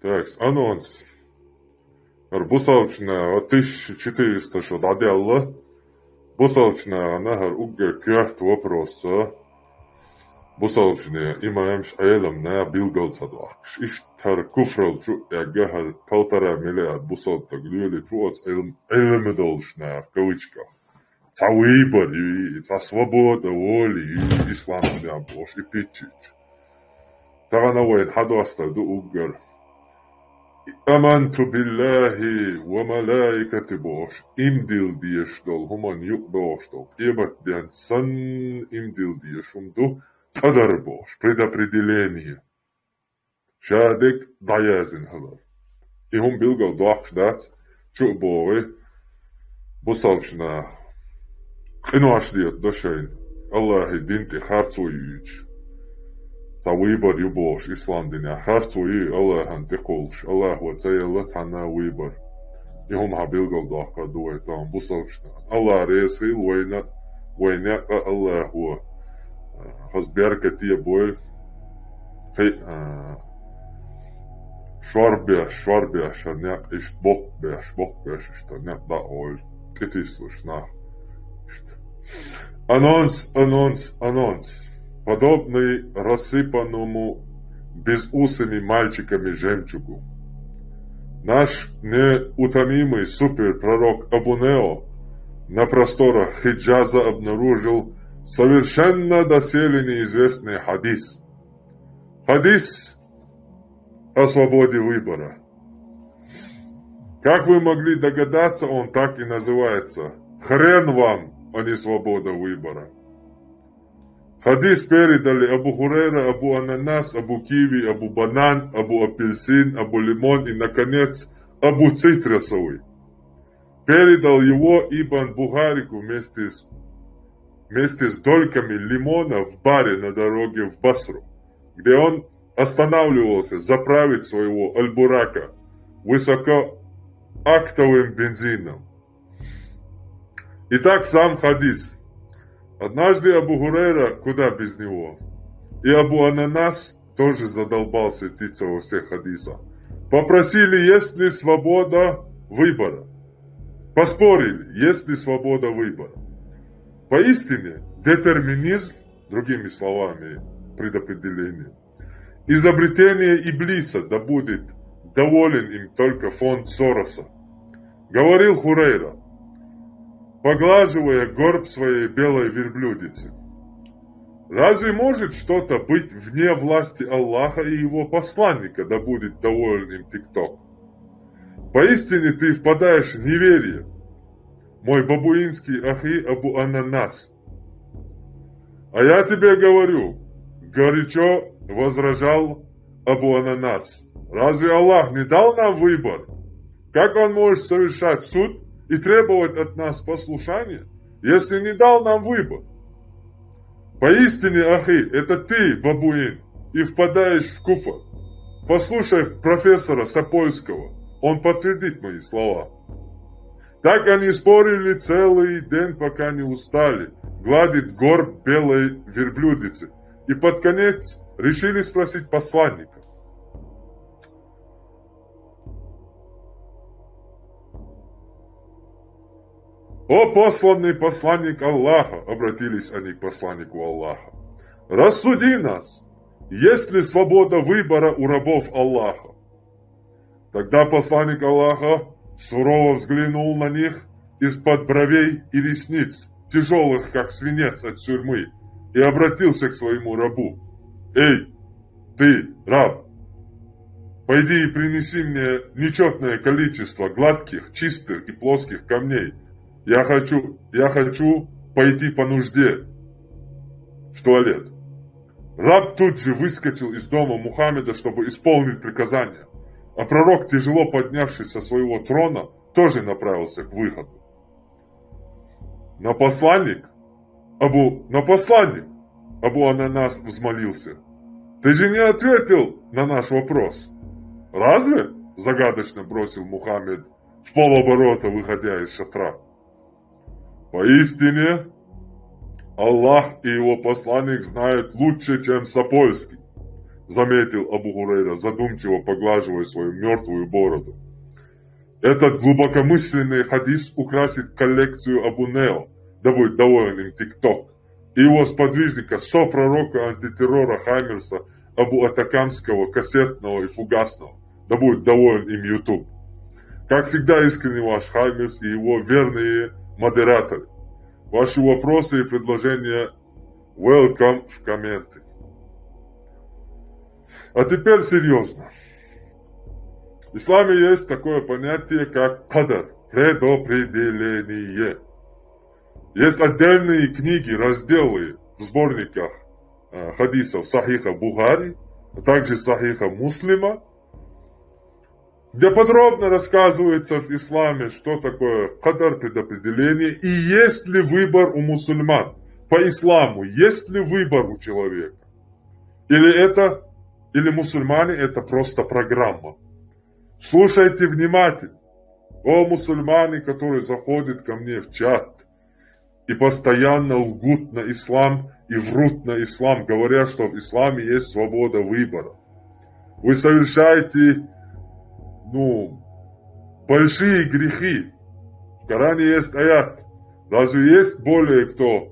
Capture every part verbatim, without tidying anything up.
Так, анонс. ХӀара бусалбачу наха тысяча четыреста шо дӀадаьлла. Бусалбачу нахана хӀара уггар коьрта вопрос. Бусалбачу наха имамаш, Ӏеламнаха билгал ца дохкуш. Иштта хӀара куфрал чу а эгга, хӀара полтора миллиард бусалба стаг лелийта ву оцу Ӏилм-, Ӏилма долуш наха, в кавычках. Цхьа выбор ю и, цхьа свобода воли ю и ислам динехь бохуш и питчийча. Тахана вайна хьадостар ду уггар. «Аманту биллахи ва малаикати», бохуш, имдилла дезаш долу хӀуманна юкъадогӀуш долу, къематден санна имдилла дезаш хӀума ду, къадар бохуш, предопределение. Ша дерг дӀаяздина хилар. И хӀума билгал доккхуш дац, чу а богӀий, бусалбачу наха къинош дета до шайна, Аллахьан дин тӀе харцо юьйцуш. Цхьа выбор ю бохуш, ислам динехь харцо юй Аллахьан тӀе кхуллуш, Аллахьо ца елла цхьанна а выбор. И хӀума хьан билгал доккхур ду вай тахана бусалбачу нахана. Аллахь реза хуьлда вайна, вайн некъ а Аллахьо, а, хаза беркате бойла. Кхин а, шорбеш, шорбеш, хӀара некъ иштта боккха беш, боккха беш, иштта некъ дӀа а гӀойла, тӀетислуш нах. Иштта. Анонс, анонс, анонс. Подобный рассыпанному безусыми мальчиками жемчугу. Наш неутомимый суперпророк Абу Нео на просторах Хиджаза обнаружил совершенно доселе неизвестный хадис. Хадис о свободе выбора. Как вы могли догадаться, он так и называется: «Хрен вам, а не свобода выбора». Хадис передали Абу Хурейра, Абу Ананас, Абу Киви, Абу Банан, Абу Апельсин, Абу Лимон и, наконец, Абу Цитрусовый. Передал его Ибн Бухарику вместе с, вместе с дольками лимона в баре на дороге в Басру, где он останавливался заправить своего Аль-Бурака высокооктановым бензином. Итак, сам хадис. Однажды Абу Хурейра, куда без него, и Абу Ананас тоже задолбал светиться во всех хадисах. Попросили, есть ли свобода выбора. Поспорили, есть ли свобода выбора. Поистине, детерминизм, другими словами, предопределение, изобретение Иблиса, да будет доволен им только фонд Сороса, говорил Хурейра, поглаживая горб своей белой верблюдицы. Разве может что-то быть вне власти Аллаха и его посланника, да будет доволен им ТикТок? Поистине ты впадаешь в неверие, мой бабуинский ахи Абу Ананас. А я тебе говорю, горячо возражал Абу Ананас. Разве Аллах не дал нам выбор? Как он может совершать суд и требовать от нас послушания, если не дал нам выбор? Поистине, ахи, это ты, бабуин, и впадаешь в куфр. Послушай профессора Сапольского, он подтвердит мои слова. Так они спорили целый день, пока не устали гладить горб белой верблюдицы, и под конец решили спросить посланника. «О посланный посланник Аллаха», обратились они к посланнику Аллаха, — «рассуди нас, есть ли свобода выбора у рабов Аллаха?» Тогда посланник Аллаха сурово взглянул на них из-под бровей и ресниц, тяжелых, как свинец от сюрьмы, и обратился к своему рабу: «Эй, ты, раб, пойди и принеси мне нечётное количество гладких, чистых и плоских камней. Я хочу, я хочу пойти по нужде в туалет». Раб тут же выскочил из дома Мухаммеда, чтобы исполнить приказание, а пророк, тяжело поднявшись со своего трона, тоже направился к выходу. «Но посланник, Абу, но посланник», Абу Ананас взмолился, — «ты же не ответил на наш вопрос». «Разве?» — загадочно бросил Мухаммед, в полоборота выходя из шатра. «Поистине, Аллах и его посланник знают лучше, чем Сапольский. заметил Абу Хурейра, задумчиво поглаживая свою мёртвую бороду. Этот глубокомысленный хадис украсит коллекцию Абу Нео, да будет доволен им ТикТок, и его сподвижника, сопророка антитеррора Хаймерса Абу Атакамского, кассетного и фугасного, да будет доволен им YouTube. Как всегда, искренне ваш Хаймерс и его верные модераторы. Ваши вопросы и предложения welcome в комменты. А теперь серьёзно. В исламе есть такое понятие, как кадар, предопределение. Есть отдельные книги, разделы в сборниках э, хадисов Сахиха Бухари, а также Сахиха Муслима, где подробно рассказывается в исламе, что такое кадар, предопределение, и есть ли выбор у мусульман по исламу, есть ли выбор у человека. Или это, или мусульмане — это просто программа. Слушайте внимательно. О, мусульмане, которые заходят ко мне в чат и постоянно лгут на ислам и врут на ислам, говоря, что в исламе есть свобода выбора. Вы совершаете, ну, большие грехи. В Коране есть аят. Разве есть более кто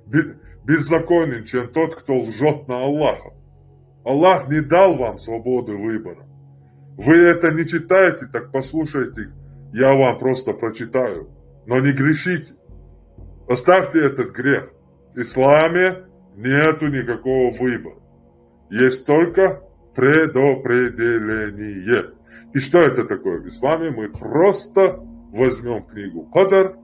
бе- беззаконен, чем тот, кто лжет на Аллаха? Аллах не дал вам свободы выбора. Вы это не читаете, так послушайте, я вам просто прочитаю. Но не грешите. Оставьте этот грех. В исламе нету никакого выбора. Есть только предопределение. И что это такое в исламе? Мы просто возьмём книгу Кадар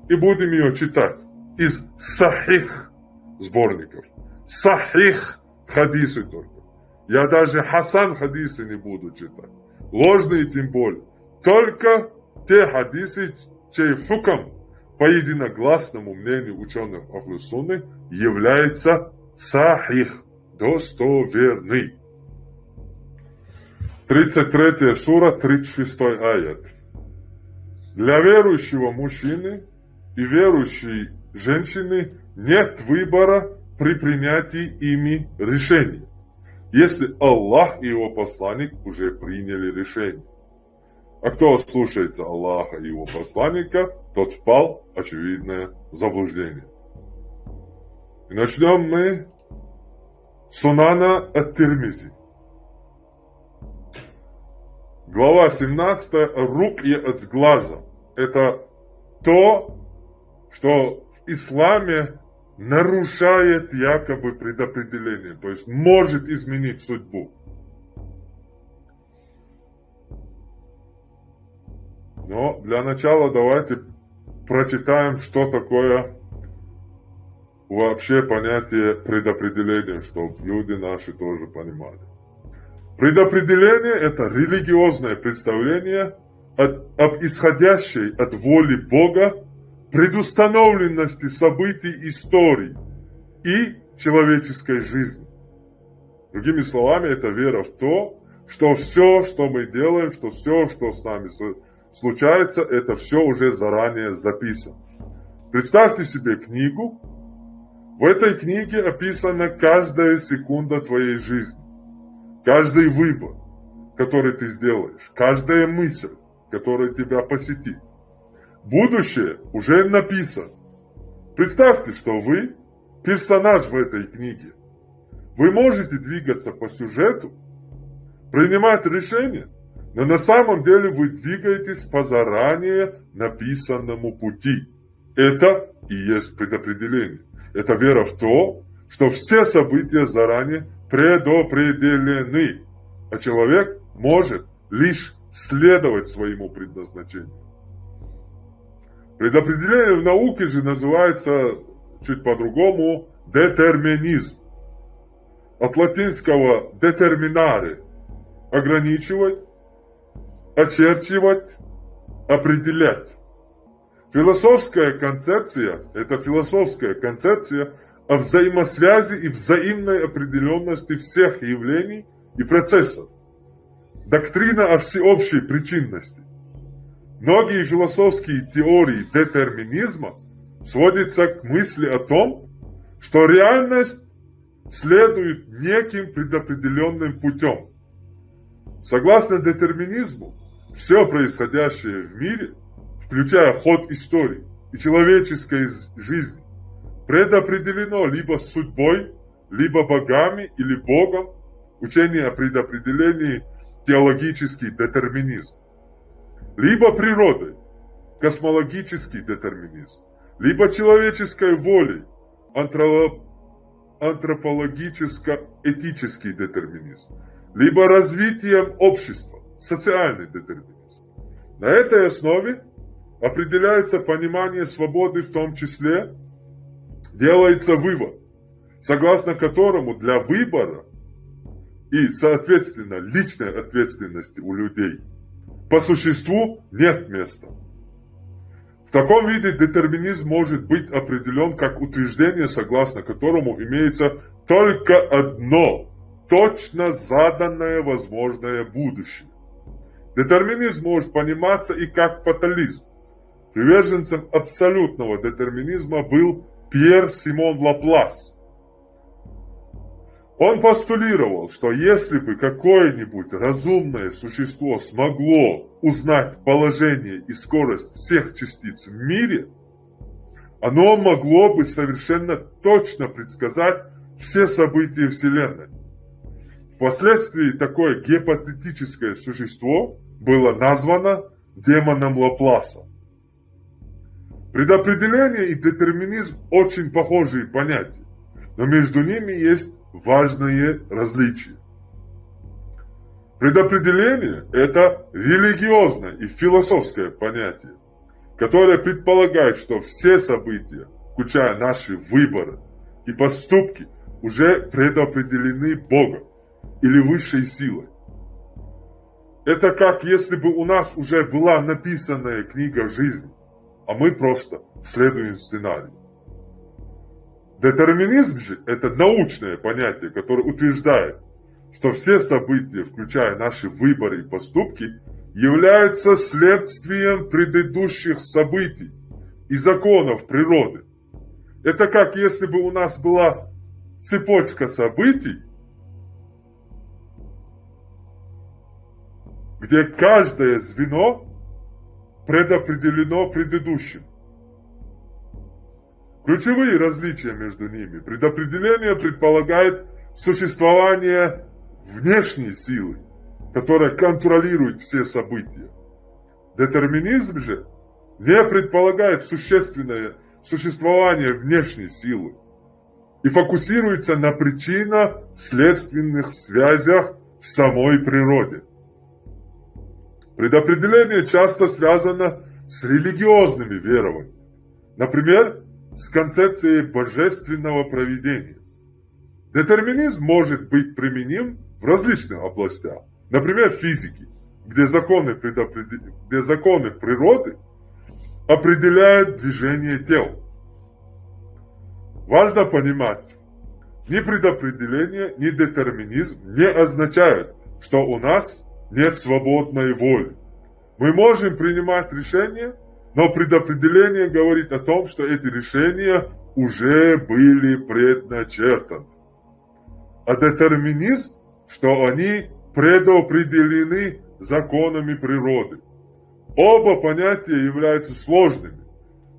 и будем её читать из сахих сборников. Сахих хадисы только. Я даже хасан хадисы не буду читать. Ложные тем более. Только те хадисы, чей хукам, по единогласному мнению учёных Ахлю Сунны, является сахих, достоверный. Тридцать третья сура, тридцать шестой аят. Для верующего мужчины и верующей женщины нет выбора при принятии ими решения, если Аллах и его посланник уже приняли решение. А кто слушается Аллаха и его посланника, тот впал в очевидное заблуждение. И начнём мы Сунана ат-Тирмизи. Глава семнадцатая, рукья от сглаза. Это то, что в исламе нарушает якобы предопределение, то есть может изменить судьбу. Но для начала давайте прочитаем, что такое вообще понятие предопределения, чтобы люди наши тоже понимали. Предопределение — это религиозное представление от, об исходящей от воли Бога предустановленности событий истории и человеческой жизни. Другими словами, это вера в то, что всё, что мы делаем, что всё, что с нами с- случается, это всё уже заранее записано. Представьте себе книгу. В этой книге описана каждая секунда твоей жизни, каждый выбор, который ты сделаешь, каждая мысль, которая тебя посетит. Будущее уже написано. Представьте, что вы персонаж в этой книге. Вы можете двигаться по сюжету, принимать решения, но на самом деле вы двигаетесь по заранее написанному пути. Это и есть предопределение. Это вера в то, что все события заранее предопределены, а человек может лишь следовать своему предназначению. Предопределение в науке же называется чуть по-другому детерминизм. От латинского determinare — ограничивать, очерчивать, определять. Философская концепция — это философская концепция о взаимосвязи и взаимной определённости всех явлений и процессов. Доктрина о всеобщей причинности. Многие философские теории детерминизма сводятся к мысли о том, что реальность следуют неким предопределенным путем. Согласно детерминизму, все происходящее в мире, включая ход истории и человеческой жизни, предопределено либо судьбой, либо богами или Богом, учение о предопределении, теологический детерминизм, либо природой, космологический детерминизм, либо человеческой волей, антропологическо-этический детерминизм, либо развитием общества, социальный детерминизм. На этой основе определяется понимание свободы, в том числе делается вывод, согласно которому для выбора и, соответственно, личной ответственности у людей по существу нет места. В таком виде детерминизм может быть определен как утверждение, согласно которому имеется только одно точно заданное возможное будущее. Детерминизм может пониматься и как фатализм. Приверженцем абсолютного детерминизма был Пьер Симон Лаплас. Он постулировал, что если бы какое-нибудь разумное существо смогло узнать положение и скорость всех частиц в мире, оно могло бы совершенно точно предсказать все события Вселенной. Впоследствии такое гипотетическое существо было названо демоном Лапласа. Предопределение и детерминизм очень похожие понятия, но между ними есть важные различия. Предопределение – это религиозное и философское понятие, которое предполагает, что все события, включая наши выборы и поступки, уже предопределены Богом или высшей силой. Это как если бы у нас уже была написанная книга жизни, а мы просто следуем сценарию. Детерминизм же – это научное понятие, которое утверждает, что все события, включая наши выборы и поступки, являются следствием предыдущих событий и законов природы. Это как если бы у нас была цепочка событий, где каждое звено предопределено предыдущим. Ключевые различия между ними. Предопределение предполагает существование внешней силы, которая контролирует все события. Детерминизм же не предполагает существенное существование внешней силы и фокусируется на причинно-следственных связях в самой природе. Предопределение часто связано с религиозными верованиями, например, с концепцией божественного провидения. Детерминизм может быть применим в различных областях, например, физики, где законы, предопреди... где законы природы определяют движение тел. Важно понимать, ни предопределение, ни детерминизм не означают, что у нас нет свободной воли. Мы можем принимать решения, но предопределение говорит о том, что эти решения уже были предначертаны. А детерминизм, что они предопределены законами природы. Оба понятия являются сложными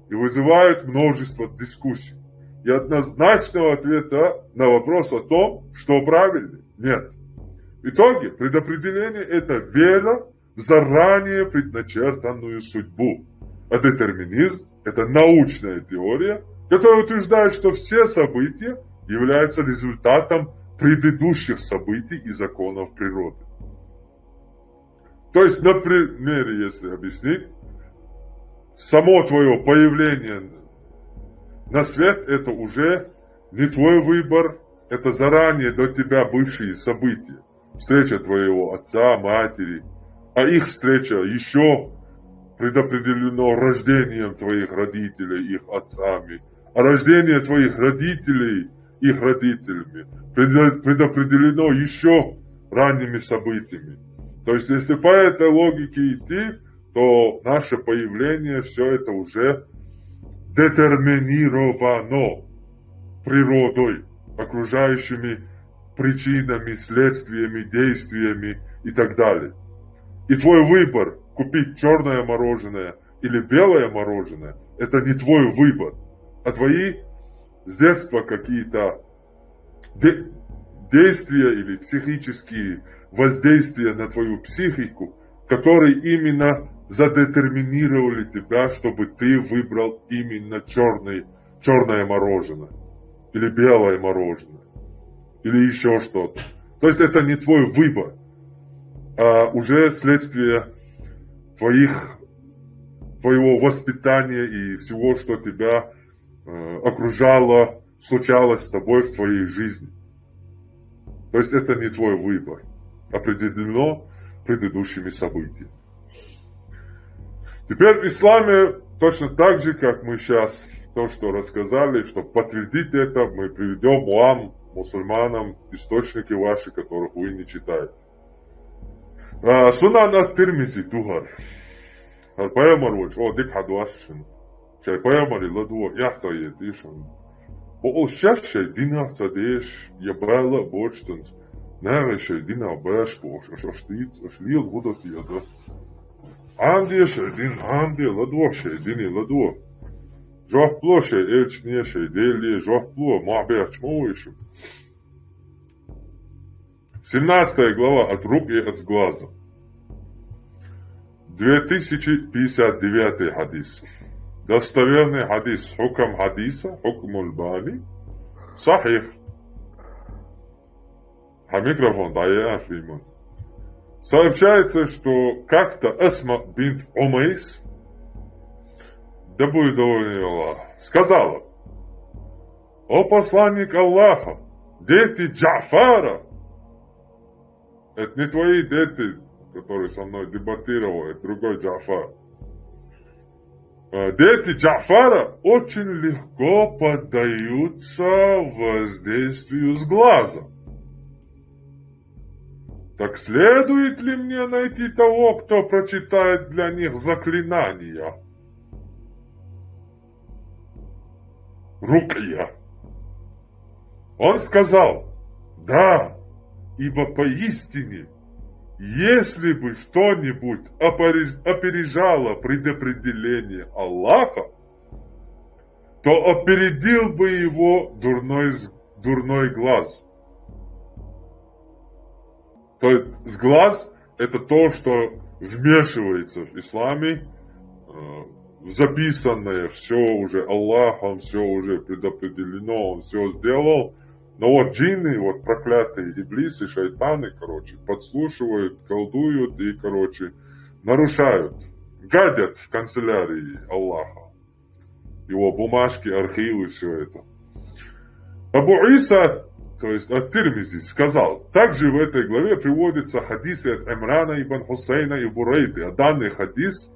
и вызывают множество дискуссий. И однозначного ответа на вопрос о том, что правильно, нет. В итоге предопределение – это вера в заранее предначертанную судьбу, а детерминизм – это научная теория, которая утверждает, что все события являются результатом предыдущих событий и законов природы. То есть, на примере, если объяснить, само твое появление на свет – это уже не твой выбор, это заранее до тебя бывшие события. Встреча твоего отца, матери, а их встреча еще предопределено рождением твоих родителей их отцами, а рождение твоих родителей их родителями предо- предопределено еще ранними событиями. То есть, если по этой логике идти, то наше появление, все это уже детерминировано природой. окружающими причинами, следствиями, действиями и так далее. И твой выбор купить черное мороженое или белое мороженое, это не твой выбор, а твои с детства какие-то де- действия или психические воздействия на твою психику, которые именно задетерминировали тебя, чтобы ты выбрал именно черный, черное мороженое или белое мороженое или еще что-то. То есть это не твой выбор, а уже следствие твоих, твоего воспитания и всего, что тебя э, окружало, случалось с тобой в твоей жизни. То есть это не твой выбор, определено предыдущими событиями. Теперь в исламе точно так же, как мы сейчас то, что рассказали, чтобы подтвердить это, мы приведем вам, мусульманам, источники ваши, которых вы не читаете. А, Сунан ат-Тирмизи дугар. Пайхамар волча, о, дика хьадоаш шуна. Шоай пайхамаре ладувгӀа эхь ца йойтийша. Бокъонца шоаш шоай динах ца деш, я бала а боацаш цунца. Наха шоай динах башха ба, оаш, оаш, оаш дийца, оаш лела хӀу да те а да. Ӏамаде шоай дин, Ӏамаде, ладувгӀа шоай дине, ладувгӀа. Жоп ло шоай элчане, шоай Деле, жоп ло, мохь бехча ма вай шо. Семнадцатая глава от рук и от сглаза. Две тысячи пятьдесят девятый хадис. Достоверный хадис, хукм хадиса, хукмуль бани, сахих. Хьа микрофон дӀаяхьа, Фриман. Сообщается, что как-то Асма бинт Умайс, да будет доволен Аллах, сказала: «О посланник Аллаха, дети Джафара!» Это не твои дети, которые со мной дебатировали, это другой Джафар. Э, дети Джафара очень легко поддаются воздействию сглаза. Так следует ли мне найти того, кто прочитает для них заклинания? Рукъя. Он сказал: «Да, ибо поистине, если бы что-нибудь опери- опережало предопределение Аллаха, то опередил бы его дурной, з- дурной глаз». То есть сглаз — это то, что вмешивается в исламе, э, в записанное, все уже Аллахом, все уже предопределено, Он все сделал. Но вот джинны, вот проклятые иблисы, шайтаны, короче, подслушивают, колдуют и, короче, нарушают, гадят в канцелярии Аллаха. Его бумажки, архивы, все это. Абу Иса, то есть ат-Тирмизи, сказал: «Также в этой главе приводятся хадисы от Имрана ибн Хусейна и Бурейды, а данный хадис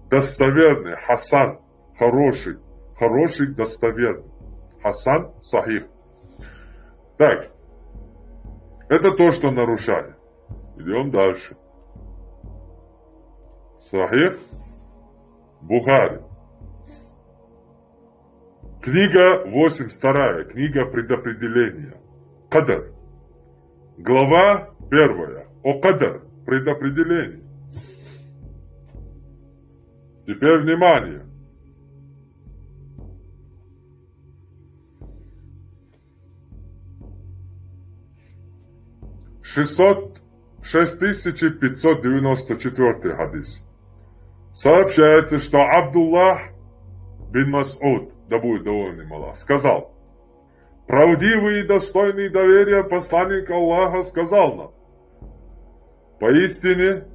достоверный, хасан, хороший, хороший, достоверный, хасан, сахих». Так, это то, что нарушает. Идем дальше. Сахих Бухари. Книга восемьдесят вторая, книга предопределения. Кадр. Глава первая. О кадр. Предопределение. Теперь внимание. Шестьсот, шесть тысяч пятьсот девяносто четвёртый хадис. Сообщается, что Абдуллах бин Мас'уд, да будет доволен им Аллах, сказал: «Правдивый и достойный доверия посланник Аллаха сказал нам: поистине,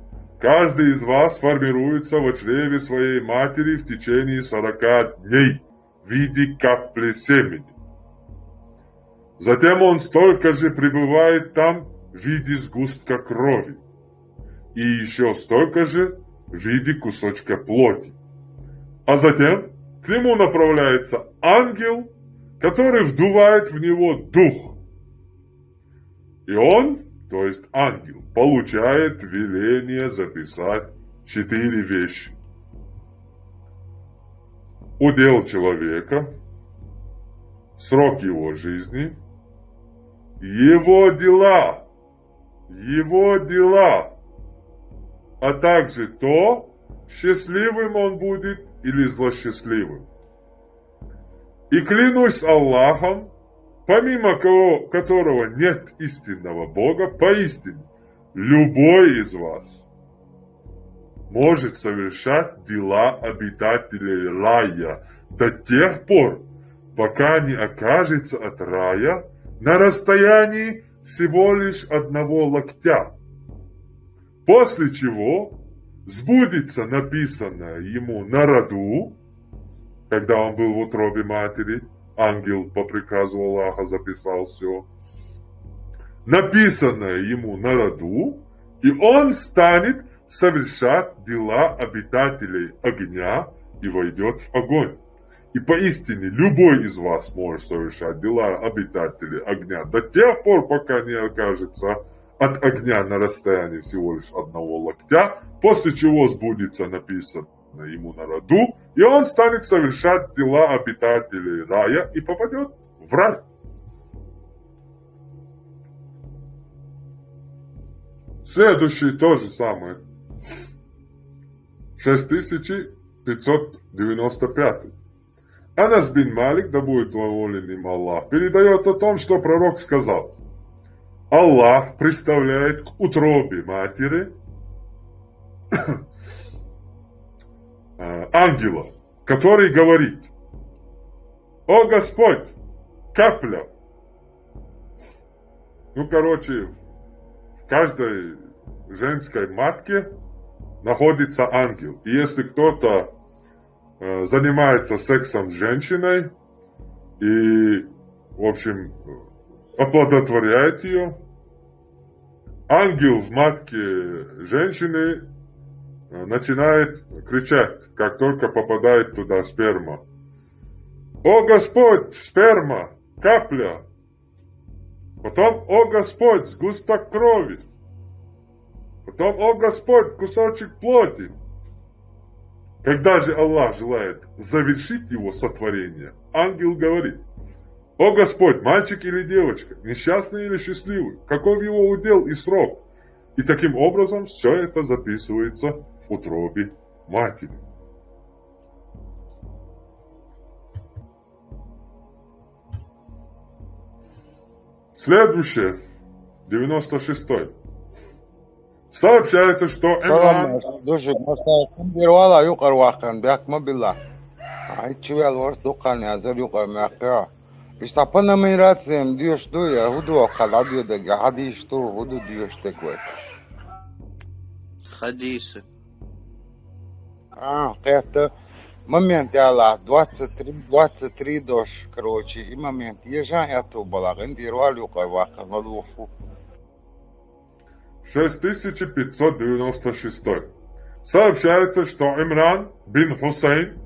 каждый из вас формируется в чреве своей матери в течение сорока дней в виде капли семени. Затем он столько же пребывает там в виде сгустка крови и еще столько же в виде кусочка плоти. А затем к нему направляется ангел, который вдувает в него дух. И он, то есть ангел, получает веление записать четыре вещи: удел человека, срок его жизни, его дела, его дела, а также то, счастливым он будет или злосчастливым. И клянусь Аллахом, помимо кого, которого нет истинного Бога, поистине, любой из вас может совершать дела обитателей рая до тех пор, пока не окажется от рая на расстоянии всего лишь одного локтя. После чего сбудется написанное ему на роду, когда он был в утробе матери, ангел по приказу Аллаха записал все, написанное ему на роду, и он станет совершать дела обитателей огня и войдет в огонь. И поистине любой из вас может совершать дела обитателей огня до тех пор, пока не окажется от огня на расстоянии всего лишь одного локтя, после чего сбудется написанное ему на роду, и он станет совершать дела обитателей рая и попадет в рай. Следующий то же самое. Шесть тысяч пятьсот девяносто пятый. Анас бин Малик, да будет доволен им Аллах, передает о том, что пророк сказал: Аллах представляет к утробе матери э, ангела, который говорит: «О Господь, капля». Ну, короче, в каждой женской матке находится ангел. И если кто-то э, занимается сексом с женщиной и, в общем, оплодотворяет ее, ангел в матке женщины э, начинает кричать, как только попадает туда сперма: «О Господь, сперма, капля!» Потом: «О Господь, сгусток крови!» Потом: «О Господь, кусочек плоти!» Когда же Аллах желает завершить его сотворение, ангел говорит: «О Господь, мальчик или девочка, несчастный или счастливый, каков его удел и срок?» И таким образом все это записывается в утробе матери. Следующее. Девяносто шестой. Сообщается, что Имран... Слушай, масала, кандир вала юкъар вакъан, бяк ма билла. Ай, чуял ворс дукъан язар юкъар мякъя. Ишта панамирациями дюш ду я, худу вакъа ладу дега, хадиш ту, худу дюш дегвай. Хадисы. А, къетта момент яла, двадцать три, двадцать три дош, короче, и момент. Ежан я ту бала, гин дирвал юкъар вакъа, ладу фу. Шесть тысяч пятьсот девяносто шестой. Сообщается, что Имран бин Хусейн,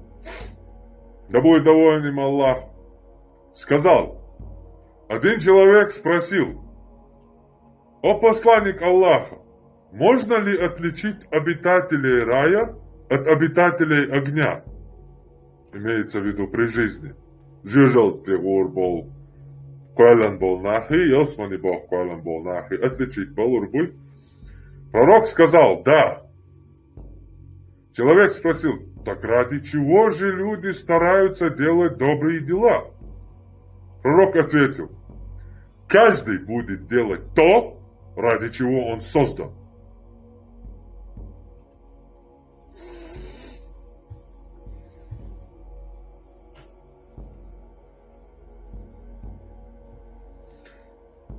да будет доволен им Аллах, сказал: один человек спросил: «О посланник Аллаха, можно ли отличить обитателей рая от обитателей огня?» Имеется в виду при жизни. Жижал тегур бол, куэлан бол нахи, ялсмани бох куэлан бол нахи. Отличить балур буй. Пророк сказал: «Да». Человек спросил: «Так ради чего же люди стараются делать добрые дела?» Пророк ответил: «Каждый будет делать то, ради чего он создан».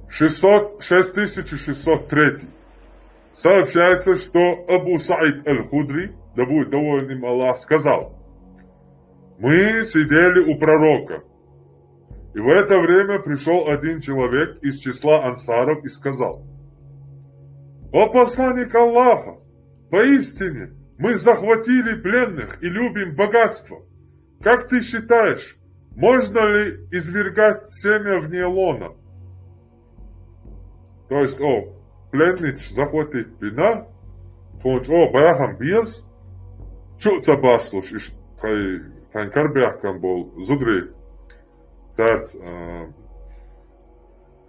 Шестьсот, шесть тысяч шестьсот третий. Сообщается, что Абу Саид Аль-Худри, да будет доволен им Аллах, сказал: «Мы сидели у пророка, и в это время пришел один человек из числа ансаров и сказал: «О посланник Аллаха, поистине мы захватили пленных и любим богатство. Как ты считаешь, можно ли извергать семя вне лона?» То есть, о, пленнич захватить пина, тунч, о, баяхам биез, чу ца баслуш, иш тхай, тхайн карбяхкан бол, зудри, царц, а,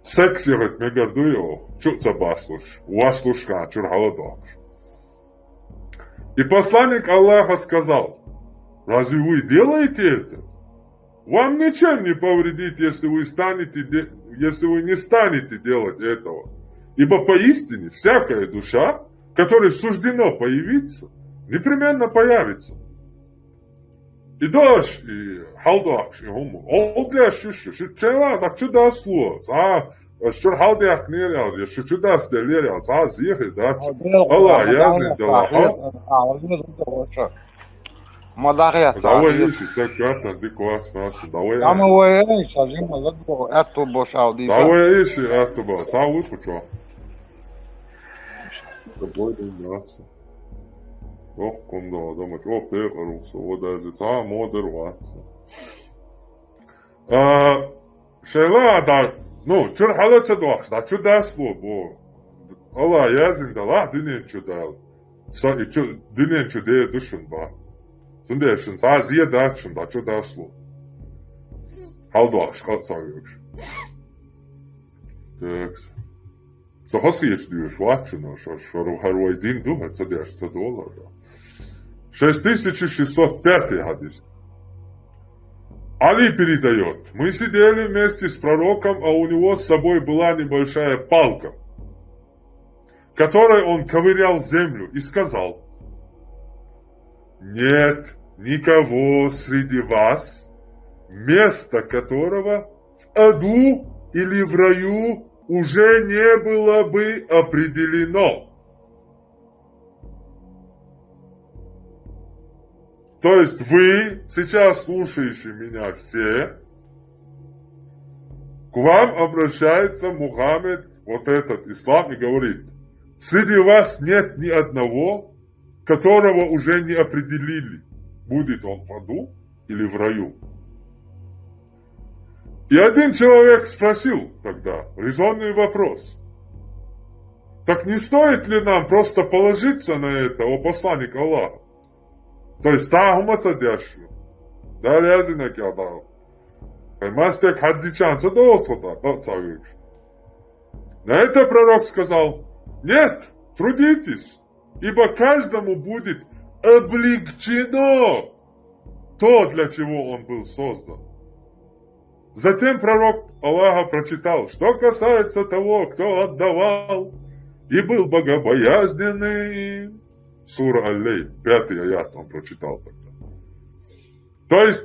секс ехать мегарду йоах, чу ца баслуш, васлушка, чур хала дохш. И посланник Аллаха сказал: «Разве вы делаете это? Вам ничем не повредит, если вы станете де- если вы не станете делать этого. Ибо поистине всякая душа, которой суждено появиться, непременно появится». И дальше, и хала дохш, и хӀума. Ол деш шуша, шуца чула, так чу дасло. Ца, аш чур хала дехкнер ял, я шу чу дас делер ял, ца зихи дач. Алла, я зин дала, ха? Ма дахья ца. Давай, иши, так карта, диквац, наци, давай. Ама вай, иши, сажи, ма лад бо, атту бо шал ди. Давай, иши, атту бо, ца луй пучо. Давай, наци. Ох, кунда, да, мач, о, пе, руса, о, даже, ца, модер, вац. А, шайла, да, ну, чур хала ца дохш, да, чу дасло, бо. Алла, я зин дала, динен чу дал. Са, и чу, динен чу де душун ба. Цундешин, ца зия дачун, да, чу дасло. Хала дохш, хала ца векш. Текс. Са хас еш душ, вачун, шо, шо, хар вай дин ду, хар ца деш, ца дола, да. Шесть тысяч шестьсот пятый хадис. Али передает: «Мы сидели вместе с пророком, а у него с собой была небольшая палка, которой он ковырял землю, и сказал: нет никого среди вас, место которого в аду или в раю уже не было бы определено». То есть вы, сейчас слушающие меня все, к вам обращается Мухаммед, вот этот ислам, и говорит: «Среди вас нет ни одного, которого уже не определили, будет он в аду или в раю». И один человек спросил тогда резонный вопрос: «Так не стоит ли нам просто положиться на это, о посланник Аллаха?» То есть, ца хӀума ца деш. Дала я зин дала. Хай мастек хаддичан ца долт хота, да, ца векш. На это пророк сказал: «Нет, трудитесь, ибо каждому будет облегчено то, для чего он был создан». Затем пророк Аллаха прочитал: «Что касается того, кто отдавал и был богобоязненный», сура Аль-Лейль, пятый аят он прочитал тогда. То есть,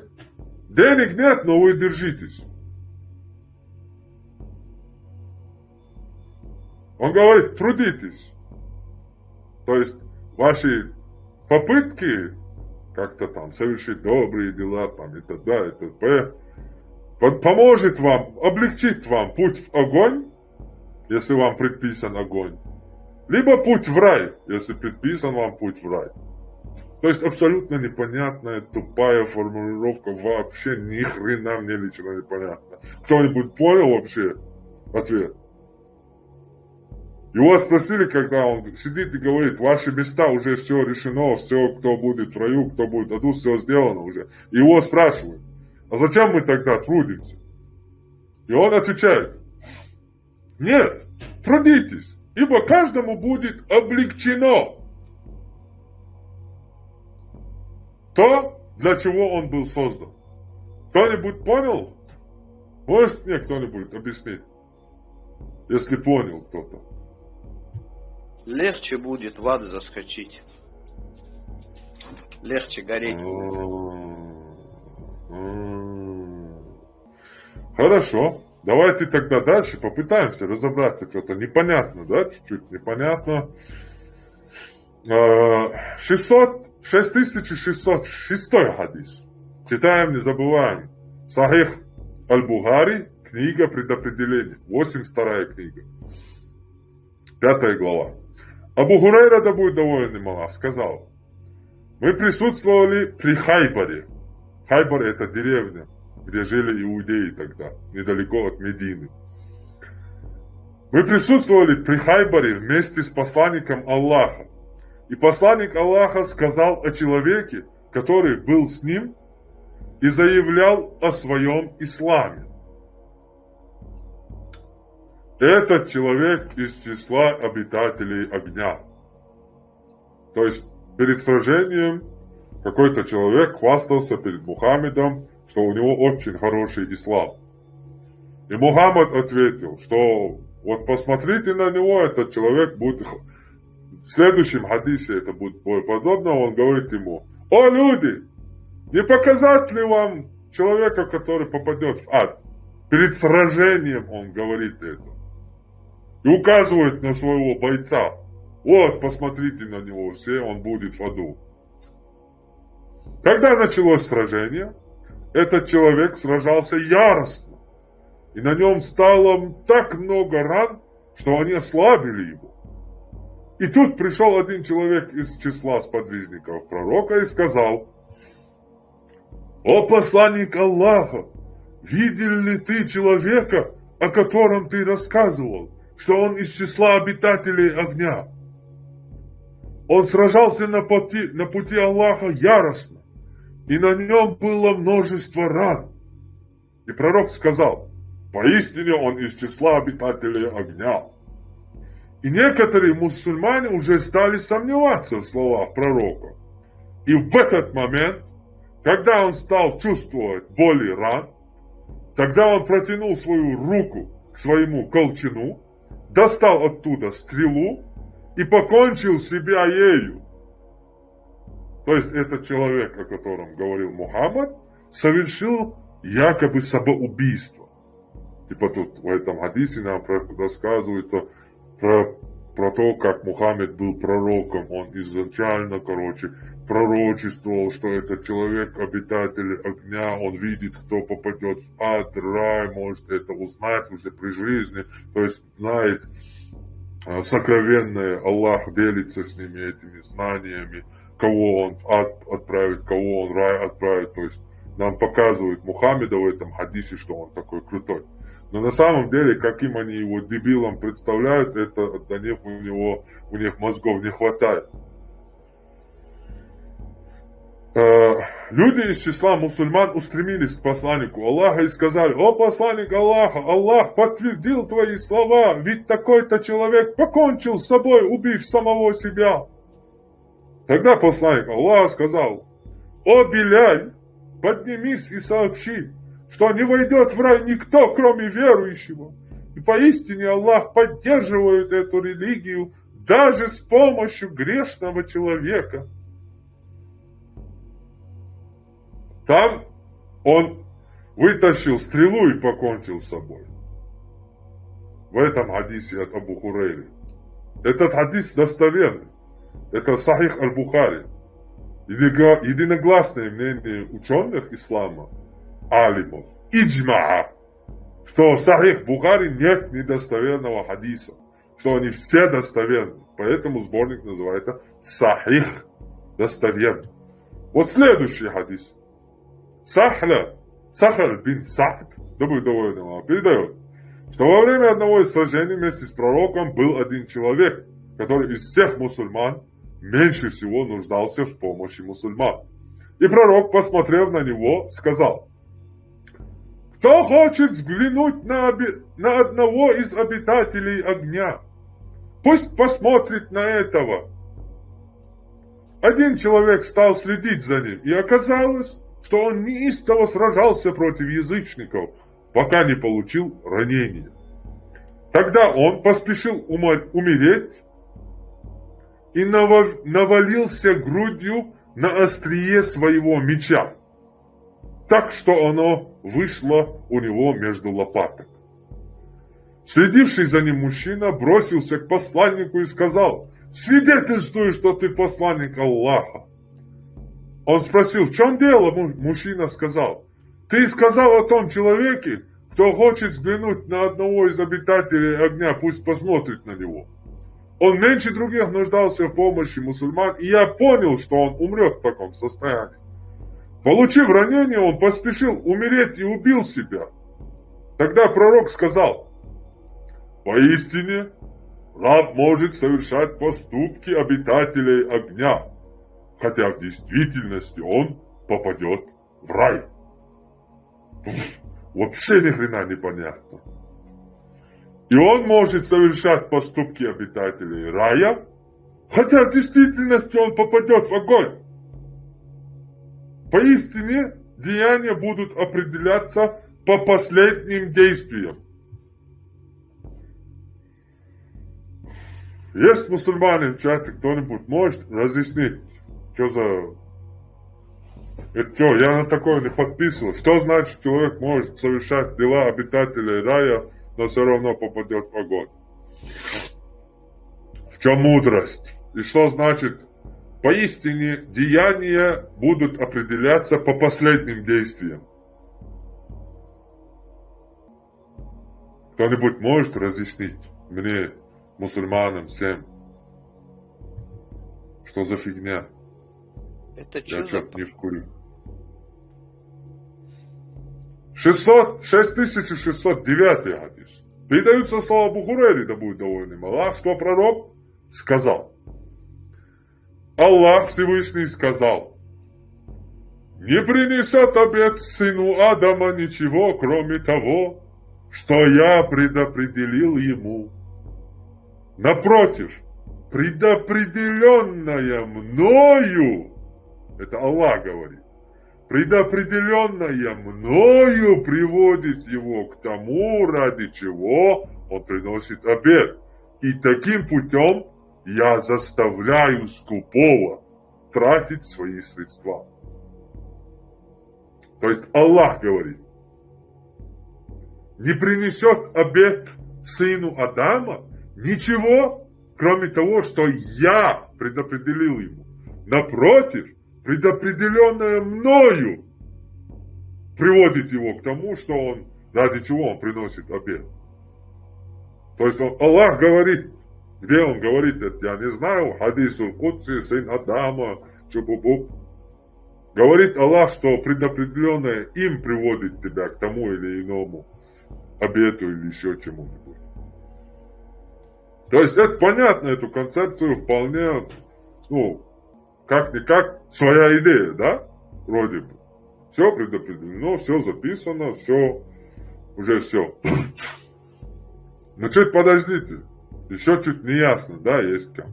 денег нет, но вы держитесь. Он говорит: «Трудитесь». То есть, ваши попытки как-то там совершить добрые дела, там, и так далее, и т.п., по- поможет вам, облегчит вам путь в огонь, если вам предписан огонь, либо путь в рай, если предписан вам путь в рай. То есть абсолютно непонятная, тупая формулировка, вообще ни хрена мне лично непонятно. Кто-нибудь понял вообще ответ? Его спросили, когда он сидит и говорит: «Ваши места, уже все решено, все, кто будет в раю, кто будет в аду, все сделано уже». Его спрашивают: «А зачем мы тогда трудимся?» И он отвечает: «Нет, трудитесь, ибо каждому будет облегчено то, для чего он был создан». Кто-нибудь понял? Может мне кто-нибудь объяснить, если понял кто-то? Легче будет в ад заскочить. Легче гореть будет. Хорошо. Давайте тогда дальше попытаемся разобраться. Что-то непонятно, да? Чуть-чуть непонятно. Э, шестьсот, шесть тысяч шестьсот шестой хадис. Читаем, не забываем. Сахих Аль-Бухари, книга предопределения, восемьдесят вторая книга, пятая глава. Абу Хурайра, да будет доволен им Аллах, сказал: «Мы присутствовали при Хайбаре». Хайбар — это деревня, где жили иудеи тогда, недалеко от Медины. «Мы присутствовали при Хайбаре вместе с посланником Аллаха. И посланник Аллаха сказал о человеке, который был с ним и заявлял о своем исламе: Этот человек из числа обитателей огня. То есть перед сражением какой-то человек хвастался перед Мухаммедом, что у него очень хороший ислам. И Мухаммад ответил, что вот посмотрите на него, этот человек будет... В следующем хадисе это будет более подробно, он говорит ему: «О, люди, не показать ли вам человека, который попадет в ад?» Перед сражением он говорит это. И указывает на своего бойца: «Вот, посмотрите на него все, он будет в аду». Когда началось сражение, этот человек сражался яростно, и на нем стало так много ран, что они ослабили его. И тут пришел один человек из числа сподвижников пророка и сказал: «О посланник Аллаха, видел ли ты человека, о котором ты рассказывал, что он из числа обитателей огня? Он сражался на пути, на пути Аллаха яростно, и на нем было множество ран». И пророк сказал: «Поистине он из числа обитателей огня». И некоторые мусульмане уже стали сомневаться в словах пророка. И в этот момент, когда он стал чувствовать боли ран, тогда он протянул свою руку к своему колчану, достал оттуда стрелу и покончил себя ею. То есть этот человек, о котором говорил Мухаммад, совершил якобы самоубийство. Типа тут в этом хадисе нам про- рассказывается про, про то, как Мухаммед был пророком. Он изначально, короче, пророчествовал, что этот человек обитатель огня, он видит, кто попадет в ад, рай, может это узнать уже при жизни. То есть знает, а, сокровенное, Аллах делится с ними этими знаниями, кого он в ад отправит, кого он в рай отправит. То есть нам показывают Мухаммеда в этом хадисе, что он такой крутой. Но на самом деле, каким они его дебилом представляют, это для них, у него, у них мозгов не хватает. Э, Люди из числа мусульман устремились к посланнику Аллаха и сказали: «О посланник Аллаха, Аллах подтвердил твои слова, ведь такой-то человек покончил с собой, убив самого себя». Тогда посланник Аллаха сказал: «О Биляль, поднимись и сообщи, что не войдет в рай никто, кроме верующего. И поистине Аллах поддерживает эту религию даже с помощью грешного человека». Там он вытащил стрелу и покончил с собой. В этом хадисе от Абу Хурейры. Этот хадис достоверный. Это Сахих Аль-Бухари. Единогласное мнение ученых ислама, алимов, иджмаа, что в Сахих Бухари нет недостоверного хадиса, что они все достоверны. Поэтому сборник называется Сахих, достоверный. Вот следующий хадис. Сахля, Сахаль бин Саад, да будет доволен Аллах, передает, что во время одного из сражений вместе с пророком был один человек, который из всех мусульман меньше всего нуждался в помощи мусульман. И пророк, посмотрев на него, сказал: «Кто хочет взглянуть на, оби- на одного из обитателей огня, пусть посмотрит на этого». Один человек стал следить за ним, и оказалось, что он неистово сражался против язычников, пока не получил ранения. Тогда он поспешил умереть и навалился грудью на острие своего меча, так что оно вышло у него между лопаток. Следивший за ним мужчина бросился к посланнику и сказал: «Свидетельствуй, что ты посланник Аллаха». Он спросил: «В чем дело?» Мужчина сказал: «Ты сказал о том человеке, кто хочет взглянуть на одного из обитателей огня, пусть посмотрит на него. Он меньше других нуждался в помощи мусульман, и я понял, что он умрет в таком состоянии. Получив ранение, он поспешил умереть и убил себя». Тогда пророк сказал: «Поистине, раб может совершать поступки обитателей огня, хотя в действительности он попадет в рай». Вообще ни хрена не понятно. И он может совершать поступки обитателей рая, хотя в действительности он попадет в огонь. Поистине, деяния будут определяться по последним действиям. Есть мусульмане в чате, кто-нибудь может разъяснить, что за... Это что, я на такое не подписывал. Что значит, человек может совершать дела обитателей рая, но все равно попадет в огонь? В чем мудрость? И что значит, поистине деяния будут определяться по последним действиям? Кто-нибудь может разъяснить мне, мусульманам всем, что за фигня? Это Я что за... что-то не в курю. Шестьсот, шесть тысяч шестьсот девятый хадис. Передаются слова Абу Хурейры, да будет доволен им Аллах, что пророк сказал. Аллах Всевышний сказал: «Не принесет обед сыну Адама ничего, кроме того, что я предопределил ему. Напротив, предопределенное мною», это Аллах говорит, «предопределенное мною приводит его к тому, ради чего он приносит обед. И таким путем я заставляю скупого тратить свои средства». То есть Аллах говорит: «Не принесет обед сыну Адама ничего, кроме того, что я предопределил ему. Напротив, предопределенное мною приводит его к тому, что он, ради чего он приносит обед». То есть он, Аллах говорит, где он говорит это, я не знаю, хадисуль кудси, сын Адама, чубубуб. Говорит Аллах, что предопределенное им приводит тебя к тому или иному обету или еще чему-нибудь. То есть это понятно, эту концепцию вполне, ну, как-никак своя идея, да? Вроде бы. Все предопределено, все записано, все, уже все. Значит, подождите. Еще чуть не ясно, да, есть как.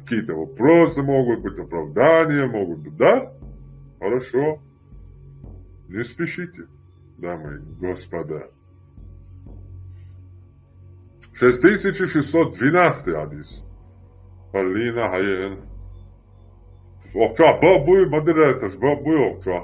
Какие-то вопросы могут быть, оправдания могут быть, да? Хорошо. Не спешите, дамы и господа. Шесть тысяч шестьсот двенадцатый хадис. Парлина хайен. Окча, бабуй, мадиратор, бабуй, окча.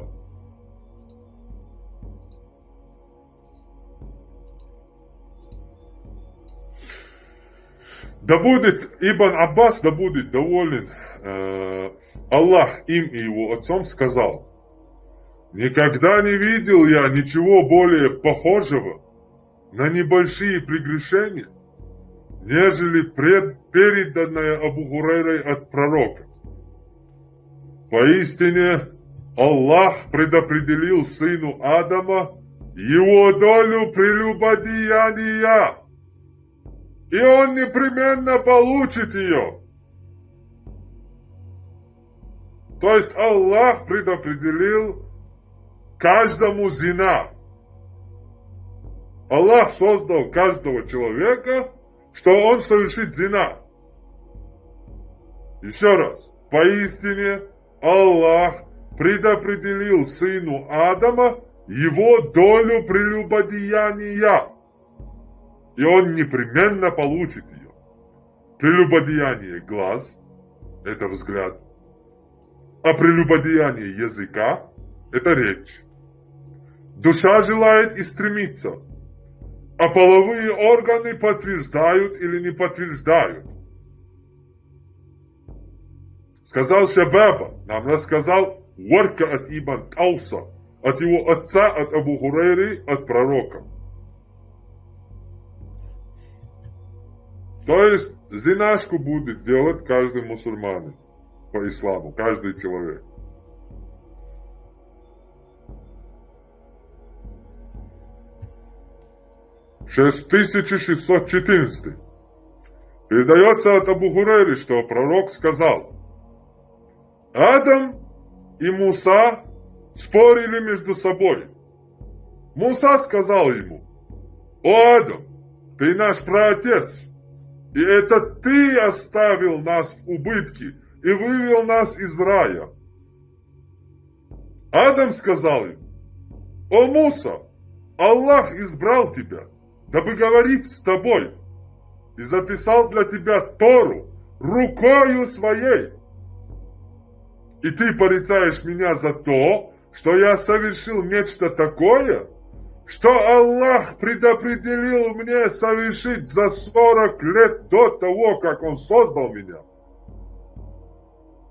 Да будет Ибн Аббас, да будет доволен, э, Аллах им и его отцом, сказал: «Никогда не видел я ничего более похожего на небольшие прегрешения, нежели пред-, переданное Абу Хурейрой от пророка. Поистине, Аллах предопределил сыну Адама его долю прелюбодеяния, и он непременно получит ее». То есть Аллах предопределил каждому зина. Аллах создал каждого человека, что он совершит зина. Еще раз. Поистине Аллах предопределил сыну Адама его долю прелюбодеяния, и он непременно получит ее. Прелюбодеяние глаз — это взгляд, а прелюбодеяние языка — это речь. Душа желает и стремится, а половые органы подтверждают или не подтверждают. Сказал Шабаба, нам рассказал Варка от Ибн Тауса, от его отца, от Абу Хурейры, от пророка. То есть зинашку будет делать каждый мусульманин по исламу, каждый человек. Шесть тысяч шестьсот четырнадцатый. Передается от Абу Хурейры, что пророк сказал: «Адам и Муса спорили между собой. Муса сказал ему: „О Адам, и наш праотец, и это ты оставил нас в убытке и вывел нас из рая». Адам сказал им: «О Муса, Аллах избрал тебя, дабы говорить с тобой, и записал для тебя Тору рукою своей. И ты порицаешь меня за то, что я совершил нечто такое, что Аллах предопределил мне совершить за сорок лет до того, как Он создал меня».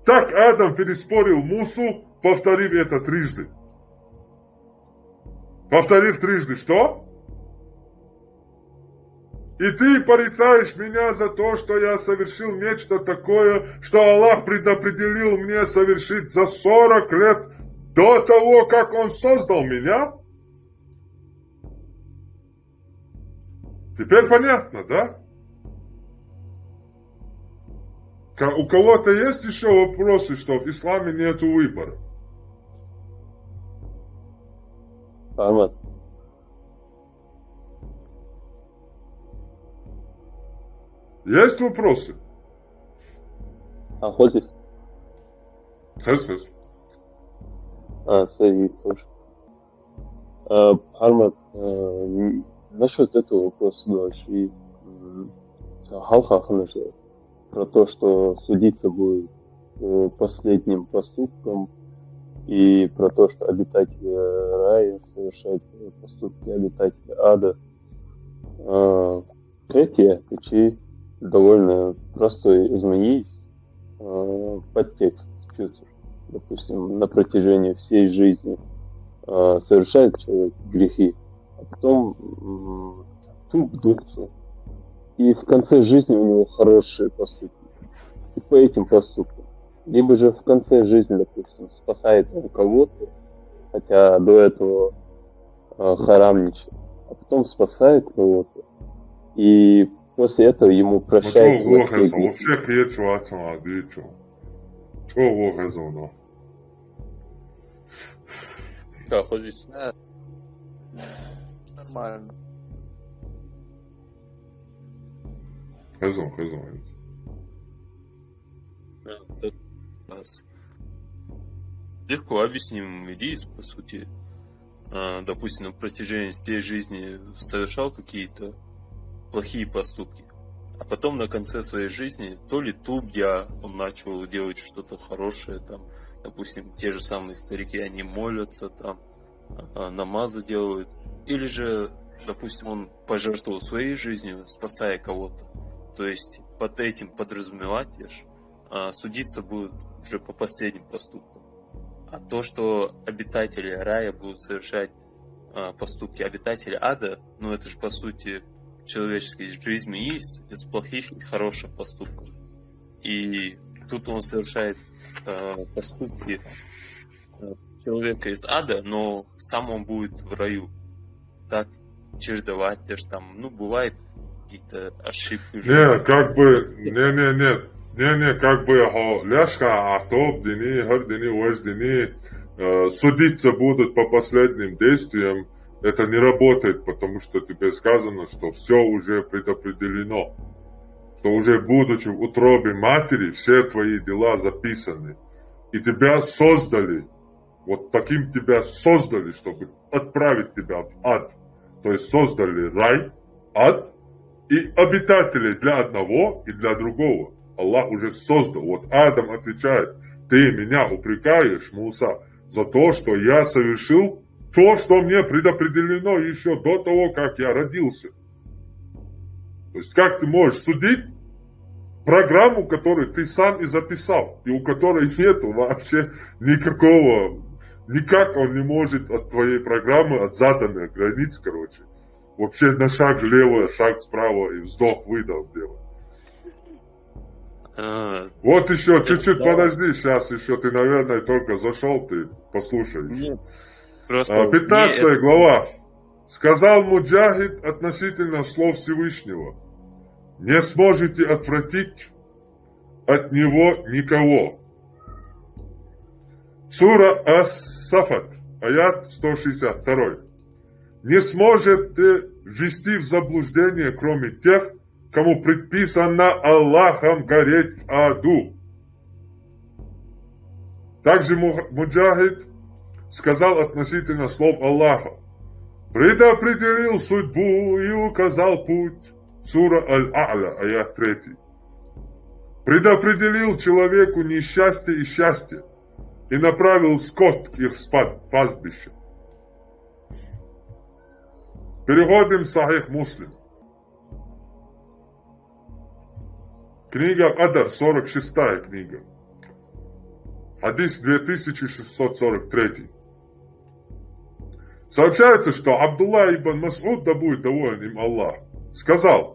Так Адам переспорил Мусу, повторив это трижды. Повторив трижды, что? «И ты порицаешь меня за то, что я совершил нечто такое, что Аллах предопределил мне совершить за сорок лет до того, как Он создал меня?» Теперь понятно, да? Ка- У кого-то есть еще вопросы, что в исламе нету выбора? Ahmad. Есть вопросы? А хочешь? Хас, хас. А, сори, тоже. А, Армат, а, н- насчет этого вопроса дальше. И, м, Халха Ханашева про то, что судиться будет э, последним поступком, и про то, что обитатели рая совершают поступки обитателей ада. А, Третье, это довольно простой изменись подтекст. Допустим, на протяжении всей жизни а, совершает человек грехи, а потом м, туп душу. И в конце жизни у него хорошие поступки. И по этим поступкам. Либо же в конце жизни, допустим, спасает он кого-то, хотя до этого э, харамничал, а потом спасает кого-то. И после этого ему Ну что прощается глухо, последний. Вообще хречу, Ацан, Адичу. Что глухо, ну? Да, позиция. Да. Нормально. Хазон, хазон. Да, тут у нас легко объясним идеи, по сути. А, допустим, на протяжении всей жизни совершал какие-то плохие поступки. А потом на конце своей жизни то ли туб дя он начал делать что-то хорошее, там, допустим, те же самые старики, они молятся, там, а, намазы делают. Или же, допустим, он пожертвовал своей жизнью, спасая кого-то. То есть под этим подразумевать лишь, а, судиться будут уже по последним поступкам. А то, что обитатели рая будут совершать а, поступки обитателей ада, ну это же по сути человеческая жизнь есть из плохих и хороших поступков. И тут он совершает э, поступки э, человека из ада, но сам он будет в раю. Так чередовать, даже там, ну, бывает какие-то ошибки. Не, как бы, не, не, не, не, не, как бы, хо, ляшка, а то, дини, хар дини, ваш дини, э, судиться будут по последним действиям, это не работает, потому что тебе сказано, что все уже предопределено, что уже будучи в утробе матери, все твои дела записаны, и тебя создали, вот таким тебя создали, чтобы отправить тебя в ад. То есть создали рай, ад и обитателей для одного и для другого. Аллах уже создал. Вот Адам отвечает: «Ты меня упрекаешь, Муса, за то, что я совершил то, что мне предопределено еще до того, как я родился». То есть как ты можешь судить программу, которую ты сам и записал, и у которой нету вообще никакого, никак он не может от твоей программы, от заданных границ, короче, вообще на шаг влево, шаг вправо и вздох-выдох сделать. А, Вот еще, чуть-чуть да. Подожди, сейчас еще ты, наверное, только зашел, ты послушай еще. Нет, просто А, мне Пятнадцатая это- глава. Сказал Муджахид относительно слов Всевышнего: «Не сможете отвратить от него никого». Сура Ас-Сафат, аят сто шестьдесят второй. не сможете ввести в заблуждение, кроме тех, кому предписано Аллахом гореть в аду. Также Мух- Муджахид сказал относительно слов Аллаха: «Предопределил судьбу и указал путь». Сура Аль-А'ля, аят третий. «Предопределил человеку несчастье и счастье, и направил скот к их спад- пастбищу». Переходим в Сахих Муслим. Книга Кадар, сорок шестая книга. Хадис две тысячи шестьсот сорок третий. Сообщается, что Абдулла ибн Мас'уд, да будет доволен им Аллах, сказал: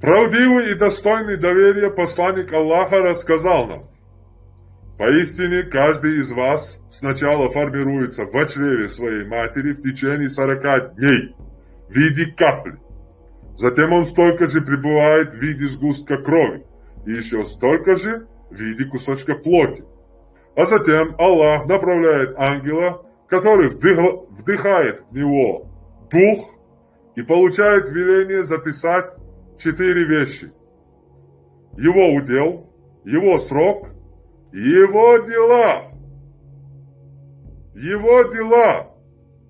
«Правдивый и достойный доверия посланник Аллаха рассказал нам: поистине каждый из вас сначала формируется в чреве своей матери в течение сорока дней в виде капли. Затем он столько же пребывает в виде сгустка крови, и еще столько же в виде кусочка плоти. А затем Аллах направляет ангела, который вдых- вдыхает в него дух и получает веление записать четыре вещи: его удел, его срок, его дела. Его дела,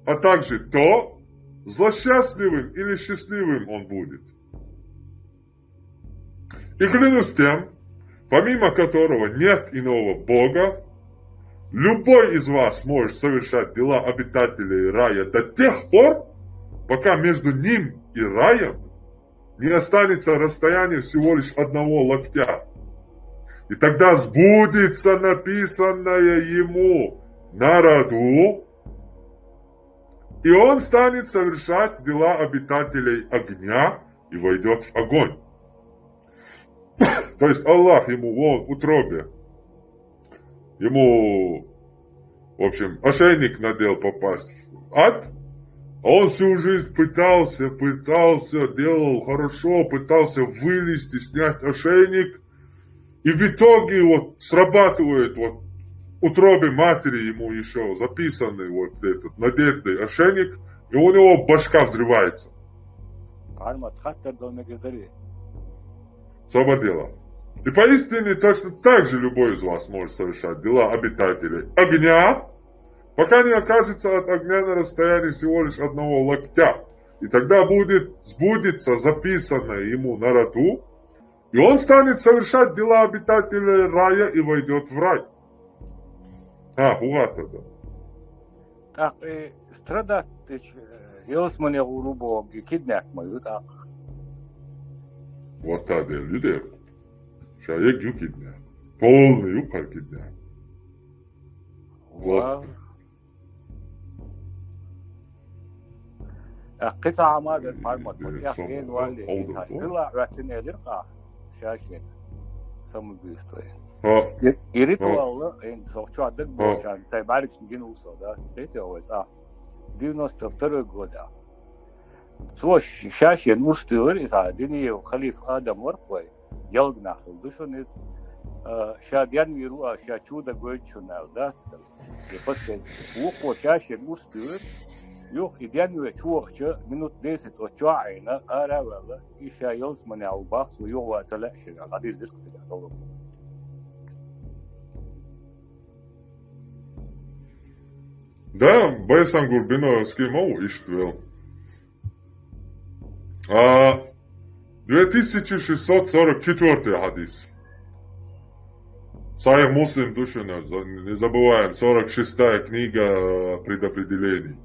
а также то, злосчастливым или счастливым он будет. И клянусь тем, помимо которого нет иного Бога, любой из вас может совершать дела обитателей рая до тех пор, пока между ним и раем не останется расстояние всего лишь одного локтя. И тогда сбудется написанное ему на роду, и он станет совершать дела обитателей огня и войдет в огонь». То есть Аллах ему вон в утробе, ему, в общем, ошейник надел попасть в ад, а он всю жизнь пытался, пытался, делал хорошо, пытался вылезти, снять ошейник, и в итоге вот срабатывает вот в утробе матери ему еще записанный вот этот надетый ошейник, и у него башка взрывается. Парма тхаттар дал мегердари. Собар дела. И поистине точно так же любой из вас может совершать дела обитателей огня, пока не окажется от огня на расстоянии всего лишь одного локтя. И тогда будет сбудется записанное ему на роду, и он станет совершать дела обитателей рая и войдет в рай. А, хубатада. Так, э, страдать, э, Елсмане урубо киднак ма ю, так. Вот та дел ю дер. Ша ег ю киднак. Полный ю кар киднак. Вот. Ва. Аккъи цаӀа ма дер пармат, э, вот, ях сом-, ген валли, олдур, тастила, о? Ваттин элир къа, шашен, самоубийство. Ха. Ир-, ирит, ха, валла, эн сохчу адак, ха, бочан, сай барикшн гин усо, да, спете овец, а. Девяносто второй года. Цо ш-, шашен урстилар, иса, дини халиф Адам вархвай. Ялгнахал душунис, а, ша дянвиру, а, ша чуда гойчунал, да, цкал. И после, ухо шашен урстур, юх и дянве чуахча, минут десять от чуа айна, ара вала, и ша Елсмане албах, цу юва цала шина, ади зирк сига, долу. Да, Байсан Гурбиновский мау иштвел. А, две тысячи шестьсот сорок четвёртый хадис. Сахих Муслим душина, за-, не забываем, сорок шестая книга, э, предопределений.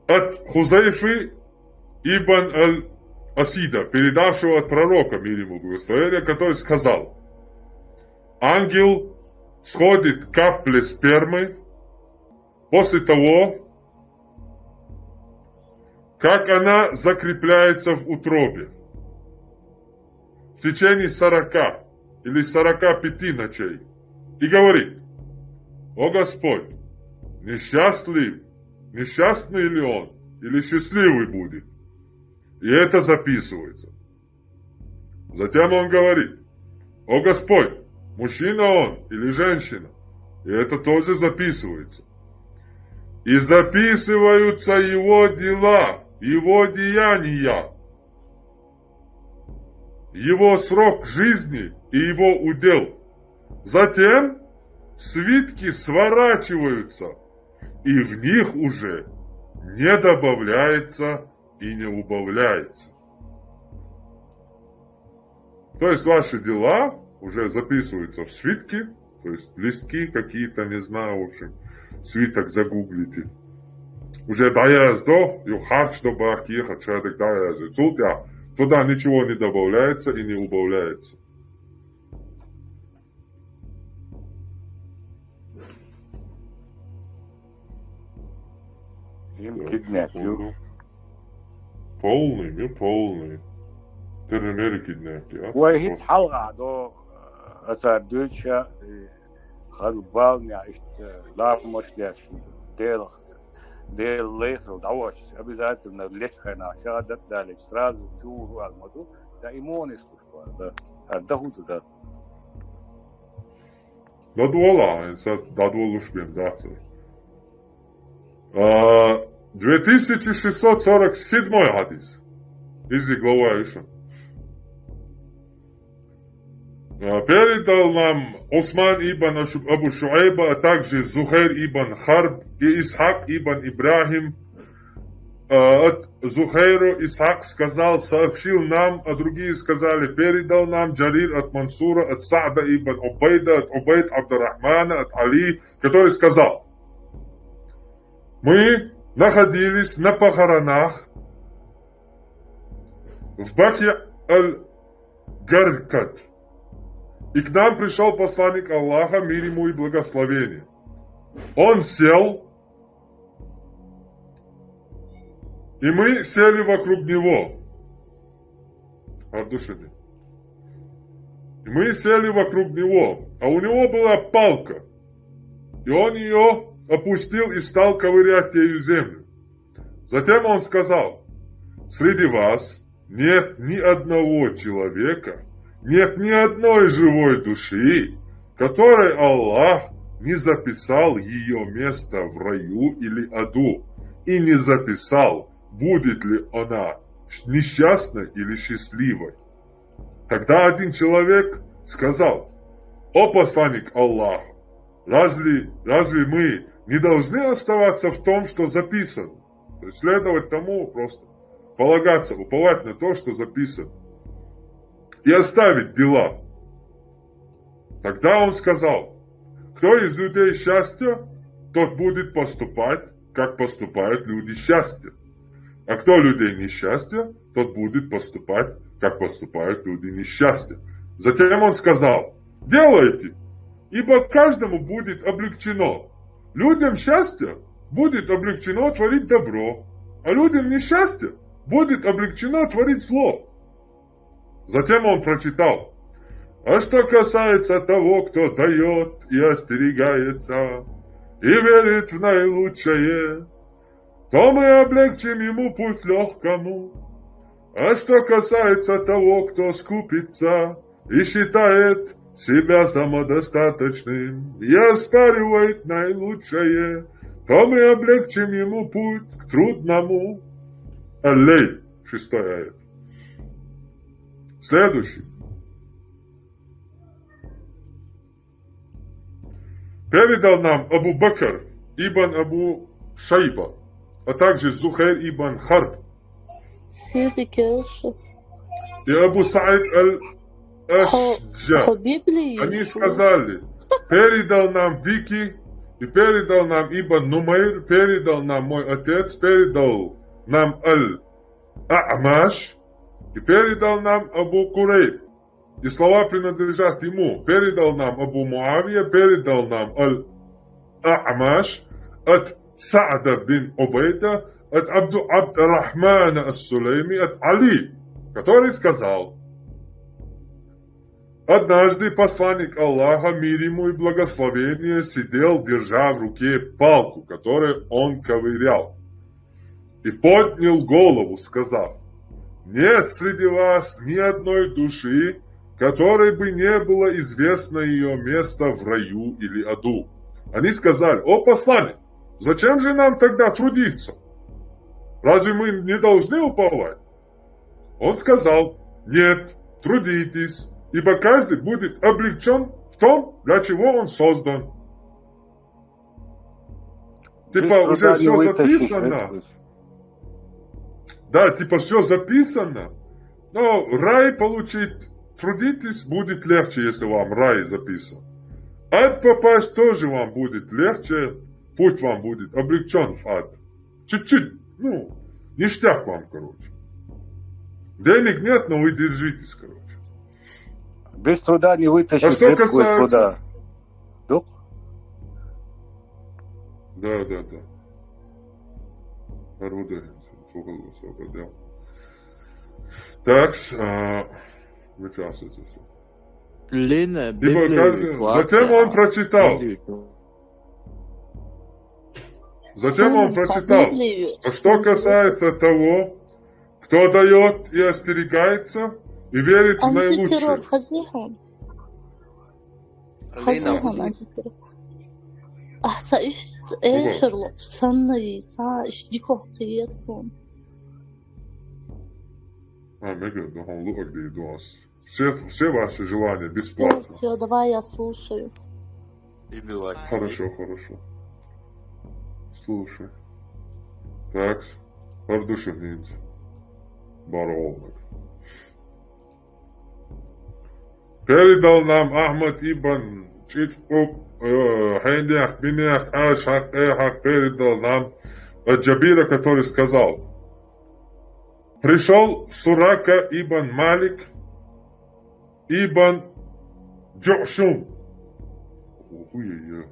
От Хузайфы ибн Аль-Асида, передавшего от пророка, мир ему благословения, который сказал: «Ангел сходит к капле спермы после того, как она закрепляется в утробе, в течение сорока или сорока пяти ночей, и говорит: „О Господь, несчастлив, несчастный ли он, или счастливый будет?“ И это записывается. Затем он говорит: «О Господь, мужчина он или женщина?» И это тоже записывается. И записываются его дела, его деяния, его срок жизни и его удел. Затем свитки сворачиваются, и в них уже не добавляется и не убавляется. То есть ваши дела уже записываются в свитки, то есть листки какие-то, не знаю, в общем, свиток загуглите. Уже даяз до, юхарч до бахи, хотя так даяз. Цултя, туда ничего не добавляется и не убавляется. Им киднеп ю. Полный, ю полный. Тер мери киднеп, а? Вай хит хьалгӀа до, ацар дуьйцуша, э, халбалня иштта ламаш деш, Дела, Дела лайхрал дӀавош, обязательно лечхайна шагӀадат далеш, сразу чугӀур вал ма ду, да имонис куш вар, да. А да хӀу да. Дадвола, инса дадволуш бен дацар. А, две тысячи шестьсот сорок седьмой хадис. Изи глава иша. А, передал нам Усман ибн Ашу-, Абу Шуайба, а также Зухайр ибн Харб и Исхак ибн Ибрахим, а, от Зухайра Исхак сказал, сообщил нам, а другие сказали, передал нам Джарир от Мансура, от Са'да ибн Убайда, от Убайд Абдурахмана, от Али, который сказал: «Мы находились на похоронах в Баки аль-Гаркад, и к нам пришёл посланник Аллаха, мир ему и благословение. Он сел, и мы сели вокруг него». Ардушевни. «И мы сели вокруг него, а у него была палка, и он её опустил и стал ковырять ею землю. Затем он сказал: среди вас нет ни одного человека, нет ни одной живой души, которой Аллах не записал её место в раю или аду, и не записал, будет ли она несчастной или счастливой». Тогда один человек сказал: «О посланник Аллаха, разве, разве мы не должны оставаться в том, что записано?» То есть следовать тому просто, полагаться, уповать на то, что записано, и оставить дела. Тогда он сказал: «Кто из людей счастья, тот будет поступать, как поступают люди счастья. А кто людей несчастья, тот будет поступать, как поступают люди несчастья». Затем он сказал: «Делайте, ибо каждому будет облегчено. Людям счастья будет облегчено творить добро, а людям несчастья будет облегчено творить зло». Затем он прочитал: «А что касается того, кто даёт и остерегается, и верит в наилучшее, то мы облегчим ему путь лёгкому. А что касается того, кто скупится и считает себя самодостаточным, и оспаривает наилучшее, то мы облегчим ему путь к трудному». Аль-Лейль, шестой аят. Следующий. Передал нам Абу Бакр ибн Абу Шайба, а также Зухайр ибн Харб Сиди келшу. И Абу Саид аль-Ашджа. Хо Библии. Они сказали: передал нам Вики, и передал нам Ибн Нумайр, передал нам мой отец, передал нам аль-А'маш, и передал нам Абу Курейб. И слова принадлежат ему. Передал нам Абу Муавия, передал нам аль-А'маш от Са'да бин Убайда, от Абду Абд-Рахмана ас-Сулейми, от Али, который сказал: однажды посланник Аллаха, мир ему и благословение, сидел, держа в руке палку, которой он ковырял, и поднял голову, сказав: нет среди вас ни одной души, которой бы не было известно ее место в раю или аду. Они сказали: «О посланник, зачем же нам тогда трудиться? Разве мы не должны уповать?» Он сказал: «Нет, трудитесь, ибо каждый будет облегчен в том, для чего он создан». Типа, уже все записано. Да, типа, все записано. Но рай получить, трудитесь, будет легче, если вам рай записан. Ад попасть тоже вам будет легче, путь вам будет облегчен в ад. Чуть-чуть, ну, ништяк вам, короче. Денег нет, но вы держитесь, короче. Без труда не вытащить. А что касается... Да, да, да. Орудие. Так, а, вычасывайте все. Лена, Ибо каждый... Затем он прочитал. Затем он прочитал. А что касается того, кто дает и остерегается, и верит в наилучшее. Хазихан антитер. Ахца иш эшерло саннави, ца иш дикох тиецун. А, мега, да, он лук дидуас. Все, все ваши желания бесплатно. Все, давай, я слушаю. Хорошо, хорошо. Слушай. Так, продушевниц. Баролмак. Передал нам Ахмад ибн Читфук, э, Хайнях, Бинях, Аш, Хак, э, Хак, передал нам от Джабира, который сказал: пришел Сурака ибн Малик, ибн Джушум. Ой-ой-ой.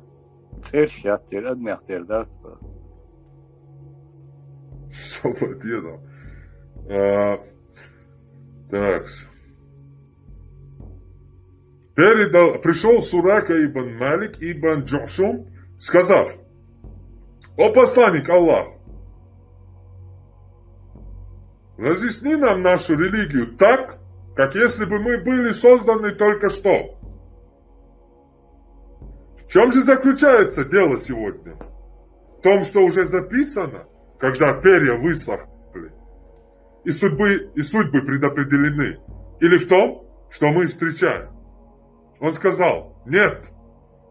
Тер сейчас, тер, однях тер, да? Что поделал? А, так. Передал, пришел Сурака ибн Малик ибн Джушум, сказав: «О посланник Аллаха, разъясни нам нашу религию так, как если бы мы были созданы только что». В чем же заключается дело сегодня? В том, что уже записано, когда перья высохли, и судьбы, и судьбы предопределены, или в том, что мы встречаем? Он сказал: «Нет,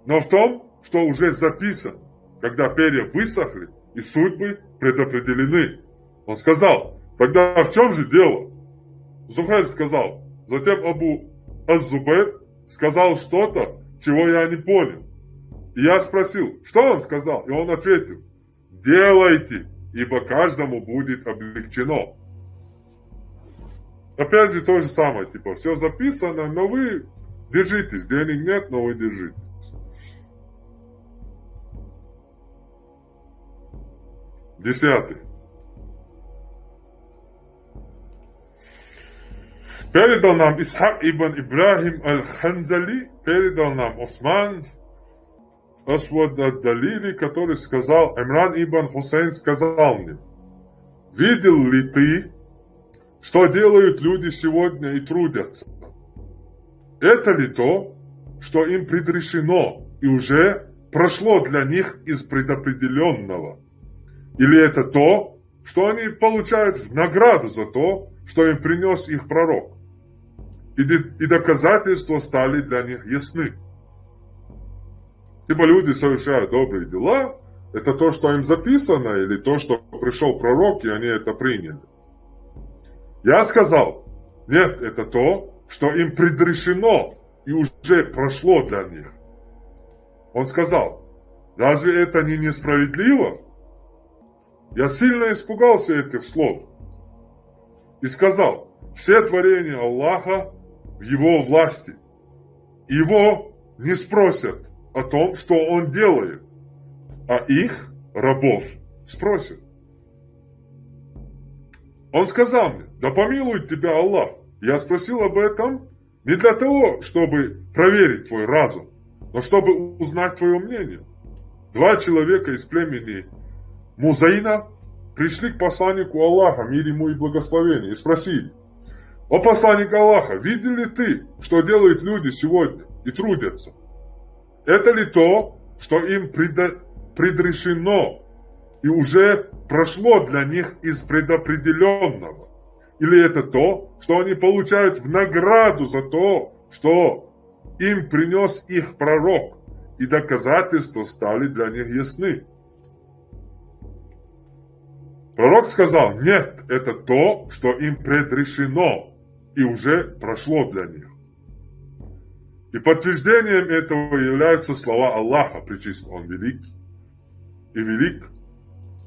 но в том, что уже записано, когда перья высохли и судьбы предопределены». Он сказал: «Тогда в чем же дело?» Зухайр сказал: «Затем Абу Аз-Зубайр сказал что-то, чего я не понял. И я спросил, что он сказал, и он ответил: делайте, ибо каждому будет облегчено». Опять же то же самое, типа, все записано, но вы держитесь, денег нет, но вы держитесь. Десятый. Передал нам Исхак ибн Ибрахим аль-Ханзали, передал нам Осман Асвад ад-Далили, который сказал: Имран ибн Хусейн сказал мне: «Видел ли ты, что делают люди сегодня и трудятся? Это ли то, что им предрешено и уже прошло для них из предопределенного? Или это то, что они получают в награду за то, что им принес их пророк? И, и доказательства стали для них ясны». Либо люди совершают добрые дела, это то, что им записано, или то, что пришел пророк, и они это приняли. Я сказал: «Нет, это то, что им предрешено и уже прошло для них». Он сказал: «Разве это не несправедливо?» Я сильно испугался этих слов и сказал: «Все творения Аллаха в его власти. Его не спросят о том, что он делает, а их, рабов, спросят». Он сказал мне: «Да помилует тебя Аллах». Я спросил об этом не для того, чтобы проверить твой разум, но чтобы узнать твое мнение. Два человека из племени Музайна пришли к посланнику Аллаха, мир ему и благословение, и спросили: «О посланник Аллаха, видел ли ты, что делают люди сегодня и трудятся? Это ли то, что им предо- предрешено и уже прошло для них из предопределенного? Или это то, что они получают в награду за то, что им принес их пророк, и доказательства стали для них ясны?» Пророк сказал: «Нет, это то, что им предрешено и уже прошло для них». И подтверждением этого являются слова Аллаха, пречист Он велик и велик,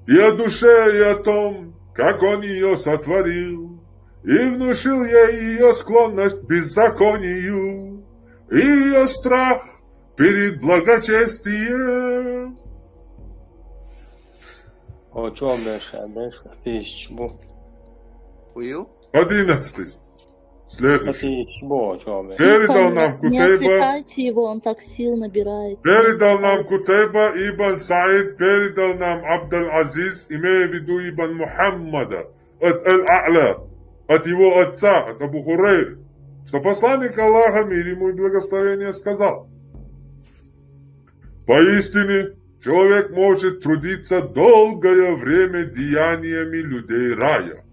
и о душе, и о том, как Он ее сотворил, и внушил ей ее склонность к беззаконию, и ее страх перед благочестием. О чем дальше? Дальше тысяч бу. Уйыл? Одиннадцатый. Следующий. Тысяч бу, о чем? Передал Тихо, нам не Кутейба, отвлекайте его, он так сил набирает. передал нам Кутейба ибн Саид, передал нам Абдул-Азиз, имея в виду ибн Мухаммада, от Аль-А'ля, от его отца, от Абу Хурейры, что посланник Аллаха, мир ему и благословение, сказал: «Поистине, человек может трудиться долгое время деяниями людей рая,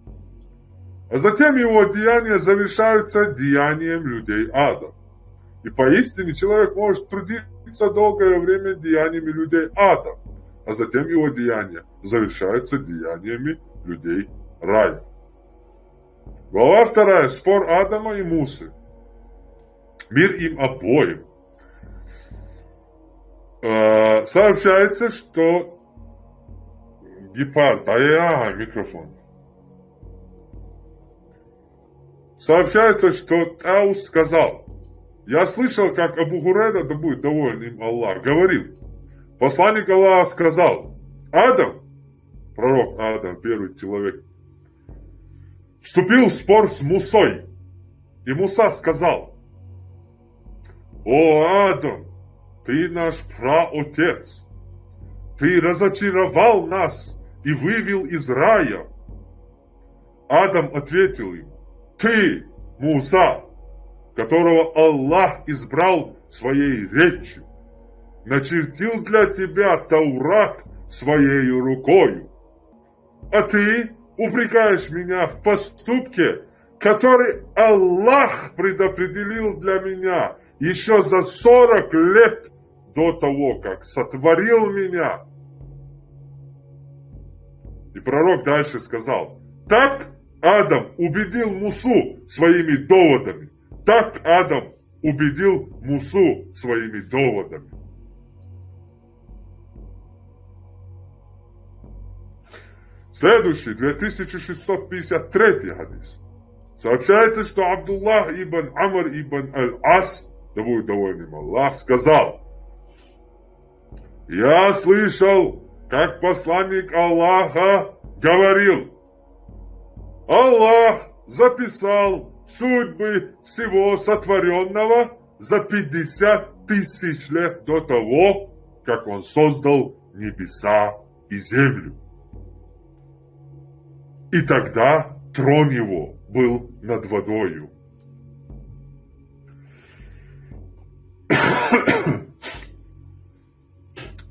а затем его деяния завершаются деянием людей ада. И поистине человек может трудиться долгое время деяниями людей ада, а затем его деяния завершаются деяниями людей рая». Глава вторая. Спор Адама и Мусы. Мир им обоим. Э, сообщается, что Гепард, да я микрофон. Сообщается, что Таус сказал: «Я слышал, как Абу Хурейра, да будет доволен им Аллах, говорил: посланник Аллаха сказал: Адам, пророк Адам, первый человек, вступил в спор с Мусой. И Муса сказал: О Адам, ты наш праотец, ты разочаровал нас и вывел из рая». Адам ответил ему: Ты, Муса, которого Аллах избрал своей речью, начертил для тебя Таурат своей рукою. А ты упрекаешь меня в поступке, который Аллах предопределил для меня еще за сорок лет до того, как сотворил меня. И пророк дальше сказал: Так Адам убедил Мусу своими доводами. Так Адам убедил Мусу своими доводами. Следующий, две тысячи шестьсот пятьдесят третий хадис. Сообщается, что Абдуллах ибн Амр ибн Аль-Ас, да будет доволен им Аллах, сказал: Я слышал, как посланник Аллаха говорил: Аллах записал судьбы всего сотворенного за пятьдесят тысяч лет до того, как Он создал небеса и землю. И тогда трон Его был над водою.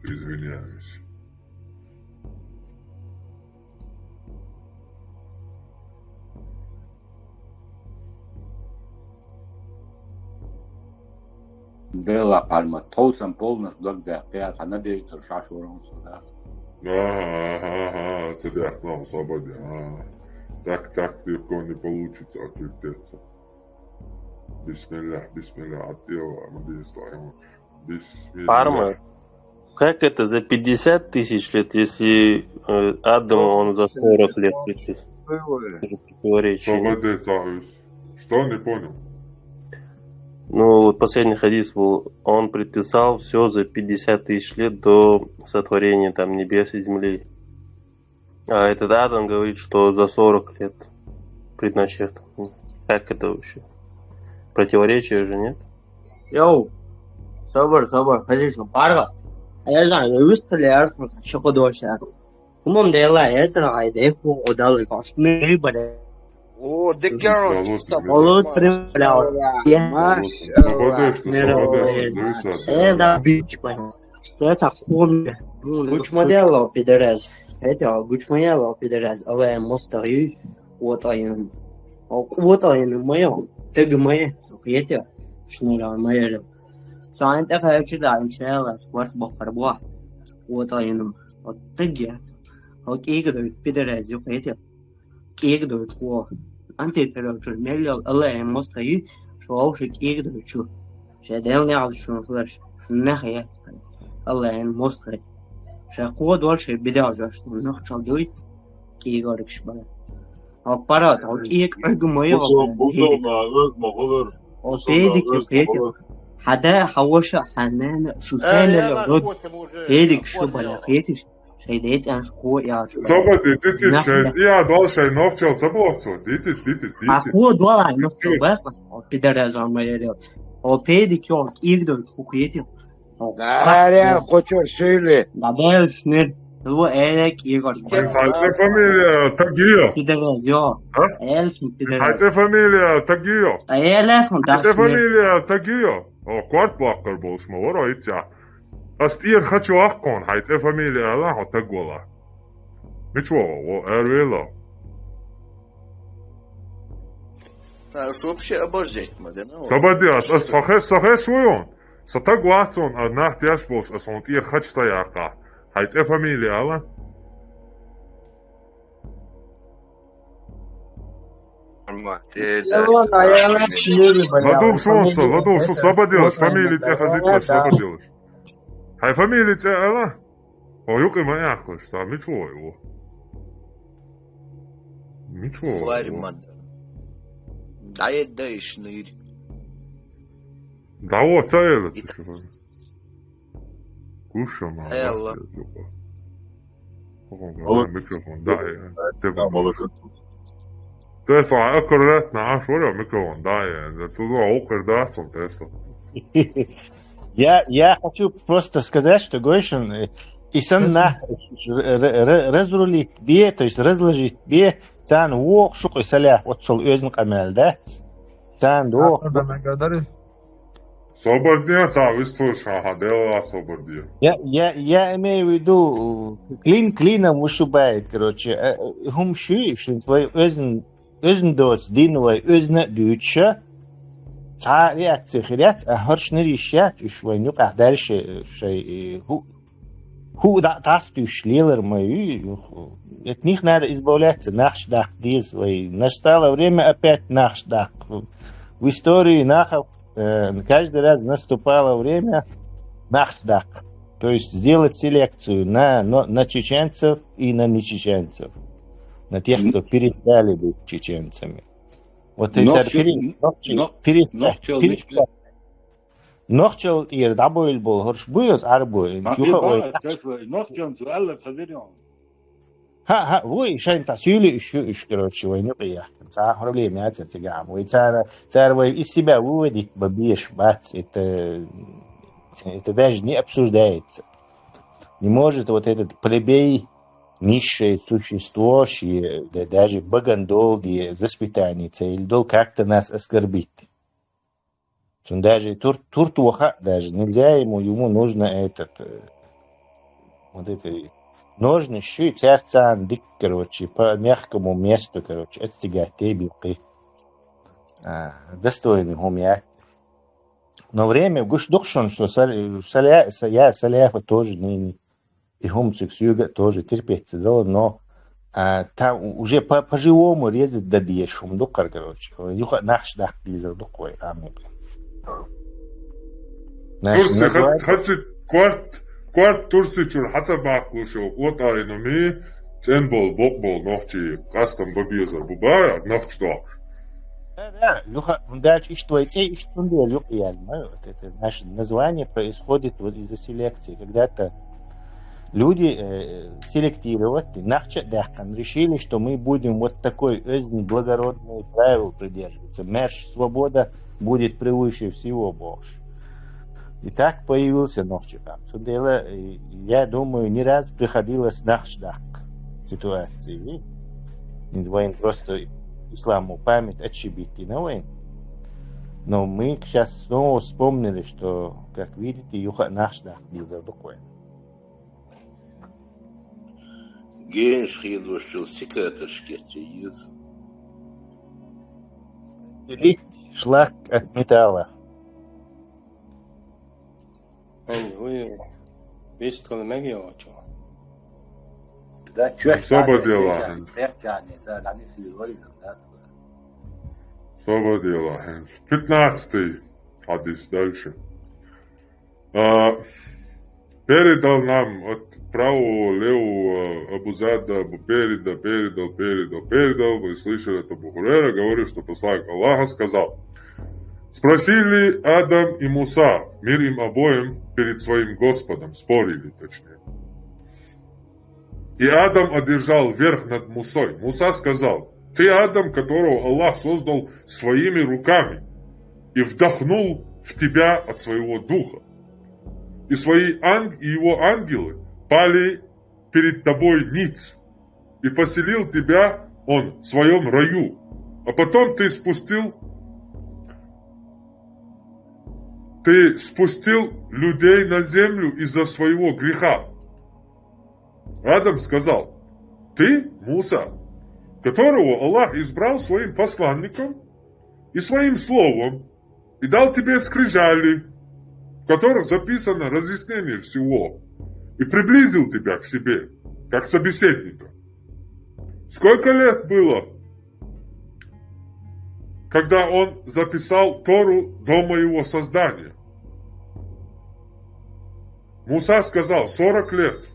Извиняюсь. Белла Пальма, тоусам полнос благ да, пя хана дейтер шашурам суда. Ага, ага, ага, это да, к нам свободе. Ага. Так, так легко не получится отвертеться. Бисмиллях, бисмиллях, от Иова, Мадина Ислахима. Бисмиллях. Парма, как это за пятьдесят тысяч лет, если э, Адам, он за сорок лет припис-, Было. противоречие? Свободе, Саус. Что, не понял? Ну, вот последний хадис был, он предписал все за пятьдесят тысяч лет до сотворения там небес и земли. А этот Адам говорит, что за сорок лет предначертан. Как это вообще? Противоречие же, нет? Йоу, собор, собор, хадис, парга. А я знаю, вы стали арсен, что ходошь. Хумам дела, эсра гай деху одал гаш не баде. О, декяро, Ладно, чисто тебе. Олус максимально. прям бля. Бля, Я маш-, Молодец, ты, Мира, молодец, э, ты, Лариса, э, ты. Да, бич бля. Это ком. Гучмадело пидорас. Это гучмадело пидорас. Але мостарю. Вот ай. Вот ай моё. Тег моё. Сухете. Шнура моё. Сайн та хачи да иншалла скваш бохарбуа. Вот ай. Вот тег я. Вот игры пидорас юхете. Кигдой ко. Анти терочу меллел але мостарю. Шо уши кигдой чу. Ше дел не ал шун флеш. Шун не хая. Але мостарю. Ше ко дол ше бидал жаш. Нах чал дуй. Кигорик шбала. Аппарат, а киг эг моё. Бузо, бузо, нагыз, моголор. О педик педик. Хада хаваша ханана шутена род. Педик шу бала педик. Шейдет ан шу я. Собади, дитит, Нах- шей, я дол шей нохчал цабуацо. Дитит, дитит, А дитит. ко дола нохчал бакас. О пидорас ан моё. О педик ё кигдой кухете. Дарья, хочешь сюли? Бабел шнер. Лу элек игор. Хай цӀи фамилия тагио. Пидорас ё. А? Элс пидорас. Хай цӀи фамилия тагио. А элс он Хай цӀи даш. фамилия тагио. О, кварт баккар болш ма воро иця. Астир хочу аккон, хай цӀи фамилия ала, хо тагвала. Мичо, о, эрвела. А, что вообще оборзеть, ма, да, ну, Собади, ас, ас, сахе, сахе шуйон. Са тагвацон, а нах тяш болш, ас он тир хач та яка. Хай цӀи фамилия ала. Ладу шуон са, ладу шу собадилаш, фамилия цӀи хазитлаш собадилаш. Хай фамилия цӀи ала? О, юкъи ма яхлаш, та мичо ой, о. Мичо ой, о. Фарман. Даед да ишныр. Да, о, цаела. Кушама. Цаела. Микрофон, да, я. Да, молодец. Теса, аккуратно, аш вора микрофон, да, я. Да, туда окер да, сон теса. Я, я хочу просто сказать, что Гойшин, э, и сан Спасибо. нах р- р- р- разрулить бе, то есть разложить бе, цан вох шук и салях, вот сол өзн камел, да? Цан вох. Собадия, ца выстуша, ха, дела собадия. Я, я, я имею в виду, э, клин клином вышибает, короче. Э, э, Хум ши, шин твой өзн, өзн доц, дин вай, өзн дюча. Ца реакция хиряц, а хорш нырищац, уж вай нюках дальше, э, шей, э, ху, ху да, тас тюш лилер мой, от них надо избавляться, нахш дак диз вай. Настало время опять нахш дак. В истории нахов, э, каждый раз наступало время нахш дак. То есть сделать селекцию на, на, на чеченцев и на нечеченцев. На тех, кто перестали быть чеченцами. Вот это Нохчо- пере-, нохчо- но- перестать, нохчо- перестать. Нохчо ир дабойл бол, хорш буйос, арбуй. Ма Юха ба, ой. чаш вай, нохчон су алла хазирён. Ха, ха, вой, шайн та сюли ищу, ищу, короче, вай, ну, я. Ца проблема, я, ца, ца, вой, ца, ца, вой, из себя выводить, бабеш, бац, это, это даже не обсуждается. Не может вот этот плебей, низшее существо, ши, да, даже багандол, где воспитание цель дол, как-то нас оскорбить. Он даже тур, тур туаха даже нельзя ему, ему нужно этот, э, вот это, нужно щи царцан дик, короче, по мягкому месту, короче, отстегать те билки. А, достойный хумят. Но время гуш духшон, что Саля-, Саля-, Са-, я Саляфа тоже не, не, и хумцик сюга тоже терпеться дало, но, а, там уже по, по-живому резать да дешум духар, короче. Юха нахш дах дизер духой, а, мук. Знаешь, Турци, называется- хачи кварт, кварт Турци чур хата баклушо, вот ай, ну, ми, цен бол, бок бол, нохчи, кастом бабизер, буба, нохч дох. Да, да, Люха, он дальше ишт твой цей, ишт тунде, Люха, я не знаю, вот это наше название происходит вот из-за селекции. Когда-то люди, э, селектировать, нахча дахкан, решили, что мы будем вот такой очень благородный правил придерживаться. Мерш, свобода будет превыше всего, Бож. И так появился Нохчикам. Судела, э, я думаю, не раз приходилось нахч дак. ситуаци. Вайн просто исламу память отшибить на вайн. Но мы сейчас снова вспомнили, что, как видите, юха наш нах дилдер дуквен. Генш хидвашчул сикатршкет из. Шлак от металла. Эн, уй, вистгал меги очо. Да, чё, Особо дела. Чё, чё, чё, чё, чё, чё, чё, Особо дела. Пятнадцатый хадис дальше. А, передал нам от правого, левого, Абу Зада, Абу переда, передал, передал, передал. Мы слышали от Абу Хурейра, говорит, что посланник Аллаха сказал: «Спросили Адам и Муса, мир им обоим, перед своим Господом, спорили, точнее. И Адам одержал верх над Мусой. Муса сказал: Ты Адам, которого Аллах создал своими руками и вдохнул в тебя от своего духа. И свои анг-, и его ангелы пали перед тобой ниц. И поселил тебя он в своем раю. А потом ты спустил, ты спустил людей на землю из-за своего греха». Адам сказал: «Ты, Муса, которого Аллах избрал своим посланником и своим словом, и дал тебе скрижали, в которых записано разъяснение всего, и приблизил тебя к себе, как собеседника. Сколько лет было, когда он записал Тору до моего создания?» Муса сказал: «Сорок лет».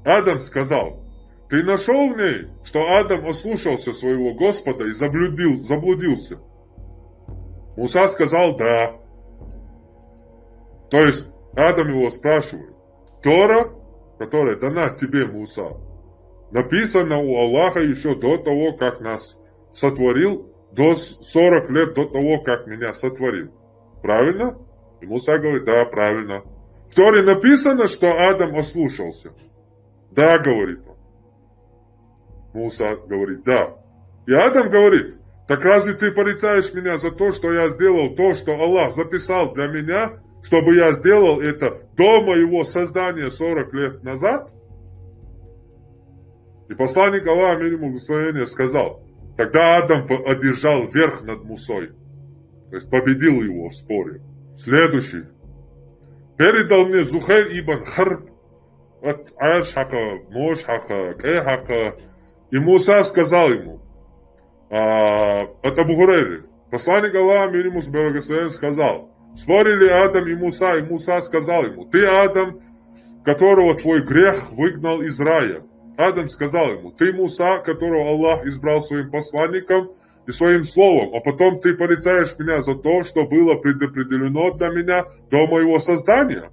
Адам сказал: «Ты нашёл в ней, что Адам ослушался своего Господа и заблудил-, заблудился?» Муса сказал: «Да». То есть Адам его спрашивает: «Тора, которая дана тебе, Муса, написана у Аллаха ещё до того, как нас сотворил, до с-, сорок лет до того, как меня сотворил. Правильно?» И Муса говорит: «Да, правильно». «В Торе написано, что Адам ослушался?» «Да», говорит он. Муса говорит: «Да». И Адам говорит: «Так разве ты порицаешь меня за то, что я сделал то, что Аллах записал для меня, чтобы я сделал это до моего создания сорок лет назад?» И посланник Аллаха, мир ему благословение, сказал: «Тогда Адам по-, одержал верх над Мусой», то есть победил его в споре. Следующий. Передал мне Зухайр ибн Харб от Аш Хака, Мош Хака, Кэ Хака. И Муса сказал ему, а, от Абу Хурейры. Посланник Аллаха, мир ему благословение, сказал: «Спорили Адам и Муса, и Муса сказал ему: „Ты Адам, которого твой грех выгнал из рая“». Адам сказал ему: «Ты Муса, которого Аллах избрал своим посланником и своим словом, а потом ты порицаешь меня за то, что было предопределено для меня до моего создания».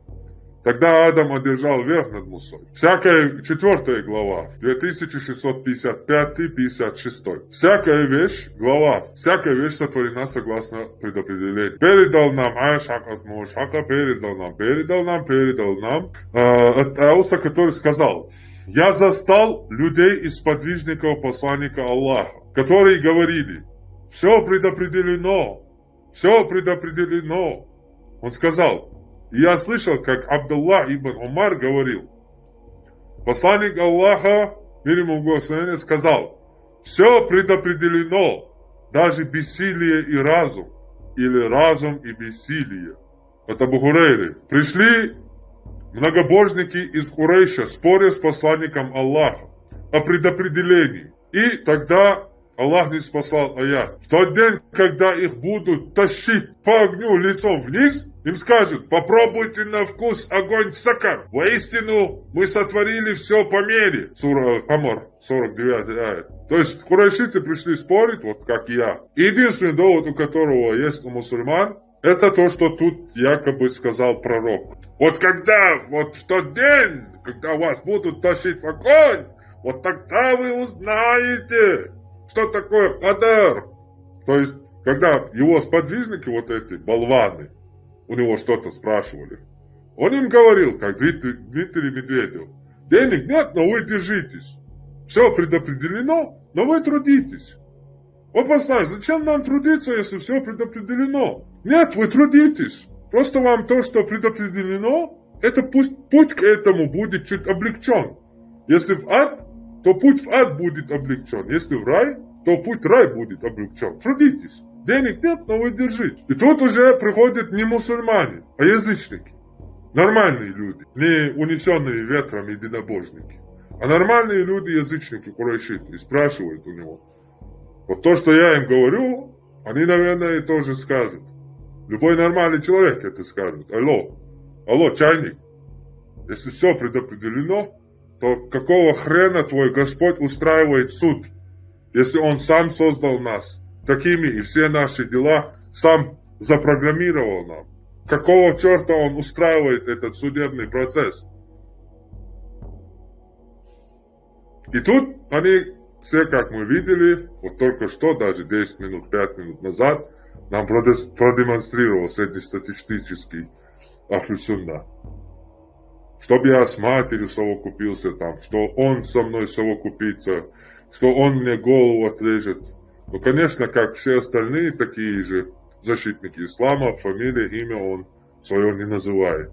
Тогда Адам одержал верх над Мусой. Всякая, четвёртая глава, две тысячи шестьсот пятьдесят пятый, пятьдесят шестой. Всякая вещь, глава, всякая вещь сотворена согласно предопределению. Передал нам Аш Хак от Мош Хака, передал нам, передал нам, передал нам, э, от Ауса, который сказал: «Я застал людей из сподвижников посланника Аллаха, которые говорили: „Всё предопределено, всё предопределено“». Он сказал, и я слышал, как Абдуллах ибн Умар говорил: «Посланник Аллаха, мир ему благословение, сказал: „Всё предопределено, даже бессилие и разум, или разум и бессилие“». Это Абу Хурейры. Пришли многобожники из Курейша, споря с посланником Аллаха о предопределении. И тогда Аллах ниспослал аят: «В тот день, когда их будут тащить по огню лицом вниз, им скажут: „Попробуйте на вкус огонь сакар. Воистину, мы сотворили всё по мере“». Сура Аль-Камар, сорок девятый аят. То есть курайшиты пришли спорить, вот как я. Единственный довод, у которого есть у мусульман, это то, что тут якобы сказал пророк. Вот когда, вот в тот день, когда вас будут тащить в огонь, вот тогда вы узнаете, что такое кадар. То есть, когда его сподвижники, вот эти болваны, у него что-то спрашивали, он им говорил, как Дмитрий, Дмитрий Медведев: Денег нет, но вы держитесь. Все предопределено, но вы трудитесь. Вы послали, зачем нам трудиться, если все предопределено? Нет, вы трудитесь. Просто вам то, что предопределено, это путь, путь к этому будет чуть облегчен. Если в ад, то путь в ад будет облегчен. Если в рай, то путь в рай будет облегчен. Трудитесь. Денег нет, но вы держитесь. И тут уже приходят не мусульмане, а язычники. Нормальные люди, не унесенные ветром единобожники. А нормальные люди, язычники, курайшиты, и спрашивают у него. Вот то, что я им говорю, они, наверное, и тоже скажут. Любой нормальный человек это скажет. Алло, алло, чайник, если все предопределено, то какого хрена твой Господь устраивает суд, если он сам создал нас такими и все наши дела сам запрограммировал нам? Какого черта он устраивает этот судебный процесс? И тут они все, как мы видели, вот только что, даже десять минут, пять минут назад, нам продес- продемонстрировал среднестатистический Ахлю Сунна. Чтоб я с матерью совокупился там, что он со мной совокупится, что он мне голову отрежет. Ну, конечно, как все остальные такие же защитники ислама, фамилия, имя он свое не называет.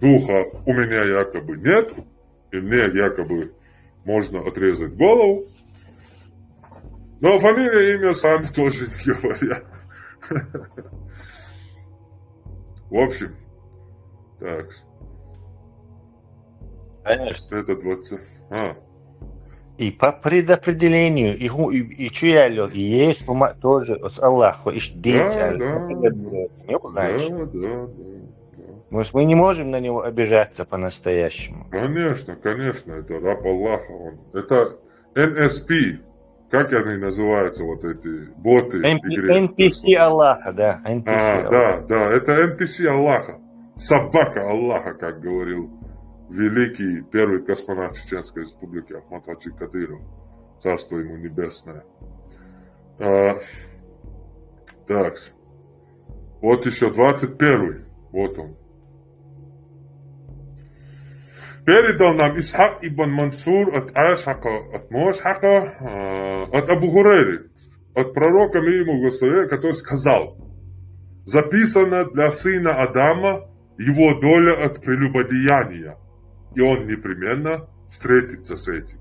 Духа у меня якобы нет, и мне якобы можно отрезать голову. Но фамилия, имя сами тоже не говорят. В общем, так. Конечно. Это двадцать. А, И по предопределению, и, ху- и, и чуяло, и есть ума тоже от Аллаха, и да, да, не да, да, да, да. Мы, мы не можем на него обижаться по-настоящему. Конечно, конечно, это раб Аллаха. Он. Это Н С П. Как они называются, вот эти боты? Н П С Аллаха, да. Н П С А, да, да, это Н П С Аллаха. Собака Аллаха, как говорил великий первый космонавт Чеченской Республики Ахмад Хаджи Кадыров. Царство ему небесное. А, так. Вот еще двадцать первый. Вот он. Передал нам Исхак ибн Мансур от Аш Хака, от Мош Хака, э, от Абу Хурейры, от пророка, мир ему благословения, который сказал: «Записано для сына Адама его доля от прелюбодеяния, и он непременно встретится с этим».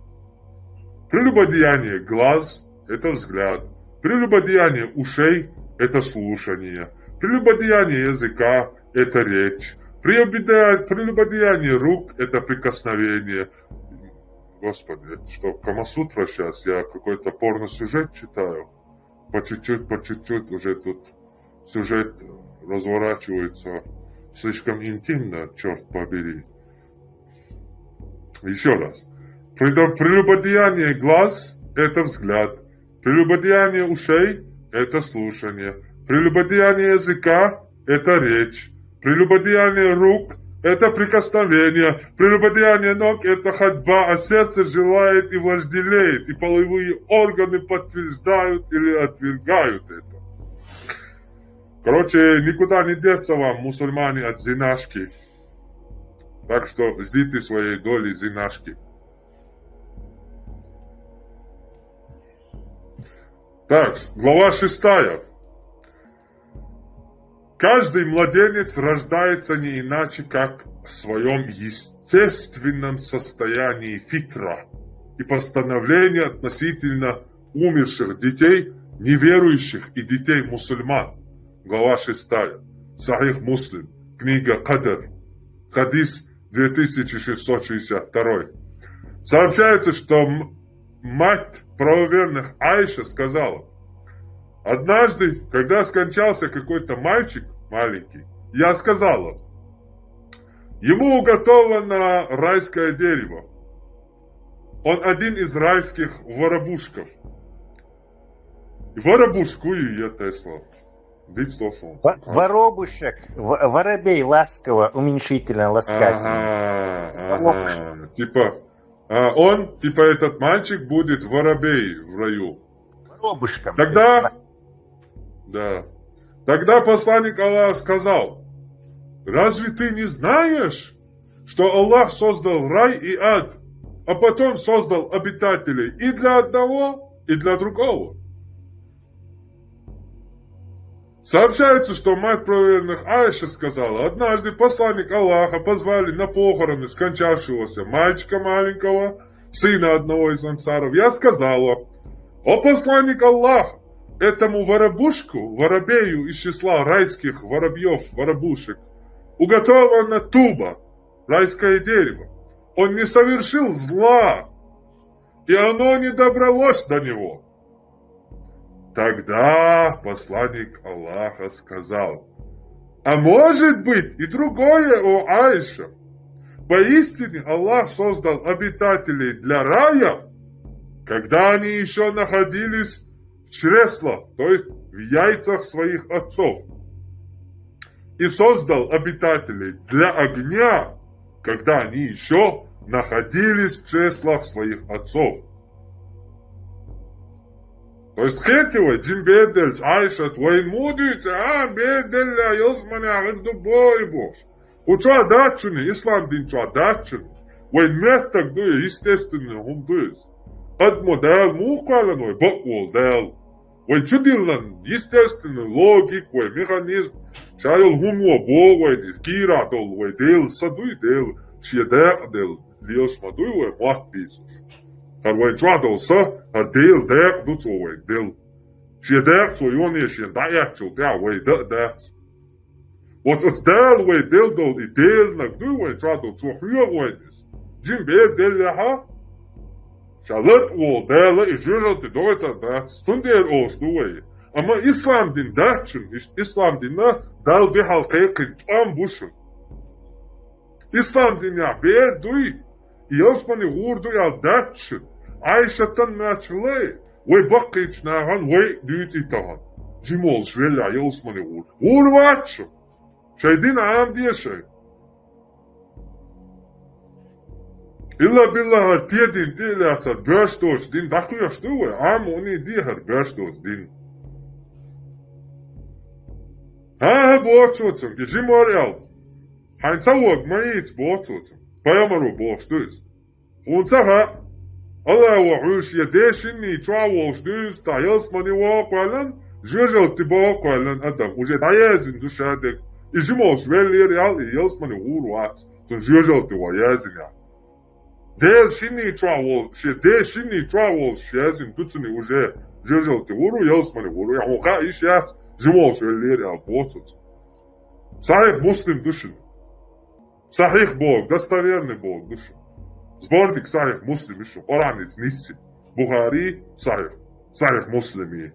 Прелюбодеяние глаз — это взгляд. Прелюбодеяние ушей — это слушание. Прелюбодеяние языка — это речь. Прелюбодея- Прелюбодеяние рук — это прикосновение. Господи, это что, Камасутра сейчас? Я какой-то порносюжет читаю? По чуть-чуть, по чуть-чуть уже тут сюжет разворачивается слишком интимно, черт побери. Еще раз. Предо- Прелюбодеяние глаз — это взгляд. Прелюбодеяние ушей — это слушание. Прелюбодеяние языка — это речь. Прелюбодеяние рук — это прикосновение. Прелюбодеяние ног — это ходьба, а сердце желает и вожделеет, и половые органы подтверждают или отвергают это. Короче, никуда не деться вам, мусульмане, от зинашки. Так что ждите своей доли зинашки. Так, глава шестая. Каждый младенец рождается не иначе, как в своем естественном состоянии фитра и постановление относительно умерших детей, неверующих и детей мусульман. Глава шестая. Сахих Муслим. Книга Кадр. Хадис две тысячи шестьсот шестьдесят второй. Сообщается, что м- мать правоверных Айша сказала: «Однажды, когда скончался какой-то мальчик маленький, я сказала: ему уготовано райское дерево. Он один из райских воробушков». И воробушку и я Тесла. Ведь слышал. Во- Воробушек, в- воробей ласково, уменьшительно, ласкательно. Ага, ага. Типа, а он, типа этот мальчик будет воробей в раю. Воробушком. Тогда, да. Тогда посланник Аллаха сказал: «Разве ты не знаешь, что Аллах создал рай и ад, а потом создал обитателей и для одного, и для другого. Сообщается, что мать правоверных Аиша сказала: «Однажды посланник Аллаха позвали на похороны скончавшегося мальчика маленького, сына одного из ансаров. Я сказала: „О посланник Аллаха, этому воробушку, воробею из числа райских воробьев, воробушек, уготована туба, райское дерево. Он не совершил зла, и оно не добралось до него“». Тогда посланник Аллаха сказал: «А может быть и другое, о Аиша. Поистине Аллах создал обитателей для рая, когда они еще находились в чреслах, то есть в яйцах своих отцов, и создал обитателей для огня, когда они еще находились в чреслах своих отцов». То есть хетивай, жим бердел Аишат вайн мудуйца, а бердел ялсманягъ дубой бош. Уча дачуни, ислам дин ча дачуни. Вайн меттаг дуй, естественный хум дуйс. Адмо дал мукалан вай баквол дал. Вай чудиллан естественный логик, вай механизм. Чаял хум ва бо вай, кира дол вай дел, садуй дел, шия дел, лиош мадуй вай мат бисуш. Хар вайн ча дол са, хар дел дек дуц вай дел. Шия дек цо ёне шен да ячул тя вай да дац. Вот оц дал вай дел дол и дел наг дуй вайн ча дол цо хуя вайнис. Жим бер дел ляха. Шалат вол дала и жужал ты дойта дац. Сундер олш ду вай. Ама ислам дин дачун, ис-, ислам дин на дал бихал кайкин там бушун. Ислам дин я бер дуй. Ялсмани гъур дуй ал дачун. Айшатан начлай. Вай баккич наган, вай дюйт итаган. Жимол швелля ялсмани гъур. Гъур вачу. Шай дин ам дешай. Илла билла хар тия дин, тия ляцар бёш доч дин, дахуяш ду вай, ам уни ди хар бёш доч дин. Ха, ха, боцоцам, ки жимор ял. Хайн цавог маиц боцоцам. Паямару бохш дуйс. Унца ха, Аллах ва хуш я дешин ни чуа волш дуйс, та ялсмани ва квалан, жужал ти ба квалан адам. Уже та язин душа дек. И жимол швеллер ял, и ялсмани гъур вац. Сон жужал ти ва язин я. Дел шини чуа вол, ше, дел шини чуа вол, ше язин дуцуни уже жужал ти гъуру, ялсмани гъуру. Я хо ха иш яц, жимол швеллер ял боцоц. Сахих Муслим душин. Сахих бог, достоверный бог душин. Сборник Сахих Муслим ишу, Къураниц нисси. Бухари Сахих, Сахих Муслими.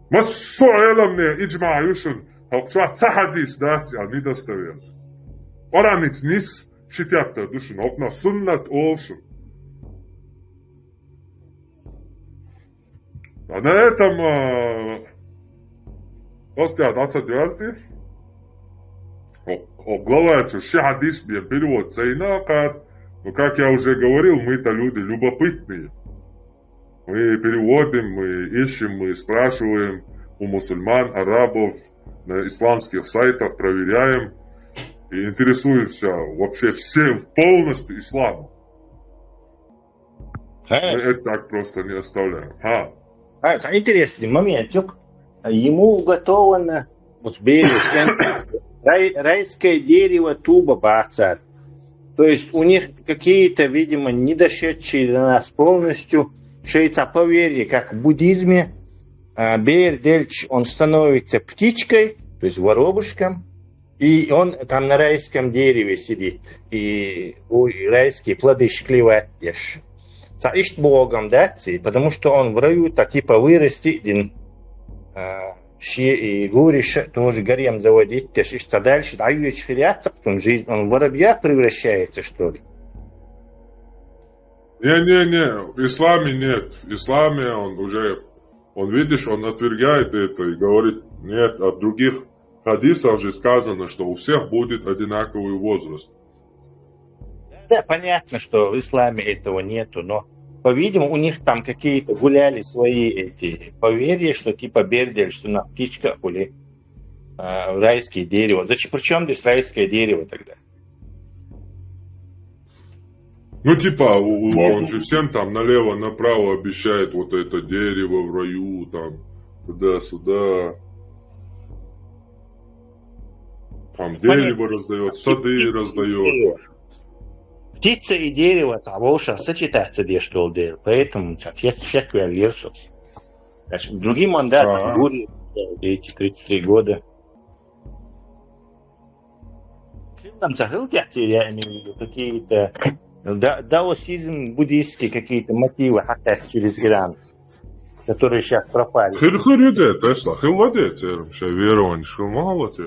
Массо гӀеламне иджма юшун, хӀокху чохь ца хьадис дац аьлла, недостоверно. Къураниц нис ши тетта ду шуна, хӀокхунах суннат олу шуна. А на этом, а, просто я дӀа ца доьрзи. Хьо, хьо глава чу ши хьадис бен перевод ца йина кхар. Но, как я уже говорил, мы-то люди любопытные. Мы переводим, мы ищем, мы спрашиваем у мусульман, арабов, на исламских сайтах, проверяем и интересуемся вообще всем, полностью исламом. Мы это так просто не оставляем. Ха. А, интересный моментик. Ему уготовано, вот берег, рай-, райское дерево туба бацар. То есть у них какие-то, видимо, не дошедшие до нас полностью шейца поверья, как в буддизме, а, бер дельч, он становится птичкой, то есть воробушком, и он там на райском дереве сидит, и, у, и райские плоды клевать деш. Ца ишт богом, да, ци, потому что он в раю-то типа вырастет, дин, а, Ши и гуриша тоже гарем заводить, те ж ишта дальше, да, ю чхиряться, потом жизнь, он в воробья превращается, что ли? Не-не-не, в исламе нет. В исламе он уже, он, видишь, он отвергает это и говорит, нет, а в других хадисах же сказано, что у всех будет одинаковый возраст. Да, понятно, что в исламе этого нету, но, по-видимому, у них там какие-то гуляли свои эти поверья, что типа бердель, что на птичка хули, а, райское дерево. Зачем, при чём здесь райское дерево тогда? Ну, типа, у- у- он же всем там налево-направо обещает вот это дерево в раю, там, туда-сюда. Там дерево раздает, сады раздает. Птица и дерево, цхьа вовшах сочетаться деш долу дела. Поэтому цхьа шек ваьлла лерсус. Значит, другим мандатом Ага. Гурьев, эти тридцать три года. Там ца хилла тяхтир, я имею в виду, какие-то да- даосизм, буддийские какие-то мотивы хотят через Иран, которые сейчас пропали. Хир хир ю де, тесла, хилла де, церам, шай верованиш хилла ма хилла те.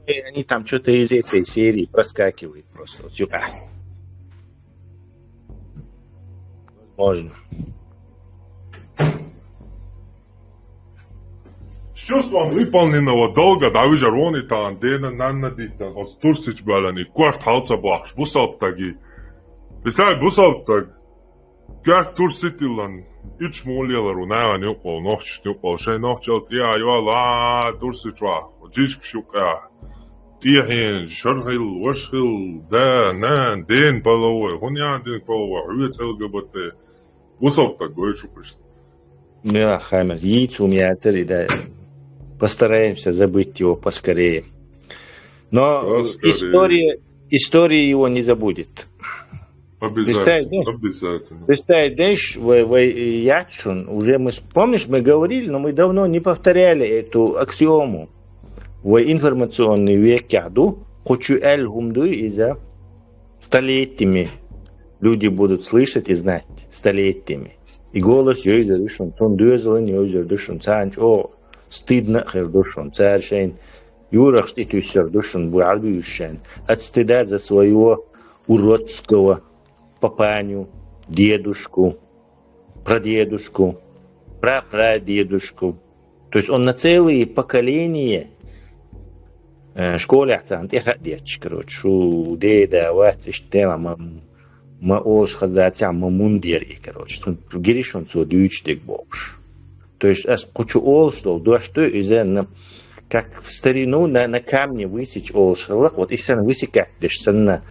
И они там что-то из этой серии проскакивают просто. Вот сюда. Возможно. С чувством выполненного долга, да, вы же рони там, дена нанна диттан, от турсич балани, кварт халца бахш, бусалптаги. Представь, бусалптаг, кварт турситилан, ич молелару, наан юкъол, нохчиш юкъол, шай нохчал, я, я, ла, турсич ва, джишк шукъа. Тихин, шархил, вашхил, да, нан, ден половой, хун я ден половой, хуя целга батте. Бусалптаг гой чукъуш. Да, Хамер, яйцо у меня цели, да. Постараемся забыть его поскорее. Но Поскорее. история, история его не забудет. Обязательно, Представь, да? Обязательно. Представь, знаешь, в, в, я чун, уже мы, с- помнишь, мы говорили, но мы давно не повторяли эту аксиому. В информационный век яду, хочу эль хумду из-за столетиями люди будут слышать и знать, столетиями. И голос йойзер душун, тун дёзалын йойзер душун, цанч о стыдно хер душун, царшейн юрахш и тюссер душун, бу албиюшен, от стыда за своего уродского папаню, дедушку, прадедушку, прапрадедушку. То есть он на целые поколения э, школе цан тӀе хаддетч, короче, шу деда вац иштта ма ма олуш хаза цхьа ма мундер и, короче, цун гиришун цо дуьйцу диг бохуш. То есть ас кучу олуш долу дош ду иза на как в старину на, на камне высечь олуш хилла, вот и сан высекать деш санна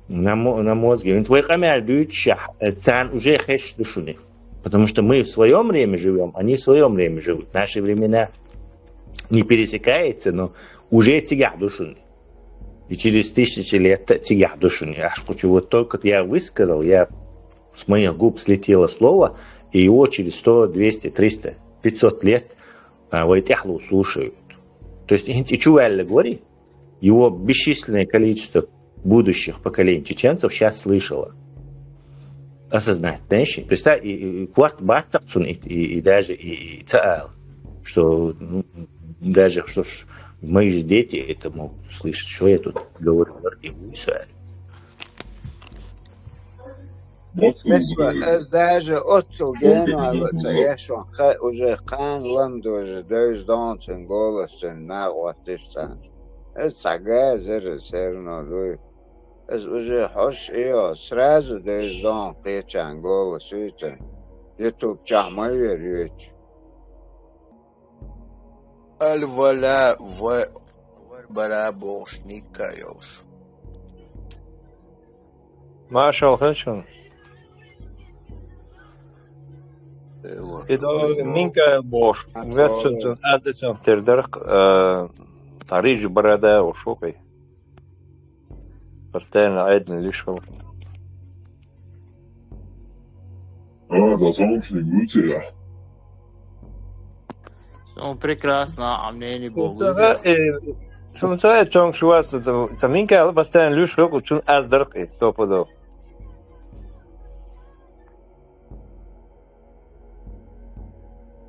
на, мо- на мозге. Винц вай къамел дуьйцу шах, э, цан уже хеш ду шуни. Потому что мы в своем время живем, они в своем время живут. Наши времена не пересекаются, но уже цигахь ду шуни. И через тысячи лет цигахь ду шуни. Аш кучу вот только я высказал, я с моих губ слетело слово, и его через сто, двести, триста, пятьсот лет а, вай тӀехьлу слушают. То есть хӀинца и чу ваьлла гори, его бесчисленное количество будущих поколений чеченцев сейчас слышало. Осознать, знаешь? Представь, и, и, и кварт бацах цун и, и, и даже и, и цаал, что ну, даже что ж, мои же дети это могут слышать, что я тут говорю, и вы сами. Эс даже оццул генвала ца эшон ха уже кхана ламдожа девза донцун голасцун нагӀоттиш царна. Эс ца газер серно дуй. Эс уже хьош ио сразу девза дон кхечан голас вицун. YouTube чахь ма вер вечу. Аль вала ва вар бара бохуш никка йолуш. Маршал хилчун. Эва. И до Минка бохуш. Весцун цун аддесен тер дарх, э, Рижи Барада ошо кай. Постоянно айден лишил. А, за сообщник будете? Сун прекрасно, а мне не бог. Сунца, э, сунца, э, чонг шуас, ца Минка постоянно лишил, чун аз дарх, э, стопудов.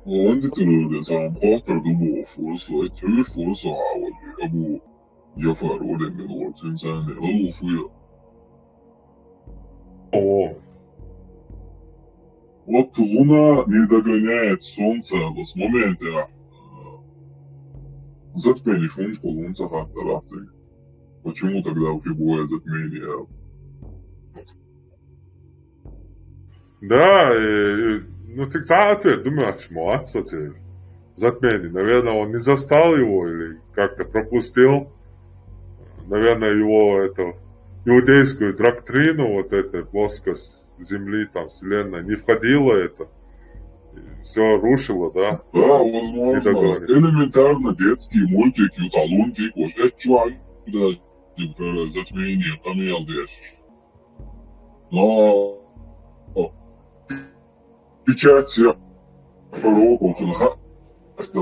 Онда тулуга сам хостар дубу фурсу, тюш фурсу авади, абу Джафар оле мен ортин сане, алу фуя. О, Вот луна не догоняет солнце в момент, а, э, затмение шум лунца хаттарахты. Почему тогда вообще бывает затмение? Да, э, ну, цик цаате, думаю, чмо, цаате. Затмение. Наверное, он не застал его или как-то пропустил. наверное, его это иудейскую доктрину, вот эта плоскость Земли, там, Вселенной, не входило это. Все рушило, да? Да, возможно. Элементарно детский мультик, юталунчик, вот это чувак, да, затмение, камел деш. Но печать всех пророков, это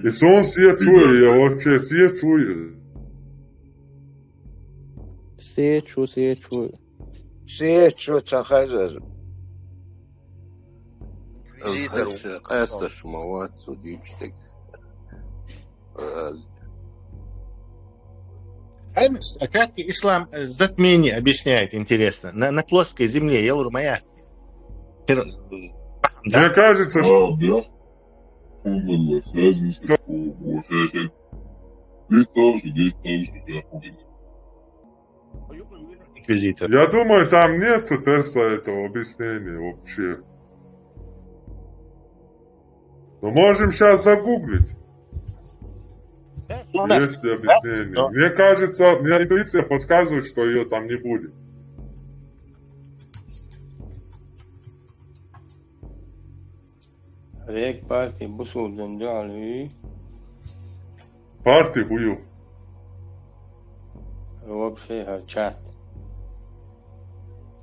И он сие чує, я вообще сие чує. Сие чу, сие чу. Сие чу, цахайзар. Инквизитор. Эсэш мават судючтек. А как ислам затмение объясняет, интересно? На, на плоской земле, я говорю, моя. Мне кажется, что... Инквизитор. Я думаю, там нету Тесла этого объяснения вообще. Но можем сейчас загуглить. Есть ли объяснение? Мне кажется, мне интуиция подсказывает, что ее там не будет. Рек парти бусулден дали. Парти хую. Вообще ха чат.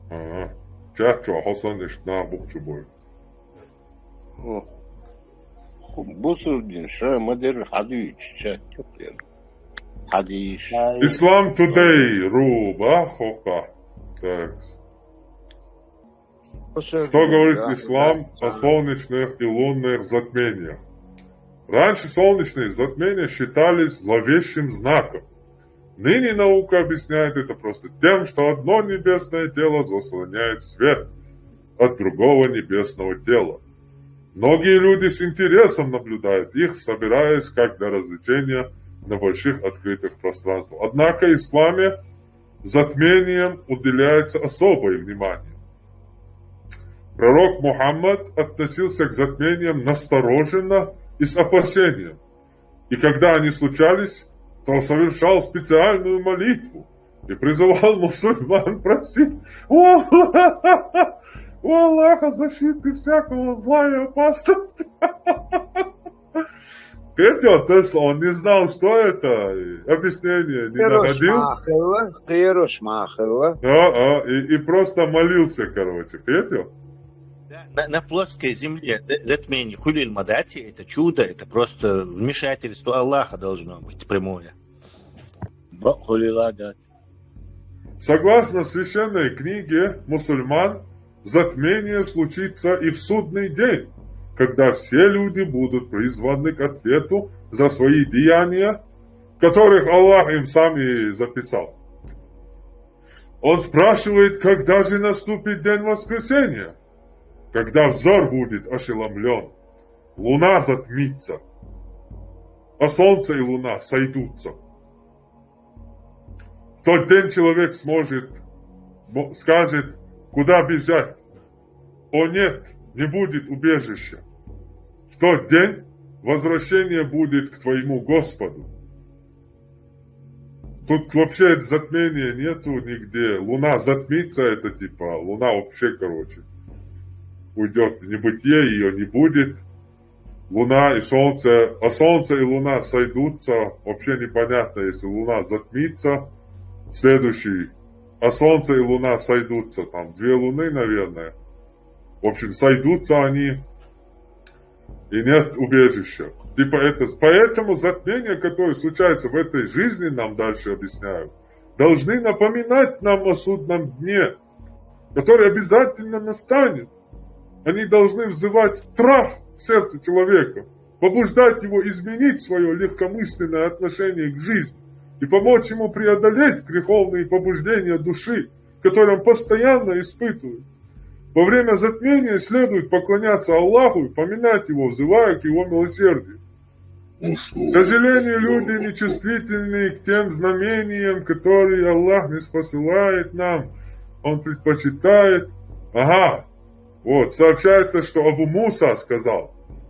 Ага. Чат чо хосон ишна бухчу бой. О. Бусулден ша мадер хадуич чат чо. Хадиш. Ислам Тудей руба хока. Так. Что говорит ислам о солнечных и лунных затмениях? Раньше солнечные затмения считались зловещим знаком. Ныне наука объясняет это просто тем, что одно небесное тело заслоняет свет от другого небесного тела. Многие люди с интересом наблюдают их, собираясь как для развлечения на больших открытых пространствах. Однако в исламе затмениям уделяется особое внимание. Пророк Мухаммад относился к затмениям настороженно и с опасением. И когда они случались, то совершал специальную молитву и призывал мусульман просить у Аллаха, у Аллаха защиты всякого зла и опасности. Видите, то есть он не знал, что это, и объяснение не находил. Хируш махилла. А, а, и, и просто молился, короче. Видите? На, на плоской земле затмение хулил мадати, это чудо, это просто вмешательство Аллаха должно быть прямое. Согласно священной книге мусульман, затмение случится и в судный день, когда все люди будут призваны к ответу за свои деяния, которых Аллах им сам и записал. Он спрашивает, когда же наступит день воскресения, когда взор будет ошеломлен, луна затмится, а солнце и луна сойдутся. В тот день человек сможет, скажет, куда бежать. О нет, не будет убежища. В тот день возвращение будет к твоему Господу. Тут вообще затмения нету нигде. Луна затмится, это типа, луна вообще, короче, уйдет в небытие, ее не будет. Луна и солнце, а солнце и луна сойдутся, вообще непонятно, если луна затмится, следующий, а солнце и луна сойдутся, там две луны, наверное. В общем, сойдутся они, и нет убежища. Типа это, поэтому затмения, которые случаются в этой жизни, нам дальше объясняют, должны напоминать нам о судном дне, который обязательно настанет. Они должны вызывать страх в сердце человека, побуждать его изменить свое легкомысленное отношение к жизни и помочь ему преодолеть греховные побуждения души, которые он постоянно испытывает. Во время затмения следует поклоняться Аллаху и поминать Его, взывая к Его милосердию. К сожалению, люди нечувствительны к тем знамениям, которые Аллах не спосылает нам. Он предпочитает... Ага, вот, сообщается, что Абу Муса сказал: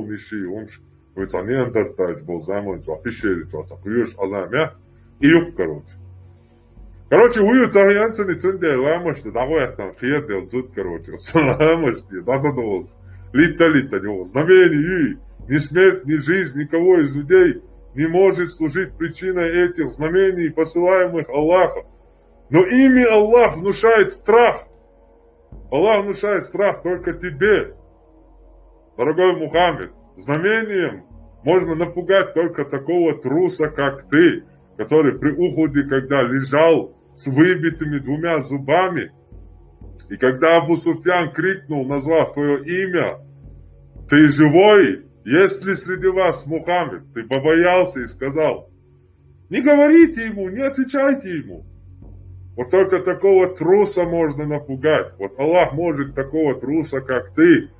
полнейший, он ж, говорит, а неандерталец был, знаем, он что, пещере, что, так, ешь, а знаем, я? И юг, короче. Короче, уйу цагянцани цинде ламашта, дагоятан, хиедел, дзуд, короче, ламашта, да, задумал. Лита, лита, него. Знамение, и ни смерть, ни жизнь никого из людей не может служить причиной этих знамений, посылаемых Аллахом. Но ими Аллах внушает страх. Аллах внушает страх только тебе, дорогой Мухаммед. Знамением можно напугать только такого труса, как ты, который при Ухуде, когда лежал с выбитыми двумя зубами, и когда Абу Суфьян крикнул, назвав твое имя: «Ты живой? Есть ли среди вас Мухаммед?» Ты побоялся и сказал: «Не говорите ему, не отвечайте ему». Вот только такого труса можно напугать. Вот Аллах может такого труса, как ты,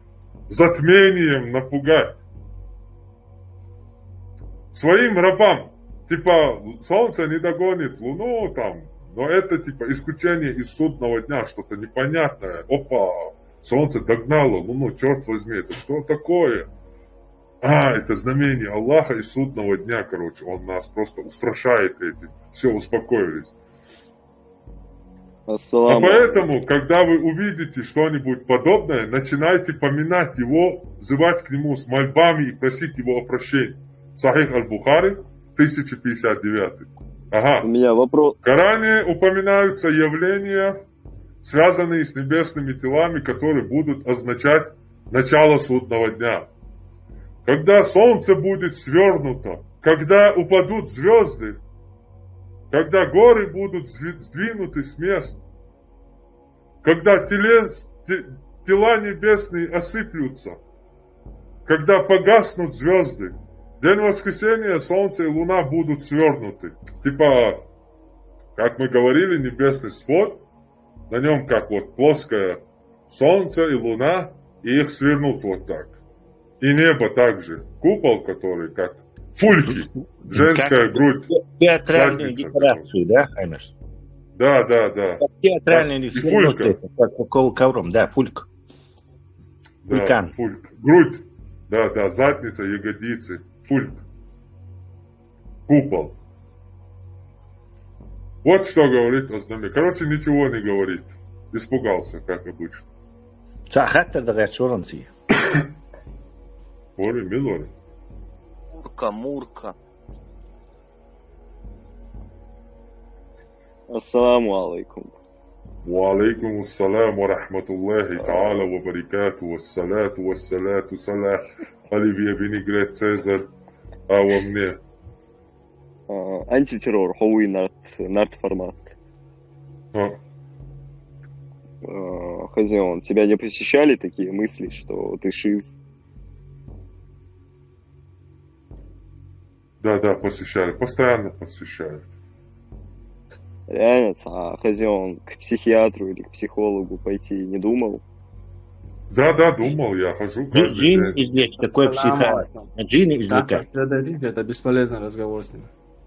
затмением напугать. Своим рабам, типа, солнце не догонит луну, там, но это, типа, исключение из судного дня, что-то непонятное. Опа, солнце догнало луну, черт возьми, это что такое? А, это знамение Аллаха и судного дня, короче, он нас просто устрашает этим. Все, успокоились. А Ассаламу алейкум. Поэтому, когда вы увидите что-нибудь подобное, начинайте поминать его, взывать к нему с мольбами и просить его о прощении. Сахих Аль-Бухари, тысяча пятьдесят девятый. У Ага. меня вопрос. В Коране упоминаются явления, связанные с небесными телами, которые будут означать начало судного дня. Когда солнце будет свернуто, когда упадут звезды, когда горы будут сдви- сдвинуты с мест, когда телес- те- тела небесные осыплются, когда погаснут звезды, день воскресения солнце и луна будут свернуты. Типа, как мы говорили, небесный свод, на нем как вот плоское солнце и луна, и их свернут вот так. И небо также. Купол, который как фульки, женская грудь, Театральную задница декорацию, да, Эмерс? Да, да, да. Театральный И рисунок, фулька. Как ковром, да, фульк. Да, Вулкан. Фульк. Грудь. Да, да, задница, ягодицы. Фульк. Купол. Вот что говорит о знаме. Короче, ничего не говорит. Испугался, как обычно. Сахаттар да гачурунси. Вори, милори. Мурка, Мурка. Ассаламу алейкум. وعليكم السلام ورحمة الله تعالى وبركاته والصلاة والصلاة صلاة Оливия Винегрет Цезарь, а во мне. А, Антитеррор, ховый нарт, нарт формат. А, А, Хозяин, тебя не посещали такие мысли, что ты шиз? Да, да, посещали, постоянно посещают. Реально, а Хозяин к психиатру или к психологу пойти не думал? Да, да, думал, я хожу каждый Джин день. извлечь, такой Салам психиатр. алейкум. Джин Да, извлекать. подождите, это бесполезный разговор с ним.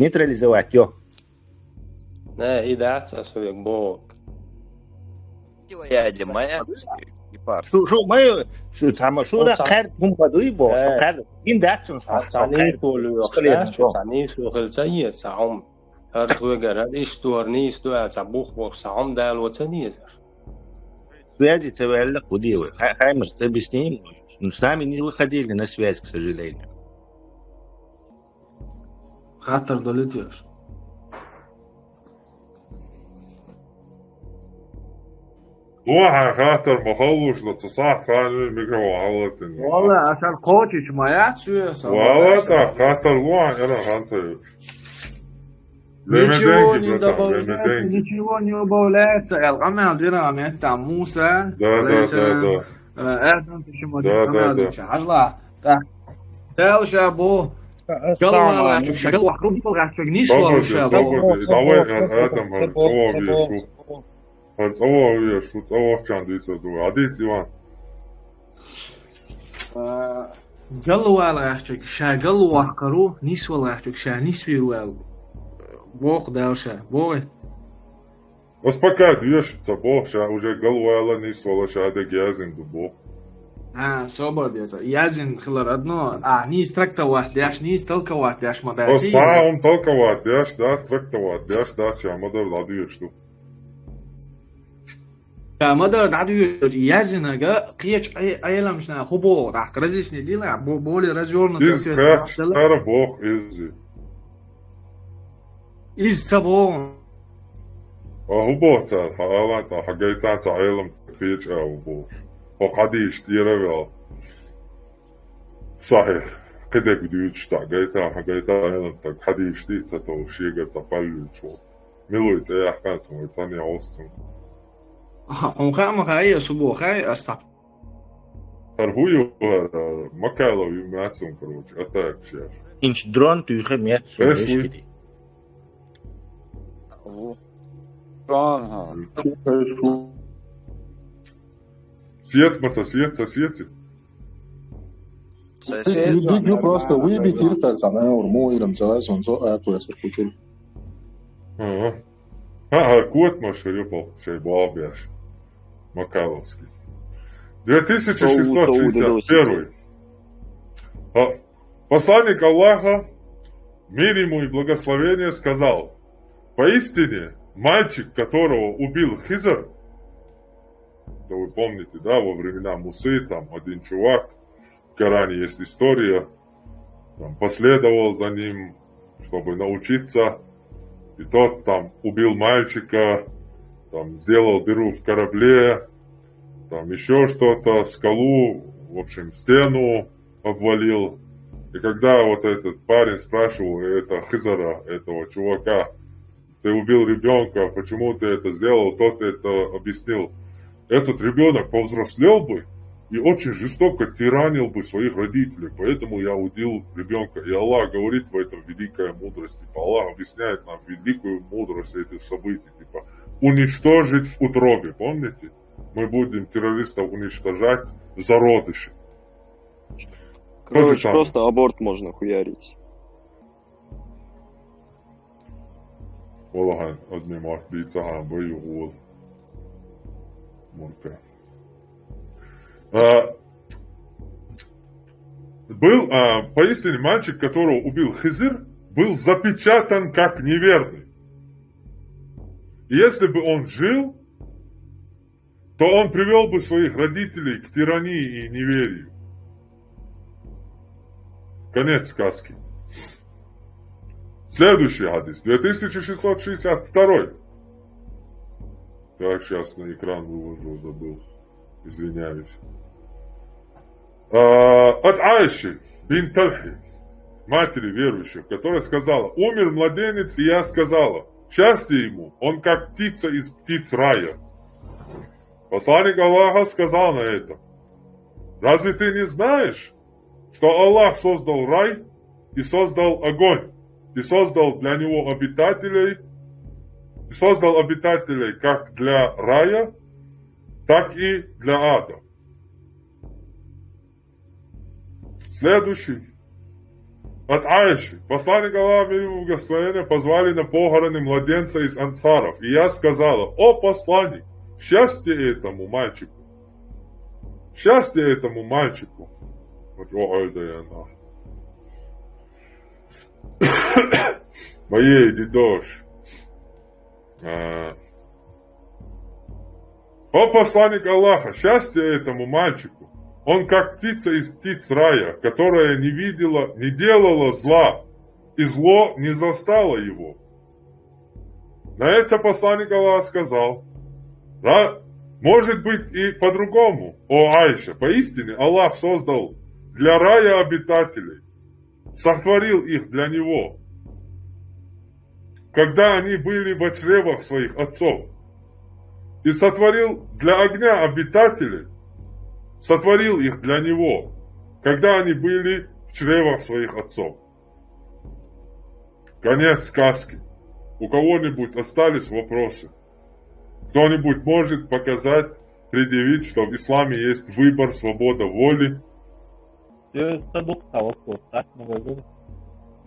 нейтрализовать йо. Не, и дац ас хьоьга боху. Ядима яц и пар. Шу шу ма ю, шу цхьа ма шура Цхьа- кхаьрда хӀума ма дуй боху, Э. кхаьрда. Хин дац цунна Цхьа цхьа нийсо лоьхуш дац, цхьа нийсо хилча а еза, цхьа хьума. ХӀара хьоьгара хӀара иштта ду, хӀара нийса ду аьлла, цхьа бух бохуш, цхьа хьума дало ца дезар. Связи ца ваьлла кху де вай. Хай хай мар объясни. Ну, с нами не выходили на связь, к сожалению. Хаттар долуьйтуш. Лохьа хаттар ма халлуш ла, ца сахьт ханна микрофон хьалатина. Валла, аса кхочуш ма яц соьса. Вала та хаттар лохьа, ана ханца. Ничего не добавляется, ничего не убавляется. Эл къамел дира метта Муса. Да, да, да, да. Эрдан пиши ма дира къамел дира. Хьажла. Да. Дел ша бу. Галвала чу шагал вахру бу гачу ниш вала ша бу. Давай, Адам, цо вишу. ХӀара цӀа вогӀу веш, шу цӀа вогӀучарна дийцар ду. Хьадийца, Иван. Галвала гӀаьхчиг, ша галваккхар ву, нисвала гӀаьхчиг, ша нисвийр ву аьлла. Боху Дала ша. Боху. Ас пока доьшу ца боху, ша уже галвала, нисвала, ша дерг язйина ду боху. А, собар деза. Язйина хилар одно, а, нийса трактовать деш, нийса толковать деш ма дац. Ас цхьа хӀума толковать деш дац, трактовать деш дац, ша ма-дарра дӀадоьшу ду. Ша ма-дарра дӀадоьшу, язйинарг кхечу Ӏе-, Ӏеламнаха хӀун боху, тӀаккха разъясни дила, бо-, более развёрнуто Иза кхаьчча тӀара боху иза. Иза ца боху. А хӀун боху цара, хьан алан тӀа, хьан гайтан цхьа Ӏелам кхечу а ву бохуш. ХӀокху хьадийша тӀера а ваьлла. Сахьих, кхидерг дуьйцуш цхьа гайтан, хьан гайтан Ӏелам таг хьадийша тӀе а ца товш, шегара цхьа паллуьйтуш волу. Милуй цӀе яьккхина цунна, вай цхьаьна йолуш цунна. Хьуна хаа ма хаьа, су боху хаьа, ас тхьа. ХӀара хӀун ю хӀара? Макайлов ю мацун, короче, атакаш еш. Инч дрон туьйха мет су Эш вешки вуй. ди. Дрон, хьа. Сец ма ца сец, ца сеци? Ца сеци. Дик ю просто выбить иртар цхьа мур, мо ирам ца вай сон со а квесар кучул. Ага. Ха, ха, кот машхар ю хӀокху шайн боху беш. Макайловский. Две тысячи шестьсот шестьдесят первый. А, посланник Аллаха, мир ему и благословение, сказал: «Поистине, мальчик, которого убил Хизр», это вы помните, да, во времена Мусы, там один чувак, в Коране есть история, там, последовал за ним, чтобы научиться, и тот там убил мальчика, там, сделал дыру в корабле, там, еще что-то, скалу, в общем, стену обвалил. И когда вот этот парень спрашивал это Хизара, этого чувака: «Ты убил ребенка, почему ты это сделал?» Тот это объяснил: «Этот ребенок повзрослел бы и очень жестоко тиранил бы своих родителей, поэтому я убил ребенка». И Аллах говорит в этом великая мудрость, типа, Аллах объясняет нам великую мудрость этих событий, типа, уничтожить в утробе, помните? Мы будем террористов уничтожать в зародыше. Короче, самое. Просто аборт можно хуярить. Валлахӏи, одни мах бийца, а, бою гол. Мурка. А, был, а, поистине мальчик, которого убил Хизир, был запечатан как неверный. И если бы он жил, то он привел бы своих родителей к тирании и неверию. Конец сказки. Следующий хадис, две тысячи шестьсот шестьдесят второй. Так, сейчас на экран выложу, забыл. Извиняюсь. А, от Аиши бин Тальхи, матери верующих, которая сказала: «Умер младенец, и я сказала: счастье ему, он как птица из птиц рая». Посланник Аллаха сказал на это: «Разве ты не знаешь, что Аллах создал рай и создал огонь, и создал для него обитателей, и создал обитателей как для рая, так и для ада?» Следующий. От Аиши. Посланник Аллаха, мир ему благословения, позвали на похороны младенца из ансаров. И я сказала: «О посланник, счастье этому мальчику! Счастье этому мальчику!» Вот, о, ой, да я на. Моей дедош. А. О посланник Аллаха, счастье этому мальчику! Он как птица из птиц рая, которая не видела, не делала зла, и зло не застало его. На это посланник Аллаха сказал: «Ра-, может быть и по-другому, о Аиша, поистине Аллах создал для рая обитателей, сотворил их для него, когда они были в чревах своих отцов, и сотворил для огня обитателей, сотворил их для него, когда они были в чревах своих отцов». Конец сказки. У кого-нибудь остались вопросы? Кто-нибудь может показать, предъявить, что в исламе есть выбор, свобода воли? Все, это был вопрос, так, на выбор.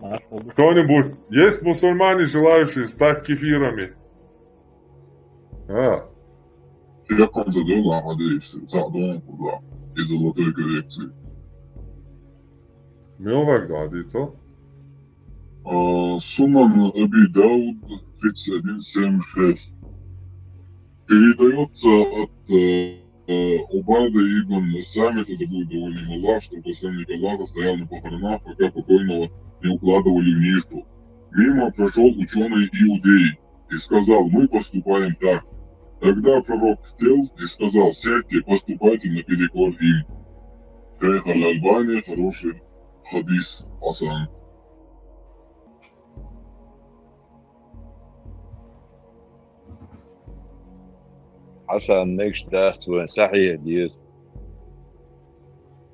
Наш выбор. Кто-нибудь? Есть мусульмане, желающие стать кефирами? А, Я к вам задаю, Аллах, надеюсь, за дом куда из золотой коррекции. милвак да, дицо? А, Сунан Аби Дауд тридцать один семь шесть. Передается от э, э, Убада ибн Самита, да будет доволен им Аллах, что посланник Аллаха стоял на похоронах, пока покойного не укладывали в нишу. Мимо прошел ученый иудей и сказал: «Мы поступаем так». Тогда пророк сел и сказал: «Сядьте, поступайте наперекор им». Шейх Аль-Альбани, хороший хадис, Асан. Хьасан, мегаш дац вайн, сахьихь деза.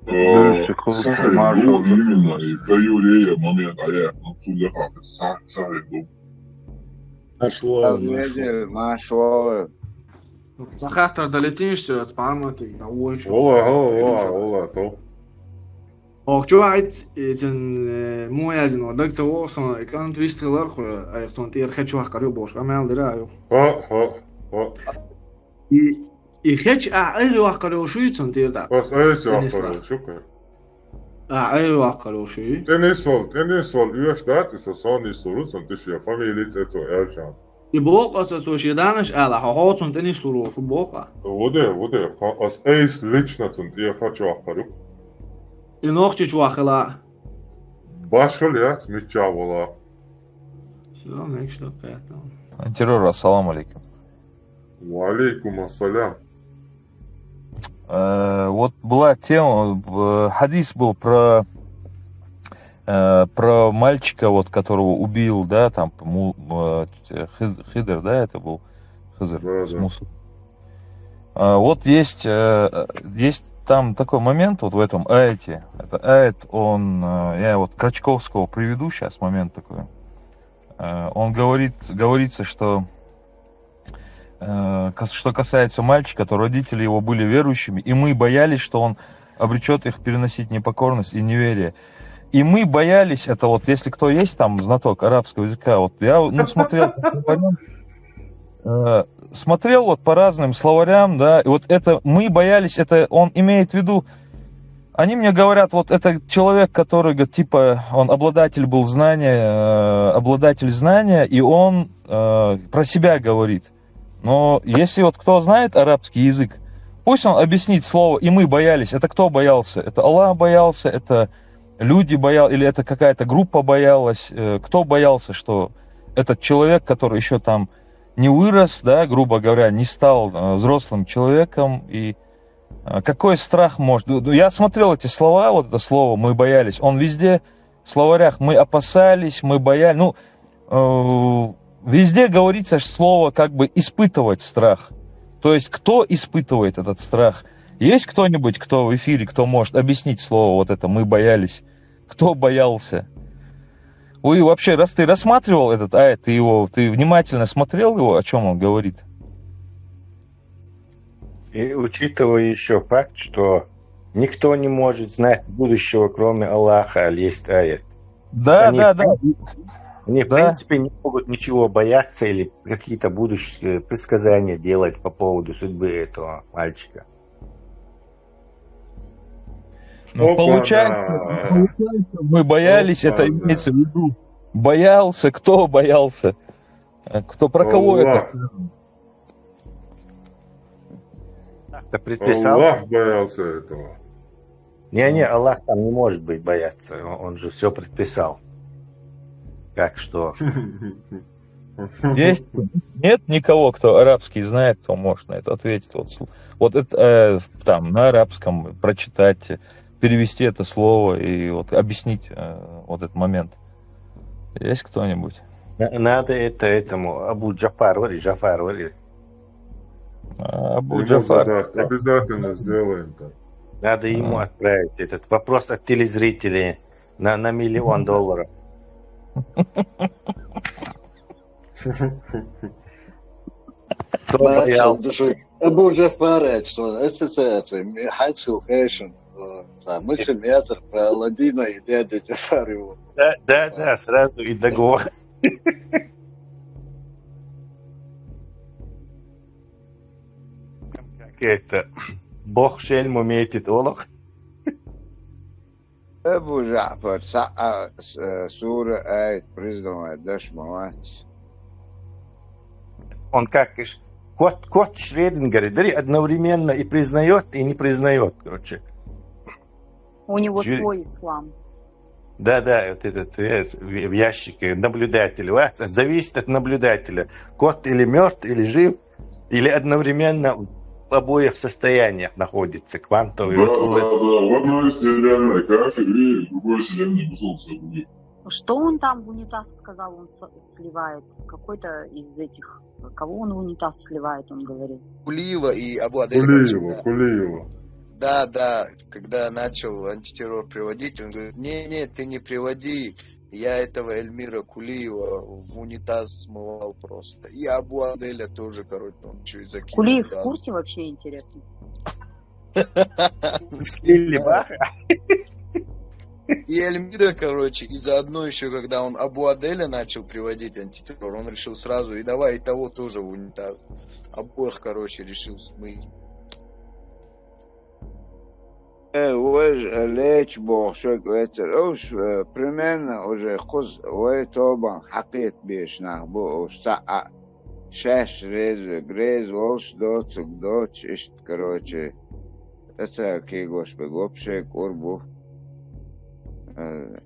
Э, сахьихь ду, именно, и про еврея момент, а я, ну, цу лехах, са-, сахьихь ду. Марш вала, марш вала. Марш вала. Ца хаттар далитинаш цо, ца парматик, да, вой, чё? Вала, вала, вала, вала, то. Ох, чё, айц, этин, э, муязин, вот, так, цо, сон, экрант вистрелар, хо, ай, сон, тир, хочу, ах, карю, бош, а, мел, дира, аю. Ха, ха, ха. И, и хеч, а, ай, ах, карю, шуй, сон, тир, да. Бас айс Теннис ахпарал, лах. Шукр. А, ай, ах, карю, шуй. Теннис вол, теннис вол, юаш дати, со сон и суру, сон, ты шия фамилия, цецо, Эржан. И бокъа ца цо шеданаш ала, хо, хо, цун тӀе нислур шу бокъа. Вуде, вуде, ха-, ас эйс лично цун тӀе хачу ахкару. И нохчи чу ахила. Башал яц мичча вала. Всё, make что поэтому. Террор, ассаламу алейкум. Ва алейкум ассалям. Э, Вот была тема, э, хадис был про, э, про мальчика, вот, которого убил, да, там, му- э, Хиз- Хидр, да, это был Хизр Да, с да. Мусой. А, Вот есть, э, есть там такой момент, вот в этом аяте. Это аят, он, э, я вот Крачковского приведу сейчас, момент такой. Э, Он говорит, говорится, что, э, кас- что касается мальчика, то родители его были верующими, и мы боялись, что он обречет их переносить непокорность и неверие. И мы боялись это, вот если кто есть там знаток арабского языка, вот я ну, смотрел по словарям, э, смотрел вот по разным словарям, да, и вот это мы боялись, это он имеет в виду, они мне говорят, вот это человек, который, говорит, типа, он обладатель был знания, э, обладатель знания, и он э, про себя говорит. Но если вот кто знает арабский язык, пусть он объяснит слово «и мы боялись». Это кто боялся? Это Аллах боялся, это люди боялись, или это какая-то группа боялась? Э, кто боялся, что этот человек, который еще там не вырос, да, грубо говоря, не стал э, взрослым человеком, и э, какой страх может... Ну, я смотрел эти слова, вот это слово «мы боялись», он везде в словарях «мы опасались», «мы боялись». Ну, э, везде говорится слово как бы «испытывать страх». То есть кто испытывает этот страх? Есть кто-нибудь, кто в эфире, кто может объяснить слово вот это «мы боялись»? Кто боялся? Ой, вообще, раз ты рассматривал этот аят, ты его, ты внимательно смотрел его, о чем он говорит? И учитывая еще факт, что никто не может знать будущего, кроме Аллаха, аль есть аят. Да, Они да, в да. принципе, они, в Да. принципе, не могут ничего бояться или какие-то будущие предсказания делать по поводу судьбы этого мальчика. Ну, Опа, получается, да. получается, мы боялись, это Опа, да. имеется в виду. Боялся, кто боялся? Э, Кто про кого это? Аллах. Сказано? Ты предписал? Аллах боялся этого. Не-не, Аллах там не может быть бояться. Он, он же все предписал. Так что Есть? Нет никого, кто арабский знает, кто может на это ответить. Вот, сл- вот это э, там на арабском прочитать, перевести это слово и вот объяснить э, вот этот момент. Есть кто-нибудь? на- надо это этому Абу Джафар вари, Джафар вари. А, Абу Ему Джафар. задаток. Обязательно сделаем так. Надо ему А. Отправить этот вопрос от телезрителей на, на миллион долларов. Кто Marshall, боялся? dus Abu Jafar had zo'n associatie, high school Haitian, uh, там, мультиметр про Аладдина и дядя Джафар его. Да, да, да, сразу и договор. Как это? Бог шельму метит олох. Абу Джафар, саъа, с- э, сура, аят признавать даш мавац. Он как иш, кот, кот Шредингер, да, одновременно и признает, и не признает, короче. У него Жю- свой ислам. Да, да, вот этот э, в в ящике наблюдатель. Вот, зависит от наблюдателя. Кот или мертв, или жив, или одновременно в обоих состояниях находится, квантовый. Да, Вот, да, вот. Да. В одной вселенной кафир и в другой вселенной мусульманин. Что он там в унитаз сказал, он с- сливает? Какой-то из этих, кого он в унитаз сливает, он говорил. Кулиева и Абу Адель. Кулиева, Кулиева. Да, да, когда начал антитеррор приводить, он говорит: не, не, ты не приводи, я этого Эльмира Кулиева в унитаз смывал просто. И Абу Аделя тоже, короче, он еще и закинул. Кулиев в Да. Курсе, вообще интересно. Слили, бах. И Эльмира, короче, и заодно еще, когда он Абу Аделя начал приводить антитеррор, он решил сразу: и давай и того тоже в унитаз. Обоих, короче, решил смыть. Э, уж леч бохшок вецер. Уж, э, примерно уже куз вай тобан хакет беш нах бу уж саъа. Шаш рез, грез волш доцук доч ишт, короче. Эца кигош бе вообще курбу. Э,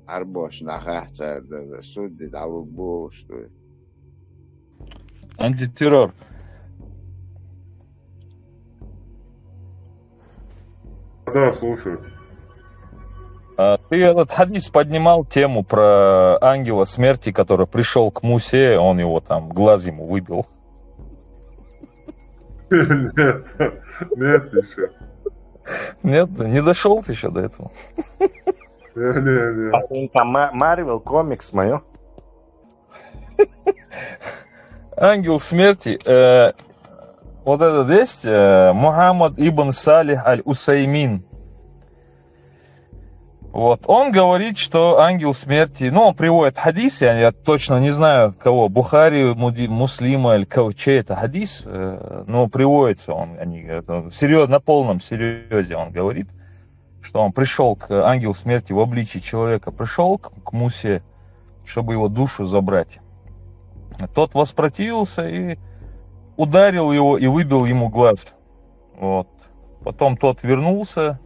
арбош нахах ца да, да, судди далук бу уж. Антитеррор. Да, слушай. А, ты этот хадис поднимал тему про ангела смерти, который пришел к Мусе, он его там глаз ему выбил. Нет, нет еще. Нет, не дошел ты еще до этого. Не, не, не. А он там Ма- Марвел комикс мое. Ангел смерти. Э, вот этот есть э, Мухаммад ибн Салих аль-Усаймин. Вот. Он говорит, что ангел смерти, ну, он приводит хадис, я, я точно не знаю, кого, Бухари, Муди- Муслима или кого, чей это хадис, э, но приводится он, они, это серьезно, на полном серьезе он говорит, что он пришел к, ангел смерти в обличии человека пришел к, к Мусе, чтобы его душу забрать. Тот воспротивился и ударил его и выбил ему глаз. Вот. Потом тот вернулся,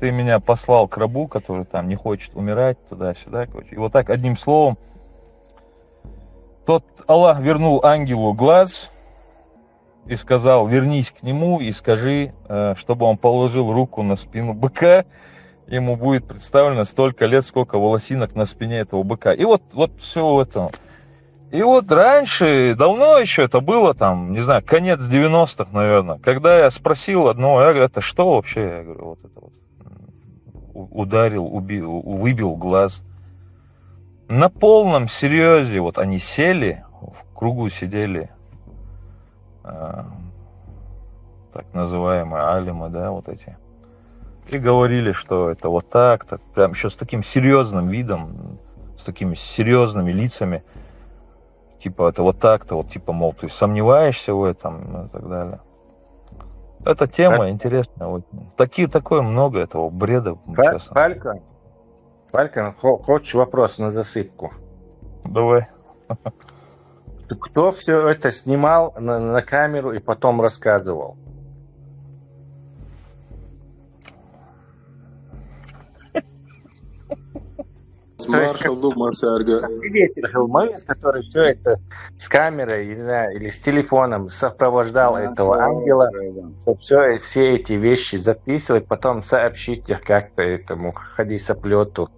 ты меня послал к рабу, который там не хочет умирать, туда-сюда, короче. И вот так одним словом, тот Аллах вернул ангелу глаз и сказал: «Вернись к нему и скажи, э, чтобы он положил руку на спину быка, ему будет представлено столько лет, сколько волосинок на спине этого быка». И вот, вот все это. И вот раньше, давно еще это было, там, не знаю, конец девяностых, наверное, когда я спросил одного, я говорю: «Это что вообще?» Я говорю: «Вот это вот, м, у- ударил, уби- у- выбил глаз». На полном серьезе вот они сели, в кругу сидели, э, так называемые алимы, да, вот эти, и говорили, что это вот так, так, прям еще с таким серьезным видом, с такими серьезными лицами, типа, это вот так-то, вот, типа, мол, ты сомневаешься в этом, ну, и так далее. Эта тема интересная, вот. Такие, такое много этого бреда, Фа- честно. Фалькон, Фалькон, хо- хочешь вопрос на засыпку? Давай. Кто все это снимал на, на камеру и потом рассказывал? Маршал думал, Сергей. Свидетель Хилмовец, который все это с камерой, не знаю, или с телефоном сопровождал этого ангела, чтобы все, все эти вещи записывать, потом сообщить их как-то этому хадисоплету.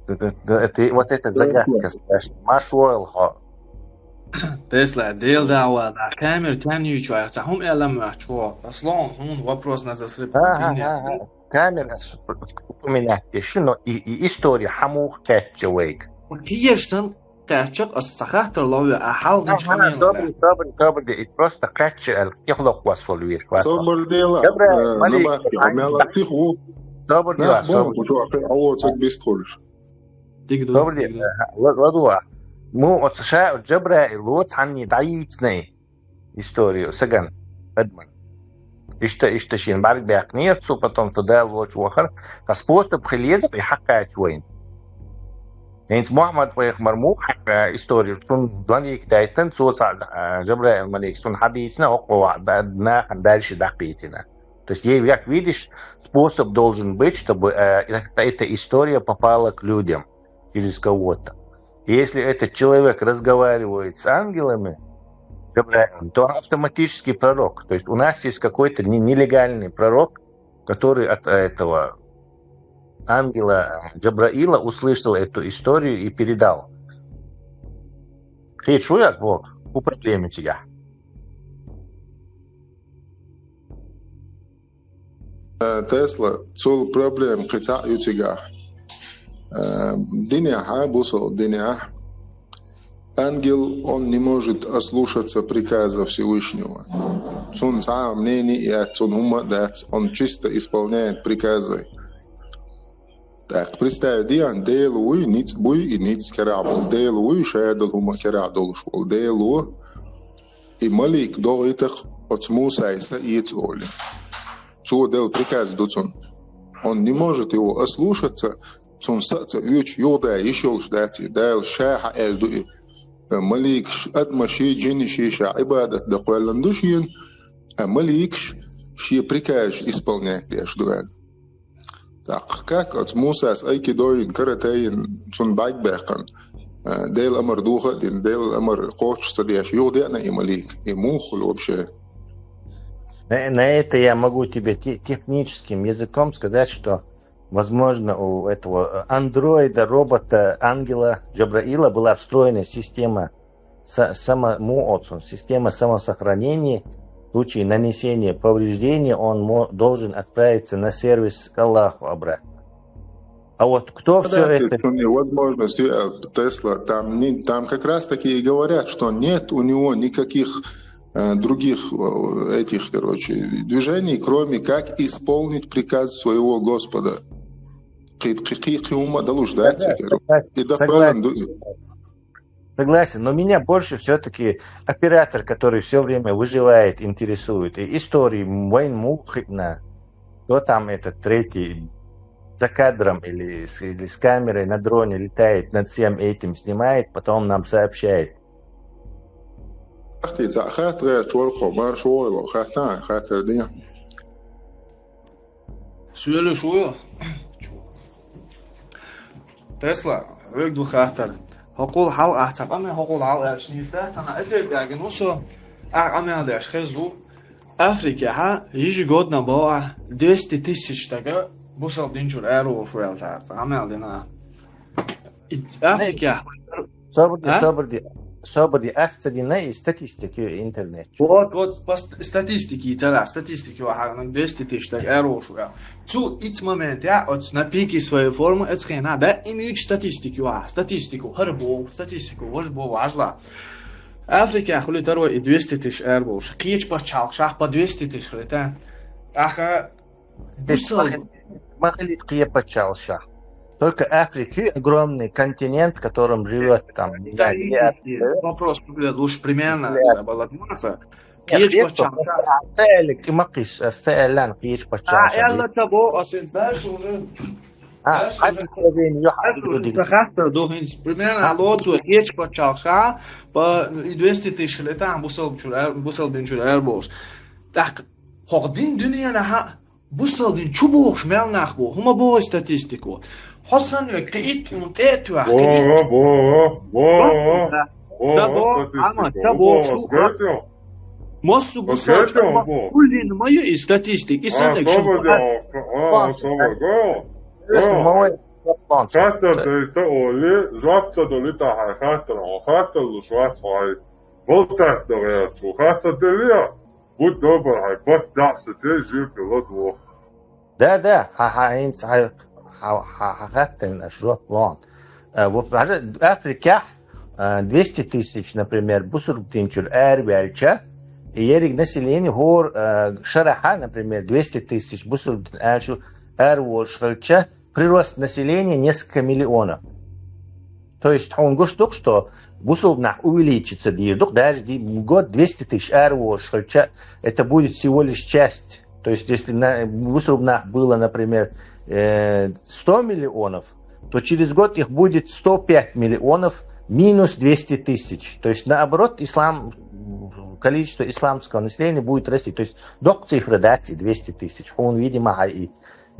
Это, это- это- вот эта загадка страшная. Машуэл хо. Тесла, Дела дӀавала, камера тӀанийча ваьхца, хӀума аьлла ма ваьхча, Аслан, хьуна вопрос на засыпку. Ага, ага. Камера с- упоминать ещё, но и, и история хамух катча вейк. Кхиерсан кхаьчча, ас ца хаттар лове, а хьал дича Ага, добрый, добрый, добрый. И просто катча ал кихлок вас вол виш вас. Собар дела. Добрый, э, Малик, набавки, а мела тихо. Добрый Нас дела, собрый. бомбу, что ахи, а вот так без ходишь. Дигду, Добрый дигду. дела. Ладуа. Му от США Джабраил, вот они даицней историю, саган, Эдман. Ишта, ишта шин барг бяк нерцу, потом туда лоч вахар. Та способ хилеза и хакач войн. Эйнс Мухаммад пайхмар му хака историю, сун даник дайтан, цо ца, э, Джабраил Малик, сун хадисна, окова, да, на, дальше дакитина. То есть, ей, как видишь, способ должен быть, чтобы э, эта, эта история попала к людям через кого-то. И если этот человек разговаривает с ангелами, Джабраилом, то он автоматически пророк. То есть у нас есть какой-то не- нелегальный пророк, который от этого ангела Джабраила услышал эту историю и передал. Хечу як вот, у проблеме тебя. Э, Тесла, цул проблем кхица ютига. Э, Диняха, бусал диня. Ангел, он не может ослушаться приказа Всевышнего. Цун ца мнение и цун ума дац, он чисто исполняет приказы. Так, представь, диан Дела уй, ниц буй и ниц керабул. Дела уй, шаядал ума керадолуш вол. Дела уй, и малик догъитах оц Мусай са иец оли. Цо дел приказ дуцун. Он не может его ослушаться, цун са ца уьч югда ишолш даци, Дел шаха эл дуи. Малик ш-, адма ши, джини ши ша ибадат да кхуэллан душиен, а малик ш-, ши приказ исполнять деш дуэл. Так, как от Мусас айкидоин, каратаин, цун бакбекъан, э, Дел амар духа дин, Дел амар кочца деш, югдена и малик, и мухул вообще. На, на это я могу тебе те- техническим языком сказать, что, возможно, у этого э, андроида, робота, ангела Джабраила была встроена система са- самому отцу, система самосохранения. В случае нанесения повреждения он мо- должен отправиться на сервис к Аллаху обратно. А вот кто все Да, это... то есть у него возможность, э, Тесла, там, не, там как раз таки и говорят, что нет у него никаких э, других э, этих, короче, движений, кроме как исполнить приказ своего Господа. Кхы-, кхы-, кхы-, кхы хӀума далуш дац, да, да, согласен, согласен. И да, согласен. Правильно. Согласен, но меня больше все-таки оператор, который все время выживает, интересует. И истории войн мухитна. Кто там этот третий за кадром или с, или с камерой на дроне летает, над всем этим снимает, потом нам сообщает. Ахти за хатра чорхо маршо хатна хатра дня. Суэлэ шуё. Тесла, вегду хатар. Хокол хал ахца къаме, хокол хал ашни фатана эфир даген усо. А къаме алдаш хезу. Африка ха ежегодно бала двести тысяч тага бусал динчур аэро шуэл та. Къаме алдина. Африка. Соберди, соберди, соберди, астадина и статистики интернет. Вот, вот, по статистике, цара, статистики вахарна двести тысяч так аэро шуэл. Цу ит момент я, от на пике своей формы, это хрена, да, имеют статистики, ва, статистику, харбо, статистику, вож бо важла. Африка хули таро и двести тысяч аэро шуэл. Кеч пачал шах по двести тысяч хрета. Аха, бусал. Махали кие пачал шах. Только Африка огромный континент, в котором живет там миллиард. Вопрос, блядь, лучше примерно забалакнуться. Кие пачал шах. Цели, кимакиш, цели, кие пачал шах. А, я на того, а сен знаешь уже. А, хатта дохин примерно лоцу кие пачал шах, по и двести тысяч летам бусал чур, бусал бин чур аэро шуэл. Так, хох дин дунья на ха. Бусал дин чу бохш мел нах бо, хума бо статистику. Хосан ве киит ун тет ве киит. Бо, бо, бо, бо. Да, бо, ама, да, бо, шуха. Мосу бусал чу бо. Улин мою и статистик, и сэн экшн. А, собо, да. Хатар да ита оли, жопца доли та хай хатар, хатар лу швац хай. Болтат да гэр чу, хатар да лия. Будь добр, хай, бат даса цей жив пилот во. Да, да, ха, ха, инц, ха, ха, ха, ха, хаттен, аш жоп лон. Э, вот даже Африка, э, двести тысяч, например, бусурбтинчур эр вяльча, и ериг население гор, э, шараха, например, двести тысяч бусурбтин эр шу, эр вошхалча, прирост населения несколько миллионов. То есть он говорит, что бусурбнах увеличится дирдук, даже ди-, год двести тысяч эр вошхалча, это будет всего лишь часть. То есть если на, бусурбнах было, например, э, сто миллионов, то через год их будет сто пять миллионов минус двести тысяч. То есть наоборот, ислам, количество исламского населения будет расти. То есть док цифра дать и двести тысяч. Он, видимо, и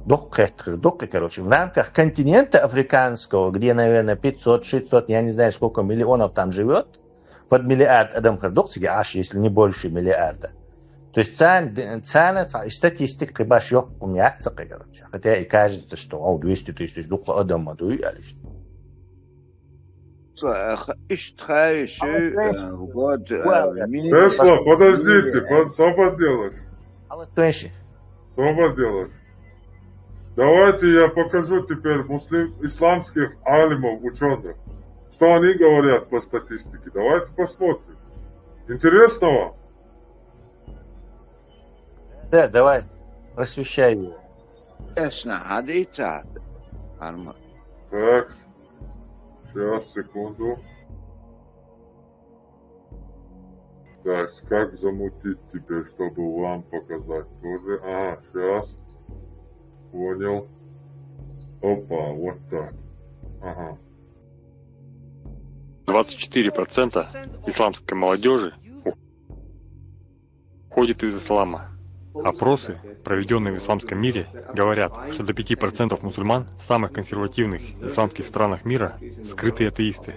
док хет-, док, короче, в рамках континента африканского, где, наверное, пятьсот, шестьсот, я не знаю, сколько миллионов там живет, под миллиард адам хардоксиги аш, если не больше миллиарда. То есть цан, цан, цан, статистика баш ёк умятся, короче. Хотя и кажется, что, о, двести тысяч духла адам мадуй, алиш. Тесла, подождите, под-, что поделаешь? Что поделаешь? Давайте я покажу теперь муслим, исламских алимов, ученых. Что они говорят по статистике? Давайте посмотрим. Интересно вам? Да, давай, просвещай его. Ясно, а да и так. Нормально. Так, сейчас, секунду. Так, как замутить теперь, чтобы вам показать тоже? Ага, сейчас. Понял. Опа, вот так. Ага. Двадцать четыре процента исламской молодежи уходит из ислама. Опросы, проведенные в исламском мире, говорят, что до пяти процентов мусульман в самых консервативных исламских странах мира скрытые атеисты.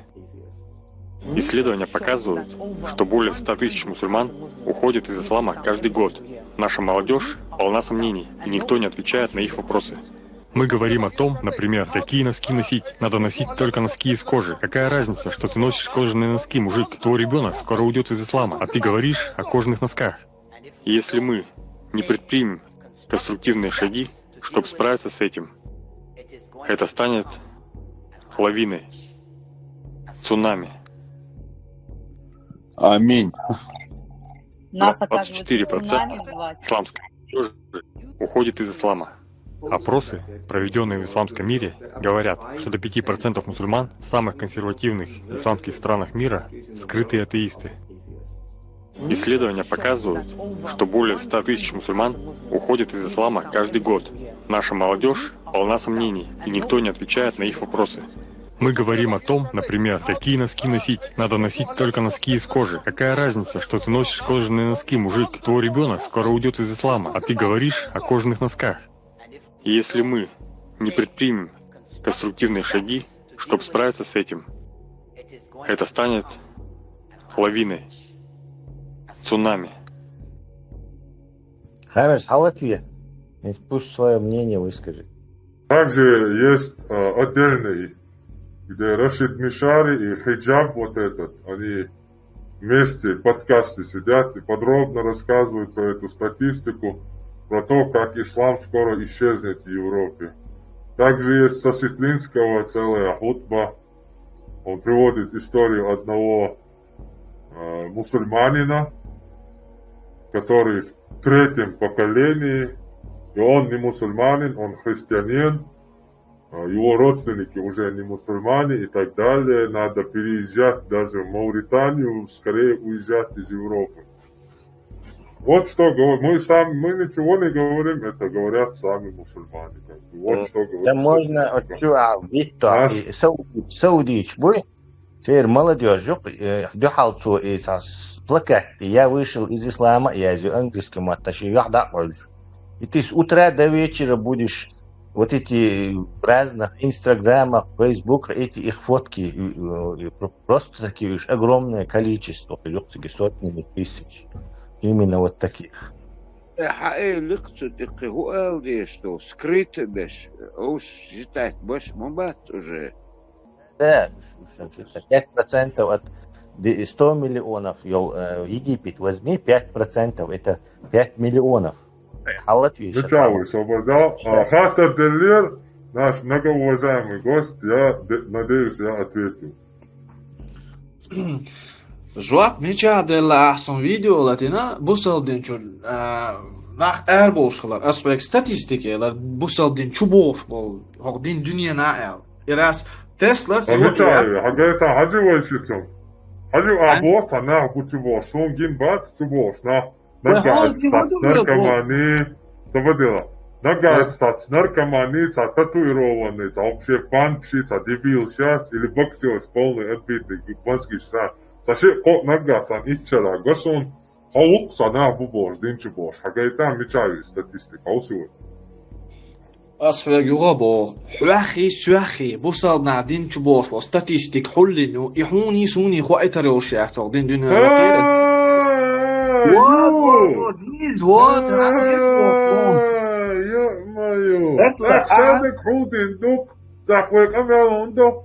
Исследования показывают, что более ста тысяч мусульман уходят из ислама каждый год. Наша молодежь полна сомнений, и никто не отвечает на их вопросы. Мы говорим о том, например, какие носки носить. Надо носить только носки из кожи. Какая разница, что ты носишь кожаные носки, мужик? Твой ребенок скоро уйдет из ислама, а ты говоришь о кожаных носках. Если мы не предпримем конструктивные шаги, чтобы справиться с этим, это станет лавиной, цунами. Аминь. Нас, оказывается, цунами звать. Двадцать четыре процента исламской молодёжи уходит из ислама. Опросы, проведённые в исламском мире, говорят, что до пяти процентов мусульман в самых консервативных исламских странах мира — скрытые атеисты. Исследования показывают, что более ста тысяч мусульман уходят из ислама каждый год. Наша молодёжь полна сомнений, и никто не отвечает на их вопросы. Мы говорим о том, например, какие носки носить. Надо носить только носки из кожи. Какая разница, что ты носишь кожаные носки, мужик? Твой ребёнок скоро уйдёт из ислама, а ты говоришь о кожаных носках. И если мы не предпримем конструктивные шаги, чтобы справиться с этим, это станет лавиной, цунами. Хамерс, халат ве? Пусть свое мнение выскажет. Также есть э, отдельный, где Рашид Мишари и хиджаб вот этот, они вместе в подкасте сидят и подробно рассказывают про эту статистику, про то, как ислам скоро исчезнет в Европе. Также есть Сосветлинского целая хутба. Он приводит историю одного э, мусульманина, который в третьем поколении, и он не мусульманин, он христианин, э, его родственники уже не мусульмане и так далее. Надо переезжать даже в Мавританию, скорее уезжать из Европы. Вот что говорим. Мы сами, мы ничего не говорим, это говорят сами мусульмане. Как бы. Вот что говорит Да можно статистика. Отчу а Витто Наш- и Сау- Саудич бу. Сер молодежь жук дюхалцу и плакат. Я вышел из ислама, я из английском отношении. Я да И ты с утра до вечера будешь вот эти в разных инстаграмах, фейсбуках, эти их фотки, и, и про- просто такие уж огромное количество, лёгкие сотнями тысяч. Именно вот таких. Хьаэ ликъцу тӀаккха хӀу ала деш ду, скрыто беш, уж считать беш ма бац уже. Да, уж- уж это пять процентов от де- сто миллионов, йол, э, Египет возьми, пять процентов, это пять миллионов. Халат вещь. Ну чё, вы свобода? А, Хатар Деллер, наш многоуважаемый гость, я де- надеюсь, я ответил. Жоп мича делла ахсун видео латина бусалдинчур нах эрбош хилар. Ас век статистика лар бусалдин чу бош бол. Хок дин дунья на эл. Ирас Тесла А мича, хагайта хаджи вайшицам. Хаджи або цанах гучу бош. Сон гин бат чу бош. На. Наркомани. Сабадила. Нагайт сац наркомани, ца татуированный, ца вообще панкши, ца дебил сейчас, или боксер школьный отбитый, мозги са. Саши ко нагайт сан иччара гошун, хаук сана бу бош, динчу бош. Хагайта мичави статистика, хау сиу. Ас хьоьга юха бо. Хьоьхи, соьхи, бусалдна дин чу бош, статистик хьуллину, и хьуни суни хуайтар йош яхцал дин дин. Вот, вот, вот, вот, вот. Ё-моё. Ах, садак хулдин дук. Так, вай, къамял он дук.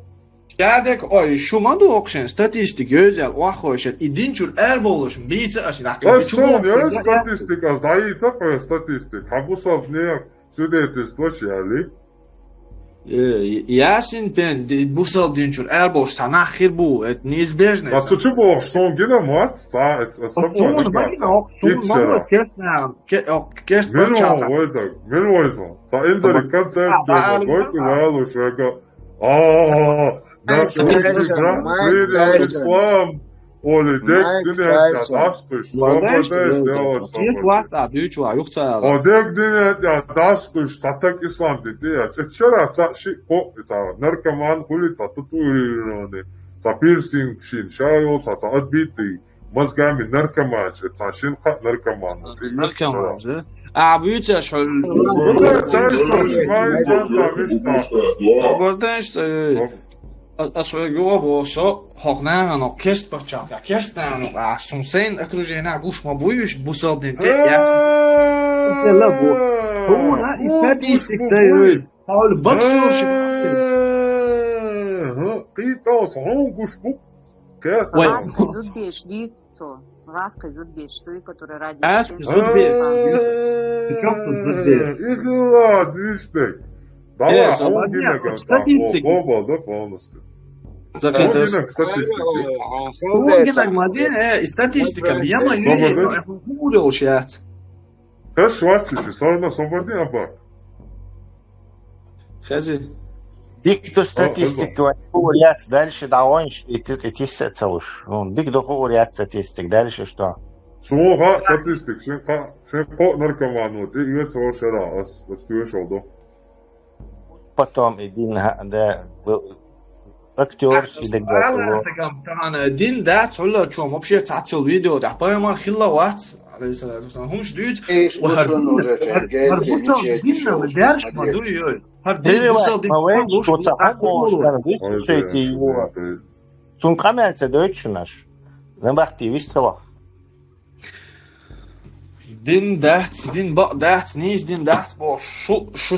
Шадек, ой, шу ма ду окшен статистик ёзял, охойшет, и динчур эрболуш, бийца аш, нах, Ас сон, я статистик, ас даица, я статистик. Хабусал не свидетельство шали. Ясин пен, бусал динчур эрболуш, санах хир бу, это неизбежно. А ты чё бо, сон гина мат, са, это с тобой. Сон ма гина, сон ма гина, честно. Ке, о, кест Мир бачата. Войза, мир войза. Та индери концерт, а, а, гой, а, валу шега. А, да, принял ислам. Оли, дек, динет, я дастыш. Свободеш, дело свободеш. Кест вас, а, дючу, а, юхца. О, дек, динет, я дастыш, сатак ислам, динет, я. Чера, ца, ши, ко, та, наркоман, хули, та, татуированный. Та пирсинг, шин, шайол, та, та, отбитый. Мозгами наркоман, это шин ха наркоман. Наркоман, да? А, бьются, что ли? Борденш, ас хьоьга бо со, хокна но кест пачалка, кест но, а сун сейн окружение гуш ма буюш, бусал дин те, я. Хуна, и статистик, да, Паул боксёрши. Китос, он гуш бук. Вай. Раскай зудбеш, лицо. Раскай зудбеш, той, который ради... А, зудбеш. Причём тут зудбеш? Их ладно, видишь ты. Давай, он статистика. Бобал, да, полностью. Закатас. Статистика. Статистика. Я мою не... Кэш вачиши, сорна собади аба. Хези. Дика ду статистика, вай, хуур яц дальше дӀаванаш, и ту-, и тисса ца луш. Ну, дика ду, хуур яц статистика, дальше что? Суна хаьа статистика, шин кхо, шин кхо наркомано тӀеоьцу шера, ас, ас тоьшалла ду. Потом и дин, ха, да, актёрский договор. Тахана дин дац, хьула чом, вообще цхьацца видео, да, пайхамар хилла вац, алейхиссалату вассалам, хӀумаш дуьйцу. Ва хӀара дин, хӀара бучал дин, дерш ма дуй, йой. ХӀара дин бусал дин, ма вай, луш, что ца хӀама луш, хӀама луш, слушайте его. Цун къамаьл ца дойту шуна аш. Набахти вистхила. Дин дац, дин бакъ дац, нийса дин дац, бо, шу, шу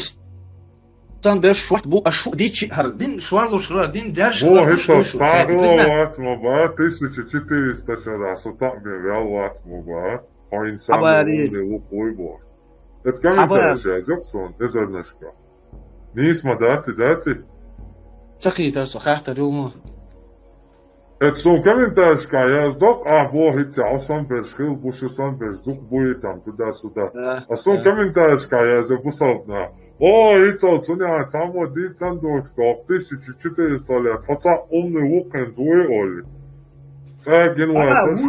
сан берш шорт бу, а шу дичи, хӀара дин шорлуш хилар, дин дерш хилар, хӀара шу, шу, сагӀа вац ма ба, тысяча четыреста шера со цхьаъ бен ваьл вац ма ба, хьо инсан умный ву-кх вуй бо. Это комментарий язъян суна, эзарнашка. Нийса ма дац и, дац и? Ца кхийтар со, хаттар юлма. Это суна комментарийшка яздо-кх, а, бо, хӀинца хьо сан берш хила бу, шу сан берш дукха буй, там, туда-сюда. Да, да. А суна комментарийшка язъян бусалба наха: «О, хӀинцал цунех цхьаммо дийцан долуш, тох, тысяча четыреста лет, хьо цхьаъ умный ву-кх хӀинца вуй», олий. ЦӀа гина вац.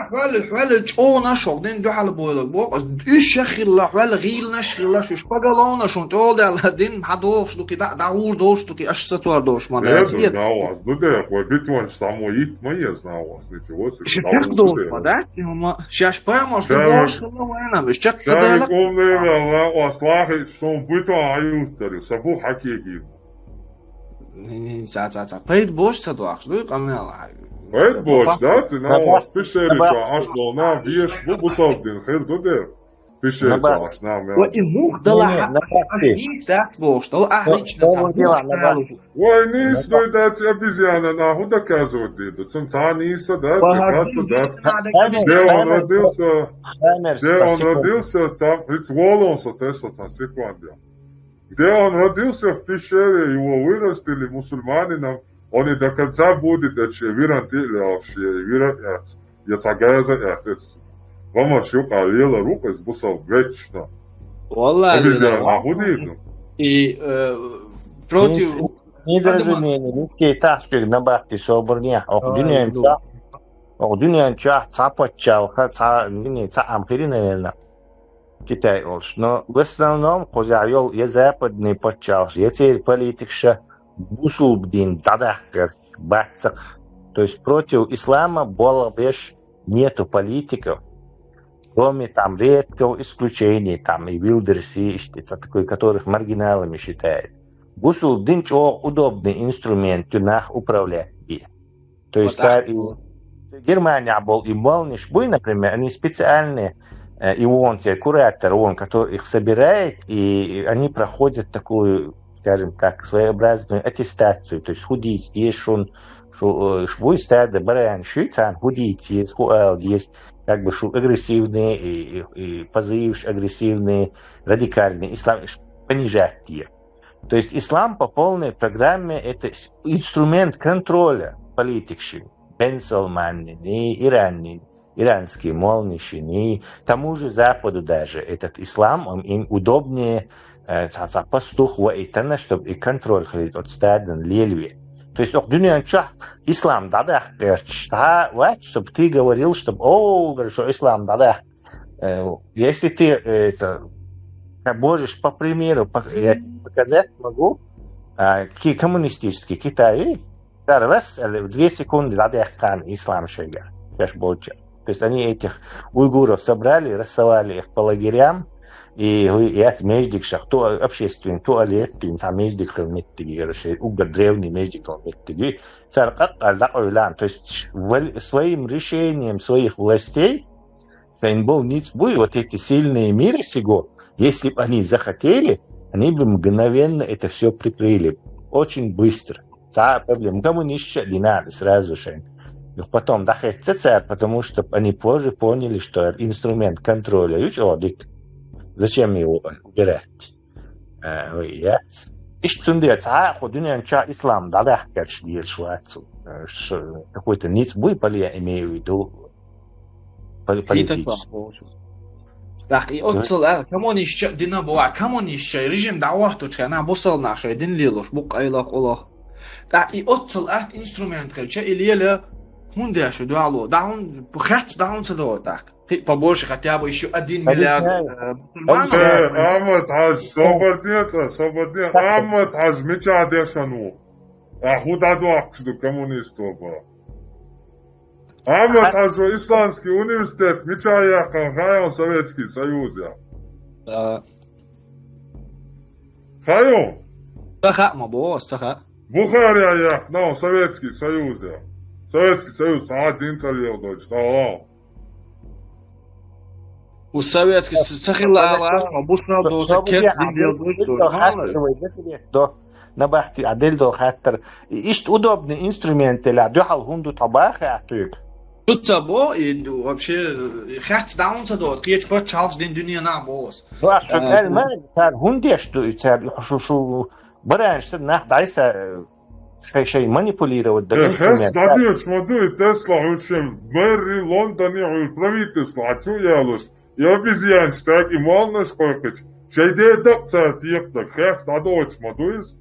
Хьоьлла, хьоьлла чӀогӀа шух дин дуьхьал бойла боху, уьш а хилла, хьоьлла гӀийланаш а хилла, уьш поголовно шуна тӀе а даьлла, дин хьан дохуш ду-кх, дӀа, дӀагӀур долуш ду-кх, аша сацор долуш ма дац. Ду дехьа, вай битванаш цхьаммо йитта ма еза нагӀос, ничего себе. Ши чекхдолуш ма дац, хӀума, шаьш пайхамарш ду бохуш хилла вайна, уьш чекх ца делла. Шарик умный ваьлла, нагӀос лахийташ суна битван хьан юттар ю, сан бух хьан кегийна. Ца, ца, ца. Пайда бош ца дохуш дуй, къамел. Пайда бош, да, цина ас пещере чохь Ӏаш болу нах везаш бу, бусалба дин хир ду дера. Пещере чохь Ӏаш нах мел. Ва и мух дала хьа, аш дийца дац бохуш, дала ахь лично ца мух. Вай нийса дуй дац, обезьяна, нах хӀун доказывать дийр ду? Цунна цхьа нийса дац, цхьа хатта дац. Где он родился? Где он родился, там, хӀинца волун со тесла цхьана секунде. Где он родился, в пещере, его вырастили мусульманином, он и до конца будет, это шен виран тиъ лелаш, шен вира эц, я цхьа газа эц, эц. Гамаш юкъа лела рукъ, из бусал вечно. Валлахи, обезьяна, лела. А хӀун дийр ду? И, э, против... Недоразумение, Алексей Тахчик набахти собарнех, ох, дуьнен ча, ох, дуьнен ча, цхьа паччалха, цхьа, не, не, цхьа амхири, наверное. Китай олуш. Но в основном кхузахь йолу я западный пачхьалкхаш, я церан политикаша бусулба дин дӀадаккхарш бац-кх. То есть против ислама болх беш нету политиков, кроме там редкого исключения, там и Вилдерс, и ишти, такой, которых маргиналами считает. Бусулба дин чӀогӀа удобный инструмент ю нах управлять бен. То есть цара и Германехь болу и молниш буй, например, они специальные, э, и вон те куратор, он, который их собирает, и они проходят такую, скажем так, своеобразную аттестацию. То есть хӀун дийца деза шуна, шу, э, шу буй стадо баран шуьйцан, хӀун дийца деза, хӀун ала деза, как бы шу агрессивные и, и, и позывш агрессивные, радикальные, ислам, ш-, понижать де. То есть ислам по полной программе — это с-, инструмент контроля политикашин, Бен Салманнин, Ираннин, иранский молнишин, тому же Западу даже. Этот ислам, он им удобнее, э, цхьа, цхьа пастух ваийтана, чтобы и контроль хилийта оцу стадана лелаве. То есть ох дуьнен чохь ислам дӀадаккха гӀерташ цхьа вац, чтобы ты говорил, чтобы, о, говорю, что ислам дӀадаккха. Э, если ты, э, это, как можешь по примеру пок-, я показать могу, а, ки-, коммунистический Китай, цара раз, э, в две секунды дӀадаьккхина ислам шайгара, шаьш болча. То есть они этих уйгуров собрали, рассовали их по лагерям, и, и эцу междигашах ту-, общественный туалет, и цхьа междиг хила меттиг яра шайн, уггар древний междиг хила меттиг. Цара къакъ аьлла дӀакъевлан. То есть вал-, своим решением своих властей, шайн болу ницкъ буй, вот эти сильные мира сего, если бы они захотели, они бы мгновенно это всё прикрыли бы. Очень быстро. Цхьа а проблема. Коммунисташ а дина сразу шайн. Но потом дӀахецна цара, потому что они позже поняли, что инструмент контроля ю чӀогӀа дика. Зачем его убирать? Э, яц. Иштта цундела цхьа а кху дуьнен чохь ислам дӀадаккхарш дезаш вац цу, э, ш-, какой-то ницкъ буй, поле-, имею в виду, пол-, политический. ТӀаккха и оццул а, коммунистча дина бу а, коммунистча режим дӀагӀоттучу хенахь, бусалба нах шайн дин лелош бу къайлах-къулах. ТӀаккха и оццул атта инструмент хилча, и лела хӀунда деш ю дуьхьало? ДӀа хӀун, хец дӀа хӀун ца догӀу тӀаккха? Кхин а побольше хотя бы ещё один миллиард, э, мусульманов. Э, Ахмад Хьажа, собар де цкъа, собар де. Ахмад Хьажа мичахь дешан ву? Ахьа хӀун дӀадоккхуш ду коммунисто бан? Ахмад Хьажа исламский университет мичахь яьккхина, хаьий хьуна, Советский Союзехь? А. Хаьий хьуна? Ца хаьа ма боху, ца хаьа. Бухарехь яьккхина хьуна Советский Союзехь. Советский Союз схьа дин ца леладойтуш, тӀаккха. У Советский Союз ца хилла ала, бусалба доцу кец дин леладойтуш. Набахти а делла долу хаттар. Иштта удобный инструмент делахь, дуьхьал хӀунда ду тхьо бахахь туьйга? Ду ца бо, и вообще, хец дӀа хӀунда ца догӀу, кхечу паччахьалкхаш дина дуьненахь боху ас. Ну, ас шу Э, аьлла ма, цара хӀунда деш ду и цара, шу, шу, баранаш ца нах дӀайса, шай, шай манипулировать дар Э, хец инструмент. ДӀадоьдуш ма ду и Тесла, хьуьншин мэрри Лондоне хьуьнан правительство хьан чу а ялуш, и обезьянаш так и молнаш кхойкхуьйтуш, шайн ден дакъа цара текхадаг, хец дӀадоьдуш ма ду иза.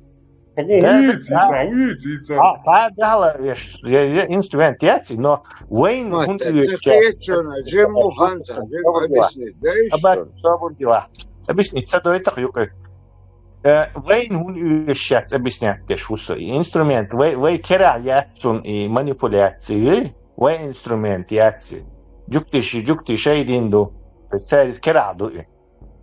Хьо гу Да, хӀуьйца, да. ца хӀуьйца, ца. А, ца дахьала веш, я, я инструмент яц, но вайн Ма, хӀунда ца, ца оьцуш яц? хетачунна, жиму ханца, жим Собар де вахь. объяснить, да, Аба, ишттур? Собар де вахь. Объяснить, ца дойтах юкъе. Э, вайн хӀунда оьцуш яц объяснять деш ву со. И инструмент, вай, вай керахь яц цунна и манипуляций, вай инструмент яц и. Жуьгтий ши, жуьгтий шай дин ду. То есть цаьрца керахь ду и.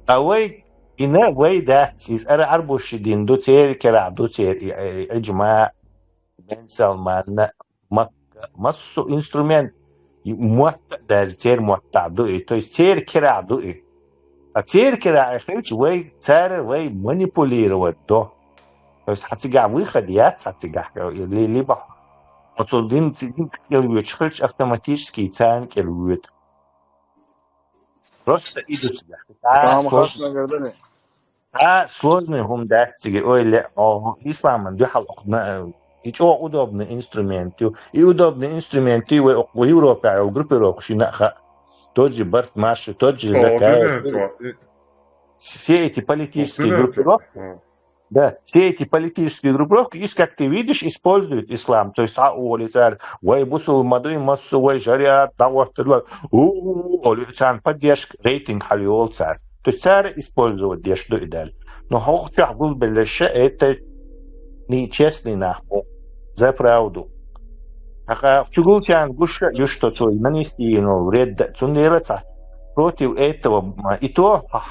Ткъа вай, и на вай дац, иза ара Ӏарбуш ши дин ду, церан керахь ду, церан и, и, и Ӏиджма, Бен Салманна, Макка, массо а инструмент, и мотт а даьлла, церан мотт а ду и, то есть церан керахь ду и. Ткъа церан керахь и хилча, вай, цара вай манипулировать до. То есть хьан цигахь выход яц, хьан цигахь, ли-, либо хьо цу дин, ци-, дин кӀел воьдуш хилча, автоматически царна кӀел воьду. Просто и ду цигахь. Цхьа Тамахат слож-, нагар дани. цхьа сложный хӀума дац цига, ой, ле, о, исламан дуьхьал окху на-, и чӀогӀа удобный инструмент ю. И удобный инструмент ю, вай окху Европехь йолу группировка шина а хаьа. Тот же Барт Марши, тот же О, Закаев. динен чохь, и Все эти политические Динен чохь. группировки, Хм. да, все эти политические группировки, их, как ты видишь, используют ислам. То есть, а, оли цара, вай бусулба ма дуй, массо а вай шариат дӀагӀоттур вай. У, у, у, оли царна поддержка, рейтинг хьалайолу цара. То есть, цара использовать деш ду и даьлла. Но хӀокху чохь гулбеллаша, это не честный нах бу. За правду. Аха, чугулчарна гуш а юш то цо нанести йина вред да. Цундела ца против этого, м, и то, а,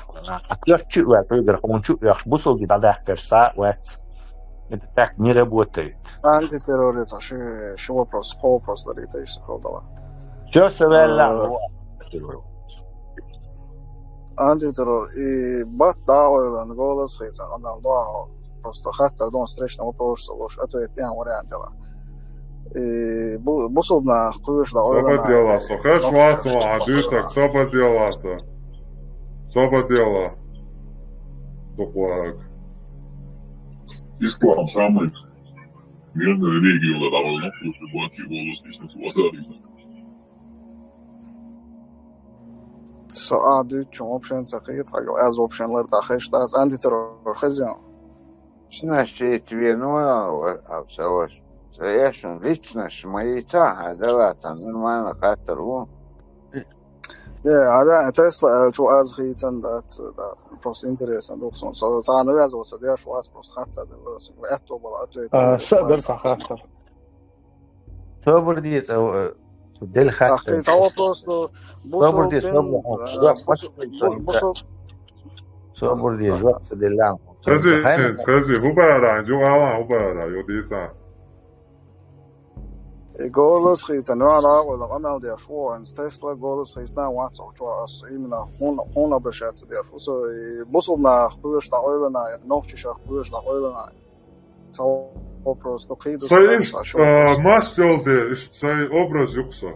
а кхоьрчу а ваьлла, хьуьгара хьуна чу а оьхуш, бусулба дин дӀадаккхарш схьа а вац. Это так не работает. Антитерроризм, ши, ши вопрос, по вопрос дарита, если хьо дала. Всё, всё ваьлла, А, ну, антитеррор. И бат да ойлан, голос хийца, анал дуа, просто хаттар дон встречный вопрос, луш ответ тем вариант дела. И бу-, бусулба нах кхуьйш да Собар ойлан, делахь со, хеш вац ван, а дуьйцург, собар делахь со. Собар делахь. Дукха вахарг. Ислам самый мирный религия, да, он, слушай, вот его, слушай, вот, Со а дуьйцучун вообще ца кхета хьайга, аз вообще лар дахеш дац антитеррор хезен. Шнаш чейта вену, а, а, со ваш. Со эшун личность мои ца, а, дала ца нормально хаттар ву. Э, а да, Тесла, э, чу аз хийцан дац, да, просто интересно, духсон. Со, ца навязываться, деш вац просто хаттар, да, этто бала ответ. А, са дар ца хаттар. Собар де, цӀа, э, делла хаттар. Ахкин цхьа вопрос ду. Собар де, собар, э, собар, бусу-, бу-, бусу-, Собар де, жоп ца делла. Хази, хази, хӀун бара, жу ала, хӀун бара, ю дийца. И голос хийца, ну, ала, вала, къамел деш, вон, Тесла голос хийца, ван цо, чо, ас, именно, хун, хун обращаться деш, усо, и бусулба нах кхуьйш дӀа ойлана, нохчашах кхуьйш дӀа ойлана. Цхьа вопрос, ну, кхийду Сай сан, иш, сан, а, шо мас йолу де, иш сай образ юкъа со.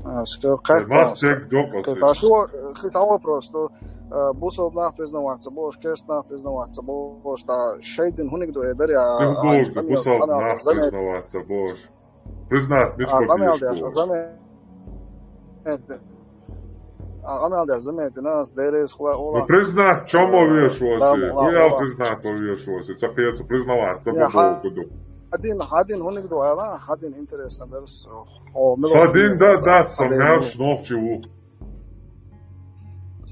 А, всё, Э, как мас там? Тег докъа Кхин сай. Сан шо, кхин сан вопрос, ну, а, бусулба нах признаваться, бош, керст нах признаваться, бош, та шайдин хуниг ду, э, дарья, Их а, болду, типа, бусулба нах замет. Признаваться, бош. Признать, миш А, бо къамел беш деш, бу. Замет. А, къамел дер, заметина, ас дерес хула, Ну, ола. Признать, чё мо вешоси? Да, да, Хуял да. Признать, то вешоси. Ца кецу, признаваться, Я, бо-бо, куду. Хадин, хадин, хуник ду, ала, хадин интересно, дерс. Хо, мило. Хадин да, да, сам Хадин, наш ногчи ву.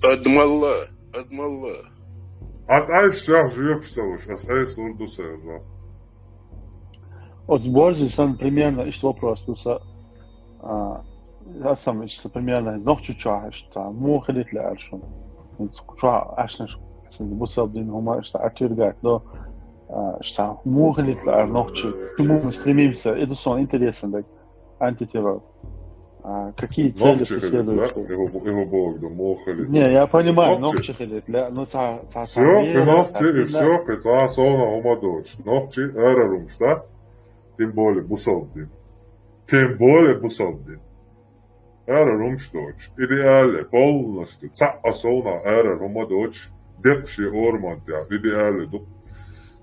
Адмалла, адмалла. Ат айш сах жуеп савуш, ас айш лурду савуш. От борзи сан примерно ишт вопрос туса. А, я сам ишт примерно ногчи чуа ишта. Му хилит ла аршун. Чуа ашнаш. Бусал дин хума ишта отвергать, но а, ишта му хилит ла ар ногчи. К чему мы стремимся? Это сон интересно, так. Антитела. А, какие цели Ногчи хилит, да? преследуют? Его, его Бог, да, му хилит. Не, я понимаю, Ногчи. Ногчи хилит ла, но ца, ца, ца Все, не, ты ногчи, и отдельно. Все, кыта сона умадоч. Ногчи, эрарум штат. Тем более, бусал дин. Тем более, бусал дин. Эрарум шточ. Идеале, полностью. Ца асона эрарум адоч. Депши орман, я, идеале, ду.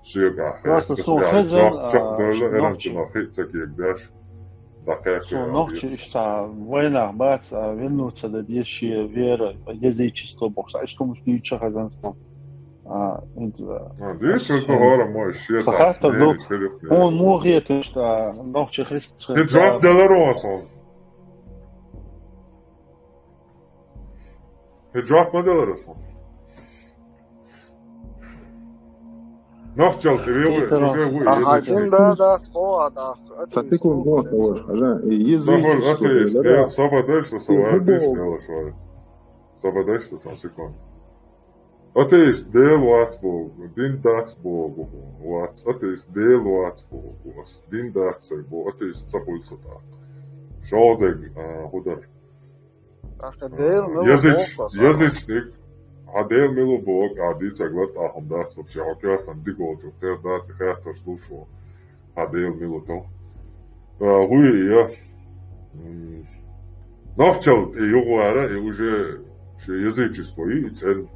Все, га, Просто это сон связь. хазан, Чак, чак, а, да, эран ногчи. Тина хи, ца кек даш. Да, как Сон я ногчи объект. ишта война бац, а, вернуться да деши вера, язычество бокса. Ишта муш дича хазан сон. А, это, А, диш, это гора мой, щет, Сахата, ацнери, ну, шериф, он мугет, ишта ногчи Христ. Ты джоб деларосон. Ты джоб ма деларосон. Ногчал, ты вел, Итера. чужой вы, А, если хадин, чё. Да, да, о, а, да. Сатикун гон того, хажа, Сабар, язычество, атеист, да, дел, да. сабадайс, сабадайс, Футбол. дел, шо. Сабадайс, сан секунд. Атеист, дел, вац Бог, дин дац Бог, вац, атеист, дел, вац Бог, вац, дин дац, сай Бог, атеист, сахуй сата. Шо дег, а, худар. Так, дел, ну, Языч-, Бог, язычник, а дел милу Бог, а дицаглат, а хам дац, вообще, а кёртан, дигол, чё, тер дац, хэр таш лушо, а дел милу то. А, хуй, я. М, ногчал, и югуара, и уже, ше язычество, и цен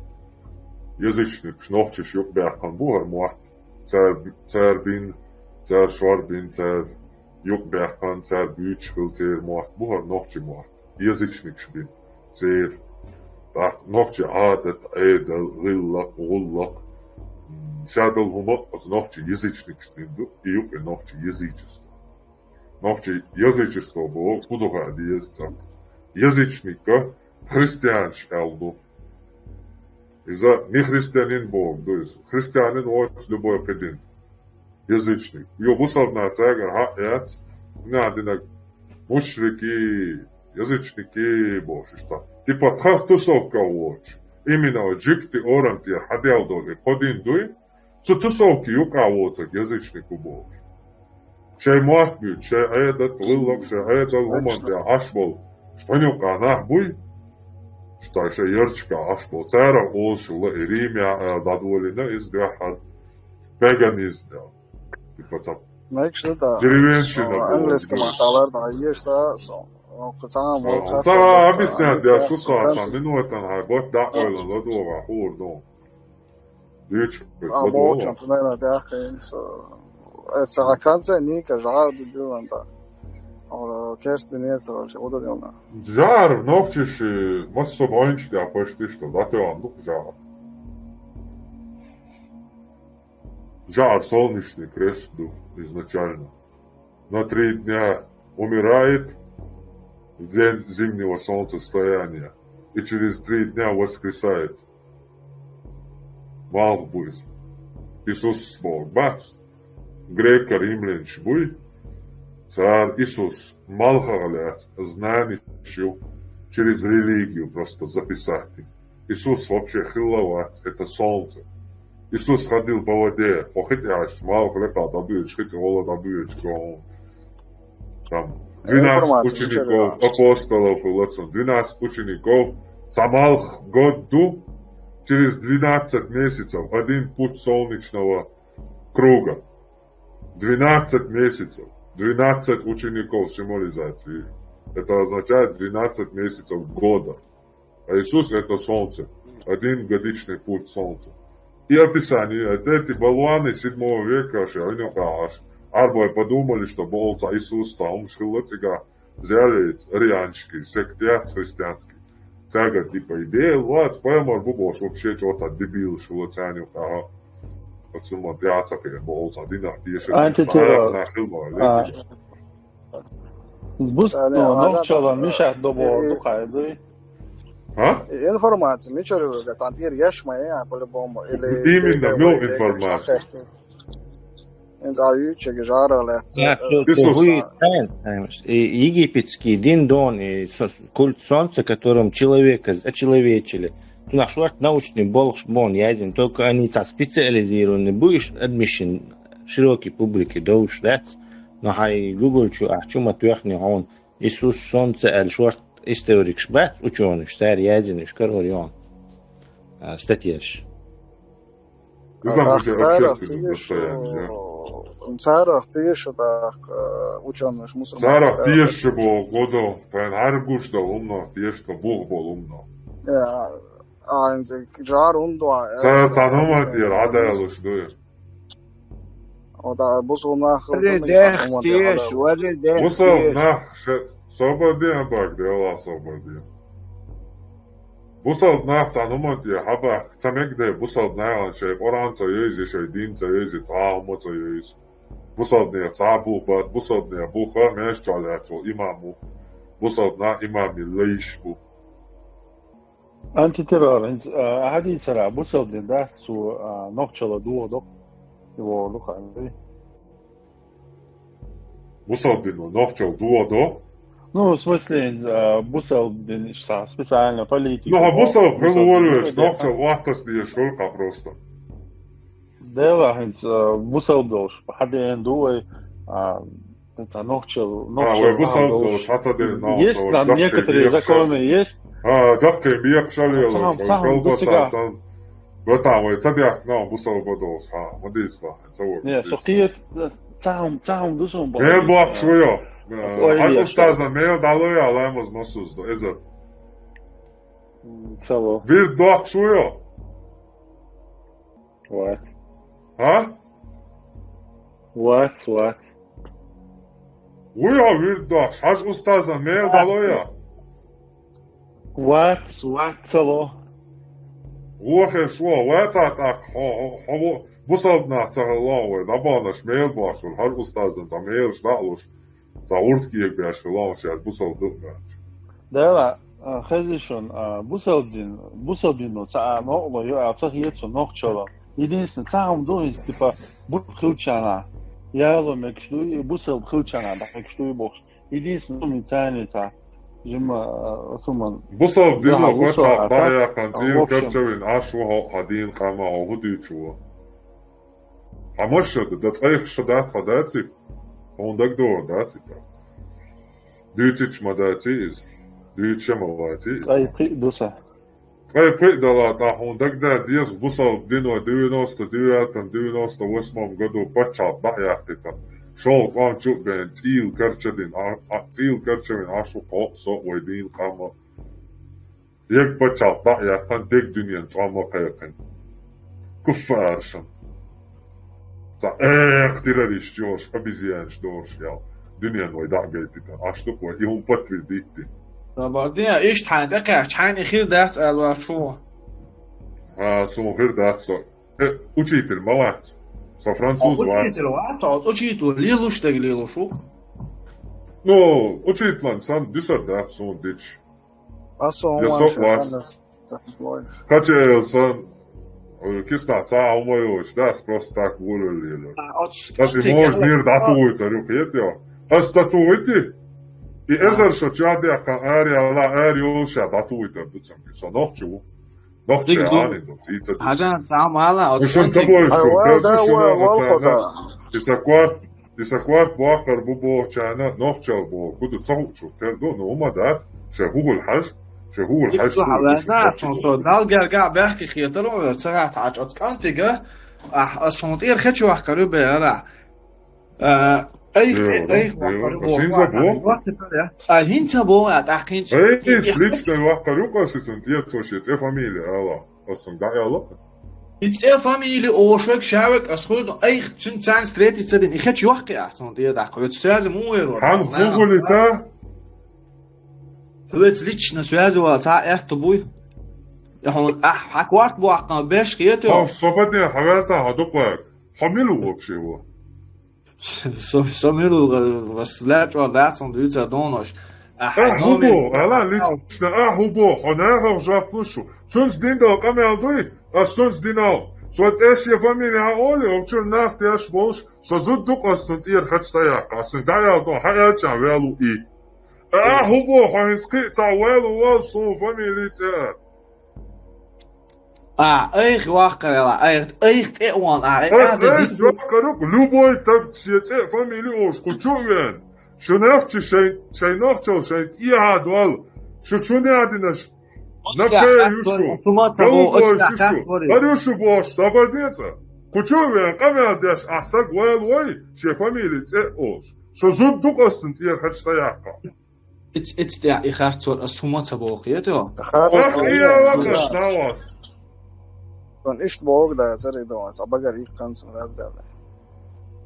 язычник, ш ногчиш юг бяхан бухар муат. Цар, цар бин, цар швар бин, цар юг бяхан, цар бюч хил цер муат, бухар ногчи муат. Язычник шбин. Цер. Так, ногчи адат, эдал, гыллак, гуллак. М, шадал хума, аз ногчи язычник шбин ду, и юг и ногчи язычество. Ногчи язычество бо, кудуха диесца. Язычника христианш алду. Иза не христианин Бог, то есть христианин вот любой кедин. Язычник. Ё бусална цагар ха яц, на динак мушрики, язычники, бо, шишта. Типа тхар тусовка воч. Именно джикти орам тир хадял доли, кодин дуй, цу тусовки юка воцак язычнику бо. Шай муат бюд, шай айдат, выллак, шай айдат, уман я аш бол. Што нюка нах буй? Што шай ярчка аш бол. Цара олшула и Римя, э, дадволина из дяхар паганизм, я. Типа цап. Мекши да. Деревенщина О, была, английский да. Маталар да ешса, со. О, куцан О, та объяснять, да, что сам, минута, ага, вот да, ойлан, ладога, хур, ну. Дичь, А, бо, чем примерно, да, конечно. Это конце ника жар диланда. О, керс динец, короче, удаленно. Жар, ногчиши, массо боинч, да, почти что, да, ты он, ну, жар. Жар солнечный крест ду изначально. На три дня умирает в день зимнего солнцестояния и через три дня воскресает. Малх буйз. Иисус Бог, бац. Грека, римлян буй. Цар Иисус малха галяц, знание шил через религию просто записать. Иисус вообще хиловац, это солнце. Иисус ходил по воде, похитяш, малх лека добьёч, хит ола добьёч, гон. Там двенадцать Информация, учеников, ничего. Апостолов, Лацон, двенадцать учеников, самалх году через двенадцать месяцев, один путь солнечного круга. Двенадцать месяцев, двенадцать учеников символизации. Это означает двенадцать месяцев года. А Иисус — это солнце, один годичный путь солнца. И описание, это эти болваны седьмого века, аш, они, аш, арбой подумали, что болца Иисус там шхылатига взяли арианский, сектят христианский. Цаьрга, типа, идея вац, паймар бу бохуш, вообще чӀоагӀа дебилаш хилла царна юкъахь. Оцу ма тӀе а ца кхиъна, боху, цхьа динах тешар. Антитеррор. Цхьа нах хилла, а, лециг. Бус-, а, не, ну, а, нохчалан да, мишахь добу и, дукха дуй? А? И информация, мичара вуьга, цхьана тӀера еш ма е, а, по-любому, или именно, мел информация. ХӀинца а юьйцуьга жара лаьцна. Да, э, что, что Иисус. Вы, э, э, египетский дин дон, и со-, культ солнца, которым человека з-, очеловечили. Цунах шорта научный болх бон язин, только они цхьа специализированный, будешь admission широкой публике довш дац, но хьай Google чу ахь чу ма тоьхне хьуна, Иисус солнце аьлла шорта историкаш бац учёныш, цара язина уьш карор йон, а, статьяш. Иза а уже общественный достояние, да. Царах теша тӀаккха, э, учёныш мусульманцев. Царах теша боху гӀо до, тхайна хӀара гуш долу хӀуманах теша, тхо бух болу хӀуманах. Я, а, хӀинца жара хӀунда дуьйна, э, цара цхьана хӀуманна тӀера Ӏадалуш ду. Ода бусулба нах хилла ца мегаш, хӀуманна тӀера Ӏадалуш. Бусулба нах ше-, собар де, а бак де, Аллах собар де. Бусалба нах цхьана хӀуманна тӀе хьабаьхка ца мега де, бусалба нахана шайн Къуръан ца йовза, шайн дин ца йовза, цхьа а хӀума ца йовза. Бусалбанех цхьа а бух бац, бусалбанех бух а маьрша чохь лаьтташ волу имам ву. Бусалба нах имамийн лайш бу. Антитеррор, хӀинца, а, хьадийцара, бусалба дин дац цо, а, нохчалла дохадо, и вогӀу ду хаьий. Бусалба дино нохчалла дохадо? Ну, в смысле, а, бусалба дин, ша, специально политика. Ну, хьо бусалба хила волавелча, нохчалла охьатаса дезаш хуьлу-кх хьо просто. Делахь, хӀинца, а, бусалба долуш, хьан деана ду вай, а, хӀинца нохчалла, а, нохчалла вай бусалба долуш, хьан ца деана, есть там некоторые законы, есть. А, даккхий бекхаш а лелаш, цхьа хӀума, цхьа хӀума ду цига. Ватан вай ца дехкина, бусалба долуш, хьан, ма дийцалахь. Не, со кхета, цхьа хӀума, цхьа хӀума ду суна боху. Мел бохкуш ву йо? Хьажа устазан мел дӀало йо, ламаз массаза ду, эзар. М, ца ло. Вирд дохкуш ву йо? Вац. А? Вац, вац. Ву йо вирд дохкуш, хьажа устазан мел дӀало йо? Вац, вац, ца ло. Вохеш ву, вацахь тӀаккха хьо, хьо, хьо ву, бусалба нах ца хилла вай, дӀабаханаш мел бохуш, хьажа устазан цхьа мелаш дӀа а луш, цхьа гӀурт кегабеш хилла шаьш бусалба ду а моьттуш. Дела, а, хезий шуна, а, бусалба дин, бусалба дино цхьа а новкъарло ю аьлла ца хета цу нохчалла. Единственное, цхьа хӀума ду хӀинца, типа, бусалба хилчарна яло мегаш дуй, бусалба хилчарна дӀа мегаш дуй бохуш. Единственное, ну, мин царна цхьа жима, а, суман. Бусалба дино паччахьалкх дӀа а яьккхина, цӀийла карча а вина, Ӏаш ву хьо, хьан дийна къам а хьо, хӀун дуьйцуш ву? Хьан маша ду, дан ткъайх ша дац хьан даций? Хьуна дагадогӀур даций тӀаккха? Дуьйцуьйтуш ма даций иза? Дуьйцуш а ма ваций иза? Ткъе пхиъ ду сан. Ткъе пхиъ далахь тӀаккха хьуна дагадаьр деза, бусалба дино девяносто девятом, девяносто восьмом году паччахьалкх дӀа а яьккхийтина. ШолгӀа тӀом чу а беана, цӀийла карча а дина, а, а, цӀийла карча а вина, Ӏаш ву кхо а, со а, вай дийна къам а. Ерриг паччахьалкх дӀа а яьккхина, дерриг дуьненан тӀом а кхайкхина. Куффарашна. Цхьа экха террористаш йолуш, обезьянаш долуш ял. Дуьненан вай дӀа а гайтина. Аш ду-кх вай, и хӀума подтвердить ди. Собар де, иштта хьайна тӀекхаьчча, хьайна и хир дац аьлла вац шу? ХӀа, суна хир дац со. Э, учитель ма вац. Со француз вац. Учитель вац, оцу учитель лелуш дерг лелуш ву. Ну, учителан санна дисар дац суна дича. Я со вац. Кхача эл сан, э, киснахь цхьа а хӀума йолуш дац, просто так волавелла лелар. Ас и можа мера дӀатухуьйтур ю, кхетий хьо? Ас ца тухуьйтий? И эзар шо чу а даьккхина, ара яла, ара йолуш а дӀатухуьйтур ду цамгар. Со нохча ву. Нохча Ӏанин ду, цӀий ца ду. Хьажа, цхьа хӀума ала, оцу шун ца бой шу, терду шуна. И сан корт И сан корта боккхур бу бохучарна нохчалла боху, гу ду ца хуучух тера ду, ну, хӀума дац, шайн хӀу хуьлу хьажа, шайн хӀу хуьлу хьажа. Ду хьан ваьзна, цунна со Далла гергахь баьхкий хетар ван вер, ца гӀатта Ӏачу оцу кӀантига, ахь, ас хьуна тӀера хечу вахкар ю бен, ара. А, айх, айх вахкар ю боху. Синза боху? А, хӀинца боху, а, тӀаккха хӀинца. Эй, сличной вахкар ю, къаси цунна тӀера цо шен цӀе фамилия ала. Ас хьуна дӀа аьлла-кх. И цӀе фамилия оха шуьга ша вега, ас хуьлу, айхьа цуьнан царна встретиться дина, и хечу йохкий ахь цунна тӀера даккха. Оцу связи муха вер вара? Хьан хӀу хуьлу и та? Хьоьца лично связи вала цхьа а аьтту буй? Я хьуна, ахь, хьан корта боккхана беш хетий? Хьо собаден хьан ваьза хьо дукъаг? Хьо мила ву вообще ву? Со, со мила ву, вас лаьчӀор дац хьуна дуьйцар донош. Ахь Ахь хӀу бо, ала лично, ахь хӀу бо, хьо нахах жоп луш ву. Цунца дин дала къамел дуй, ас цунца динал. Со цӀе шен фамилия хьан олий, оцу чуьра нах теш болуш, со зуда ду-кх ас цунна тӀера хача ца яккха, ас цунна дӀаяла тӀо хьан аьлча вел ву и. Ахь хӀу бо, хьо хӀинца кхин а цхьа вайл ву вал суна фамилия цӀе а. А, айхьа ваккхар ала, айхьа, айхьа тӀе а ван, а, Ас айхьа айс дийцу. Ваккхар ву, любой таг шен цӀе а фамилия олуш, кху чу а вен. Шу нах чи шайн, шайн нохчал шайн тӀехьа дол. Шу чу а динаш. Оцу Напе тӀехь ю шу. Хьастор, оцу ма таго, Галугой оцу тӀехь шу шу. Хьастор. Дар ю шу бохуш, сабар децӀа. Кху чу а вен, къамел деш, ахь саг вайл вой, шен фамилия цӀе а олуш. Со зуда ду-кх ас цунна тӀера хача ца яккха. Иц, иц тӀехь и харцор ас хӀума ца боху, хетий хьо? Ах, и яла каш навас. Сон иштта боху дацара и дон, цхьа багара йиккханца разгар.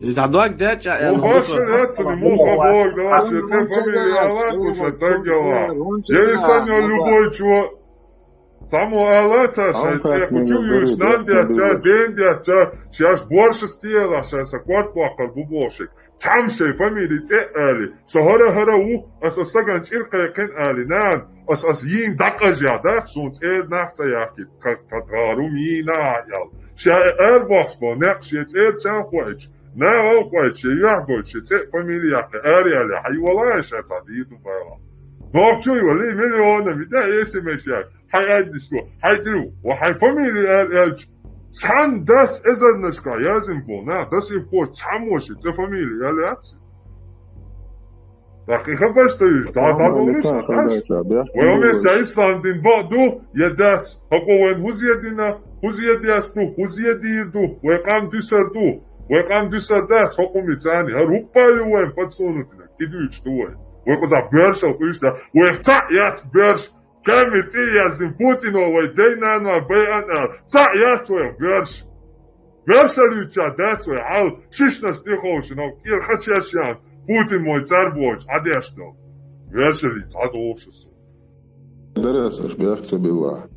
Иза дог деча, Мо башха яц, мо ха боху, давай, шен цӀе фамилия ала, цу ша даг яла. Я и сан я любой чего. Цхьаммо ала ца шайн цӀе, кху чу юьйш нан деттача, ден деттача, шаьш боршас тӀе а лахь, шайн сан корта боккхар бу бохуш. Цхьамма шайн фамилия цӀе а али, со хӀара-хӀара ву, аса стагана чӀир кхайкхина али, нана, аса, аса йийна дӀакъажъяь дац, суна цӀера нах ца яхкийта, тха, тха тхарум йийна а аьлла. Ша ара бохуш бо, некъ шен цӀера чан кхойтча, нагӀал кхойтча, шен юьхь гойтча, шен цӀе а фамилия яккхий, ара яьлла, хьай вала ша цхьа дийр ду байла. Нохчо йолий, миллионами, да, эсимеш яьлла. Хьайн аьддаш ду, хьайн тӀе ду, ва хьайн фамилия аьлла аьлча, цхьана дас эзарнашка язйина болу нах, дас и кхо цхьаммо ши цӀе фамилия аьлла яц. ТӀаккха и хабарш ца юьйш, дӀа, дӀа долуш, аш? Вай хӀума тӀе ислам дин бакъ ду, я дац, хӀокхо вайн хӀуза дина, хӀуза деш ду, хӀуза дийр ду, вай къам дуьсар ду, вай къам дуьсар дац, хӀокху мицани, хӀара хӀуппа ю вайн подсунутина, и дуьйцуш ду вай. Вай кхузахь боьршал къуьйш да, вайх цхьаъ яц боьрш, Камера тӀе а яздина Путино вай дай-нана байъан аьлла, цхьаъ яц вайх боьрша. Боьрша луьйча дац вай хьал, шишнаш тӀе ховшина, кӀера хачеш ян, Путин мой цар боцуш, Ӏадеш долу. Боьрша лийца Ӏадохуш аса. Дара аса аша бехк ца билла.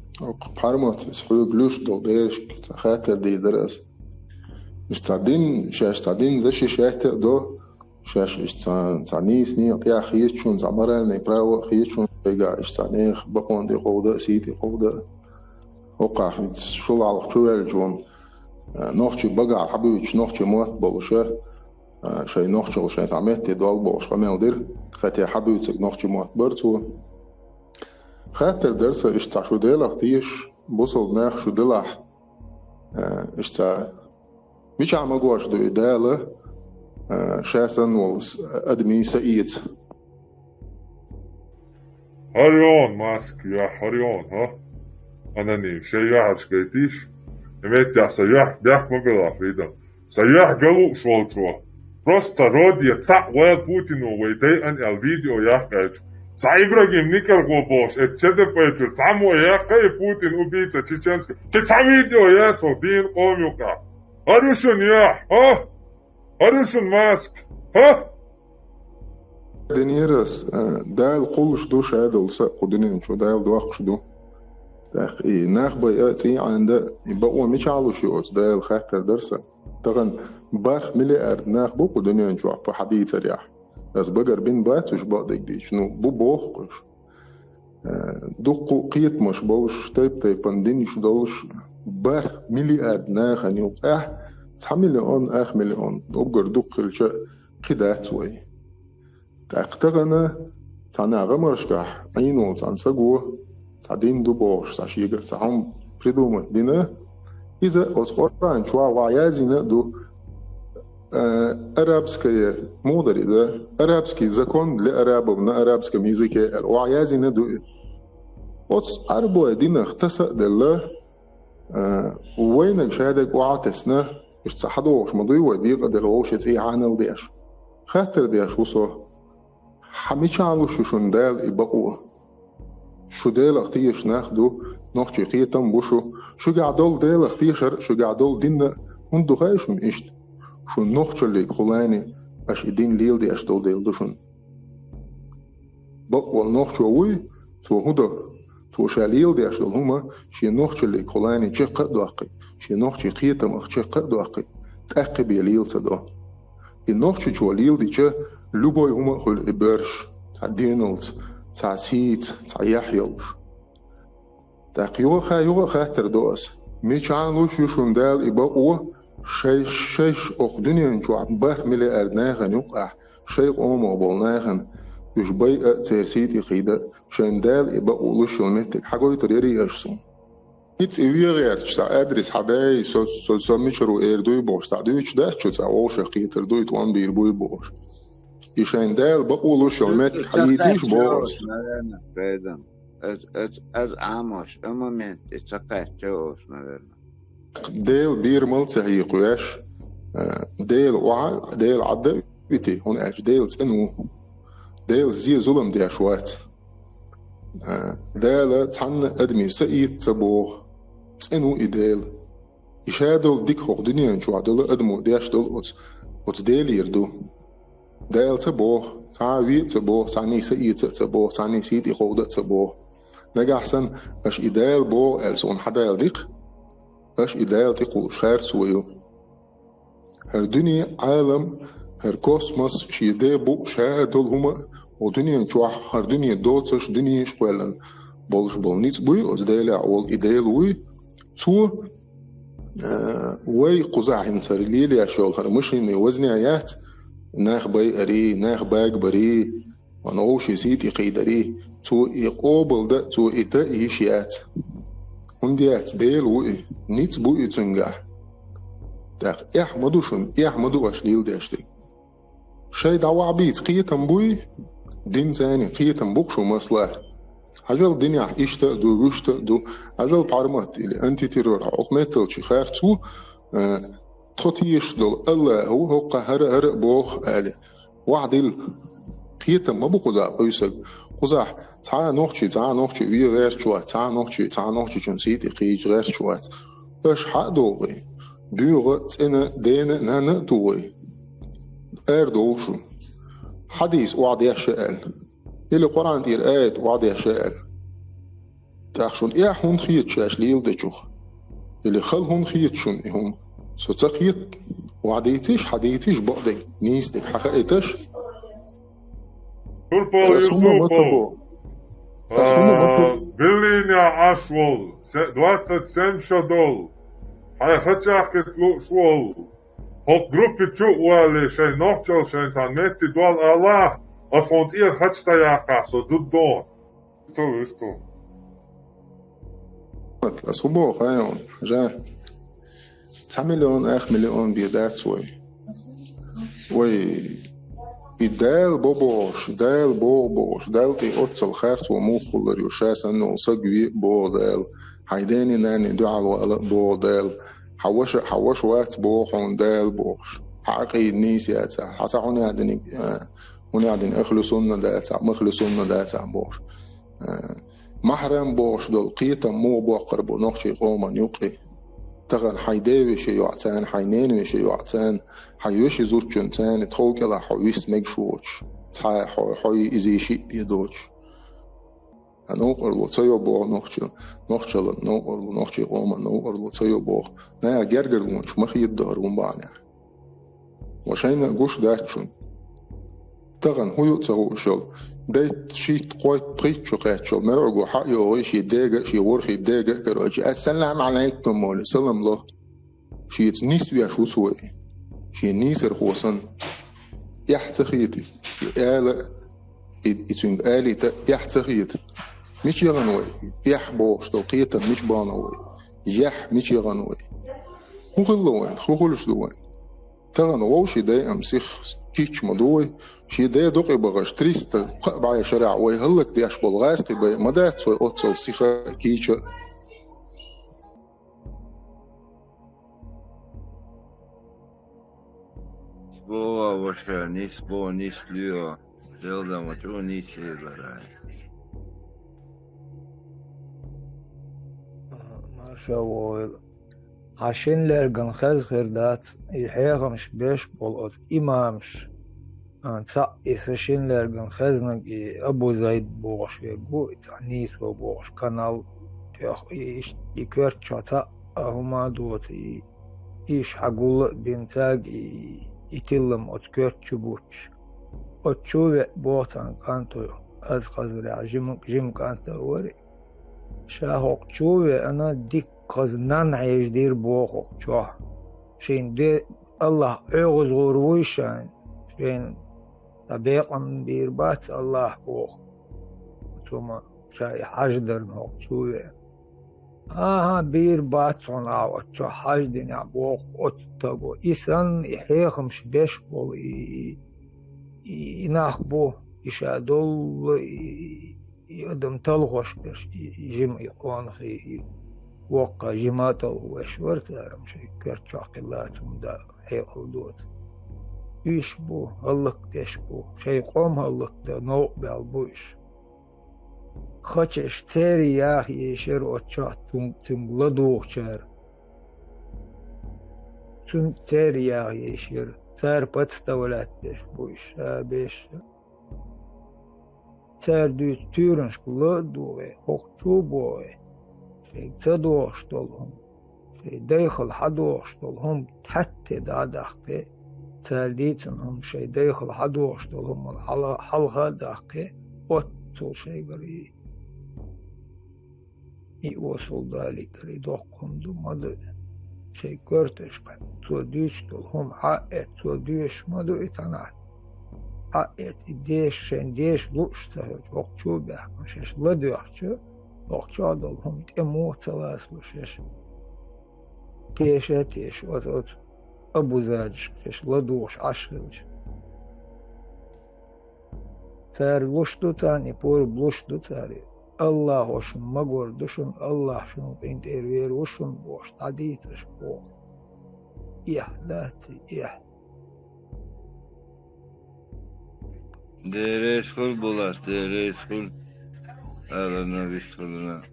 Пхьармат, аса хьоьга луьш долу берашка ца хаттар дийр дара аса. Иштта цхьа дин, шаьш цхьа дин за ши шаьтта а до, Шаьш иштта цхьа, цхьа нийса некъа тӀехь хетачунна, цхьа моральный право а хетачунна, вайгахь иштта цхьа нехан бакъонан тӀе кховда а, сий тӀе кховда а. ХӀокхахь хӀинца шул хьалха чу ваьллачунна, а, нохчий багахь хьабуьйцуш, нохчий мотт болуша, а, шайн нохчалла шайн цхьа метте дол бохуш къамел дира, хӀетте хьабуьйцург нохчий мотт бара цо. Хаттар дара сан, иштта цхьа шу Делах тешаш, бусалба нах шу делахь, а, иштта цхьа Мичахь магош ду и Дала, а, ша санна волу с-, адамийн са эца? ХӀара йогӀун маска, я хӀара йогӀун, хӀа? Аноним, шайн яхьаш гайтиш? И меттехь сан яхь дехка ма белахь, Фрида. Сан яхь галуш волчо. Просто роде цхьаъ вайл Путино вай дайан аьлла видео яхкъаьча. Цхьа Ибрагим Никарго бохуш, эцу Ч Д П чуьра цхьаммо яьккхай Путин убийца чеченский. Кхин цхьа видео яц хӀокху дийна къоман юкъахь. ХӀара ю шуна яхь, хӀа? ХӀара ю шуна маска, хӀа? Динера ас, а, Дала кхуллуш ду ша долу са а кху дуьнен чу, Дала доккхуш ду. ТӀаккха и нах байа а, цӀий Ӏаьнда а, и бакъо мичахь луш ю оцу Дала хаттар дара сан. Тахана бархӀ миллиард нах бу кху дуьнен чохь по хьадийцарехь. Ас багара бина бац уьш бакъдерг дийцича, ну, бу боху-кх уьш. Э, дуккха а кхетамаш болуш, тайп-тайпана динаш долуш, бархӀ миллиард нахана юкъахь цхьа миллион, ах миллион, уггар дукха хилча, кхин дац вай. ТӀаккха тахана цхьана гӀамаршкахь Ӏийна волу цхьана саго, цхьа дин ду бохуш, цхьа шегара цхьа хӀума придумать дина, иза оцу Къуръан чохь охьа яздина а ду, э, арабская, муха дара иза, арабский закон для арабов на арабском языке аьлла, охьа яздина а ду иза. Оцу Ӏарбой динах таса а делла, э, вайнаг шадерг охьа а тесна, уьш ца хьадогӀуш ма дуй вай, декъа дара вовшийн цӀий хьанал деш. Хаттар деш ву со. Хьан мичахь луш ю шуна Дала и бакъо? Шу Делах тешаш нах ду, нохчий кхетам бу шу. Шуьгахь долу Делах тешар а, шуьгахь долу дин а хӀунда ду хаьа шуна иштта? Шун нохчаллиг хулани аша и дин леладеш долу дела ду шуна. Бакъволу нохчо вуй, Цо хӀун до? Цо ша леладеш долу хӀума шен нохчаллиг хулани чекх а доккхий, шен нохчий кхетамах чекх а доккхий, тӀаккха бен лела ца до. И нохчичо леладича, любой хӀума а хуьлу и боьрша, цхьа деналца, цхьа сийца, цхьа яхь йолуш. ТӀаккха юха а, юха а хаттар до ас. Мичахь луш ю шуна Дала и бакъо, шайш, шайш окху дуьнен чохь бархӀ миллиард нахана юккъехь, шайн къомах болу нахана, уьш байа а, церан сий тӀе кхийда а, шайна Дала и бакъо луш йолу меттиг хьагойтур ярий аша суна? ХӀинца и вен гӀерташ цхьа адрес хьадай, со, со, со мичара ву эр дуй бохуш, цхьа дуьйцуш дац шу, цхьа вовшах кхетар дуй, тӀом бийр буй бохуш. И шайна Дала бакъо луш йолу меттиг хьайийцийша боху аса. Наверное, Фрейдам. Аз, аз, аз Ӏамош, а момент тӀе ца кхаьчча ош, наверное. Дела бера мал ца хьийкхош, а, Дела охьа, Дела Ӏадда а вити, хӀунда аьлча Дела цӀена ву. Дела зе зулам деш вац. А, Дала цхьанна адаме са эца ца боху. ЦӀена ву и Дела. И ша долу дика хӀокху дуьнен чохь долу адамо деш долу оцу, оцу Делера ду. Дала ца боху, цхьа а ве а ца боху, цхьанний са эца а ца боху, цхьанний сий тӀе кховда а ца боху. Нагахь санна, аша и Дала боху аьлла суна хьадала дикха, аша и Дала тӀекхуллуш харцо ю. ХӀара дуьне, Ӏалам, хӀара космос, шен де бу, ша долу хӀума а, хӀокху дуьнен чохь хӀара дуьне доцуш, дуьненаш кхоьллина болуш болу ницкъ буй, оцу Делехь волу и Дела вуй, Цо, э, вай кхузахь хӀинца хӀара лелаеш йолу хӀара машинный возня яц, нах байарий, нах багабарий, ван вовшийн сий тӀе кхийдарий, цо и къобал дан, цо и дан йиш яц. ХӀунда яц, Дела ву и, ницкъ бу и цуьнгахь. ТӀаккха эхь ма ду шуна, эхь ма ду аша леладеш дерг. Шайн дӀавахьа бийца кхетам буй, динца а кхетам бу-кх шун маслахь. Хьажал, динехь иштта а ду, вуьшта а ду, хьажал, пхьармат или антитеррор хьо хӀокху метталчу харц ву, э, тхо тешаш долу АллахӀ ву, хӀокху хӀара, хӀара а боху, аьлла. Вахьа дилла. Кхетам ма бу кхузахь къуьйсург. Кхузахь цхьа а нохчи, цхьа а нохчи вен гӀерташ вац, цхьа а нохчи, цхьа а нохчичун сий тӀе кхийча гӀерташ вац. Аша хьа а догӀий, боьха а, цӀена а, дена а, нанна а тухий. Ара довла шу. Хьадийса охьадеш а аьлла. Или Къуръан тӀера аят охьадеш а аьлла. ТӀаккха шуна эхь хӀунда хета шаьш леладечух? Или хала хӀунда хета шуна и хӀума? Со ца хета. Охьадийцийша, хьадийцийша бакъдерг, нийсадерг хьахаийташ. Турпал Юсупов. Ас хӀума ма ца бо. Ас хӀума ма ца бо. А, Берлинехь Ӏаш волу, се-, двадцать семь шо долу. Хьайн хачахкхетта лууш волу. ХӀокху группи чу а валале, шайн нохчалла шайн цхьана метте дол алахь, ас хьуна тӀера хача ца яккхахь, со зуддон. Висту, висту. Ас хӀун боху, хьайна, жа? Цхьа миллион, ах миллион бен дац вай. Вай и Дала бо бохуш, Дала боху бохуш, Далла тӀе оццал харцо муха хулар ю, ша санна волу саг ве а боху Дала, хьайн дений, нанний дуьхьал вала а боху Дала, хьан ваша, хьан ваша вац боху хьуна Дала бохуш, хьан Ӏакъида нийса яцахь, хьан цхьа хьуна яздиниг, а, хьуна яздина ахлу сунна дацахь, махлу сунна дацахь бохуш. А, Махьрам бохуш долу кхетам муха боккхур бу нохчийн къоман юккъе? Тахана хьайн девешин йоӀ царна, хьайн ненавешин йоӀ царна, хьайн вешин зудчун царна тхов кӀелахь хьо вист мегаш воцуш, цхьа хьо, хьо иза йиш йиъ бен доцуш. Ткъа новкъарло ца йо боху нохчо, нохчаллан новкъарло, нохчийн къоман новкъарло ца йо боху. Наха гергарлонаш ма хедадо хӀара хӀума бахьанехь. Ва шайна а гуш дац шуна. Тахана хӀун ю а ца хууш йолу, дейтта, шийтта, кхойтта, пхийтта шо кхаьчча йолу мерӀуьгу хьа а йогӀий, шен дега а, шен ворхӀе дега а карочи, «Ассаламу Ӏалайкум» олий, салам ло. Шеца нисвеш ву цо и, шен нийсархо санна. Эхь ца хета и, и ала а, и, и цуьнга алийта а эхь ца хета. Мича яхана вай? Эхь бохуш долу кхетам мича бахана вай? Яхь мича яхана вай? ХӀун хилла вайн? ХӀун хуьлуш ду вайн? Тахана вовшийн дайан сих кийча ма ду вай. Шен ден дукъе бахаш триста кхаа бӀе шарахь вай хӀаллакдеш болу гӀазкхи бай ма дац вай оццал сиха а, кийча а. Бо ваша, нис бо, нис луьо, делдама чӀу нис эларай. Марша войла. Хьан шин лерган хеза хир дац, и хьехамаш беш болу оцу имамаш. А, цхьаъ и са шин лерган хезнаг и Абу Зайд бохуш верг ву, и цхьа нийсо бохуш канал тӀех, и иш-, и коьрта чохь цхьаъ а хӀума а доцу, и, и иш хьагулла а бина цаьрга, и, и тиллам оцу коьрта чу буттуш. Оцу чу веа боху цхьана кӀанто, аз хазарехь жима, жима кӀант а вара и. Ша хӀокху чу веана дикка хаза нанна хьежа дира боху хӀокху чохь. Шен де Аллахь ӀоьгӀазгӀур вуй шайна, шайна ткъа бекъам бийр бац Аллахь боху. Цума ша и хьажа дарна хӀокху чу веана. ХӀан-хӀа, бийр бац хьуна ахьа оцу чохь хьажа динехь боху оцу таго. И санна, и хьехамаш беш болу, и, и, и, и нах бу, и ша долла, и, и, и адам талхош берш, и, и жима и къонахий, и воккха жима а талхо веш вара цара, амма шайн коьрта чохь кхин лаца хӀума дан хьекъал доцу. Уьш бу, хӀаллакдеш бу, шайн къом хӀаллакдан новкъа баьлла бу уьш. Хачеш церан яха ешира оцу чохь цунг-, цуьнга ладугӀучара. Цуьнга церан яха ешира, цара подставлять деш бу уьш, ша беш. Цара дуьйцу туьйранашка ла а дугӀе, хӀокху чу а богӀе, шайга ца догӀуш долу хӀума, шайн дайхала хьадогӀуш долу хӀума тхьаьттеда дӀадаккхе, цара дийцина хӀума шайн дайхала хьадогӀуш долу хӀуманна хьала-, хьалха а даккхе, оццул шайгара и, и осал далийтар, и доккха хӀума ду, ма ду. Шайн коьрташка цо дуьйцуш долу хӀума хьа а эцна, цо доьшуш ма ду и цхьанхьа. Хьа а эцна, и деша, шайн деша лууш ца хилча, хӀокху чу а баьхкина, шаьш ладоьгӀча, хӀокху чохь долу хӀума тӀе муха ца лацало шаьш. Теша а теша, оцу, оцу Абу Зайдашка шаьш ладугӀуш Ӏаш хилча. Цара луш ду царна и пурба, луш ду цара и. Аллахо шуна магор ду шуна, Аллахь шуна къинтӀера вер ву шуна бохуш, дӀадийцаш боху. Эхь дац и, эхь. Деррес хуьлу, Булат, деррес хуьлу. Ара на вистхуьлуна.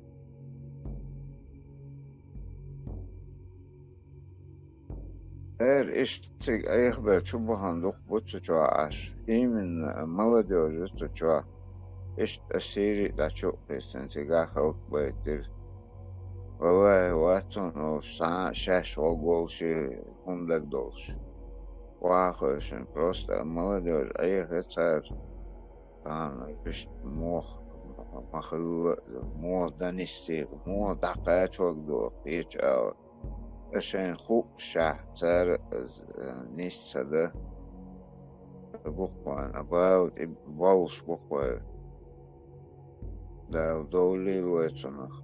Эр иштта цига айхабер чу бахана дукха бу цу чохь Ӏаш. Именно молодёжь цу чохь. Иштта Сири дӀа чу а кхийсина, цигахь халкъ байтира. Валлахи, вац цунна олуш, цхьа а шаьш гӀо голуш, хӀума дагадолуш. Ваха хевшина, просто молодёжь Ӏехира цара. Тахана иштта мох ма-хилла, мох дан нисте, мох дӀакхачорг ду, кхечу ала. Ас шайна хуъушехь, цара, э, нисса ца дан. Бухкойн, а бала тӀе боллуш бухкой. Дала довлийла вай цунах.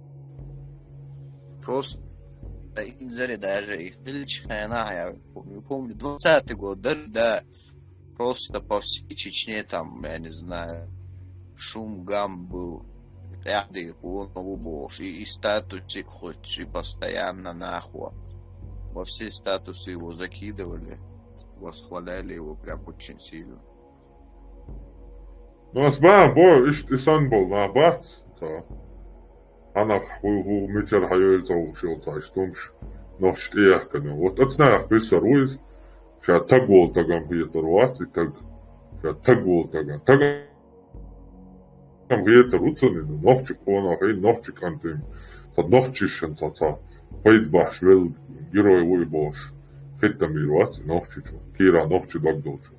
Просто, э, инзаре даже и хилча хенахь, я помню, двадцатый год, да, да, просто по всей Чечне там, я не знаю, шум, гам был. Къаьхьа дийр ву, ву бохуш. И, и статусе кхуьттуш, и постоянно нахо. Во все статусы его закидывали, восхваляли его прям очень сильно. Ну, ас бан бо, иштта и санна болу нах бац, ца. Хьанах хӀу, хӀу мичара хьайойла ца хууш йолу цхьа иштта хӀумаш, нохчашна тӀеяхкина. Вот оцу нахах кхиссар ву иза. Ша таг волу тагам хетар вац и таг. Ша таг волу тагам. Тагам хетар ву цунна, ну, нохчи къонахий, нохчи кӀантий, цхьа нохчишна цхьа, цхьа пайда бахьаш велла герой ву и бохуш. Хиттамийр вац и нохчичу, кийра нохчи дог долчу.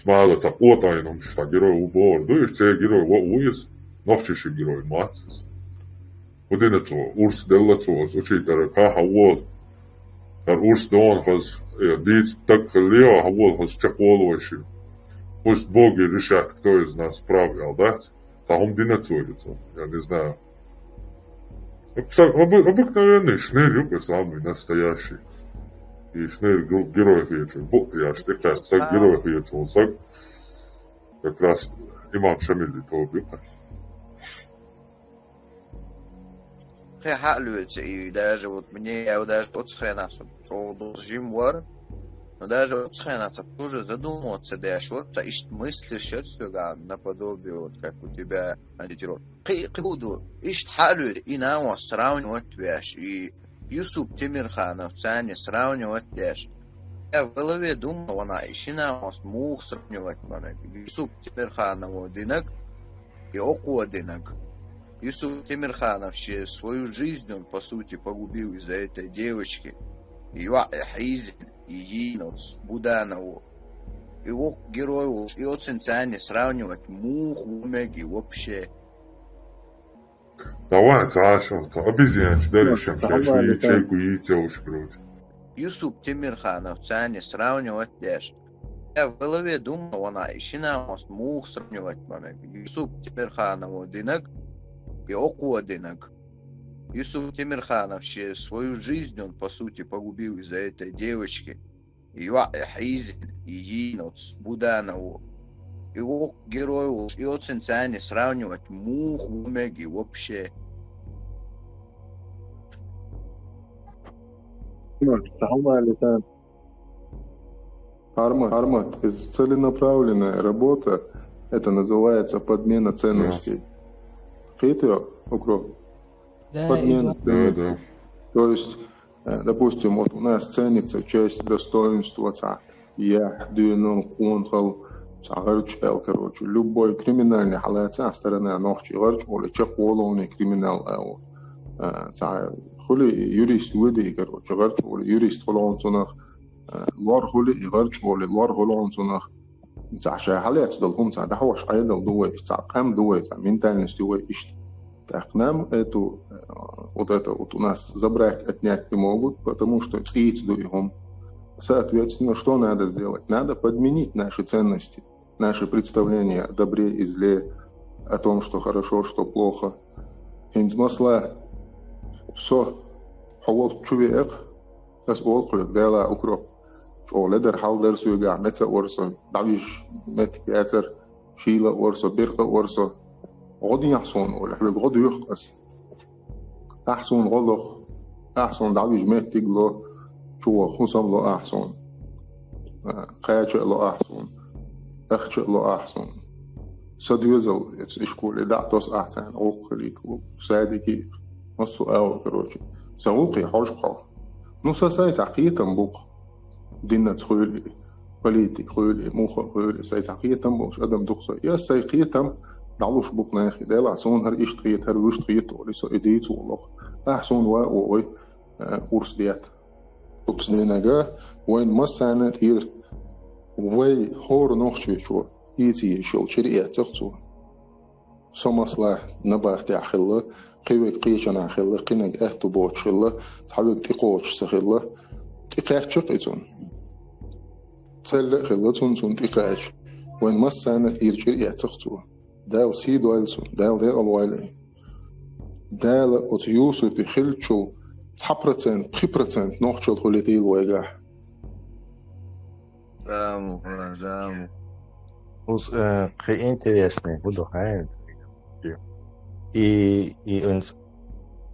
Смала цхьа къотӀайна хӀумаш цхьа герой ву бохур ду, и церан герой ву, ву иза, нохчашан герой ма вац иза. ХӀун дина цо? Урс делла цо, оцу учитель, хьан хьан волу? ХӀара урс дона хаза, э, дийца таг хилла, хьан волу хаза чекхволу вай шиъ. Пусть боги решат, кто из нас прав, аьлла дац? Цхьа хӀума дина цо, я цо, я не знаю. Обы-, обыкновенный шныр ю, самый настоящий. И шныр гу-, герой хеташ, бу-, я, штыка, саг герой хеташ, саг. Как раз имам Шамиль и то ю. Кхин хьа а лоьцу и даже вот мне, я вот даже оцу хенахь со чӀогӀа доза жима вара, но даже оцу хенахь со тоже задумываться деш вара, со иштта мыслишь яра соьга наподобие, вот как у тебя, антитеррор. Кхин, кхин хӀун ду, иштта хьа а лоьцу, и нахо сравнивать веш, и Юсуп Темирханов царна сравнивать деш. Я в голове думал, вона и Шинамос мух сравнивать манаг. Юсуп Темирханова динаг и окуа динаг. Юсуп Темирханов ще свою жизнь, он, по сути, погубил из-за этой девочки. Юа и Хизин, и Йинос, Буданову. И вок герой уж, и оцен цене сравнивать мух, умеги вообще. Давай, цаашал, обезьянчи даришам, шашлы, чайку, яйца уж, короче. Юсуп Темирханов цене сравнивать деш. Я в голове думал, вона и Шинамос мух сравнивать манаг. Юсуп Темирханова динаг и окуа динаг. Юсуп Темирханов ще свою жизнь, он, по сути, погубил из-за этой девочки. Юа и Хизин, и Йинос, Буданову. И вок герой уж, и оцен цене сравнивать мух, умеги вообще. Салам алейкум. Армат, Армат, это целенаправленная работа. Это называется подмена ценностей. Хитро, Укроп? Да, Подмена Эдуард. Да, да. ценностей. То есть, э, допустим, вот у нас ценится честь, достоинство, ца, я, дюнон, кунхал, ца, гарч, эл, короче, любой криминальный халаца сторона нохчи гарч, или чек уголовный криминал, э, вот. Э, ца, хули юрист выди, короче, гарч, или юрист холон цунах, э, лор хули и гарч, или лор холон цунах. Ца, ша халац дол хум, ца, дахваш айдал дуэ, ца, кам дуэ, ца, ментальность дуэ, ишт. Так, нам эту, э, вот это вот у нас забрать, отнять не могут, потому что цить дуйхум. Соответственно, что надо сделать? Надо подменить наши ценности, наши представления о добре и зле, о том, что хорошо, что плохо. Хинз масла со хавал чувек, ас ол хуйк, дела, Укроп. Чоле дар, хал дар суйга, меца орсо, давиш мет кяцар, шила орсо, бирка орсо. Годин яхсон ол, хлеб год юх ас. Ахсон голох, ахсон давиш меттиг ло, чуо хусам ло ахсон. Э, кайча ло ахсон. Ахча ло ахсон. Садвезал, ишколе да тос ахсан, охрик, садики, массу ау, короче. Саулки хожхо. Ну, са сай са китам бук. Диннац хуйли, политик хуйли, муха хуйли, сай са китам бук, адам духса. Я сай китам, далуш бук нахи, дела, сон хар ишт кит, хар вишт кит, оли со иди цулох. Ах, сон ва, ой, э, урс диат. Упс нинага, вайн массана тир, вай хор нохчу чу, ици шол чири яцах цу. Со масла набахти ахилла, кивек кичана ахилла, кинег ахту боч хилла, цавек тикоч сахилла, тикаччик ицун. Целле хилла цун цун тикач. Вайн массана тир чири яцах цу. Дал си дуаль цун, дал де алвайле. Дала оцу Юсупи хилчул цхьа процент, пхи процент нохчул хули тил вайга. Раму, раму. Уз, э, кхы интересный буду, хай. И, и он с-,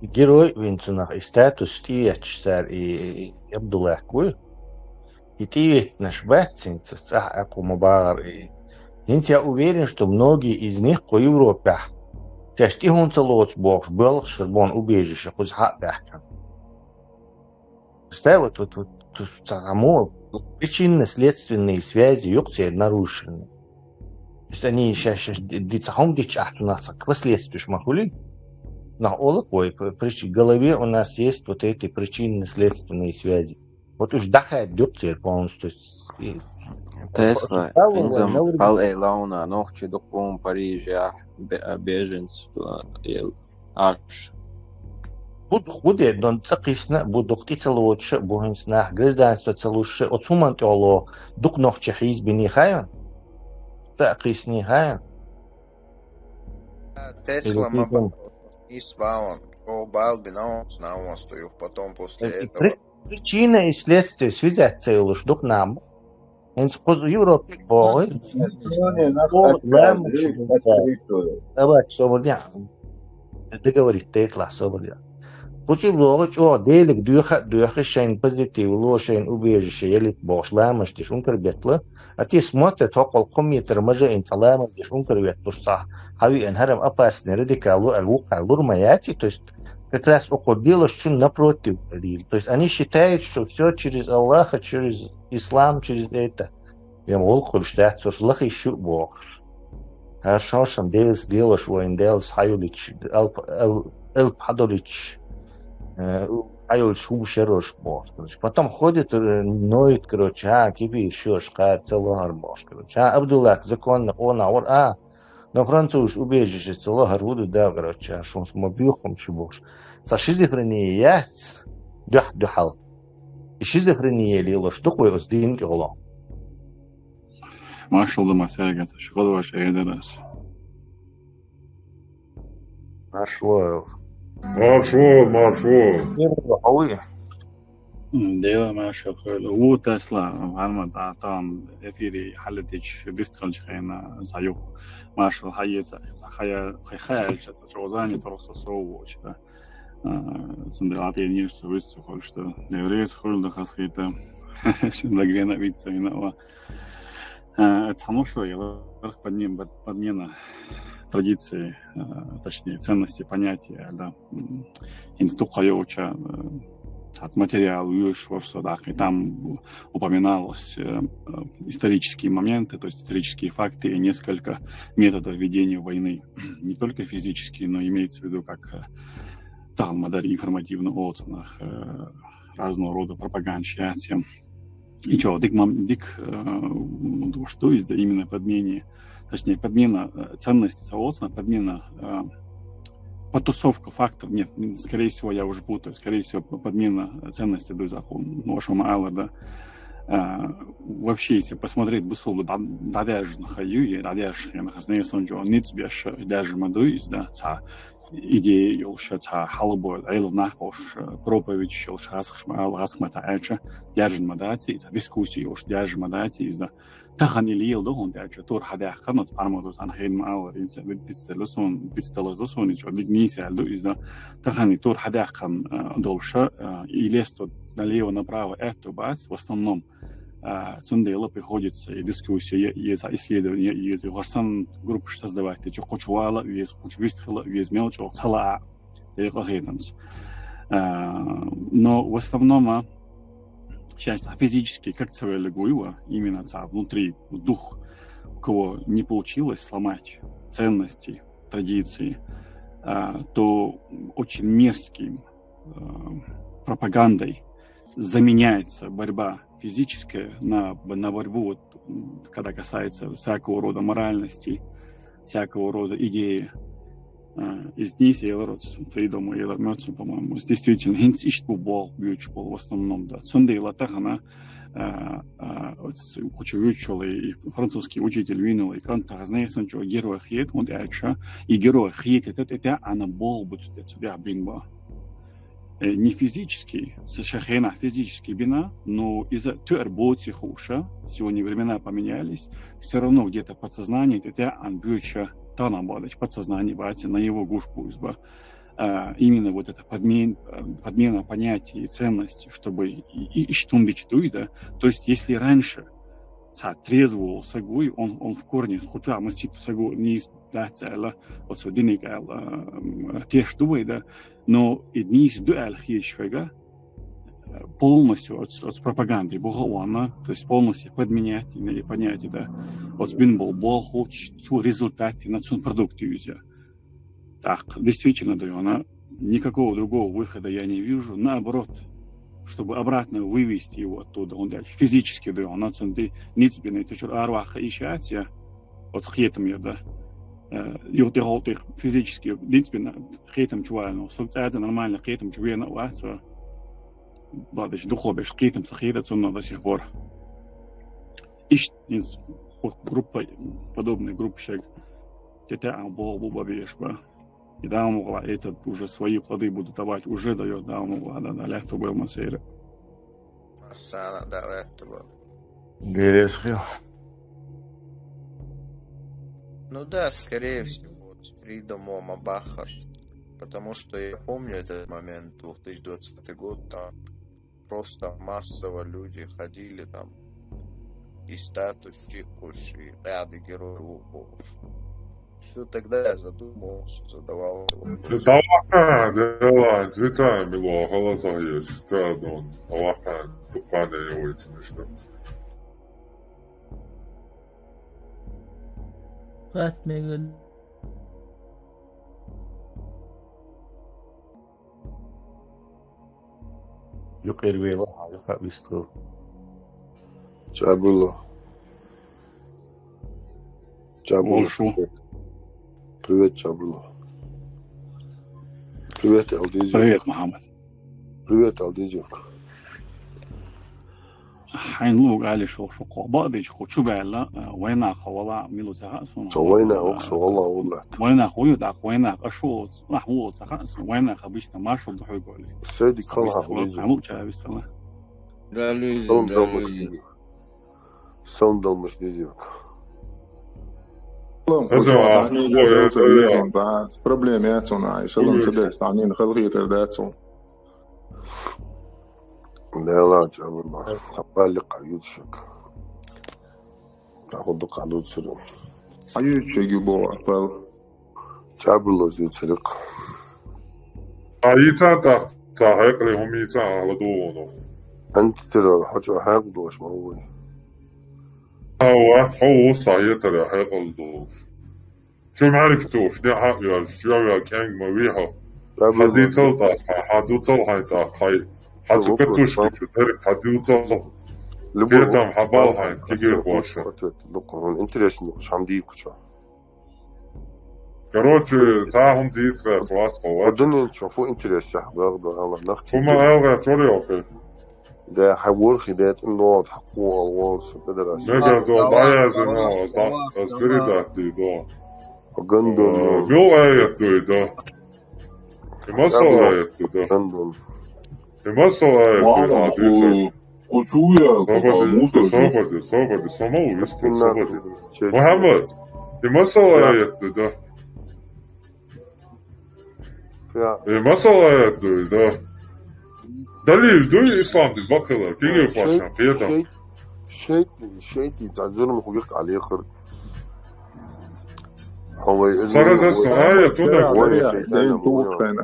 герой винцунах, и статус штиеч сар, и, и Абдуллах куй. И тиветнаш бацинца, цах акума багар, и. Хинц я уверен, что многие из них ко Европе. Каш ти хунца лоц бохш, бёлх шербон убежище, куз ха бяхкан. Представь, вот, вот, вот, то есть, само причинно-следственные связи юкцер нарушены. То есть они сейчас, сейчас дицахом дич ахтунаса к последствиям махули. На олок вой, п-, причи-, в голове у нас есть вот эти причинно-следственные связи. Вот уж дахай дюкцер полностью. То есть, и- Тесла, Право, инзам вой, пал эй лауна, нохчи дукум Парижа, бе-, а, беженц, то, ел, аш. Буд, буд е дон ца кисна, буд дук ти ца лоч, бу хинс нах гражданство ца луш, о цуман тёло, дук нохчи хиз бини хая. Ца кисни хая. Тесла Или ты там- и спаун. О, бал бинал, снова стою. Потом после И этого. при-, причина и следствие связаться луш дук нам. Инс хуз Европе бой. Давай, собрня. Договорить тетла, собрня. Кучу логыч о делик дюха, дюха шейн позитив, ло шейн убежище, елит бош ламаш тиш ункер бетла. А ти смотрит, хокол коммитер маже ин ца ламаш тиш ункер бет туш са. Хави эн харам опасный, радикал, лу, ал вука, лурма яци, то есть как раз около делаешь, что напротив лил. То есть они считают, что все через Аллаха, через ислам, через это. Я гӀулакх хуьлуш дац, цо лахийта шу бохуш. Хорошо, шун Делас лелаш вайн, Делас хьаюлич, алп, ал, алп хьадолич, э, хьаюлич хӀума шарош бохуш. Короче, потом ходит, э, ноет, короче, а, кипир шош кхар, ца лохар бохуш, короче. А, Абдуллах, законно, къона вар, а, но француз убежище ца лохар вуду, да, короче, а, шун ма бюхум ши бохуш. Ца шизофрения яц, дуьхь-дуьхьал. И шизофрения лелаш дукха вай оцу динна тӀехула. Маршалла ду ма, Сергей, шу хадаваш Эдерас. Маршалла. Маршалла, маршалла. Хьо вуй? Дела маршалла хуьлда. Ву тасла, хӀарма тӀа, тахана эфире хьалетича дистхалча хена, ца юха маршалла хьаеца, ца хая, хай хая, ца чӀозани просто соввоча, да. А, цундела тӀе неш ца вуьсу ца хуьлуш, да. Леврейс хуьлда хасхийта. Шун лагена вицца вина ва. А, это само, что я подмен-, под-, подмена традиции, а, точнее, ценности, понятия, да. М, институт хайоча, э, цхьацца материал вуьйш вара со даккхий. Там упоминалось, э, э, исторические моменты, то есть исторические факты и несколько методов ведения войны. Не только физические, но имеется в виду как, э, там, модель информативных оценок, э, разного рода пропаганда, и чё, дик мам-, дик, э, то, что из, да, именно подмене, точнее, подмена, э, ценности соответственно, подмена, э, потасовка фактов, нет, м, скорее всего, я уже путаю, скорее всего, п-, подмена ценности, да, закон, ну, вашу мало, да. Э, вообще, если посмотреть, бусулба да-, дадяжна хаю, и дадяжна хена хазнесон джо, ниц беш, даже мадуиз, да, ца идея йолуш, ца хьалабой, Ӏелам нах болуш, проповедь йолуш, хасхаш ма ала, хасх ма таьлча, даьржина ма дац иза, дискуссия йолуш, даьржина ма дац иза. Тахана и лела ду хӀунда аьлча, тур хьадаьккхана, оцу пармадо сан хен ма аллара, инца дицделла сон, дицдалаза сон, иза диг нийса аьлла ду иза. Тахана и тур хьадаьккхана, а, долуша, а, и лесто налево-направо аьтту бац, в основном, а, цундела приходится и дискуссия, и, и исследование, и, и гӀарсан группаш создавать, и чу кхучу вала, и кхучу вистхила, и мел чӀогӀа ца лаа. Декъа хетамца. А, но в основном, а, щас, а, физически как цавелли гуйва, именно ца внутри дух, у кого не получилось сломать ценности, традиции, а, то очень мерзким, а, пропагандой заменяется борьба физическая на, на борьбу, вот, м, когда касается всякого рода моральности, всякого рода идеи. А, из них я род Фридому, я род Мёцу, по-моему. Действительно, хинц ишт бу бол, бьюч бол в основном, да. Цундела тахана, а, а, вот с-, хочу вьючул и французский учитель винул, и кан тахазнесон чё герой хет, он дальше, и герой хет, это, это она бол, будет это, да, бин ба. Э, не физически, совершенно физически бина, но из-за той работы хуша, сегодня времена поменялись, всё равно где-то подсознание, это ан бьюча тана бадыч, подсознание бати на его гушку изба. А, именно вот это подмен-, э, подмена понятий и ценностей, чтобы и, и, и штундич дуй, да. То есть, если раньше ца трезвого сагуй, он, он в корне с хуча масит сагу не из-, да, цела, вот со диник ал, а, м, теш дуй, да. Но и днис ду ал хиш фега, э, полностью от, от пропаганды бухована, то есть полностью подменять и понятие, да. Вот бин бол, бол хуч, цу результат, на цун продукт юзя. Так, действительно, да, она никакого другого выхода я не вижу. Наоборот, чтобы обратно вывести его оттуда, он дальше физически, да, она цунды ниц бин, это чур арваха ишатия, вот с хетом я, да. Э, и вот я физически, ниц бин, хетом чувально, сок цадза нормально, хетом чувена, ва, цо. Бадыш духо беш, хетом со хета, цунна до сих пор. Ишт, инс, ху-, группа, подобный группа шаг. Тетя, а, бол, буба беш, ба. И да, могла, этот уже свои плоды будут давать, уже даёт, да, могла, да, да, лето был масейра. Сана, да, лето был. Герес хил. Ну да, скорее всего, вот с Фридомом Абахар. Потому что я помню этот момент, две тысячи двадцатый год, там просто массово люди ходили там, и статус чикуш, и ряды героев ухуш. Что тогда я задумался, задавался вопросом. Давай, давай, цветами ло, голоса есть, да, ну, давай, духане его, если что. Хатмегэн. Юкъервела, юха вистху. Чабуло. Чабуло. Олшу. Привет, Чабуло. Привет, Алдизик. Привет, Мухаммад. Привет, Алдизик. Хьайн луг али шо шо кхо бадич кхо чу бала, вайна хавала милу цаха сун. Со вайна ок, со вала улат. Вайна хую да, вайна ашу, ах ву цаха сун. Вайна хабиш та маршал да хой голи. Седи кала хабиш. Хабу ча вис кала. Далузи, далузи. Сон далмыш дизик. Проблема яцун ай, салам садер санин халгитер дацун. Дела чабула. Хапали каютшик. Тахуду калуцуру. Аючеги бо апал. Чабуло зицрик. А ица та сахекли хумица аладуно. Антитеррор хачо хакдош мауи. А ва хо саетара хакалдош. Чумарик туш, не ха яр, чуя кенг ма виха. Хадицал та, хадуцал хай та, хай. Хацукатуш кичу, дерек хадицал. Любой там хабал хай, кигер боша. Интересно, шамди куча. Короче, сахун дитра класс кова. Однин чофу интерес я, бага ала нах. Кума алга чори окей. Да, хавур хидет но хакуал ворс педерас. Мега до дая зено, да, аскери да ти до. Гандон. Бил аят до да. Имасал аят до да. Гандон. Имасал аят до да. Кучуя, потому что... Собади, собади, собади, сама увис, собади. Мухаммад, и масала аятты, да. И масала аятты, да. Дали, дуй ислам дин бакала, киге паша, киета. Шейти, шейти, задзурм хугик алихр. Сараза сая, туда.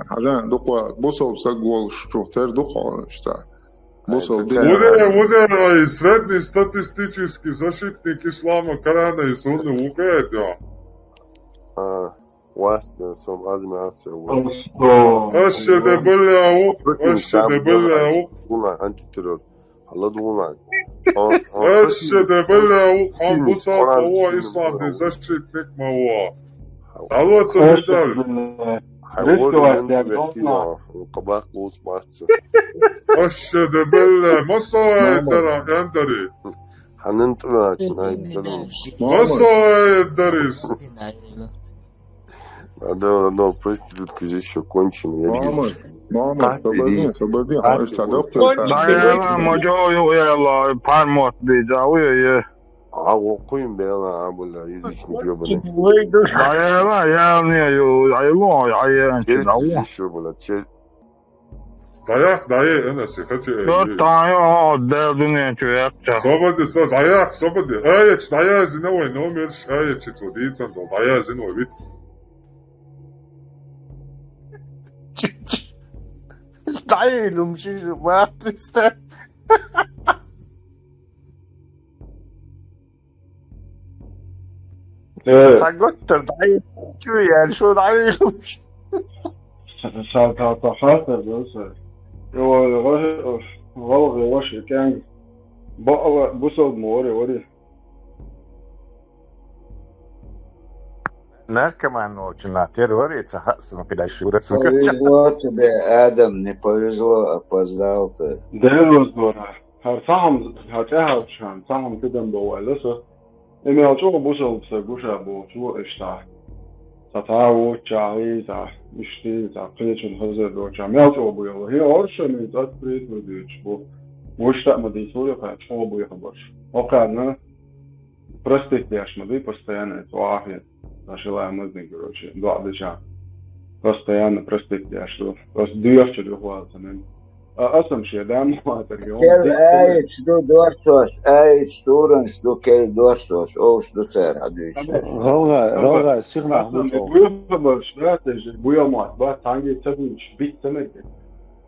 Хажан, дуква, бусол сагвол шухтер дуква шта. Бусол дин. Уде, уде, средний статистический защитник ислама, Корана и Сунны укает, да. А, властен сом азмяцию. Ашеде беляу, ашеде беляу. Уна антитеррор. Алла дуна. Ашеде беляу, хан бусол кого ислам дин защитник мало. Алла цо медаль. Хавор мент веттина, табак луц бац. Ашеде беляу, масала тара яндари. Ханын тыва чинай тыва. Масала дарис. Надо, надо, проститутка здесь еще конченая, я вижу. Мама, мама, освободи, освободи. Даяла, мажо, ю, яла, пармот, би, да, ю, ю. А, окуем, бела, а, бля, язычник ёбаный. Даяла, я не, ю, айло, ай, я, через да, ю. Здесь ещё, бля, через Даяк, дае, эна сихачи. Дот тайо, дел дуне чуяк ча. Собади, со, даяк, собади. Эйч, дая зиновой номер, эйч, цо дицан, дол, дая зиновой вид. Дае, лумши, жума, приста. Э. Саготтер, дай, чу, я, шо, дай, луш. Са, са, са, са, хата, да, са. Йо, йо, йо, йо, йо, кэнг. Ба, ала, бусол море, море. Наркоман очень на терроре, ца, ха, сумка, дальше, вот отсюда. Повезло тебе, Адам, не повезло, опоздал ты. Дэн разбора. Хар сахам, хар тяхал чан, сахам кыдам бо вайласа. Эмел чого бусол са гуша бо чего эшта. Са та воча, и та, ишти, та, кылычын хаза доча. Мел чого бу яла. Хи орша ми та прит мы дыч бу. Вошта ма дыч бу яха, чого бу яха баш. Окана, простить дяш ма ды, постоянно это вахет. Та шила ма ды, короче, два дыча. Постоянно простить дяш ду. Просто дыяш чё дыхуал, та мен. А, асам шен дам хатар йо. Кер айч ду дорсош, айч туран ду кер дорсош, ош ду цер адуш. ГӀалгӀай, гӀалгӀай, сихнахь ду чӀо. Буйхабарш, да, те же, буйамат, ба, танги ца буйш, бит ца меке.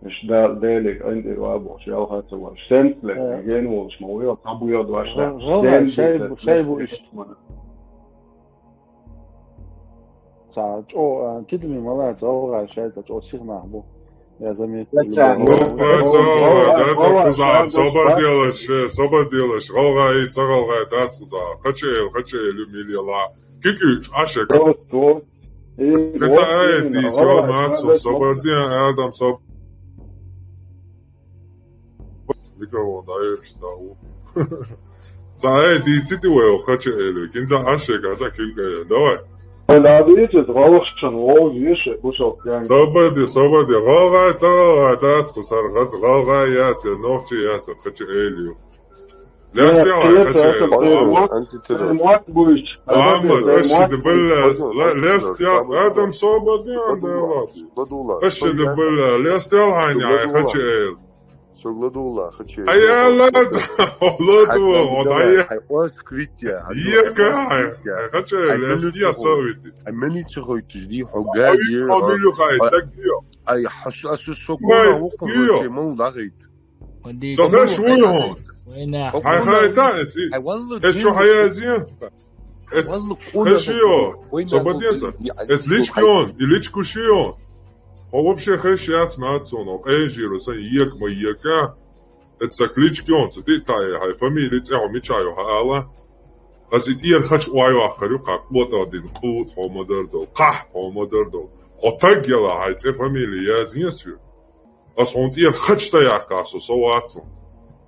Иш да, делик, ан дир ва бохш, ялха ца ваш. Сенс ле, ген волш, ма уйо, та буйо дваш, да. ГӀалгӀай, шай бу, шай бу иш. Ца чӀо, а, тидами мала, ца гӀалгӀай шайтӀа чӀо сихнахь бу. Я заметил. Опа, ца гӀалгӀай, да, ца кхузахь, собар делаш, э, собар делаш, гӀалгӀай, ца гӀалгӀай, да, ца кхузахь. Хачаэл, хачаэл, ю милла. Кикуьч, ашек. Ца айди, чуал мацу, собар диан, адам, соб- Микрофон дӀаерш, да, у. Ца айди, цити вай, хачаэл, кинза ашек, а ца килкая. Давай. Ой, надо идти, гӀалгӀай шан, о, еши, кушал, я. Собар де, собар де. ГӀалгӀай, ца гӀалгӀай, да, ца кхузахь, гӀалгӀай, я, ца, нохчи, я, ца, хачаэл, ю. Лестел, хачаэл. Антитеррор. Муаммар, эши де, билла, лестел, адам, собар де, анда, лади. Эши де, билла, лестел, хьайна, хачаэл. Согладулла, хочу. Ай, ай, ладу, ладу, о, дай. Ай, о, скрытие. Ай, ека, ай, хочу, ай, лес, я совести. Ай, мени цо хойтуш ди, хо гази. Ай, хо милю хай, так дио. Ай, хас, асу, соку, ма, уку, хочу, ма, улагайт. Со хаш, уйо. Ай, хай, та, эци. Ай, валла, эци, чо, хаязи? Эц, хашио. Сободенца. Эц личкион, и личку шио. Хьо вообще хеш яц нацо, но къежиро сан ек ма ека. Эцак личкион, ца ти тае, хьай фамили цӀе хьо мичайо хьаала. Ас и тӀер хач вайвахкар ю, кхакъ ботӀа дин кьут хьо ма дардал, кхахь хьо ма дардал. Хьо таг яла хьай цӀе фамили язъяс ю. Ас хьон тӀер хач ца яккха со, со вацал.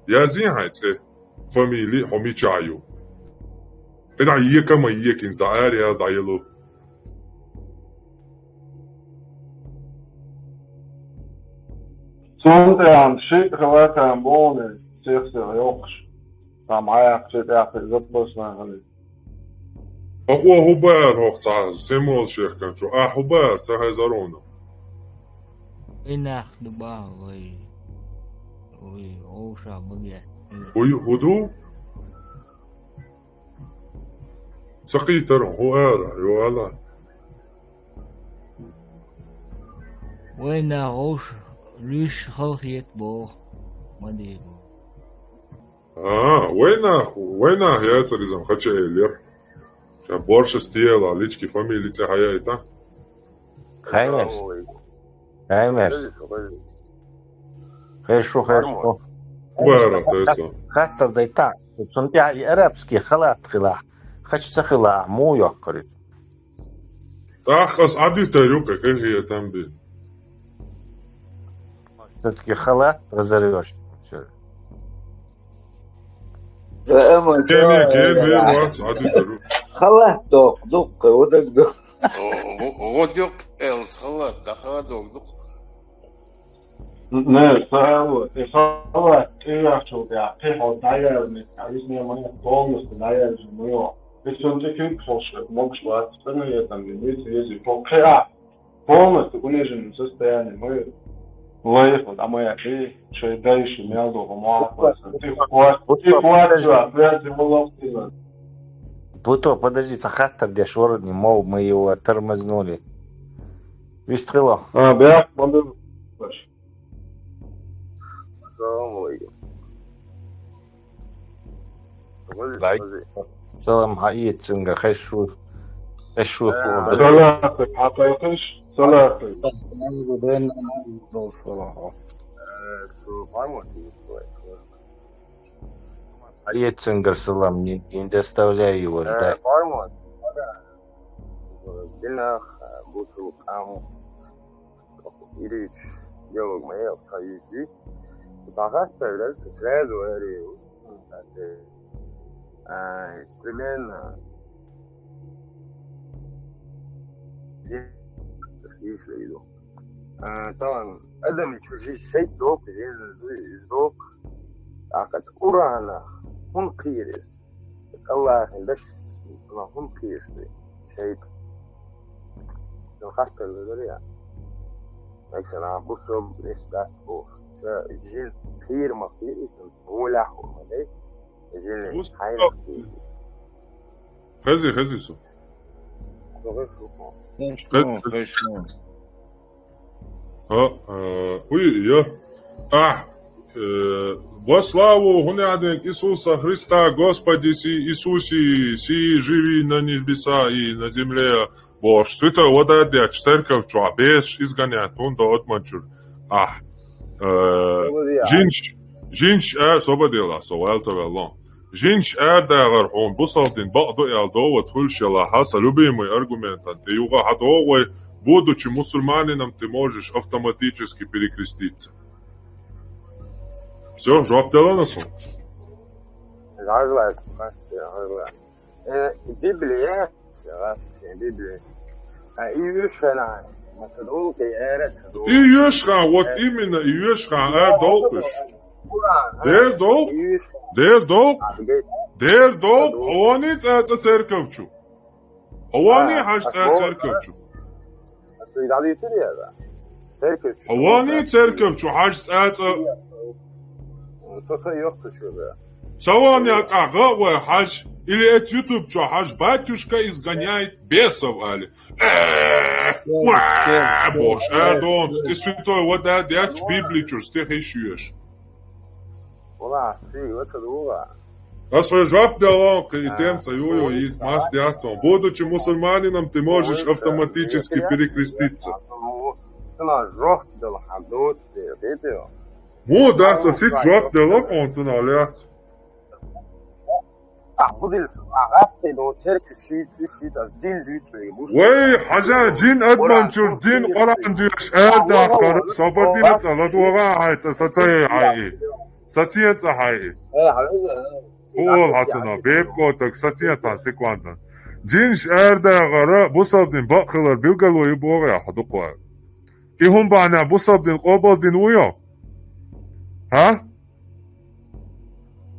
Язъян хьай цӀе фамили хьо мичайо. Къина ека ма екинз да ари аз да ело. Цунтеан ши хаватан боне, сех-сех йохш. Там аяк ши тяхи запасна хали. Ахуа хубар хох ца, семол шех канчу. А хубар ца хай зарону. Ой, нах, дуба, ой. Ой, оуша, баге. Хуй, худу? Сакъитарун, хӀу ара, ю ала. Вайна гӀовш, луьш халхет боху, ма дийр боху. А, вайнах, вайнах яцаризам хача элир. Ша борша стиела, лички фамили цӀе хьаяйта. Хаймеш. Хаймеш. Хешу, хешу. Убара, тайса. Хаттар дайта. Цунтя и арабский халат хила. Хач ца хила, му йоккарит. Тахас адитарю, как я там бин. Все-таки халат разорвешь. Всё. Кеме, кеме, вац, адитарю. Халат док, док, удак док. О, о, о, док, эл, халат, да, халат док, док. Не, сало, и сало, и я чул, я, ты хо даяльник, а из не моя полностью даяльник моё. Ты сон ты кин кошка, могу шлать, что на этом, не видите, если по креа, полностью униженном состоянии, мы лайф, а моя, ты, что и дальше, мял долго, мало классно. Ты хват, ты хват, что, опять его локтила. Буто, подожди, ца хаттар деш варни, мол, мы его тормознули. Вистхило. А, бля, бомбил. Салам алейкум. Вай. Салам, хьаийцунга, хешу, хешу. Э, ху. Салатик, хьакъехиш, салатик. Э, су, по-моему, не стоит. Хьаийцунга салам, не, не доставляй его ждать. Э, по-моему, да. Динах, э, бусу, ам. Ирич, диалог моя, союзи. Сахат, сразу, сразу, говорю, а, примерно, если иду. А, там, адам чужие шейт док, жизнь док, а как урана, он кирис. Аллахьан даш, ма хӀун кхийсабе, шайта. Хаттар дар я. Масала, бусалба нисбат бу. Ца жил кхийра ма кхийра, мулахь хӀума дай. Жил бусалба хьайра. Хези-хези со. Хези-хези. Хези-хези. Ха, э, уй, я. А, э, во славу хӀунеадинг Иисуса Христа, Господи си, Иисусе, си живи на небеса и на земле. Бохуш, святой вода дечу церковь чохь бесаш изгоняет хӀунда отманчур. Ахь, э, жинч, жинч, а, собадела, со вайл ца ваьлло. Жинч арадагӀар хьуна бусалдин бакъ ду аьлла довод хуьлуш елахь, сан любимый аргументан тӀе юха хьадогӀу вай, будучи мусульманином, ты можешь автоматически перекреститься. Всё, жоп делана со. Э, Библия, Библия. А, и уьш хенахь, ма ца долу, кхин ара ца долу. И уьш хан, вот именно, и уьш хан, ара долу уьш. Дер долу? Дер долу? Дер долу? Хьони цӀа-цӀа церковь чу. Хьони хьажа цӀа церковь чу. Хьони церковь чу хьажа цӀа-цӀа. Ца ван я тӀаккха гӀа а вай хьажа, или эц YouTube чу хьажа, батюшка изгоняет бесов али. Э, ва, бохуш, арадонца, и святой вода детташ Библи чуьра стихи шоьш. Вала, сий, ва ца дугӀа. Ас хьоьга жоп дело, кхин и тема сан ю-ю, иза мас яц хьуна. Будучи мусульманином, ты можешь автоматически перекреститься. Цунах жоп дала хьан доцу дела, хетий? Муха дац, ас итт жоп дело хьуна цунах лаьцна. Ахь хӀун дилла сан? Ахь гӀаскхи до церкви шийтта, шийтта, ас дин дуьйцу вайга. Вай, хьажа, жин адаман чуьра дин Къуръан доьшуш арадаккхар, собар дина цӀа ладогӀа хьайн цӀа, сацае хьайн и. Сацен цӀа хьайн и. Э, хьан веза, э, хӀун олу хьан цунах, бепиг котаг, сацен цхьа секунда. Жинаш арадагӀар бусалба дин бакъ хилар билгало ю боху ахь дукха. И хӀун бахьана бусалба дин къобалдина ву йо? ХӀа?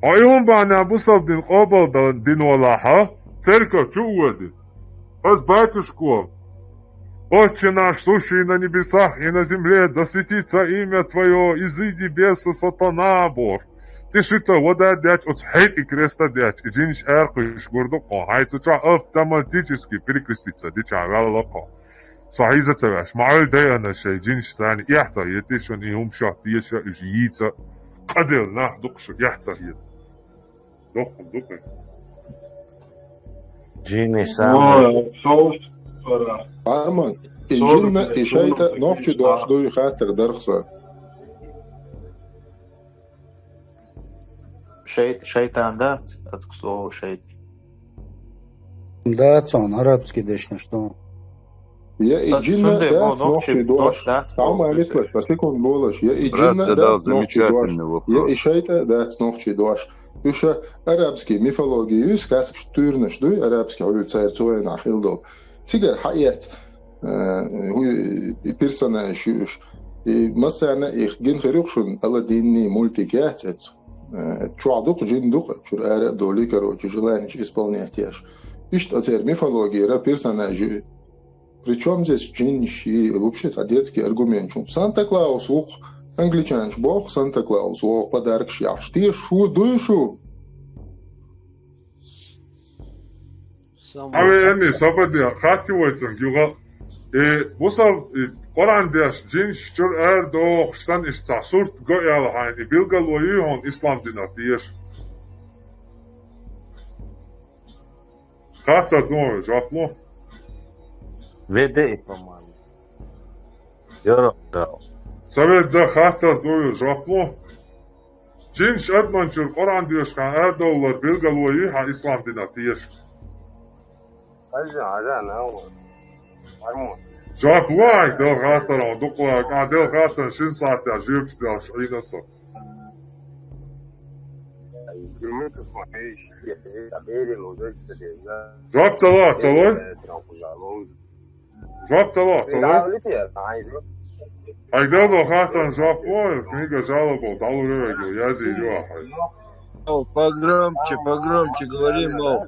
Хьо и хӀун бахьана бусалба дин къобалдина валахь, церковь чу а воьдина? Ас батюшко, Отче наш, сущий на небесах и на земле, да святится имя Твое, изыди беса сатана, бохуш. Тешита вода детташ, оцу хьайтӀе креста детташ, и жинаш аракхуьйсуш гур ду кхо, хьайн цу чохь автоматически перекреститься дичахь ваьлла кхо. Со хьийза ца ваьш, ма Ӏуьллу дайана шайн жинаш царна эхь ца хетий шуна, и хӀума шоьтта деша, уьш йийца, къаделла нах дукха шу эхь ца хета. Доккха ду кхин. Жинаш самый. Ой, соус пара. Арман, и жинна, и шайтӀа нохчий дош дуй хаттар дарх сан. Шайт-, шайтан дац, ат слово шайт. Да, цон арабский дешнаш ду. Я и жинна дац нохчий дош. Хьамма алитлаш, по секунду лолаш. Я и жинна дац нохчий дош. Я и шайтӀа дац нохчий дош. Уьш арабский мифология ю, сказкаш, туьйранаш дуй, арабский хьуьлу цайра цоянахь хилла долу. Цигара хьаэц, э, хӀу-, и персонаж ю уьш. И массарна их гина хир ю-кх шуна, Аладдинний мультик яц эцу. Э, чохь ду-кх, жин ду-кх, чуьра ара а долий, короче, желаниеш исполнять еш. Иштта оцеран мифологияра персонаж ю. Причём здесь жин ши, вообще цхьа детский аргумент чу. Санта-Клаус ву-кх, англичанаш боху, Санта-Клаус ву подаркаш яхьаш. Те шу дуй шу? Хьан веанний, собар де, хатти вайцунга юха. И бусал, и Къуръан деш, жинаш чуьра арадохуш санна, иштта цхьа сурт го аьлла хьайна, и билгало юй хьуна ислам динах теша? Хаттар ду вай, жоп ло. Веде и, по-моему. Йоро, да. Ца ведда, хаттар ду вай, жоп ло. Жинаш адаман чуьра Къуръан дешахь арадовлар билгало юй хьан ислам динах теша? Хьажа, хьажа, нау. Арму. Жоп ло, ай, дел хаттар, дукха, а, дел хаттар, шин сахьтехь жоьпаш делаш Ӏийна со. Ай, гилмит смотри, ши, я, я, я, я, я, я, я. Жоп ца ло, ца ло? Э, трёх уже, ну. Жоп ца ло, ца ло? Хьайга дало хаттарна жоп ло, книга жалобов дӀалур вайга, язйийр ю ахьа. О, погромче, погромче говори, мол.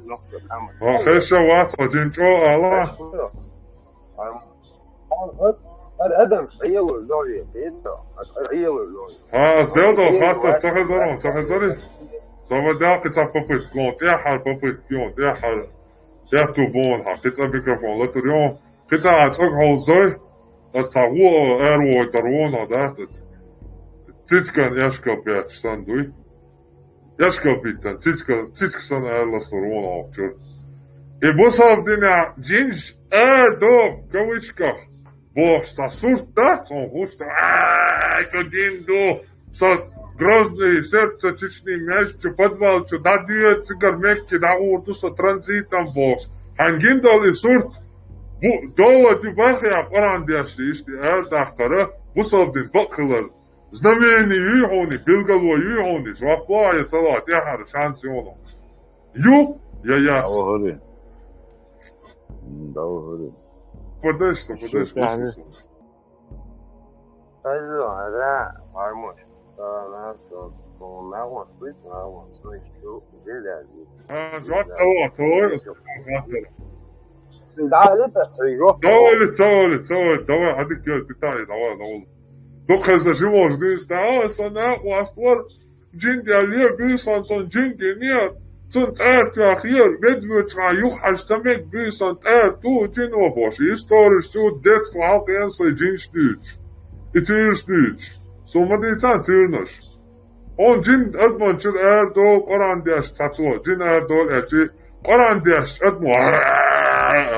Ха, хеша вац, один чӀо ала. Ар адамаш Ӏелар лоре, бедо, ар Ӏелар лоре. Ха, аз делдо хаттар ца хезар он, ца хезари? Со ма даккхи ца попытка, он тӀехьара попытка, он тӀехьара. Я ту бон, ха, кхи цӀа микрофон латур ён. Кхи цӀа а цӀог хьовздой, аз ца гӀо, аьр вой дар вон, а дац аз. Цицкан яшка пятьдесят дуй. Яшкал биттан, цицка, цицка сан аьлла слур вон охчур. И бусалба дина жинш аьр до, в кавычках, бохш, са сурт дац, он хуш да, ай, ка дин ду, са Грозный, сердце Чечни, меж чу, подвал чу, да дует, цигар Мекки, да гурду, са транзитом бохш. Хьан гиндал и сурт, бу, дола дю бахя, Къуран дешли, ишти аьр дахкара, бусалба дин бакхилар. Знамение юй хьуни, билгало юй хьуни, жоп ло я ца ло, тӀехьара шанс йону. Ю, я яц. Давгьари. М, давгьари. Подальше, подальше, подальше. Айзо, ара, мармош. Ара, нас, вот, по-моему, мармош, плюс мармош, то есть, ну, жилья. А, жоп ца ло, ца ло, ца ло. Да, это, что, жоп. Давай, ца ло, ца ло, давай, адик, я, ты та, давай, давай. Дукхаза живождыста, а, са накъваствар, жиндял е буьйсан сан жиндин яр, цун тӀаьртахъяр, бедвеча юххьаш ца мег буьйсан тӀаьрту жин обош. Историш су децла хьалкъен сай жинш дуьйцуш. И туьйрш дуьйцуш. Со ма дийцан туьйрнаш. Он жин адаман чуьра аьр до Къуран деш цацо, жин аьр до лечи, Къуран деш адамо,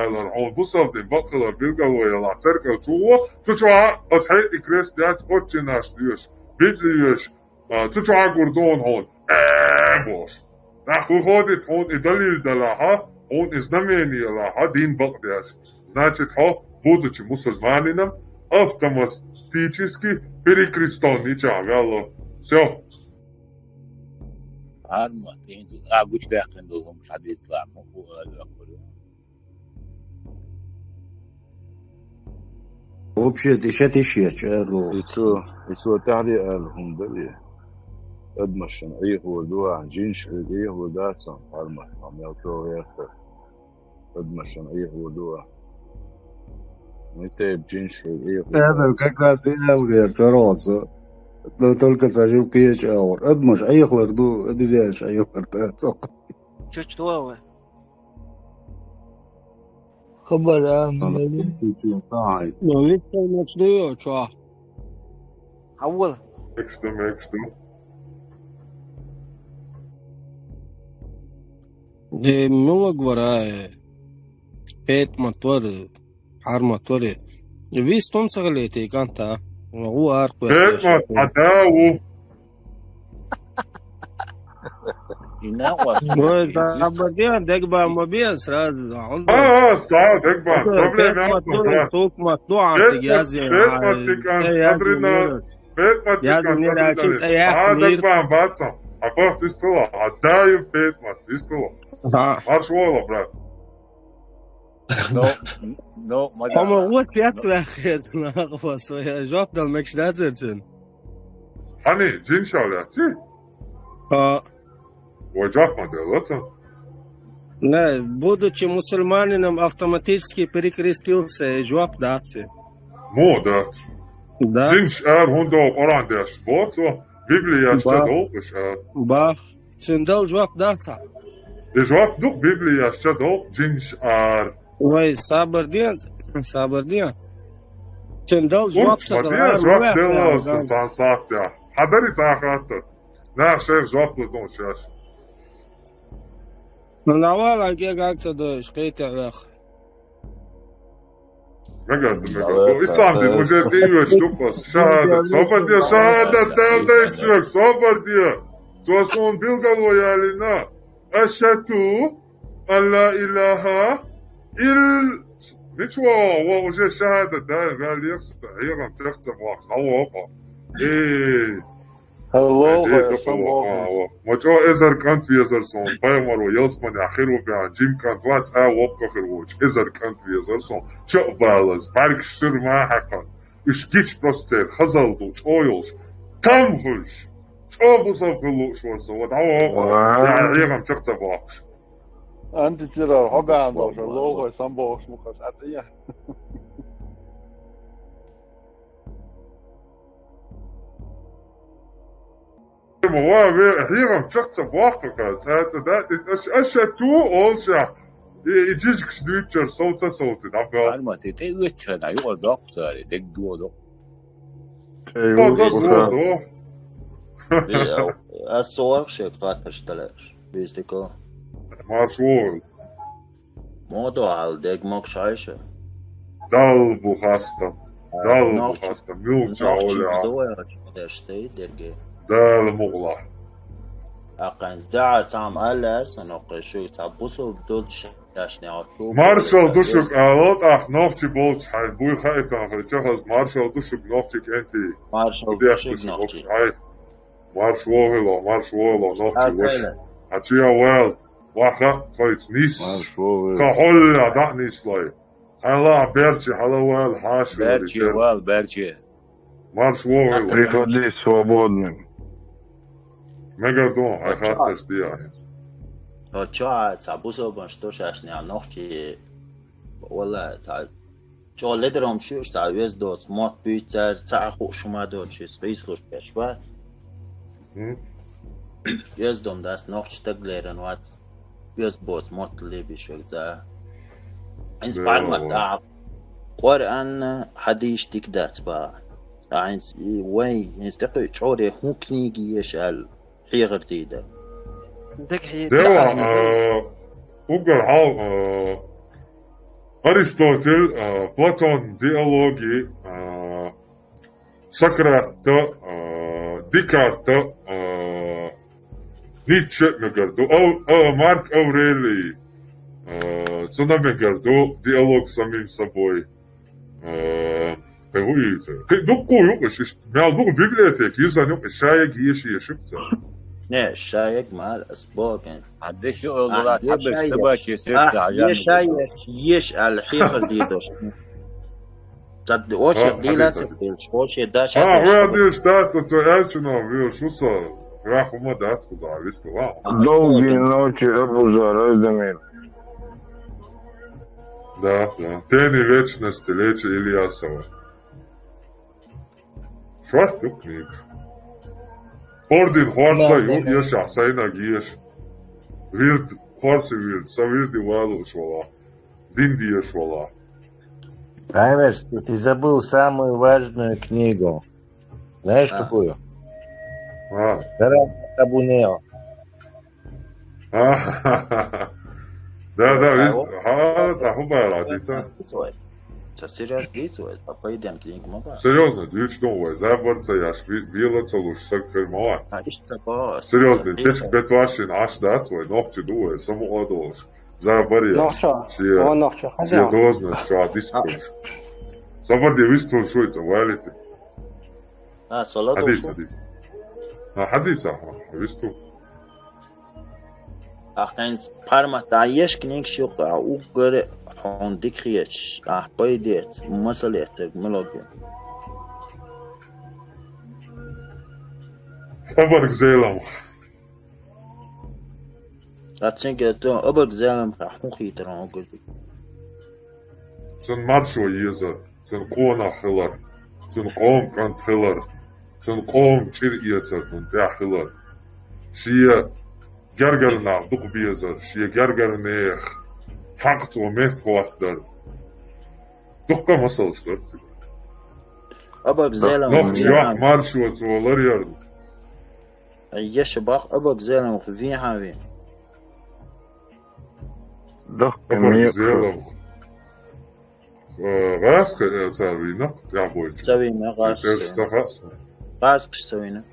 алар, он бусалдин бакхалар билгало яла церкал чугӀо, цу чугӀа оцхьайти крест яч, отче наш дуьйш, Библиеш, а, цу чугӀа гур дон хьуна, э, бош. ТӀаккха выходит, хьуна и далил далахьа, хьуна и знамение лахьа, дин бакъдеш. Значит, хьо, будучи мусульманином, автоматически перекрестённый чагӀ вяло. Всё. Арма, тензу, а, гуч даьккхина долу хӀума шадвецларна, хӀу, а, а, а. Вообще, тиша, тиша, чарло. Ицо, ицо тӀаьхьаре аьлла хӀума дари. Адамашна Ӏехо ду, а, жинаш Ӏехо дац, хьарма, хьа мел чо гӀерта. Адамашна Ӏехо ду, а. Митайб жинаш Ӏехо дац. Адам, как раз ты аьлла гӀерта, чарло со. Но только ца жив кхеча аур. Адамаш Ӏехалар ду, обезьянаш Ӏехалар дац. Чуч дуа вай. Хабар, а, Ана, мали. Чу, чу, чу, ай. Ну, вист меч дуй, чё? Хьаввал. Меч ду, меч ду. Де, мула гвара, э, петмат вар, хьармат вар, э. Вист он цагалете, канта. Ву арх весеш. Петмат, а да, ву. Ой, да, бадьян, дегба ма бен сразу. А, а, ста, дегба, проблема нет, да. Сук ма, ну, а, петмат, цигязи, петмат, а, тикан, я смотри на, петмат, я тикан, не смотри на, а, дегба, баца. А пах ты стала, а дай петмат, ты стала. Да. Марш вола, брат. Ну, ну, ма да. По-моему, вот я тебя хед, нахуй, своя жоп дал, мекш да, церцин. Хьани, жин шалаци? А. Вай жоп ма делла ца? Не, будучи мусульманином, автоматически перекрестился, и жоп дац. Мо дац. Да. Жинш ар хӀундо Къуран деш боцо, Библия яш ца долкъуш ар. Бах. Цундал жоп дац. И жоп ду Библия яш ца долкъу жинш ар. Вай, сабар ден, сабар ден. Цундал жоп ца, жоп делла, цан сатта. Хабари ца хатта. Нах шайх жоп ладон шаш. Ну, навал, а ке как ца дойш, кхетя вех. Мегарда, мегарда. Ислам дин уже дийвеш дукъас. Шахадат. Собар де, шахадат, дал дайт сюек. Собар де. Цо сун билгало ялина. Ашату ан ла илаха ил-, ничего, ва уже шахадат, да, валиях, гӀирам, тахца вах, хавоха. Эй. Хьалло, ай, хой, дукха сан ваха, бохуш. Ва чӀо эзар кӀант везар сон, пайхамар ва ялсмане хир ву бян, жим кӀант ва, цӀа воккха хир ву, чӀо эзар кӀант везар сон, чӀо балаз, бӀаргаш суьр ма хьакхан. Уьш гич просто хазал ду, чӀо йолуш. Там хуьлуш. ЧӀо бусалба хила лууш вара со, ва дӀа воккха, я гӀегӀам чекх ца бохуш. Антитеррор, хьо бян долуш, лолхой сан бохуш мукъаш, а тӀе. Ма ва ве хьехам чакх ца бохка, цӀа цӀа да, и аш аш ту олша. И и жижигаш дуьйцчар совца совца, да, бо. Арма, те, те, уьттара, юкъа-доккха цари, дег додо. Эй, О, да, уж додо. Ас со варх шек хаттарш талаш. Бистико. Марш вогӀил. Модо ал дег мог шайша. Дал бу хастам. Дал бу хастам. Милча оля. Дерге. Дал мугла. Акъан да цам аллар, санокъе шу ца бусул дул шашне ату. Маршал душук алот, ах, нохчи болч, хай, буй хайтан, хай, чахаз, маршал душук нохчи кенти. Маршал душук нохчи. Хай. Марш вогӀило, марш вогӀило, нохчи ваш. Ачия вал, ваха, хойтс нис. Марш вогӀило. Ха холля, да, нислой. Хьала берчи, хьала вал, хьаш. Берчи вал, берчи. Марш вогӀило. Приходи свободным. Мегар дон, хай хатташ диахинц. То чо, ца бусобан, што шашня нохчи. Вала, ца чо ледером шуш, ца вез доц, мот буьйцар, ца ху шума доц, ши спейслуш пешва. Вез дом дас нохчи таг леран вац. Вез боц, мот лебиш век за. Инс парма да. Коран хадиш дик дац ба. Айнс и вай, инс такой чоре ху книги ешал. Хьехар дийда. Дева, а, угар хьал, а, Аристотель, а, Платон, диалоги, а, Сократта, а, Декарта, а, Ницше мегар ду, Ав-, а, Марк Аврелий, а, цуна мегар ду, диалог с самим собой. Э, кхы ву ийца. Кхы дуккху юкъа шиш, мел дукха библиотека, изан юкъа шаег еш, ешук ца. Не, шаег мар, ас боген. А деш ю олгала, а, цабер еш, собачье сердце, а, а, еш, еш, еш, ал хихал дидош. Тад очи, а, дилаца, очи дача. А, вы деш дата, ца элчуна, вы шуса, рахума дац, куза, висту, ва. Долгие ночи, Абузар, Айдамир. Да, да. Тени вечности Лечи Ильясова. Шварц ю книга. Орден хорса ю, еш, а, сайнаг еш. Вирд, хорси вирд, са вирди валуш вала. Дин диеш вала. Аймерс, ты забыл самую важную книгу. Знаешь, какую? А. Таран Табунео. А. Да, да, ви-, ха, да, ху байла, дица. Ца серьёз диц вай, а по идеям книг мога. Серьёзно, дич дон вай, забар ца яш, ви-, вила ца луш, сак хер мала. А, иш ца ба. Серьёзно, беч бетвашин аш дац вай, нохчи ду вай, само адолш. Забар яш. Нохча. Шия, о, нохча, шия хозяин. Дозна, ша дистуш. Забар де вистун шуй ца валите. А, сола хадис, дошу. Хадис. А, хадис, аха, висту. Ахтанец пармат да еш книг шук, а угар хон дикхиеч, а пайдец, масалец, мелоги. Абарг зелам. Ацинге то абарг зелам ха хун хитарон угар. Цун маршо езар. Цун къонах хилар, цун къом кӀант хилар, цун къом чӀир эцар, цун тӀехь хилар. Шия гергара нах дукха безар, шия гергара нех хьакъ цо меттахӀоттадар. Дуккха масалш дар цига. Абаг зелам. Нохча йоах маршо цо ларъярна. Ай, еша бах, абаг зелам вен хьан вен. Даккха абаг мекъа. Зелам. Э, гӀазкхи, э, ца вийнакъ, тӀехь бойчу. Ца вийна, гӀазкхи. Церш ца хаьа. ГӀазкхаш ца вийна.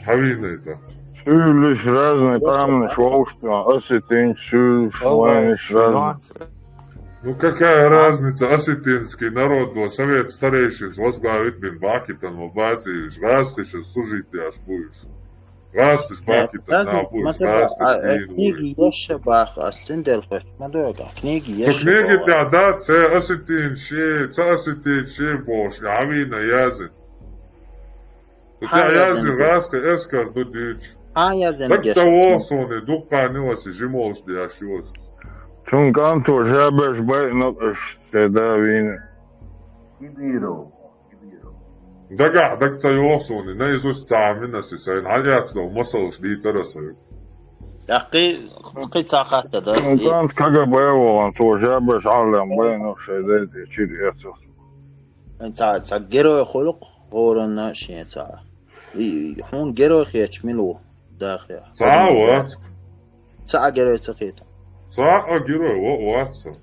Хьан вийна это? Суьйлиш разный къаманаш вовшахтоьхна, осетинаш, суьйлиш, вайнаш разный. Ну, какая разница, осетинский народ, вот совет старейшин возглавит бин Бакитан, вот бацийш, гӀазкхиша служить деш буьйш. ГӀазкхаш бакита набуш, масала, гӀазкхаш а, а, вийна книги вуй. Еша баха, ас цундел хӀоьттина ма дойга. Книги еша баха. Цу книги тӀехь дац, цхьа осетин ши, цхьа осетин ши бохуш, хьан вийна язйина. Цу тӀехь язйина, гӀазкхи эскар ду дуьйцуш. Хьан язйина? Так геш. Ца воху суна, дуккха ниласи жимолуш деш ю аса. Цун кӀанто жабеш байъина аш, цхьа да вийна. Кибиров. Дагахь даг ца йоху суна, наизусть ца Ӏамина аса сайна, хьан яц долу масалш дийцара аса. ТӀаккха кхин цхьа хатта дац. Ну, КГБ вогӀан, цо жабеш Ӏаллам байна, шайн дайта чир эцо. Цхьа, цхьа герой хуьлу-кх хӀоранна шен цхьа. И, хьуна герой хеташ мила ву, дахарехь? Цхьа а вац. Цхьа а герой ца хета. Цхьа а герой вац сан.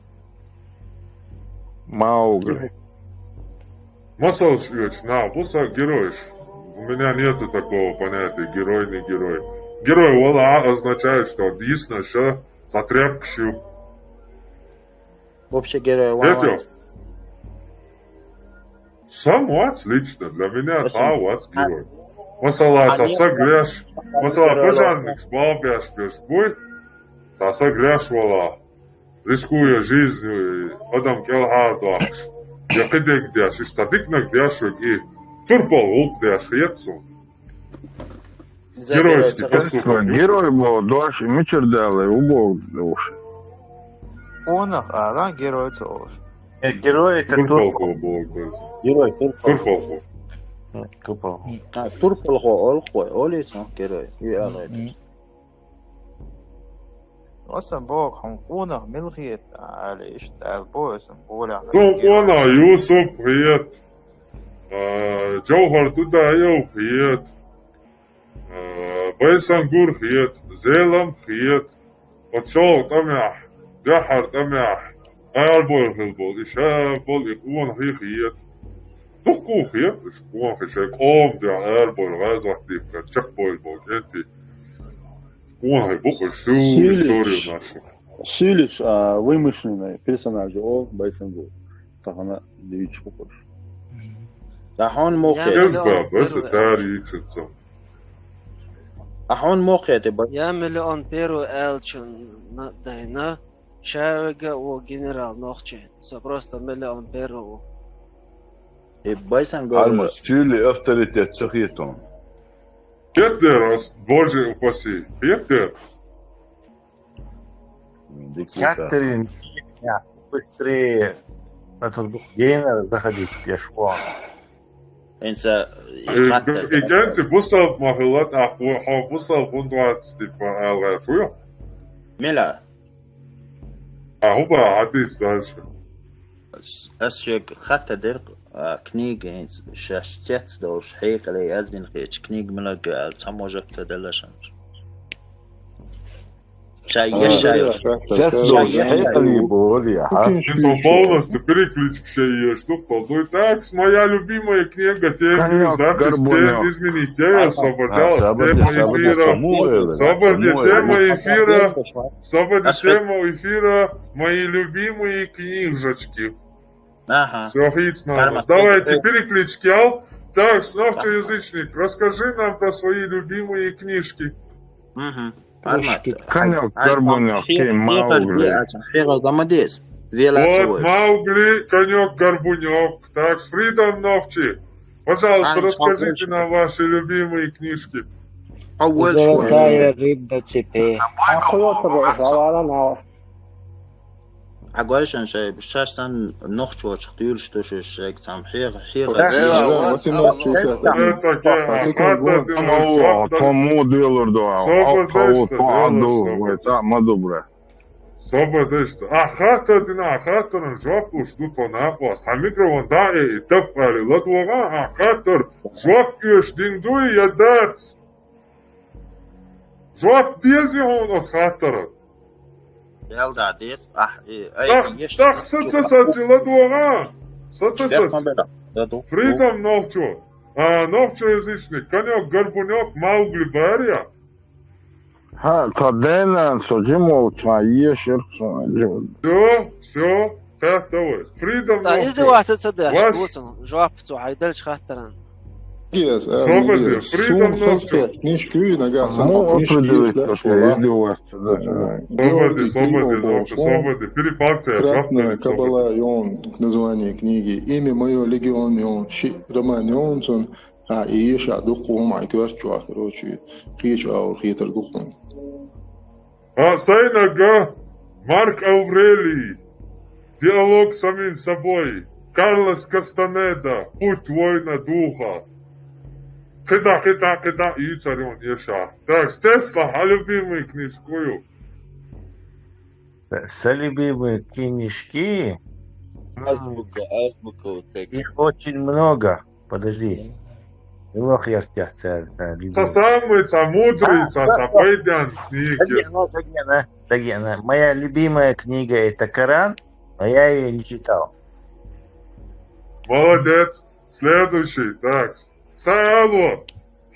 Маугли. Масалш оьцу нах бу сан геройш. У меня нету такого понятия герой, не герой. Герой вала а означает, что дийсна ша цхьа тряпкаш ю. Вообще герой ван Этё. Сам вац лично, для меня цхьа а вац герой. Масала, цхьа саг леш, масала, пожарникаш балбеш беш буй, цхьа саг леш вала, рискуя жизнью, адам кӀелхьардохуш, я кхидерг деш, иштта диканаг деш вег и турпал гӀуллакх деш хета суна. Геройский поступок. Герой боху дош мичара далла, у боху уш. Къонах ала, герой ца олуш. Э, герой это Турпалхо турпал. Богу. Герой турпал. Турпалхо. Турпал. А, турпалхо олу-кх вай, олий цхьа герой. И ала Аса боху, хьуна къонах мила хета, али иштта ала боху аса болехь. Тун къона Юсуп хет, а, Джовхар Дудаев хет, а, Байсангур хет, Зелам хет, оцу шолгӀа тӀамехь, дуьххьара тӀамехь, арабойла хила болу, и ша болу, и къонахий хет. Дуккха хет, уьш къонахий шайн къоман дуьхьа арабойла гӀазот дийхкина, чекхбойла болу кӀентий. Къонахий бу уьш, всю историю нашу. Сийлиш, а, вымышленный персонаж, о, Байсангур. Тахана дивича хукуш. Ткъа хьуна мохе. Эзба, баса цара йийцуца. А хьуна мохе те бай. Я миллион первый аьллачунна дайна, ша вега а ву генерал нохчи. Со просто миллион первый ву. И Байсангур. Хьарма, сийле авторитет ца хетон. Хетдер ас, боже упаси. Хетдер. Дикута. Хаттерин быстрее этот гейнер заходить, я школа. Инса И кӀентий бусалба ма хилла, тӀаккха хьо бусалба хӀунда вац, типа, аьлла гӀерташ ву? Мила? А хӀун бан хьадийца дальше? Ас шега хатта дерг, а, книга хӀинца шаьш цец долуш, хьекъале яздина хеташ, книга мила га аьлла, цхьа можа ца делла шаьш. Ша еш, ша еш. Цец долуш хьекъале боху, я, хьа? Инса полностью переключка шен еш ду, кхол дуй. Так, моя любимая книга, тем, запись, тем, изменить. Я освобождалась, тема эфира. Свободе тема эфира. Свободе тема эфира. Мои любимые книжечки. Ага. Всё, хиц нам. Давайте переключки, ал. Так, нохчеязычник, расскажи нам про свои любимые книжки. Мгм. Конёк, Горбунёк, кем, Маугли. Хьегар гамадес. Вела. Вот, Маугли, Конёк, Горбунёк. Так, с Фридом Нохчи. Пожалуйста, расскажите нам ваши любимые книжки. Золотая рыбка цепи. Хьагойшан шай, шаьш санна нохчочух дуьйлуш ду шу шайга цхьамма хьега, хьега. Тхо муха дуьйлур ду, алкхо, тхо а ду, вай цхьаъ ма ду, бра. Собар дайшта. Ахь хаттар дина, ахь хаттаран жоп луш ду тхо накъост. Хьан микрофон дӀа а и тапкъали ладогӀа, ахь хаттар жоп оьшуш дина дуй я дац? Жоп дезий хьуна оцу хаттаран? Дел да, дез. Ахь, и, ай, Тах, еш. тах са ца саци ладогӀа? Са ца саци? Ладу. Фридом нохчо. А, нохчоязычник. Конёк, Горбунёк, Маугли бария. Хьа, тха денан со жимолча ешерх со жимол. Всё, всё, тахта вай. Фридом Да, нохчо. издеваться ца деш, Ваш- вуцун, жоп цо хьайдалча хаттаран. Yes, Свободе, yes. Фридом Сум нохчо. саспект, книжки, нога Ну, сам книжки определить, есть, что да. издеваться, да. Свободе, свободе, нохчо, свободе. Перепалка, Красная свободе. Кабала, и он к названию книги. Имя мое Легион, и он ши роман, и он сон. А, и ещё духу май кверчуа, короче, кичу аур хитр духу. А, сайнага, Марк Аврелий. Диалог с самим собой. Карлос Кастанеда, «Путь воина духа». КхидӀа, кхидӀа, кхидӀа, ийцар юн еша. Так, Стесла, хьа любимый книжка ю? Са любимые книжки? Азбука, азбука вот так. Их очень много. Подожди. Лох яртя царь, царь, Ца самый, ца мудрый, ца, ца пайдян книги. Дагена, Дагена, Дагена. Моя любимая книга — это Коран, но я ее не читал. Молодец. Следующий, так. Сало.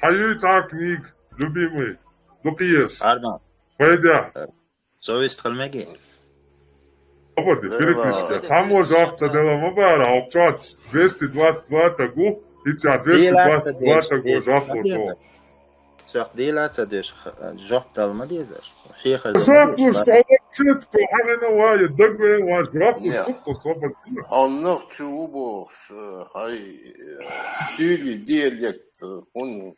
Хьаюй ца книг, любимый. Дукъеш. Арма. Пайдя. Совесть халмеги. Ободи, переключка. Само жабца дела ма бара, а обчат двести двадцать два тагу, и ца двести двадцать два тагу жабца. Сах дела ца деш, жаб дал ма дедаш. Хихал. Жаб, что вообще-то, а не на вае, дагве ваш, жаб, что, что, собади. А нах чу убо, хай, сили диалект, он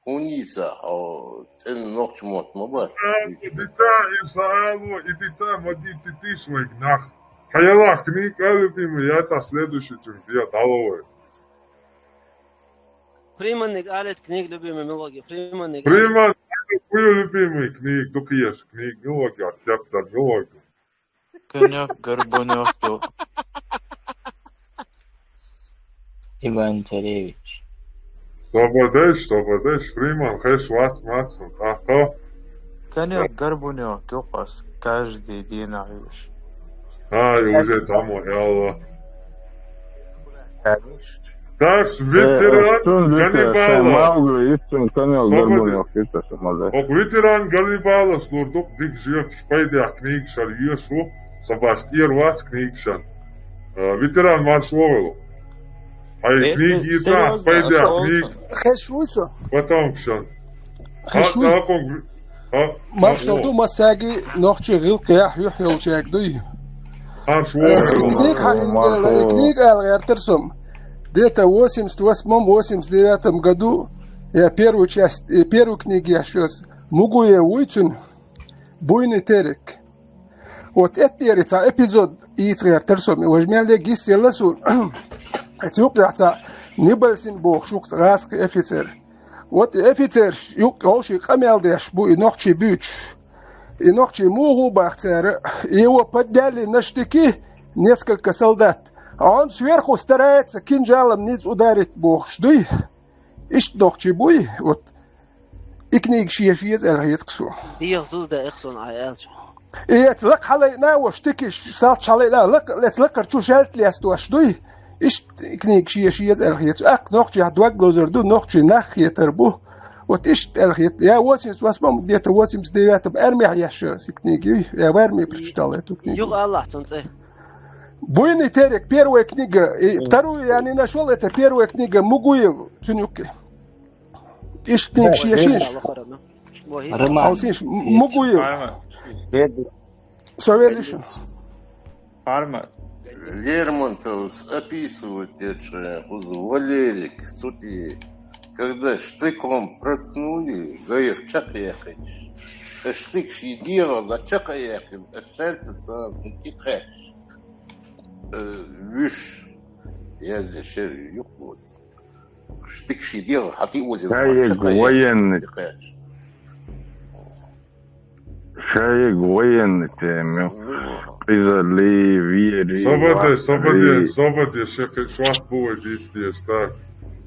Хьуниса, хьо цӀена нохча мотт ма бац. Бита и саало, и бита ма дицитиш вайг нах. Хьаяла книга любимый, я ца следующий чур, я даловой. Фриманниг алет книг любимый милоги. Фриманниг. Фриман, кую любимый книг, дукъеш книг, милоги, а кепта милоги. Конёк, горбунёк, то. Иван Царевич. Собадеш, собадеш, Фриман, хеш вац, мац, а то. Конёк, горбунёк, ёхас, каждый день аеш. А, и уже там, ялла. Так, ветеран Ганнибала. Маугли, иццун Конёк, горбунёк, иццун. Ок, ветеран Ганнибала, слурдук, дик жиёк, шпайдя книг шар юшу, сабаш тир вац книг шан. Э, ветеран марш вогелу. Ай, книг ица, шпайдя книг. Хеш вуйсо? Потом шан. Хеш вуй? Маршал ду масаги нохчи гилкъ я юхь йолчаг дуй. Марш вогелу. Книг хахингела, книг ал гертер сом. Где-то восемьдесят восьмом, восемьдесят девятом году я первую часть, э, первую книгу я щас. Мугуе вуйцун, буйный терек. Вот это я ца эпизод и цгертер сом. И возьмя ле гис ела сун. Эцюк ца нибальсин бог шук гаск офицер. Вот и офицер юк олши къамел деш бу и нохчи бюч. И нохчи мугу бахцера. И его подняли на штыки несколько солдат. А он сверху старается кинжалом низ ударить бог шдуй. Ишт нохчи буй. Вот. И книг шия шия зэр хет ксу. Дих зуз да ихсон ай алч. И эц лак халай на вош тики салч халай на лак лец лакар чу шалт лес дош дуй. Ишт книг шия шия зэр хет. Ак нохчи хадваг лозер ду нохчи нах хетер бу. Вот ишт эр хет. Я восемьдесят восьмом, где-то восемьдесят девятом армия яшо си книги. Я в армии прочитал эту книгу. Юг Аллах цунце. Буйный терек, первая книга. И вторую я не нашел, это первая книга Мугуев Цунюки. Ишт книг шия шиш. Роман. Алсиш Мугуев. Совет ещё. Армат. Лермонтов описывает это, Валерик, тут и когда штыком проткнули, гаих чакъяхич. Штык шидира да чакъяхин, шальта цан тикхач. Виш. Я здесь шер юхлос. Штык шидира, хати озер. Военный. Шаиг военный теми. Къизали, вири. Собаде, собаде, собаде, шехе шват буе дис дес, так.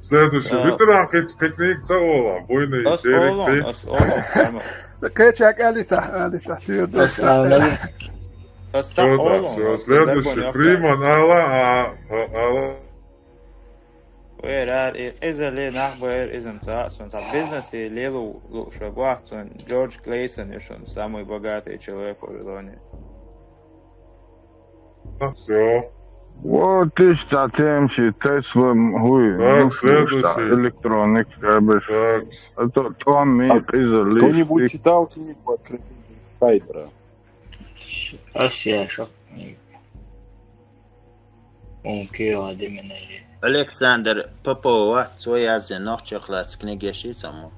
Следующий. Ветеран кыц книг ца ола, буйный терек. Ас ола. Качак алита, алита. Ас ола. Следующий. Фриман, ала, а, ала. Вер ар и къизали нах бер изм ца, сун ца бизнес и лелу лу шо бахцун Джордж Клейсон и шун самый богатый человек в Вавилоне. Все. Вот ишта тем ши Теслам хуй. Так, следующий. Электроник, шабаш. Так. Это Томми, къизали. Кто-нибудь читал книгу «Откровение Сайбера»? Ас я шо. Окей, ладно, мене. Александр Попова, цо язде нохчех лац книги шицаму.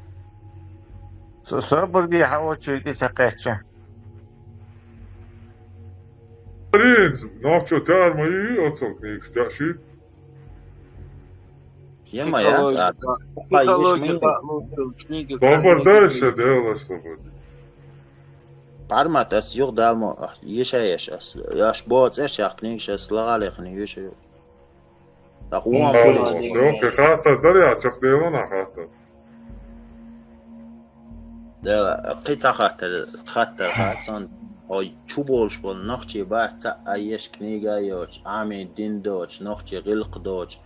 Со собрди хавочи ди сакъеча. Принц, нохчо тяр ма и оцал книг тяши. Ема яц, а, психология, психология, книги. Добар дальше дело, чтобы. Пармат ас юг далмо, ешаеш ас. Яш боц эш ях книгаш ас лагалехни юши. Так, вон кулис. Всё, хата даря, чак дело на хата. Дела, кхи ца хаттар, хаттар хацан, ой, чу болш бол, нохчи бац, ца а еш книга йоч, ами дин доч, нохчи гилх доч,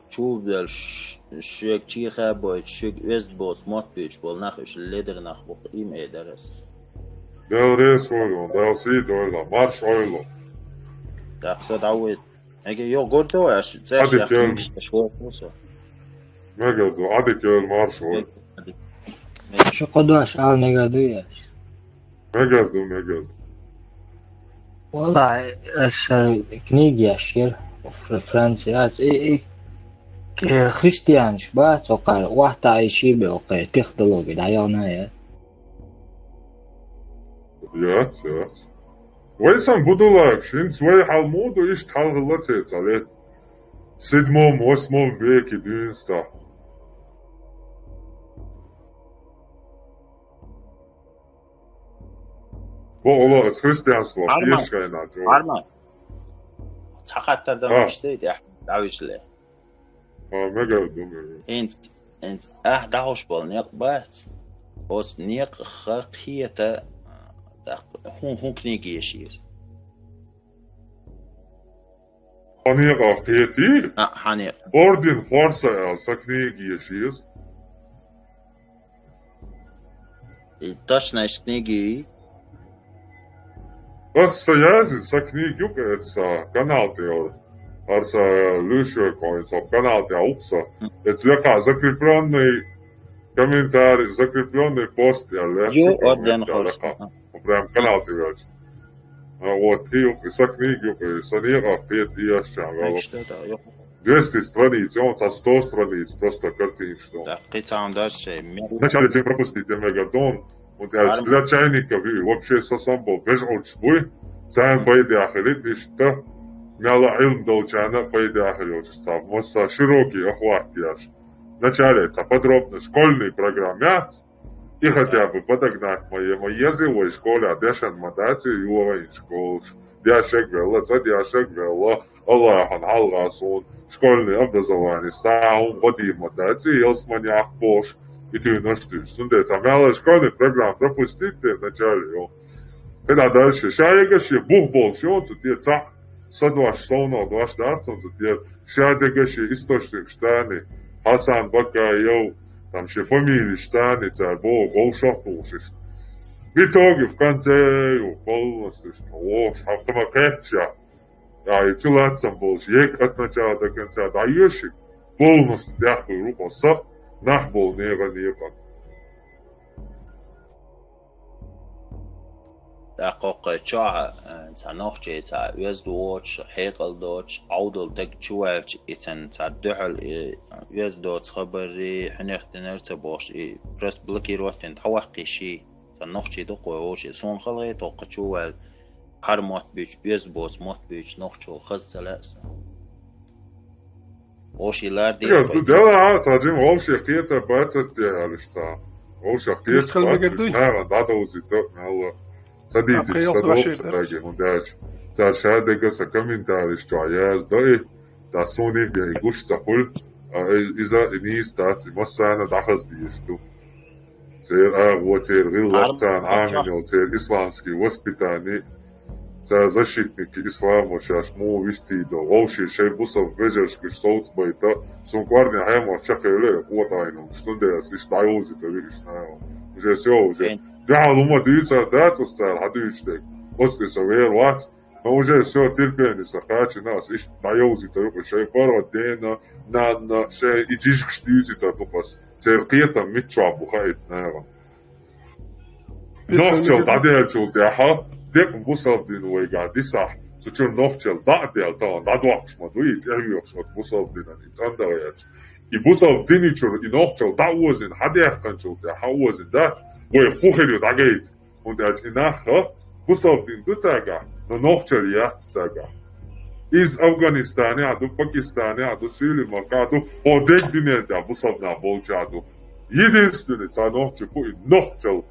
чу бел ш-, шек чиха бой, шек эзд боц, мот бич бол, нах иш ледер нах бух, им эдерес. Дел рес ойло, дел си дойло, марш ойло. Так, со давид. Эге, йо, гордо аш, цеш Ади ях кел. Книгиш аш вор кусо. Мегерду, ади кел маршо. Ади. Шу кодуаш ал мегерду яш. Мегерду, мегерду. Вала, аш книги яш ер. Фр-, Франция, аш, и, и, э, христианш, ба, сокар, вахта ай шибе, окей, технология, да, я, на, я. Яц, яц. Вайсан будулаг, шин свай халмуду ишт халгала цецалет. В седьмом, восьмом веке дюнста. Бо оло, это христианство, Арма. Пешкайна, джо. Арма. Цахаттар да А. Миште, я, давишле. А, мегерду, мегерду. Энц, энц, ах, дахуш бол, неқ бац. Ос неқ ха кхета, так, хун, хун книги ешиес. Ханеқ ах кхети? А, ханеқ. Орден Хорса ал са книги ешиес. И точно из книги. Ас са язин, са книги юк, это са канал те ор. Ар са лишуе коин, со канал те упса. Это лека закреплённый комментарий, закреплённый пост, я ле, Ю, что орден комментарий, Хорса. Лека. Прям канал те вяч. А вот, и юк, и са книги юк, и са нега, и я ща, Значит, это, ё. Двести страниц, он со сто страниц, просто картин, что. Так, ты сам дальше. Вначале чем пропустить, я мегадон, вот я Арм. Для чайников и вообще со сам был, без уч буй, цаем пайдяхали, ты что, мяла илм долчана пайдяхали, вот что, вот со широкий охват яш. Вначале это подробно школьный программец, и хотя бы подогнать мои, мои язы, ой, школе, а дешен мадаци, юа ин школш, дяшек велла, ца дяшек велла, Аллахан, алгасун, школьный образование, стаун, годи мадаци, елсманяк бош, и ты наш ты, сунде, ца мяла школьный программ пропустить ты вначале, ё. Когда дальше, шаегаши, бух болш, ё, цу те ца, са дваш, совно дваш, да, цу те, шадегаши, источник, штани, Хасан Бакаев, там ще фамилии штани, ца, бо, гол шапушиш. В итоге, в конце, ё, полностью, что, о, шапкама кэтча. А, и чулатсам болш, ек от начала до конца, да, ешик, полностью, дяхуй, рукоса, нах бол, нега, нега. Дакъокъ чоа, э, ца нохчи, ца оьзда воч, хьекъал доч, Ӏовдал дег чу ваьлча, и цан ца дуьхьал, и оьзда доц хабарри, хьунех динар ца бохуш, и просто блокировать дин дӀаваккхий ший. Ца нохчи дукха вай вовши. Суна хала гӀе тохкха чу ваьл, хьар мотт буьйчу, оьзда боц мотт буьйчу нохчо хаза ца лаьа суна. Вовши лар деза Эгер ду дела, а, та жим вовше кхета бацат де алиш та. Вовше кхета Мистхал бацат, мегер дуй? Наган дадовзи то, мелла. Садитич, Сапхел садоп, ваши садаги, ну, дяч. Ца шадега са комментариш чу язда и, та суни бе и гуш ца хул, а, и, иза и низ тац, и массана дахаз диеш ду. Цер агӀо, цер гӀиллакх, Арм-, царна Арм-, Ӏаминал, цер исламский воспитание, цар защитники ислама шаьш муха вистий до, вовши шайн бусалба вежаршкаш совцабайта, сун кӀорни хьемах чакхъяьлла, къотӀайна, шнудерас иштта дӀайовзита виъ ишна. Уже всё, уже. Эн. Дуьхьал хӀума дуьйцар дац ас цара хьадуьйцу дерг. Оцу тӀе со вер вац, но уже всё, терпение сан кхачина, ас иштта дӀайовзита юкъа шайн паргӀат дена, нанна, шайн и жижигаш дуьйцуьйтар ду-кх ас. Церан кхетам миччохь бу хаийта нагӀана. Нохчалла дӀадаьллачул тӀаьхьа, декъа бусалба дин вайгахь дисахь, цу чуьра нохчалла дӀа а даьлла, тахана дӀадоккхуш ма ду, и тӀехвоьхуш оцу бусалба динан и цӀандаха яьлча. И бусалба дини чуьра и нохчалла дӀа а озийна, хьадаьккхинчул тӀаьхьа озийна дац, вай хӀун хир ю дӀагайта. ХӀунда аьлча и нах а бусалба дин ду цаьргахь, но нохчалла яц цаьргахь. Из Афганистане а ду, Пакистане а ду, Сирии махка а ду, хӀо дегдине а ду, бусалба нах болча а ду. Единственный цхьа нохчи пу и нохчал.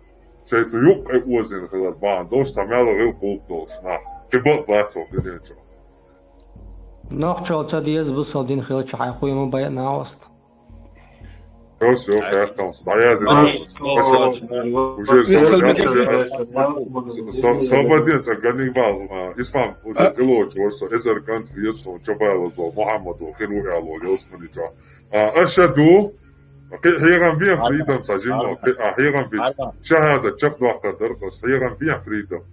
Шайца юккъе озин хилар бан долуш, цхьа мел гӀил кхулп долуш нах. Кхибал бацо гиденчо. Нохчал ца деза бусалба дин хилча хьайн хуй ма байа на ост. Всё, всё, хаттамс. Даязи. Уже свободен ца ганиг бал, ислам уже тилоч, орсо эзар кант весо, чабайлазо, Мухаммадо, хиру яло, лёсмани ча. А, ашаду, хи-, хиган бен фридам ца жимо, хи-, а, хиган бен. Шахада чак дохка дар, хиган бен фридам.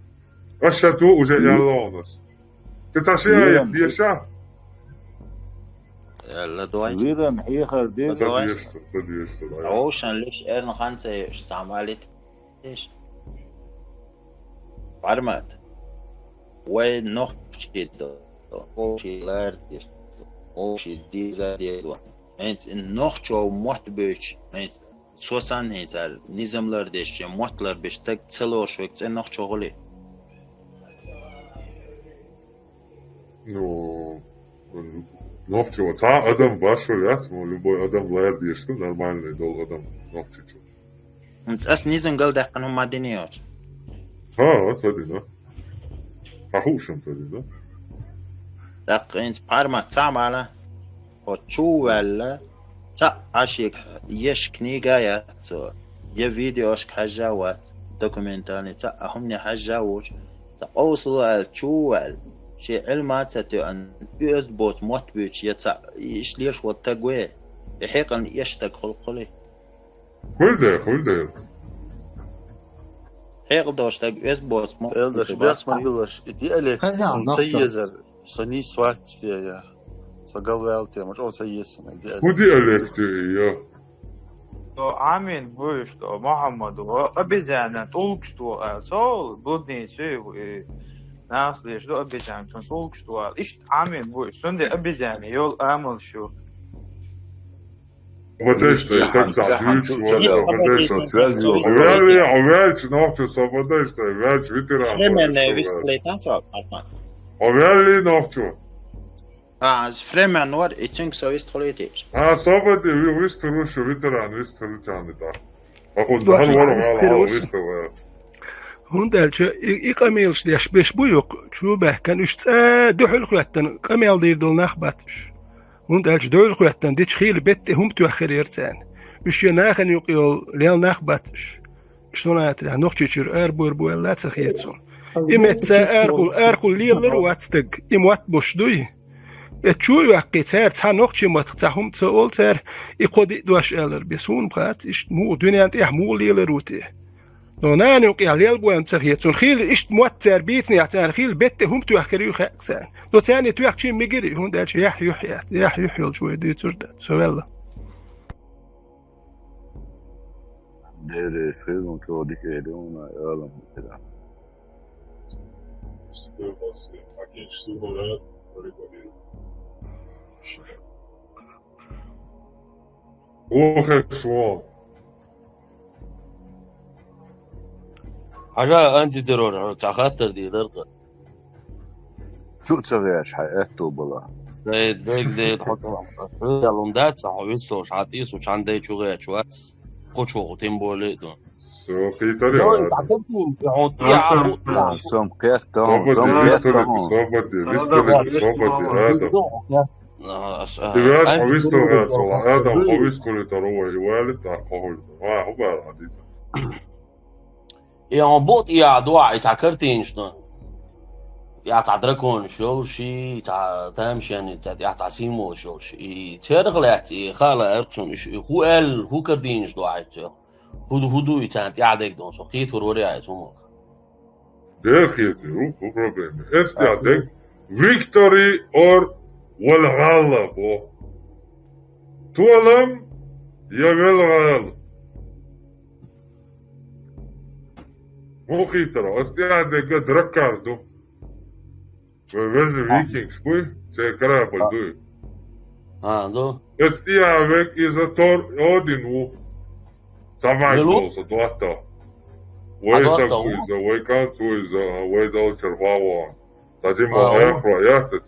Ашаду уже ялонас. Кицаш я деша? Ла дойс. Виран хихар дир. Ца деш, ца деш, ца деш. Оушан лиш эрн ханца еш самалит. Иш. Пармат. Вай нохчи до. Оуши лар деш. Оуши диза дезва. Хьенц ин нохчо мотт беш. Хьенц цо санна хьенцар низам лар деш, я мотт лар беш, таг ца лош век цӀе нохчо гӀули. Ну, нохчо, цхьа адам башо яц, мо любой адам лар деш, нормальный дол адам нохчичу. Ас низам гал дахкан хӀума дини йоч. Ха, ца дина. Ха, хушам ца дина. Даккъинца парма ца мала. Хо чу ваьлла, ца ашик еш книга яц, я видеошка хьажа вац, документальный ца а хӀумне хьажа вуч, ца къовсала аьлла чу ваьлла, ши Ӏилма ца тоьан, оьзда боцу мотт буьйцу, я ца иш леш вот таг ве, и хьекъална еш таг хул кхули. Хуьлда, хуьлда. Хьекъал дош таг оьзда боцу мотт Элдаш буьйцу бехс бац. Ма вилаш, и диалект Хаза, сан ца нахта. Езар. Со нийса вац те я. Со галваьлла те, ма чӀогӀа ца еза сан де. ХӀун диалект я? То Амин буьйш, то Мухаммад, обезьяна, тӀулгаш то, а, со блудница, и нас леш до обезьяна, цун тӀулгаш то, а, иштта Амин буьйш, цунде обезьяна, йол амал шу. Подожди, так за ключ, вот, подожди. Вяли, а вялч нохчу, со подожди, вялч ветеран. Временная висплейтан, со, Атман. А вяли нохчу. А, фремен нор, и цинк со вист хулитиш. А, собади, ви вист рушу, ветеран, вист рутяны, да. А хун Слушай, дар вор вист вала, рушу. Вист вала. ХӀунда аьлча и, и къамелаш деш беш бу юкъ, чу баьхкан уьш цӀа дуьхьал хӀоьттан, къамел дийр долу нах бац уьш. ХӀунда аьлча дуьхьал хӀоьттан дича хийла бетте хӀума тоьххира яра царна. Уьш я нахана юкъ йолу лел нах бац уьш. Шуна аьлла, Нохчийчуьра арабур буьйлла ца хета суна. И меца арахула, арахула лелар вац стаг, и мотт буш дуй? Э, чу а йоккхий, цара цхьа нохчий матах цхьа хӀума ца олу цара, и кхо диъ дош аьллар бен. Суна хац, иштта муха дуьнен тӀехь муха лелар ву те? Но нана юкъехь лел боьлла ца хета. Цунна хийла иштта мотт цара бийцинехь, царна хийла бетте хӀума тоьхкира ю хаьа царна. Но царна и тоьхчий мигира, хӀунда аьлча яхь юьхь яц. Яхь юьхь йолчу вай дуьйцур дац. Со велла. Деррис хилма кодик элиуна алам кира. Охе шо. Хьажа антитеррор, хьо ца хаттар дийр дара. Чу ца гӀеш, хьан аьтту бала. Дайд, дайд, дайд, хьо ца вахта. Хьоьдал ун дац, хьо вицлуш, хьан тӀийсу, чан дай чу гӀеш вац. Кху чу хӀу тем более ду. Всё, кхитар я. Йой, так это, хьо тӀе а бу-, а. Сом кхетта, сом кхетта. Собади, висталити, собади, Адам. А, ас, а, Ти ваьлча хьо вистал гӀерцала, Адам, хьо висталитар вай, и валит а хьо хӀуьлда. Ва, хӀу бара хьадийца. И хьан бутт яхьа дуьхьа, и цхьа картинаш ду. Я цхьа драконаш йолуш, и цхьа тамашен, и цхьа, я цхьа символаш йолуш. И церах лаьцна, и хаала аьлла суна, и хӀу аьлла, хӀу картинаш ду хьайца? ХӀу ду, хӀу ду и царна тӀаьхьа дерг ду, со кхетар вари хьайца хӀума? Дера кхетар ву, хӀу проблема. Эс тӀаьхьа дерг, Victory or Valhalla бо. Толам я Велгала. ХӀун хийтара? Ас тӀаьхьа дегга драккар ду. Вай вежа викингш буй? Церан корабль дуй? А, ду. Эц тӀаьхьа век иза Тор Один ву. Самай Милу? Болса, дуатта. Вай А, дуатта сакуй ву? Иза, вай кӀант ву иза, вай далчар вагӀон. Та дима А, ву? Эхро яхтац.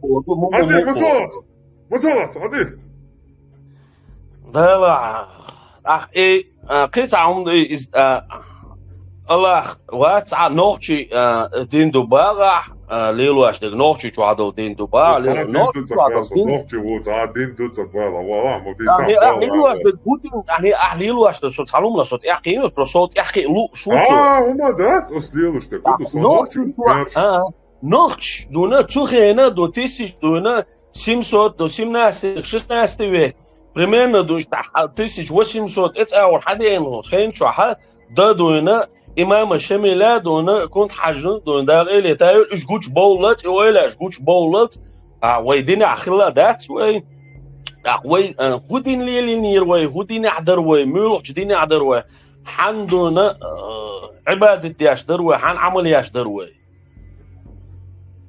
Хьади, ма ца лац, хьади. Дала, ах, э, а, кхин цхьа хӀума ду из, а, Аллах вац, цхьа нохчий, а, дин ду багӀахь, а, лелош дерг, нохчий чохь долу дин ду багӀахь, лело-, нохчий чохь долу дин. Нохчий ву, цхьа дин ду ца багӀахь, вала, ма дийца. Ахьа, ахьа лелош дерг хӀун дин, ахьа, ахьа лелош дерг, со цхьа хӀума ла, со тӀаьхьа кхиъна, просто со тӀаьхьа кхиъ лу, шу со. А, хӀума дац, ас лелош дерг, хӀун ду со нохчий чохь, а? Нохчий дуна, цу хенахь ду, тысяч дуна, семьсот ду, семнадцатый, шестнадцатый век. Примерно ду, иштта хьа-, тысяч восемьсот эцӀагӀор хьадеана хен чохь, дан дуна, имама Шамиля дуна, Кунт-Хьажин дуна, дагӀа эле тайо, уьш гучу бовллалц, и ойла уьш гучу бовллалц, а, вай динехь хилла дац вай. ТӀаккха вай, а, хӀун дин лелийнера вай, хӀун динехь дара вай, муьлхачу динехь дара вай, хьан дуна, а, Ӏибадат деш дара вай, хьан Ӏамал еш дара вай.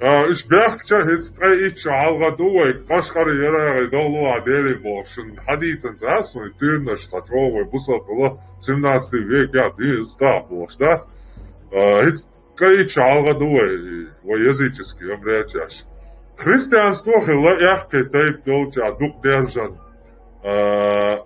А, уьш бехкача хӀинца ткъе итт шо хьалха ду вай, Къашкъари ярагӀи догӀлу а Дели бохуш, шуна хьадийцан ца ас вайн, туьйранаш цхьа чӀогӀа вай бусалба хилла, семнадцатый век, я, дуьйна стаг бохуш, да? А, хӀинца ткъе итт шо хьалха ду вай, вай языческий обрядчаш. Христианство хилла, аьхки тайпа долча дукха держан. А,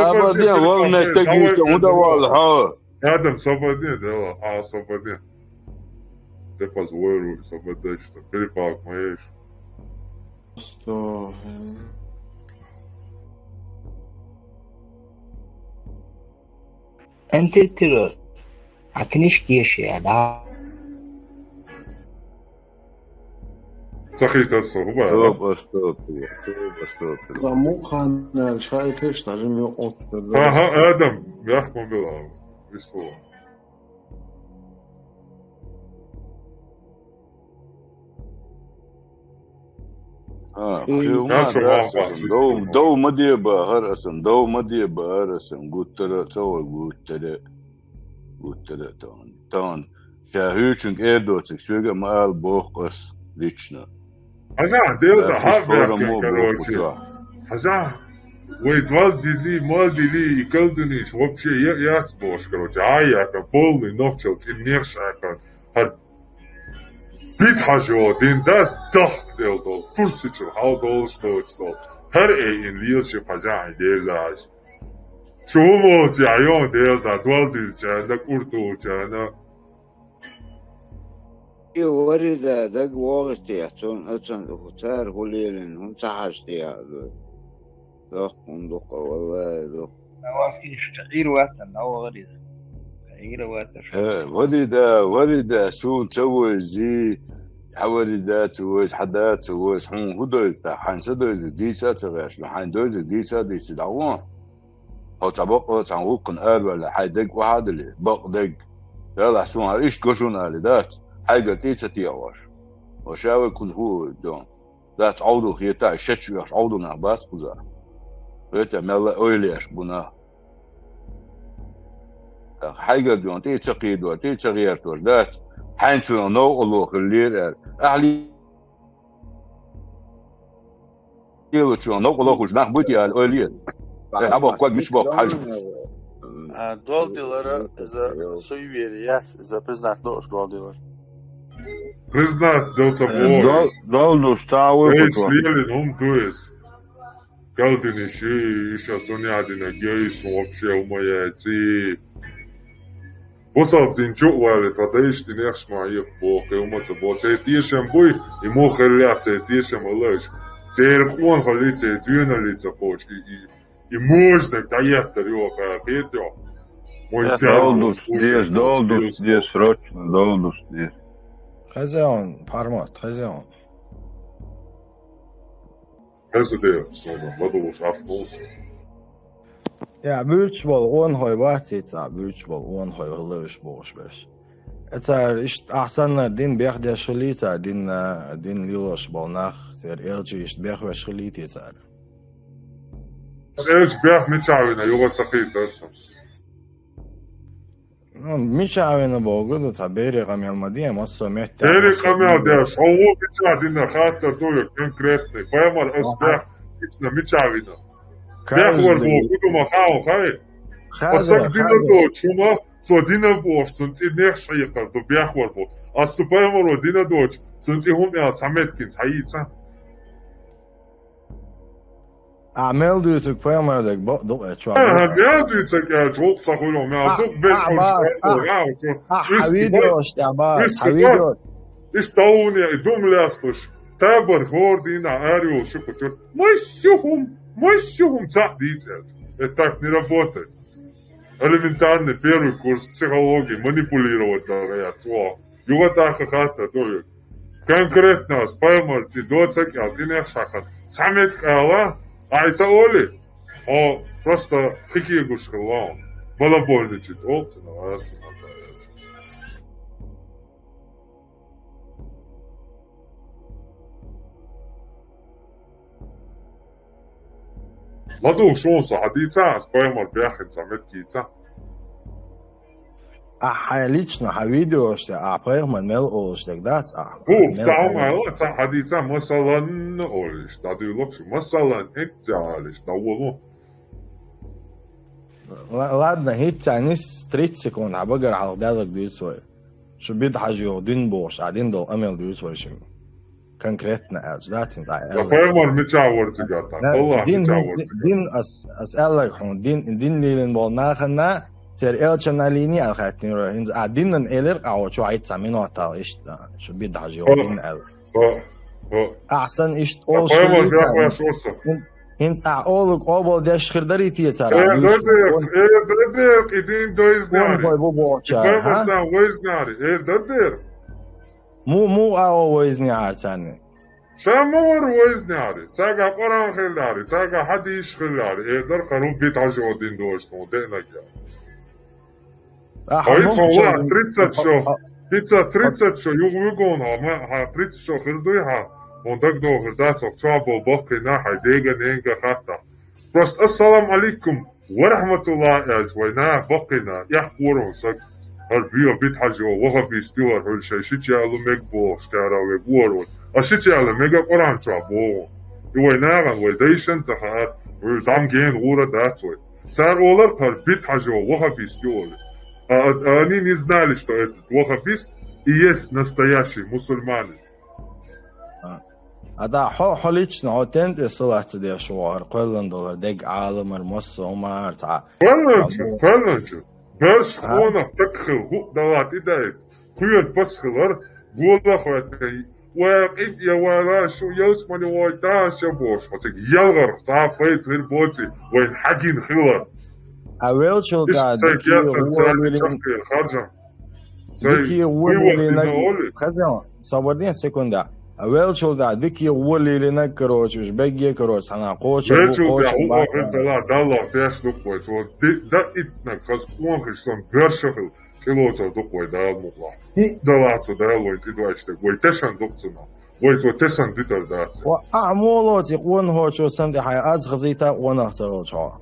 Собар де, вал меттаг йийца, хӀун да валла хьо? Адам, собар де, дела, а, собар де. Текхаза войру, собар дайшта, перепалка ма еш. Сто. Эн теттира, а книжка еши, да? Ца хийтар со, хӀу бара? Тоба, астагӀфирулла, тоба, астагӀфирулла. Ца мукъана шайтӀаш, даже ме отта. Аха, Адам, яхма бела, исло. А, М. Хьилма Наша дас ваха асан, дов, дов ма деба, хӀар асан, дов ма деба, хӀар асан, гуттара а ца вай, гуттара, гуттара а тан. Тан, ша хӀуьйчунга эр доцург, соьга а ма ала боху ас лично. Хьажахь, делда, Ша хӀара хӀуш бехкан, короче. Хьажахь, вай дол дили, мол дили, и калдуниш вообще я-, яц бохуш, короче, а яка, полный нохчал, кӀин нехаш аьккхана, хӀара Дита хьажо, дин дац, дахк дел долу, пурсичур хьал долуш доцу долу. ХӀара э ин лелаш и кхажахьа дер дац. Шу хӀун волчу айон дел да, дол дилчарна, куртулчарна. И вари да, даг вогӀи те, цунна ацан цара хӀу лелина, хӀун ца хьажа те аьлла. Дохкун дукха, валлахӀи, дукха. Ира вацар, нагӀа вагӀар иза. Ира вацар. Э, вари да, вари да, суна ца войзи, хьа вари да ца войзи, хьа да ца войзи, хьуна хӀун дойзи тӀаккха, хьайн ца дойзи, дийца а ца гӀеш, ну, хьайн дойзи, дийца а дийци дӀагӀо. Хьо цхьа бакъ, цхьана гӀуллакхана араваьлла, хьайн даг охьа а дали, бакъ даг. Далахь суна хьара иштта го шуна али дац, хьайгара тӀе а ца тегӀош. Ва ша вай кхуза хӀу дон. Дац Ӏовдал хетахь, шаьш оьхуш Ӏовдал нах бац кхузахь. Вета мелла а ойлеш бу нах. ТӀаккха хьайгара дуьйна тӀе а ца кхийдор, тӀе а ца гӀертош дац, хьайна цунах новкъарло хиллера аьлла. Ахьа лелачунах новкъарло хуьлуш нах буй те аьлла ойла е. Э, хьан боху, ког мича боху, хьажа. А, дол дилара, иза суеверие яц, иза признать доош дол дилар. Признать дал ца боху. Дол, дол душ ца вуй. Эйс кху чу. Лелин хӀума ду эс. Калдиниш, иша сунядина гейс, вообще хӀума яци. Бусалба дин чу а вале, тха дайша динехаш ма хьекха боху, хӀума ца боху. Церан тешам буй, и муха хиллехь церан тешам алаш. Церан къонахалли, церан доьналли ца кхочу, и, и И можна дӀаеттар йоху, кхетий хьо? Мой Э, цаьрга долдуш деш, долдуш деш, срочно долдуш деш. Хезеон, Пармат, хезеон. Хеза де, сона, ладугӀуш, Ӏаш болуш. Я, буьйцуш болу онахой бац, цхьа буьйцуш болу онахой хила уьш бохуш берш. Э, цара иштта ахь санна дин бехдеш хилий цара, дин, дин лелош болу нах, церан элча иштта бехвеш хилий те цара? Элча бех мичахь вина, юха ца кхийтар сан. Ну, мичахь вина боху ду, цхьа берийн къамел ма де, массо а метте. Берийн къамел деш, хьо ву мичахь дина, хаттар ду конкретный. Пайхамар ас бех, ицна мичахь вина. Бех вар боху ду ма хаал, хай. Оцаг дина доцу хӀума, цо дина бохуш, цунна тӀе нехаш хьекхар ду, бех вар бу. Ас цу пайхамаро дина доцу, цунна тӀе хӀума аьлла, цхьа меткин, цхьа йийца. А мел дуьйцург пайхамар дерг бакъ ду-кх, э, чохь. Аха, мел дуьйцург аьлча, гӀуллакх ца хуьлу, мел ду-кх бен. Ахьа, хьан видеош тӀехь база, хьан видео. Иштта далуне и дум лестуш, табар хӀора дийнахь ара йолуш шу кхучура. Массо а хӀума, массо а хӀума цхьаъ дийца аьлча. Это так не работает. Элементарный первый курс психологии, манипулировать дара я чохь. Юха тӀаккха хаттар ду хьоьга. Конкретно ас пайхамар тӀе доцаг аьлла, тӀе нехаш хьаькхна, цхьа метка ала, ахь ца олий, хьо просто хи кегаш хилла хьуна. Балабольничать олу цунах, ас ма ма ду шуна со хьадийца, ас пайхамар беххина цхьа метка йийца. Ахьа лично хьан видеош тӀе, ахьа пайхамар мел олуш дерг дац ахьа? Ху, мел цхьа хӀума олуш аьлла, цхьа хьадийца, масалан, олуш, дӀадуьйлу шу, масалан, хӀинца олуш, дӀаволу. Ла-, ладно, хӀинца нис тридцать секунд хьан багара хьалха даьлларг дуьйцу вай. Шу бидӀа хьажа йогӀу дин бохуш, а дин долу къамел дуьйцу вай шимма. Конкретно аьлча, дац хӀинца а аьлла. Пайхамар мичахь вара цигахь тӀаккха? Аллах дин мичахь вара цигахь? Дин ас, ас аьлларг хьуна, дин, дин лелийна болу нахана, церан элчанна лийний аьлла хаьттинера, хӀинца а динан элира, а чохь хӀинца минот ала иштта, шу бидӀа хьажа йогӀу дин аьлла. Хо, хо. Ахьа санна иштта олуш хилла. ХӀинца ахьа олург къобал деш хир дарий те цара? Эр дадер, эр дадер, и дин дойзнери. Хой бу бохучара, хӀа? Царна войзнери, эр дадер. Му, му а о войзнехьара царна? Ша ма вара войзнехьара. Цаьрга Къуръан хиллари, цаьрга хьадисаш хиллари, эр дар кхару битӀажо дин дойш тхуна деънаг я. Ахьа хьо муха чу тридцать шо, хьо, хьо, хьо, хьо, хьо, хьо, хьо, хьо, хьо, хьо, хьо, хьо, хьо, тридцать шо хир дуй хьан? Хьуна дагадогӀур дац, хӀокху чохь болу баккхийна хьайн дега-ненга хатта. Просто «Ассаламу алейкум ва рахматуллах» аьлча, вай наха баккхийна, эхь кхоьрун саг, хӀара бен битӀажо, ваххабист ю хӀара, хьуьлла шайн шича ялу мега бохуш, тӀара вега вора вай. А шича ялу мега Къуръан чохь боху. И вай нахана, вай дайшан ца хаьа, хьуьлла дӀам гена гӀура дац вай. Цара олар хӀара битӀажо ваххабист ю олий. А, а, они не знали, что этот ваххабист и есть настоящий мусульманин. А, а да, хьо, хьо лично, хьо тен тӀе салат ца деш ву хӀара кхоьллина долу, хӀара дега Ӏаламара, массо а хӀуманара цхьа. Кхоьллинчу, кхоьллинчу. Берш къонах стаг хила, хӀуъа дала тӀедаийта, кхоьлу пас хилар, гола а хоьттина, вай къинтӀера вала, шу ялсамане вайташ я бохуш, хьо цига ялхарх цхьа а пайда хир боций, вайна хьагина хилар. А велчул да, дикий гӀоле лина, харжам. Дикий гӀоле лина, хаза, собар де секунда. А велчул да, дикий гӀоле лина, короче, уж бегге, короче, хьана кхочур бу, велчул да, кхочур бу, хӀуъа хир дала, Далла пеш дукха вай, цо ди-, да итнаг, хаза къонахий сан берша хила. ТӀелоцур ду-кх вай Дала мукълахь. ХӀуъа далахь цо Дала вайн тӀедоуьйтуш дерг, вай тешан ду-кх цунах. Вай цо тешан дуьтур дац. Ва ахьа муха лоцу и къонахочо санна тӀе хьайн аз хазийта а къонах ца хилча хьо?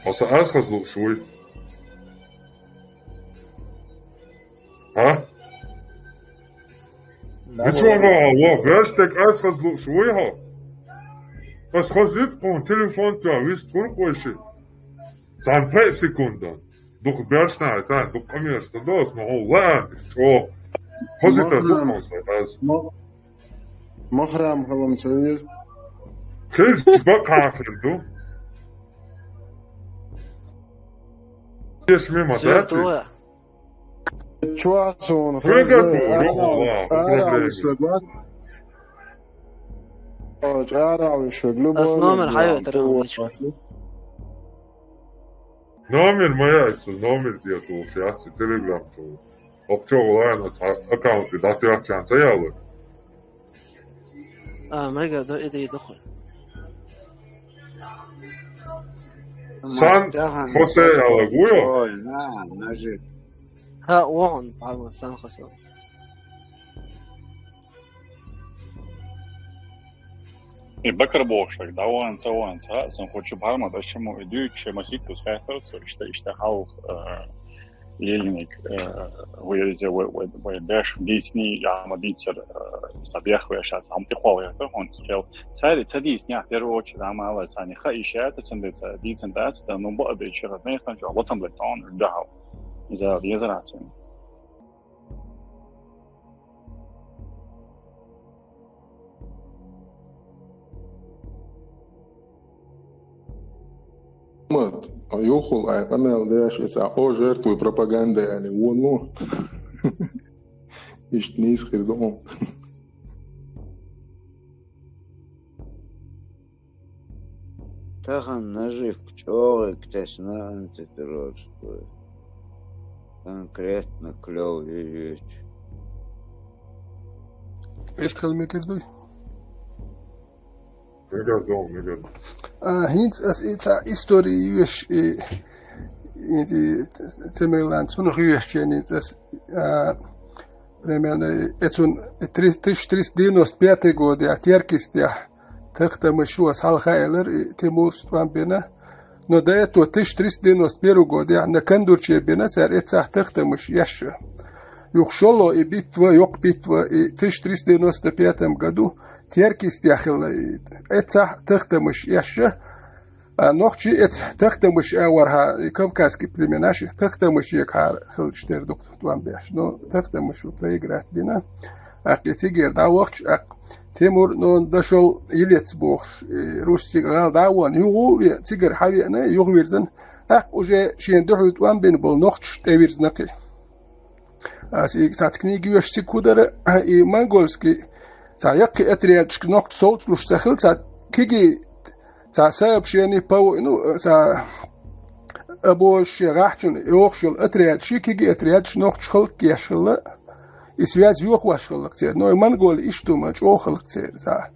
Хьо сан аз хаза лууш вуй? ХӀа? Мичахь ваха, ваха, ваьш дерг ас хаза лууш вуй хьо? Ас хаза вит кхуна телефон тоьхна вист хуьлу-кх вай шиъ. Цхьана пхеа секундан. Дукха беш нахьа, царна дукха къамелаш ца до ас, но хьуна лаьа, чӀогӀа. Хаза витар ду хьуна сан аз. Мах-, махрам хилам ца веза. Хилча бакъахьа хир ду. Теш мема даций? Чохь суна хезна, арахь, арахь вуьшург вац. О, арахь вуьшург, любой. Ас номер хьайойтар. Номер ма яй цу, номер де тухуш яц, телеграм чу. ХӀокху чохь лайна цхьа аккаунте дӀатоьхчарна ца яло. А, мега, да, иди, иди, дохуй. Сан Хосе аьлла гуйо? Ой, на, нажи. Ха, вон, пардон, Сан Хосе. И Бакар бохуш, дӀаван, ца ван, ца, сан хочу бахьарма дашчаму, и дуьйцу, ше маситтус хаьттар, со иштта, иштта хьалха, э, лелиниг, э, вай, вай, вай, вай деш дийцни, я ма дийцар, э, ца бех веша, ца хьам тӀе кхол гӀерта, хьон цхел. Цари ца дийцни, а, первую очередь, ама ала, цани ха иш яца, цунда ца дийцан дац, да, ну, ба, да, ичи разнесан, чё, вот там, блядь, он, ждал. Из-за, из-за рации. Мат, а юхул ай къамел деш, эца о жертву пропаганда яли, вон, вон. Ишт нийс хир дон. Тахан наживка чӀогӀиг тесна антитеррорскую. Конкретно клёв юьйчу. Эс хила мегар дуй? Мегар ду, мегар ду. А, хӀинца ас и ца история юьш, и, и, и, Темирлан цунах юьш чен, хӀинца ас, а, примерно, эцун, и три, тысяча триста девяносто пятый год, я, Теркистехь, тахтамаш ю ас хьалха элар, и Тимурс тӀом бина. Но до этого тысяча триста девяносто первый год я на Кандурче бина, цар эццахь тахтамаш еш. Юха шолло и битва, йоккха битва, и тысяча триста девяносто пятом году Теркистехь хилла, и эццахь тахтамаш еш. А нохчий эца тахтамаш а вархьа, и кавказский племенаш тахтамаш егахьара хилча тера дукха тӀом беш. Но тахтамаш шу проиграть дина. ТӀаккха и цигара дӀавахча, тӀаккха Тимур, но дошел елец бохуш, и русский гӀала дӀа а вон, юха ве-, цигара хьавеана, юха вирзина, тӀаккха уже шен дуьхьал тӀом бина болу нохчаш тӀевирзина кхин. Ас и цхьацца книга йоьшу цига хӀун дара, и монгольский цхьа яккхий отрядчик нохча совцалуш ца хилла, цхьа киги, цхьа сообщение по, ну, цхьа обоз шен гӀахьчун йохуш йолу отряд ши киги отряд ши нохча халкъ еш хилла, и связь йохош хилла церан. Но и монголий иштта ма чӀогӀа хилла церан, цхьа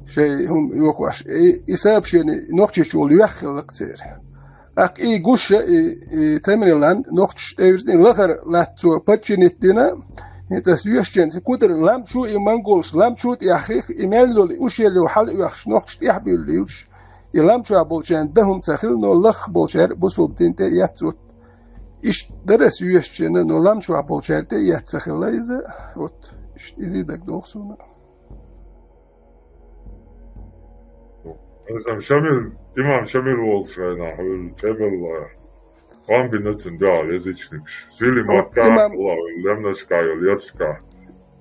шайн хӀума йохош. И, и сообщение нохчичу волу йоьхна хилла церан. ТӀаккха и гуш а, и, и Темрилан нохчаш тӀевирзина, и лахара латта цо подчинить дина, хӀинца ас йоьшучуьнца кудар лам чу и монголаш лам чу тӀехь хих, и мел йолу, и ушел йолу хьала оьхуш нохчаш тӀехь буьллуьйтуш, и лам чохь болчарна дан хӀума ца хилла, но лахха болчара бусулба дин тӀе эццо. Иштта дара ас йоьшучуьнца, но лам чохь болчара тӀе эцна ца хилла иза. Вот, иштта иза дагадогӀу суна. Иза Шамил, имам Шамил волчу хенахь, хӀуьлла чӀебелла. Къам бина цуьнан дуьхьал язычникаш. Сили О, маттахь имам, ла, лемнашка, лершка.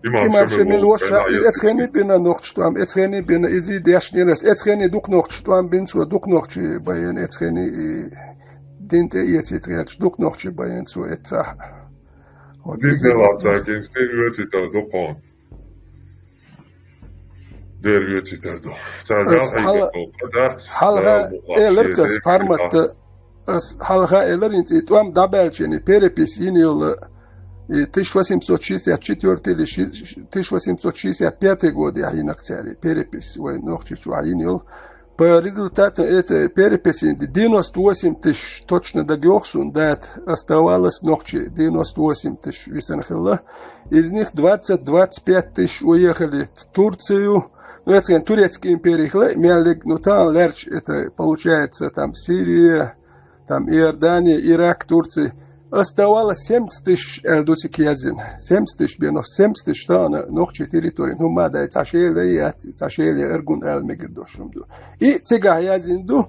Имам имам Шамил Шамил волчу воша, хенахь эцхени язычник. Бина нохча тӀом, эцхени бина, иза дешнера ас, эцхени дукха нохча тӀом бина цо, дукха нохчий байна, эцхени и дин тӀе эцийта гӀерташ, дукха нохчий байна цо эццахь. Вот дин иза тӀе лаца, кин стен оьцийта дукха. Дера вецитар ду. Цара ас мел хьала-, хьегна долу кхаъ дац, хьалха Дала мукъ лахь элар шен кас дерг формат-, хьан. Ас хьалха элар, хӀинца и тӀом дӀабаьлча, и перепись йина йолу, и тысяча восемьсот шестьдесят четвёртый или ши-, тысяча восемьсот шестьдесят пятый годехь йинарг цара, и перепись вайн Нохчийчохь йина йолу. По результатам этой переписи девяносто восемь тысяч, точно дагайогӀу суна дата, оставалось нохчий девяносто восемь тысяч висина хилла. Из них двадцать-двадцать пять тысяч уехали в Турцию. Ну, это турецкая империя хилла, мел лерг, ну, тахана лаьрча, это, получается, там, Сирия, там, Иордания, Ирак, Турция. Оставалось семьдесят тысяч, аьлла ду цига язйина. Семьдесят тысяч бен, но семьдесят тысяч тахана нохчий территорин хӀумма дай, цхьа шела яц, цхьа шела аргун аьлла мегар долуш хӀума ду. И цигахь язйина ду.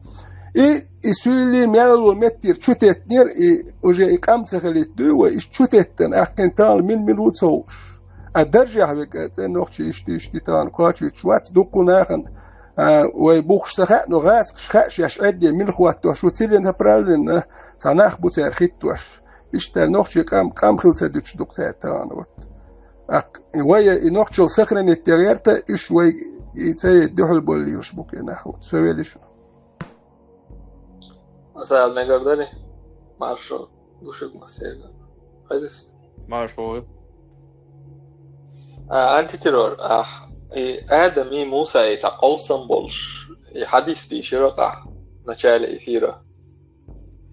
И, и суьйли мел волу меттера чу теттинера, и уже и къам ца хилийта дуй вай, и чу теттина, аьккхина тахана мин-мин ву ца хууш. А даржехь вега, цӀен нохчий иштта, иштта тахана кхачуьйтуш вац, дуккха нахана, а, вай бухуш ца хаьа, но гӀазкхаш хаьа шаьш Ӏедде мила хӀоттош ву, цилен направленно цхьа нах бу цара хӀиттош. Иштта нохчий къам, къам хила ца дуьтуш ду-кх цара тахана, вот. Аккха, вай и нохчалла сохранить де гӀерта, уьш вай и ца дуьхьал боллийлаш бу-кх и нах, вот. Со велиш. Масал мегар дарий? Маршо, душуг массерга. Хазис? Маршо. А, антитеррор, а, и Адам и Муса и цхьа къовсам болуш, и хьадис дийшира къа, в начале эфира.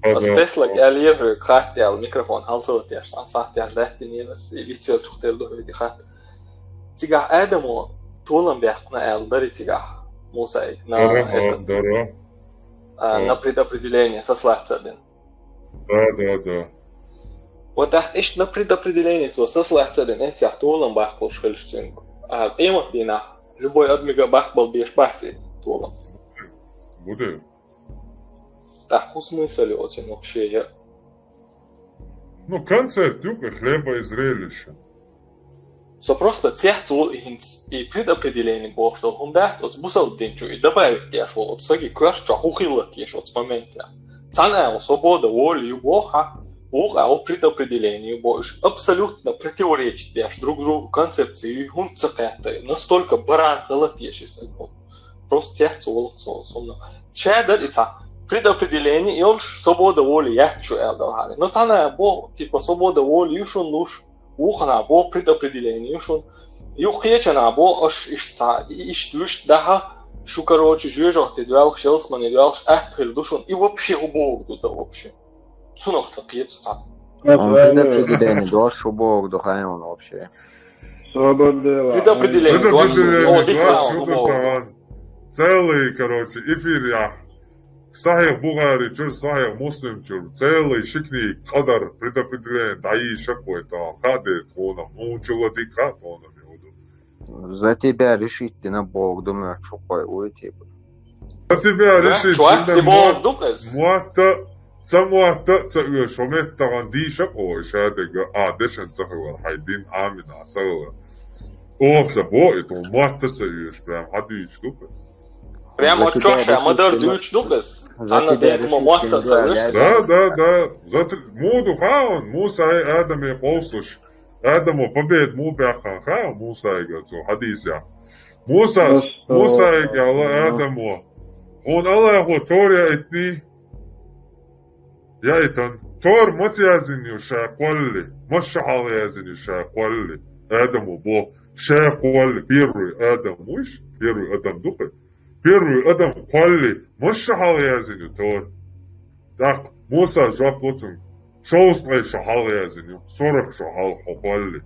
Ас Теслаг аьллера хьоьга хатта аьлла, микрофон хьалсалатеш, цхьан сахьтеш даьттинера ас, и вицвелчух тера ду хьоьга хатта. Цигахь Адамо толам баьккхина аьлла дарий цигахь Мусайга? На Дара, это, дара. А, на предопределение сослаться дина. Да, да, да. Вот тӀаккха иштта на предопределение цо сослаться дина, эццехь толам баккхалуш хилча цуьнга. А къемат дийнахь любой адамига баккхабала безаш бац и толам. Буде. ТӀаккха хӀун смысл ю оцу вообще? Ну, концерт ю-кх и хлеба и зрелища. Со просто цец волу и хӀинца и предопределение бохуш долу хӀума дац оцу бусалба дин чу и добавить деш волу, оцу саги коьрта чохь хӀун хилла теша оцу моментехь. Цхьана агӀо свобода воли ю боху хьан, вукху агӀо предопределение ю боху, уьш абсолютно противоречить деш друг другу концепции ю, хӀунда ца кхетта, настолько баран хила теша и саг. Просто цец волу-кх со, со. Ша дара и цхьа предопределение йолуш, свобода воли яц шу аьлла дала хьале. Но цхьана боху, типа, свобода воли ю шуна луш, вукхана боху предопределение ю шуна. Юха кхечана боху, аша иштта, иштта вуьшта даха, шу, короче, жоьжахати доьлхуш, ялсамани доьлхуш атта хир ду шуна. И вообще убогу ду дан вообще. Цунах ца кхета цхьа. Он предопределение дош убогу ду хьайна вообще. Свобода дела. Предопределение дош, Предопределение о, дика дош, хан, шу ду убогу. Таган. Целый, короче, эфир яхь. Сахьих Бухари чуьра, Сахьих Муслим чуьра, целый ши книга къадар предопределение дӀайийша кхой тахана. Хаа дерг тхуна, хьуна чула дика хаа тхуна, ме ву ду. За тебя решить дина боху ду моьтту шу кхой уй, типа. За тебя решить дина боху ду-кх иза. Мотта, ца мотта а ца оьшу, хьо меттахана дийша кхой шадерг, а, дешан ца хилар, хьайн дин Ӏамина ца хилар. Оха ца бо и тхуна мотта а ца оьшу, прям хьан дуьйцуш ду-кх иза. Прямо от чохь ша ма-дарра дуьйцуш ду-кх иза. Цхьанна декъа ма мотта ца веш. Да, да, да. Затр-, муха ду хаьа, Мусай Адаме къовсалуш. Адамо победа муха баьккхина хаьа Мусайга цо хьадийсехь. Муса, Мусайга аьлла Адамо: «Хьуна Аллахо Тора яийтиний?» Яийтина. Тора маца яздина ю ша кхоллале? Маша хьалха яздина ю ша кхоллале? Адамо боху: «Ша кхоллале». Первый Адам вуйш? Первый Адам ду-кх. Первый Адам кхоллале маша хьалха яздина ю Тора? ТӀаккха Муса жоп ло цуьнга: «Шовзткъе шо хьалха яздина ю, сорок шо хьалха хьо кхоллале».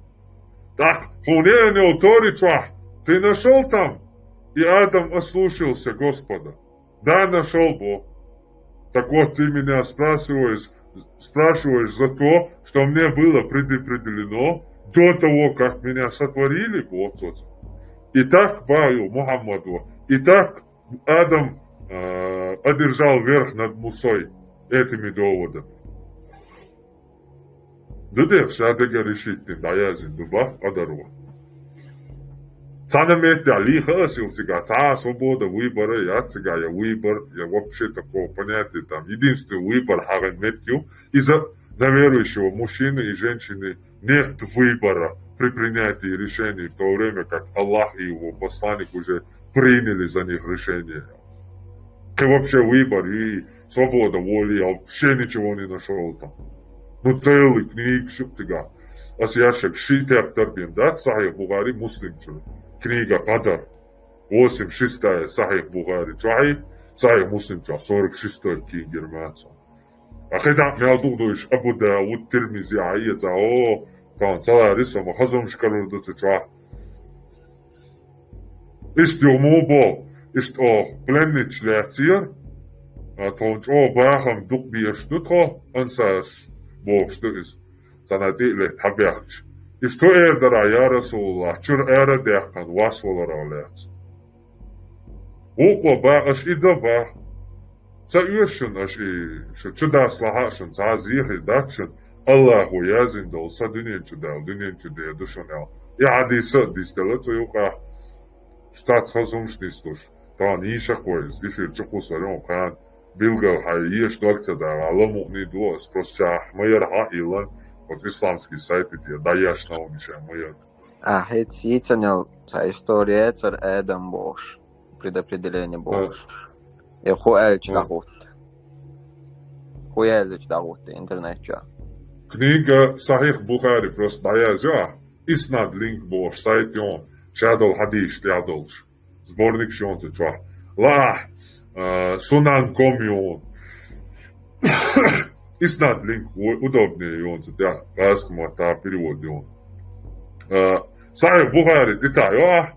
ТӀаккха: «Хьуна яздина йолу Тори чохь ты нашёл там?» И Адам ослушался Господа. Да, нашёл, бо. Так вот, ты меня спрашиваешь, спрашиваешь за то, что мне было предопределено до того, как меня сотворили, бо, цо. И так, баю, Мухаммад, бо. И так Адам, э, одержал верх над Мусой этими доводами. Ду дехьа ша дегара решить дина дӀаяздина ду бах къадаро. Цхьана меттехь лийха аса ю цигахь, цхьа а свобода выбора яц цигахь, я выбор, я вообще такого понятия там. Единственный выбор хьагӀин меттиг ю, иза на верующего мужчины и женщины нет выбора при принятии решений, в то время как Аллах и его посланник уже приняли за них решение. Кхин вообще выбор и свобода воли, я вообще ничего не нашёл там. Ну, целый книга шу цигахь. Ас яшек ши тептар бен дац, Сахьих Бухари, Муслим чу. Книга Къадар. Восемьдесят шестая Сахьих Бухари чохь, Сахьих Муслим чохь сорок шестой книга германцо. А кхидӀа мел ду дуйш Абу Дауд, Тирмизи, а эца, о, тхан ца лари со, ма хазумаш карур ду цу чохь. Иштта юха муха боху, иштта оха пленнича лаьццера, а, тхуна чӀогӀа бахам дукха беш ду тхо, ансарш бохуш ду иза. Цхьана тӀе а летта хьабаьхча. Иштта хӀун эр дара, я Расулаллах, чуьра ара а даьккхина, вас валарах лаьцна. Вукхо баха, аша и до баха. Ца оьшу шуна аша и, шу чу даслахьа а шуна, цхьа а зехий дац шуна, Аллахо яздина долу са дуьнен чу даьлла, дуьнен чу дер ду шуна аьлла. И хьадис а дисделла цу юкъахь. Шу цхьацца хаза хӀумаш нислуш. Тахана йийша кхой иза, эфир чу кхуссур ю кхана. Билггал хьайн еша дог ца дагӀа, ламукъний ду ас, просто чахь ма яра хьан а йиллан, оцу исламский сайт тӀе дӀаешна хӀума ша ма яра. Ахьа, хӀинца йийцина йолу цхьа история яцара Адам бохуш, предопределение бохуш. И хӀун аьлча дӀахӀутту? ХӀун яздича дӀахӀутту интернет чохь? Книга Сахьих Бухари просто дӀаязйо ахь. Иснад линк бохуш сайт ю, ша долу хьадисаш тӀехь долуш. Сборник шонца чохь. Лахь, а, Сунан ком ю. Иснад линк удобнее йону цу тӀехь, гӀазкхи маттахь перевод йону. А, Сахьихь Бухари дита йо ахь,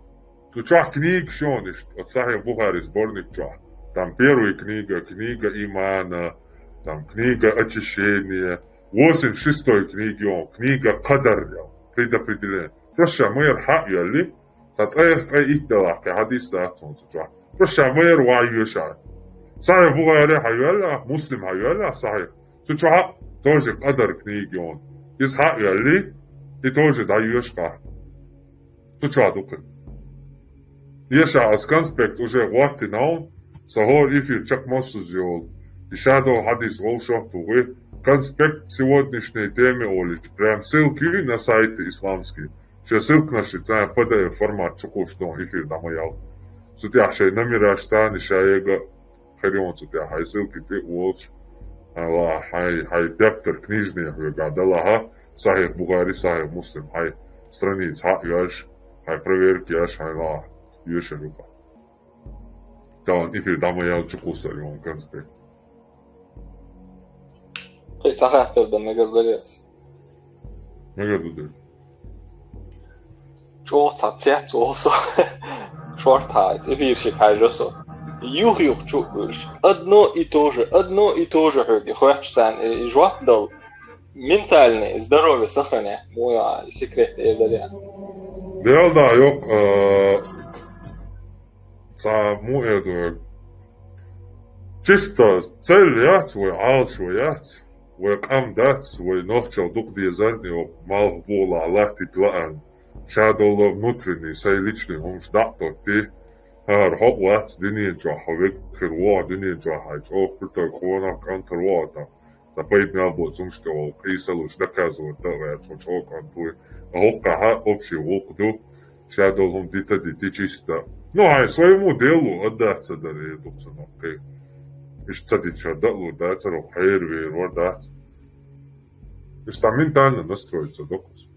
цу чохь книгаш йону иштта, оцу Сахьихь Бухари сборник чохь. Там первая книга, книга имана, там книга очищения, восемьдесят шестой книга йону, книга кадар, предопределение. Просто ша майра хьа а йоьлли, цхьа ткъех ткъе итт делахь кхин хьадис дац хьуна цу чохь. Просто ша майра вай йоьшахь. Сахьихь Бухари хьайоьллахь, Муслим хьайоьллахь, Сахьихь. Цу чохь а тоже кадар книга йону. Иза хьа а йоьлли, и тоже дӀайоьшахь. Цу чохь ду кхин. Еша ас конспект уже гӀоттина хьуна, сан хӀора эфир чекхмассаза йолу. И ша долу хьадис вовшах а тухий. Конспект сегодняшней темы олуш. Прям ссылки на сайты исламские. Шайн ссылканаш царна П Д Ф формат чу кхуьссуш долу эфир дӀа ма ял. Цу тӀехь шайн номераш царна ша ега хир йону цу тӀехь, хьайн ссылки тӀе а волуш, хьайн ла-, хьайн, хьайн дептар книжный хьоьга далахьа, Сахьихь Бухари, Сахьихь Муслим, хьайн страница хьа а йоьш, хьайн проверка еш, хьайн ла йоьшур ю-кх. Тахана эфир дӀа ма ял, чу кхуссур ю хьуна конспект. Кхин цхьа хаттар дан мегар дарий ас? Мегар ду дерг. ЧӀогӀа цхьа цец волу со. Шортта эфир шиъ хьаьжо со. Юх-юх чу а буьйлуш. Одно и то же, одно и то же хьоьга хоьттуш царна и жоп дала. Ментальное здоровье сохранять. Муха секрет эр дара. Дел да, йокъ, а, цхьа муха эр ду. Чисто цель яц вай, Ӏалашо яц. Вай къам дац, вай нохчалла дукха дезарна, и малхбугӀалахь латтийта лаьа. Ша долу внутренний, сайн личный хӀумаш дӀа а тоттий, хӀара хьо а вац дуьнен чохь, хьо векхар вогӀу дуьнен чохь, хьайн чӀогӀа крутой къонах, кӀантар вогӀу там. Сан пайда мел боцу хӀумаш тӀе олу, къийсалуш, доказывать дан а ваьлча, хьо чӀогӀа кӀант вуй. А хӀокхахь общий гӀуллакх ду, ша долу хӀума дита а дитий чисто. Ну, хьайн своему делу отдаться дара, э, дукха ца ноккхий. Иштта ца дича дан а лур дацара, хьо хьеравер вар дац. Иштта ментально настроиться доккхуш.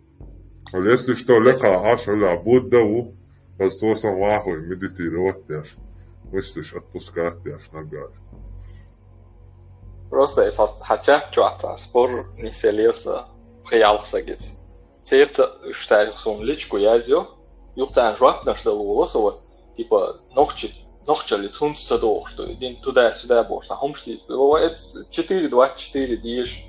Вала, если что, лекха Ӏаш, вала, Будда ву, ас цо сан вахуй, медитировать деш, мыслишь отпускать деш нагаш. Просто я хьачат чохь цхьа спор нисъелира сан ялх сагица. Церца уьш цаьрга суна личку язйо, юха царна жоп дала воло со, вот, типа, нохчи, нохчаллица хӀунца ца дохуш ду, дин туда-сюда бохуш, цхьа хӀумаш дийца. О, это четыре двадцать четыре дезаш,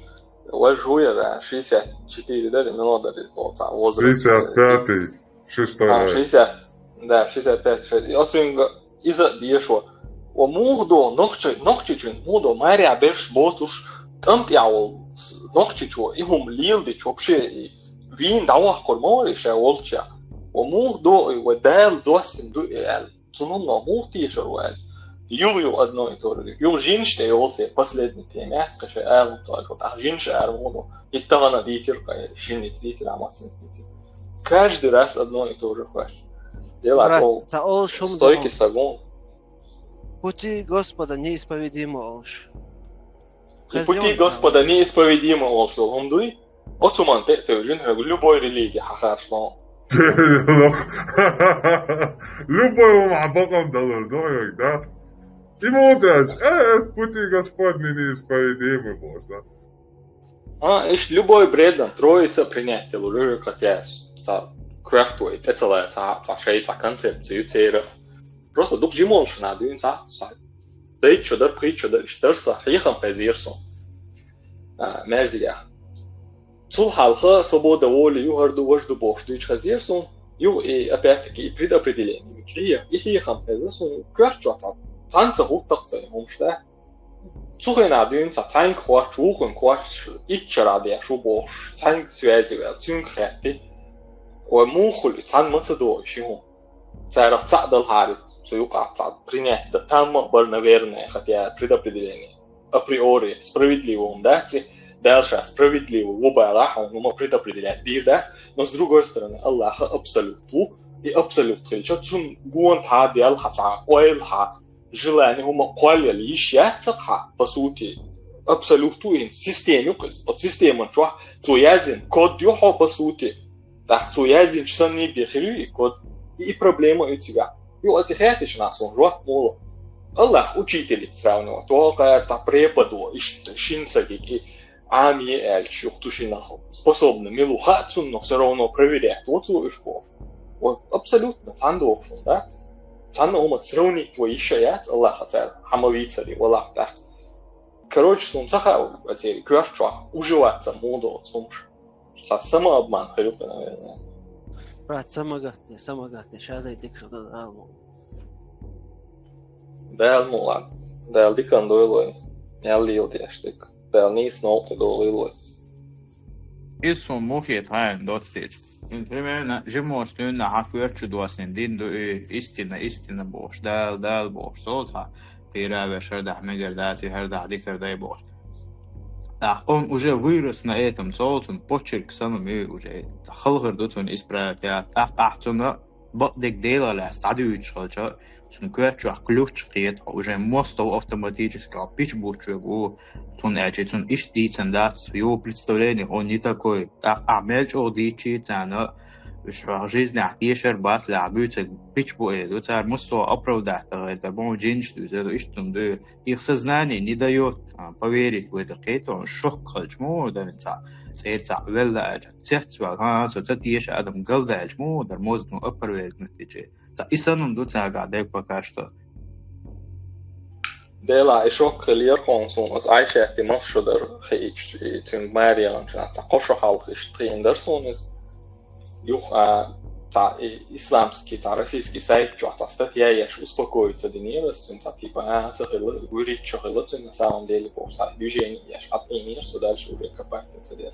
вай жуяра, шестьдесят четыре дара, мила дара, о, цхьа возраст. Шестьдесят пятый, шестой А, ай. Шестьдесят, да, шестьдесят пять, шесть. И оцуьнга иза а дешо. Ва муха до нохчи-, нохчичун муха до маря берш боцуш, тӀамтӀехь волу нохчичо, и хӀума леладича вообще, и вийна дӀаваккхур ма вара и ша волча. Ва муха до и, ва Дала доссина ду и аьлла. Цунна муха тешар ву аьлла. Юха, юха одно и то же. Юха жинаш тӀе йолу церан последний тема яц, кхин шайн ала хӀума тоьлла. Ахьа жинаш ара муха до. И тахана дийцира, кхин шинница дийцира, а массанца дийцира. Каждый раз одно и то же хоьттуш. Дела Ра, цо ца олуш хӀума стойки ду. Сагун. Пути Господа неисповедимы олуш. И пути Господа неисповедимы олуш долу хӀума дуй? Оцу ман тӀе а тевжина хьоьга любой религи хьахаршло. Любой хӀума хьан бакъам далур ду хьоьга, да? И муха аьлча, э, это пути Господни неисповедимы бохуш, да? А, иштта любой бредом троица принять делур ю, хотя цхьа коьрта вай тӀе ца лай, цхьа, цхьа шайн цхьа концепция ю церан. Просто дукха жимолуш нах дуьйна цхьа, цхьа. Дайта шо дара, пхийтта шо дара, иштта дара сан, хьехам хезира суна. А, маьждигехь. Цул хьалха свобода воли ю, хӀара ду, важа ду бохуш дуьйцуш хезира суна. Ю и, опять-таки, и предопределение. И хье-, и хьехам хезира суна. Коьрта чохь цхьа, цхьаьна ца хӀуттакх сайн хӀумаш, да? Цу хенахь дуьйна цхьа цхьаьнга хоьттуш, вукхунга хоьттуш, итт шарахь деш ву бохуш, цхьаьнга связи ваьлла, цуьнга хаьттий. Вай муха хуьлу, цхьаьна ма ца догӀу ши хӀума. Царах цхьаъ далахьара, цу юкъахь цхьа принять дан, там а бара, наверное, хотя предопределение. Априори справедливо хӀума дац и, Дала ша справедливо ву бала хьуна хӀума предопределять дийр дац, но с другой стороны, Аллаха абсолют ву, и абсолют хилча, цунна гонахьа, делахьа, цхьа ойлахьа, желание хӀума кхоллал йиш яц цхьа, по сути, абсолют ву и система ю-кх иза. Оцу системан чохь цо яздина код ю хьо, по сути. ТӀаккха цо яздинчу санна бен хир ю и код. И, и проблема ю цигахь. Ю аса и хаьттича нах суна жоп муха ло. Аллах учитель сравнивать, вокхара цхьа преподо, иштта шина сагиг, и Ӏамий аьлча, юха тушинах способны мила ву хаьа цунна, но всё равно проверять ву цо уьш бохуш. Вот абсолютно цхьаьна дохуш хӀума дац. Цхьанна хӀума сравнить вай йиш а яц, Аллаха цара хьа ма вийцаре, валлахӀи, тӀаккха. Короче, суна ца хаьа, ацери коьрта чохь уже вац ца муха доцу хӀумаш. Цхьа самообман хир ю, наверное. Брат, самогатный, самогатный, шадай дика хир дан ала. Дала мукъ лахь. Дала диканна дойла вай. Мел лела деш дика. Дала нийса новкъа тӀе долийла вай. Иза суна мухе тхьайна доцу дечу. Примерно, жимош дуьйна хьан коьрта чу доссина дин ду и, истина, истина бохуш, Дала, Дала бохуш, цо цхьа кхийра веш хӀара дахьа мегар дац, и хӀара дахьа дикар дай бохуш. ТӀаккха он уже вырос на этом, цо цунна почерк санна ма ю уже. Халхар ду цунна исправить ян. ТӀаккха ахь цунна бакъдерг Делах лаьцна дӀадуьйцуш хилча, цунна коьрта чохь ключ кхета, хьо уже мостагӀа автоматически хьо пич буттуш верг ву, цунна аьлча, цунна иштта дийцина дац, его представление, он не такой. ТӀаккха ахь мел чӀогӀа дийцча царна, уьш хьох жизнехь тешар бац, лаьхьа буьйцург пич бу эр ду, цара массо а оправдать дан гӀерта, боху жинаш дуьйцур ду, иштта хӀума ду. Их сознание не даёт, а, поверить в это, кхетон шок хилча мо, дарин цхьа, цӀера цхьа велла аьлча, цецваьлла, хӀан, со ца теша адам галдаьлча мо, дар мозган опровергнуть дичи. Цхьа и санна ду цаьргахь дерг пока что. Дела, и шок хилира хьуна суна, аса Ӏайшатти мас шо дара хиъча, и цуьнан маре яханчу, цхьа кхо шо хьалха иштта тхиъна дара суна иза. Юха, а, цхьа и-, исламский, цхьа российский сайт чохь цхьа статья еш успокоиться динера аса цуьнан, цхьа типа, а, ца хилла, вуьрхӀитта шо хилла цуьнан, на самом деле бохуш, цхьа движение еш, хьатӀийнера со дальше уже копать ца дера.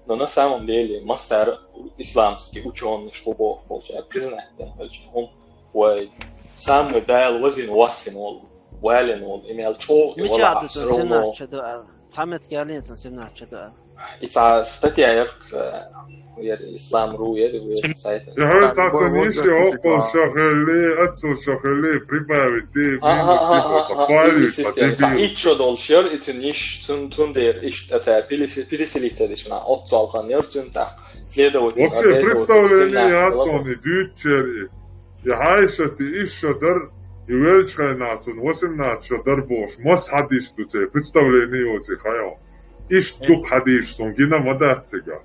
Но на самом деле, массара исламский учёныйш бу бохуш болчара признать дина хилча, хӀума вай самый Дала вазина воссина волу, валина волу, и мел чӀогӀа и Мича валахь ду цун всё равно. Семнадцать чу ду аьлла? Цхьа меттиг ялийна цун семнадцать чу ду аьлла. И цхьа статья яра, э, яра ислам ру яра, вай сайта. Я говорю, цхьа цун йиш я, оккхул шо хилли, аццул шо хилли, прибавить ди, А, а, минус а, ди, а, а, палец, пилисистема, цхьа дебил. Итт шо долуш яра, и цуьнан йиш, цун, цундела иштта цара пилиси-, переселиться дича, оццу алхана яра цуьнан тӀаккха. Следовательно, Вообще, представление яц цунна и дуьйцучара и. И Ӏайшатти исс шо дара, и веллачу хенахь цунна восемнадцать шо дара бохуш, маса хьадис ду церан, представление йоций хьайо. Иштта дукха хьадисаш суна гина ма дац цигахь.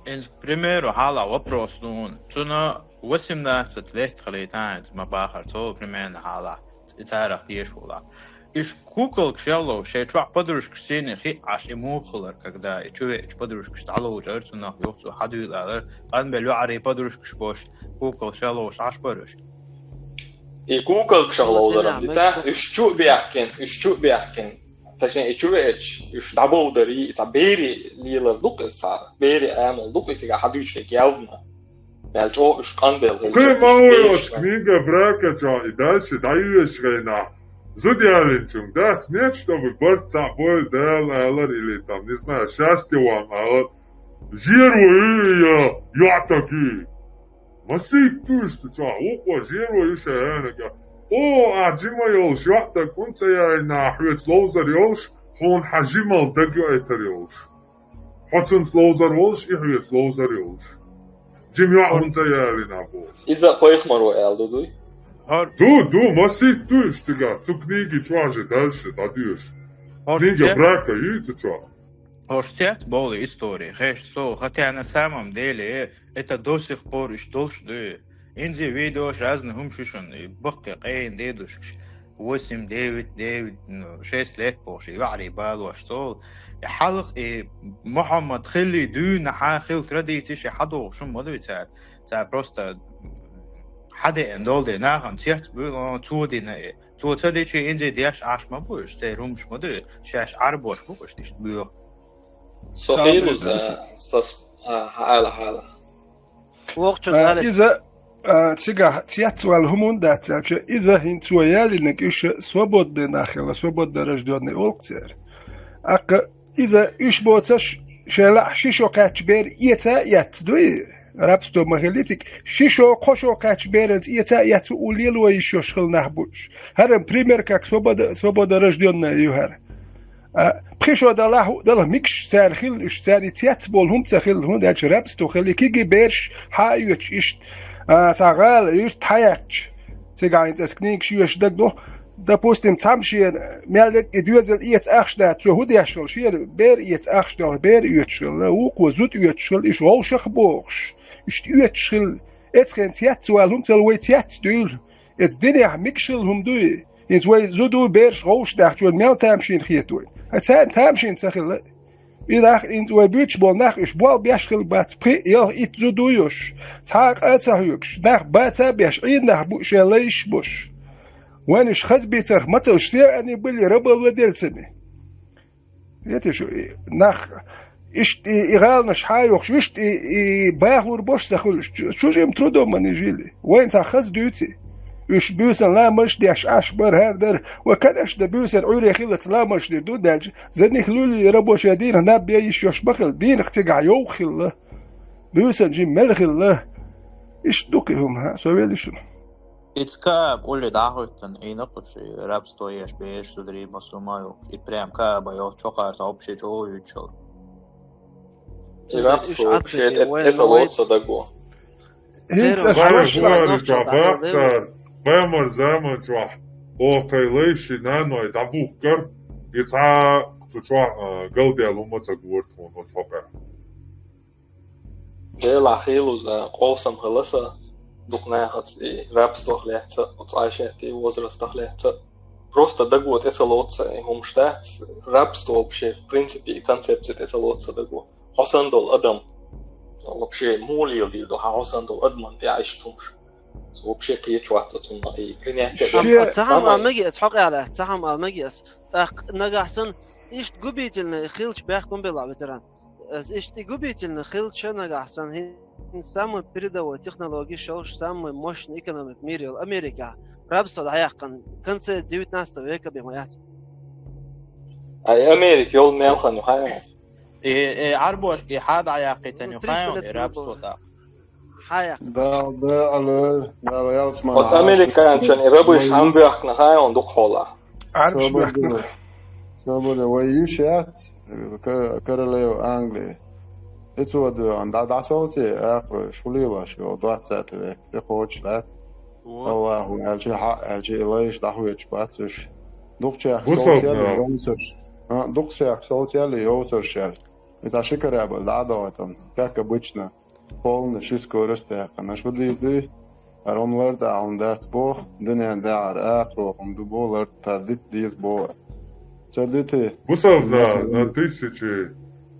Инза, к примеру, хьалха вопрос ду хьуна. Цунна восемнадцать лет хилийта хьайна, ма бахара, цо примерно хьалха, и царах тешаш волу. Иш кукалкаш ялло, шайн чохь подружкаш сийна хиъ Ӏаш и муха хилар, когда и чу веача подружкаш дӀаловчу ара цунах юха цо хьадуьйла алар, къанбелла йоӀарий подружкаш бош, кукалкаш ялло Ӏаш бара уьш. И кукалкаш ловзар ам ди та, уьш чу а бехкина, уьш чу а бехкина. Точнее, и чу веача, уьш дӀабовдарий, цхьа бере лелар ду-кх иза, цхьа бере амал ду-кх иза, цига хьадуьйцуш дерг явна. Мел чӀогӀа уьш къанбелла хилча, Кхин ма ву йоцу книга брака чохь и дальше дӀайоьшуш хенахь. Зуда ялинчунга дац нет, чтобы барт цхьаъ бойла Дала алар или там, не знаю, счастье вам алар. Жеро ю я, йоӀтаг ю. Масийтта ду уьш цу чохь, вукхо жеро ю ша аьннарг. О, ахь жима йолуш, йоӀтаг хӀунда ца яйна, хьоьца ловзар йолуш, хьуна хьан жималла дага йоуьйтур йолуш. Хьо цунца ловзар волуш, и хьоьца ловзар йолуш. Жима йоӀ хӀунда ца ялийна бохуш. Иза пайхамаро аьлла ду, дуй? Ду, ду, масийтта ду уьш цигахь, цу книги чохь же дальше дӀадоьшу. Книга брака ю цу чохь. Хьош цец бовлу история, хеш со, хотя на самом деле это до сих пор уьш долуш ду. Инзи видеош разный хӀума шу шуна, и баккхий къена дедушкаш, восемь, девять, девять, ну, шесть лет бохуш, и ваӀарий балош цо. И хьалха и Мухьаммад хилли дуьйна хьан хилла традициш и хьадохуш хӀума ма дуй цара. Цара просто хьадеана долу де нахана цец буьйлу, цо дина и. Цо ца дичи инзи деш Ӏаш ма бу уьш, церан хӀумаш ма дуй, шаьш Ӏарбош бу уьш иштта боьху. Со хилуз, а, со с-, а, хьала, хьала. Вокхучун А, гали. Иза, а, цигахь цецвала хӀуманна дац аьлча, иза хӀинца цо ялийнарг уьш свободный нах хилла, свободно рождённый олу-кх церан. Аккха иза уьш боцуш, шайн лаахь ши шо кхаьчча бер эца а эцна дуй, рабство ма хилли цига, ши шо, кхо шо кхаьчча беранца эца а эцна у лело йиш йолуш хилла нах бу уьш. ХӀара пример как свобода-, свободорождённая ю хӀара. А, пхи шо далахь, далахь микаш цара хилла уьш, цара и цец болу хӀума ца хилла, хӀунда аьлча рабство хилла, киги бераш хьа а оьцуш иштта, а, цхьа гӀала, юьрт хьа яьккхича. Цигахь хӀинца аса книгаш йоьшуш дагадо, Допустим, цхьамма шена мел и доьзал эца ахча дац, цо хӀун деш хилла, шена бер эца ахча дохуш, бер оьцуш хилла, вукхо зуда оьцуш хилла, иштта вовшах а бохуш, иштта оьцуш хилла, эцхен цец вала хӀума ца хилла, вай цец дуьйла. Эца динехь мегаш хилла хӀума дуй? ХӀинца вай зуда, бераш вовшах дахча, вайна мел тамашийна хетавой? Хьан царна тамашийна ца хилла? И нах, хӀинца вай буьйцуш болу нах, уьш болх беш хилла бац, пхиъ, ялх, итт зуда йолуш, цхьа а къа ца хьоьгуш, нах баца а беш, Ӏийна нах бу шайн лайш а болуш. Вайна уьш хаза бийцарх ма ца уьш, сеани были рабовладельцами. Вете шу, и нах, иштта и, и гӀаланаш хьан а йохуш, иштта и, и бахалур бош ца хуьлуш, чу-, чужим трудом они жили. Вайна цхьа хаза дуьйци. Уьш буьйсан ламазаш деш Ӏаш бара, хӀара дара. Ва, конечно, буьйсанна Ӏуьйре хиллаца ламазаш дийр ду, даьлча, за них луьлли рабочая дийнах наб бен йиш йолуш ма хилла, дийнах цигахь йовха хилла. Буьйсан жима мел хилла. Иштта ду кхин хӀума, хьа, со велла шуна. Ица кааб улли дӀахӀуьттина Ӏийна кхуш, и рабство еш бераш зударий массо а ма йохуш. И прям кааба йоху чокхарца вообще чӀогӀа юьйцуш хилла. И рабство вообще тӀе-, тӀе ца лоцу сан даго. ХӀинца аша Пайхамар заман чохь оха кхайн лайши наной дӀабухкар, и цхьа а цу чохь, а, галдаьлла хӀума ца гора тхуна оцу хьокъехь. Делахь хийлаза къовсам хила сан дукха нахаца и рабствах лаьцна а, оцу Ӏайшатти возрастах лаьцна а. Просто даго тӀе ца лоцу сан и хӀумаш дац, рабство вообще, в принципе, и концепция тӀе ца лоцу сан даго. Хьо санна долу адам вообще муха леладийр ду, хьан хьо санна долу адаман тӀе а иштта хӀумаш. Со вообще кхеташ вац цунна и принятие. Ам-, ца хьама ала меги ас, хьо къаьхьа дац, ца хьама ала меги ас. ТӀаккха нагахь санна, иштта губительный хилча бехк хӀун белахь, ветеран? Ас иштта и губительный хилча нагахь санна, хӀин самый передовой технология шолуш, самый мощный экономика мира йолу Америка рабство дӀаяьккхина, конце девятнадцатого века бен ма яц. Ай, Америка йолу мел хан ю хьайна. И, и Ӏарбошка и хьа дӀаяьккхийтина ю хьайна, и рабство тӀаккха. Хьаяьккхина. Дала, Дала, Дала ялсамани. Оцу американчан и рабыш хьан бехкна хьайна дукха хьолахь. Ӏарбаш бехкна. Собар де, вай йиш яц, ка-, королева Англия. Эцо доьгӀна, дӀа-, дӀасовций, акхарой, шу лелаш йолу двадцатый век, тӀекхочуш лаьтта. Аллаху аьлча, хьа аьлча, и лайш дӀахоьцуш бац уьш. Дукхачех совцаьлли йовсарш. А, дукхачех совцаьлли йовсарш яьлла. И цхьа ши корабль дӀа а дохуьйтуш, как обычно, полный ши скорость яьккхина. Шу дийр дуй? ХӀара хӀума лар тӀехь хӀума дац боху, дуьнен тӀехь хӀара акхарой хӀума ду боху, лар тардитта деза боху. Ца дити? Бусалба нах на тысячи,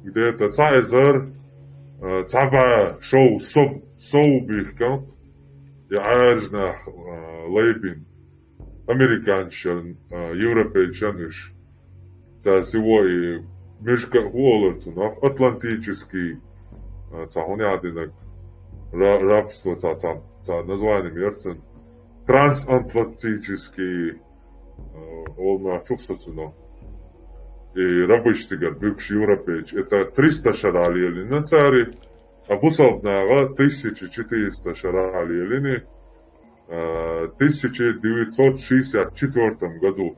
где-то цхьа эзар, а, цхьа бӀе шов сов, сов бихкан, я Ӏаьржа нах, а, лайбина. Американчан, а, европейчан уьш. Цара сего и мешка а хӀу олар цунах, атлантический, а, цхьа хӀун яхьа динарг, ра-, рабство цхьа, цхьа, цхьа название яр цун. Трансатлантический, а, олу нах чух со цунах. И рабыш цигара буьгуш европейча. Это триста шарахь лелийна цара, а бусалба наха тысяча четыреста шарахь лелийна. Э, тысяча девятьсот шестьдесят четвёртом году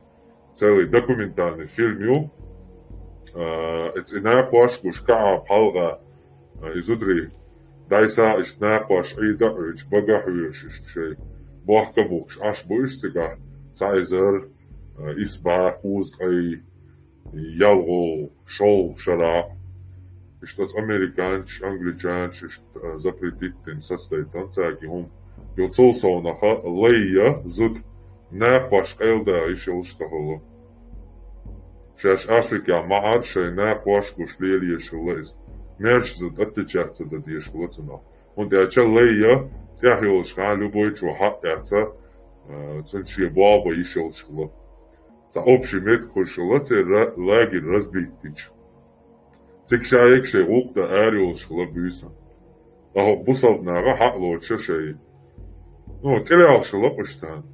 целый документальный фильм ю. Э, эцу и накхош гуш Каъаб хьалха, э, и зударий дайса иштта накхош Ӏийда а Ӏуьйчу, бага а хьоьжуш, иштта шайн бохка а бухкуш Ӏаш бу иштта цигахь, цхьа эзар, э, исс бӀе кхузткъе ялхолгӀа, шолгӀа шарахь, иштта оцу американчаш, англичанчаш, иштта, а, запретить дина сацадайтан цаьрга и хӀума. Йо, цул совнаха лай я зуда накхош къайладаха йиш йолуш ца хуьлу. Шаьш Африкехь ма Ӏара, шайн накхош гуш лелаеш хилла иза. Маьрша зуда отличаться дан дезаш хилла цунах. ХӀунда аьлча лай я тӀехь йолуш хьан любой чо хьаъ эца, а, цунна шен болх бан йиш йолуш хилла. Цхьа общий меттиг хуьлуш хилла церан ра-, лагерь разбить дича. Цига шайиг шайн гӀуллакх дан ара йолуш хилла буьйсанна. Ткъа хӀокху бусалба наха хьаъ лоцуша шайн, ну, тӀелаьллаш хилла уьш царна.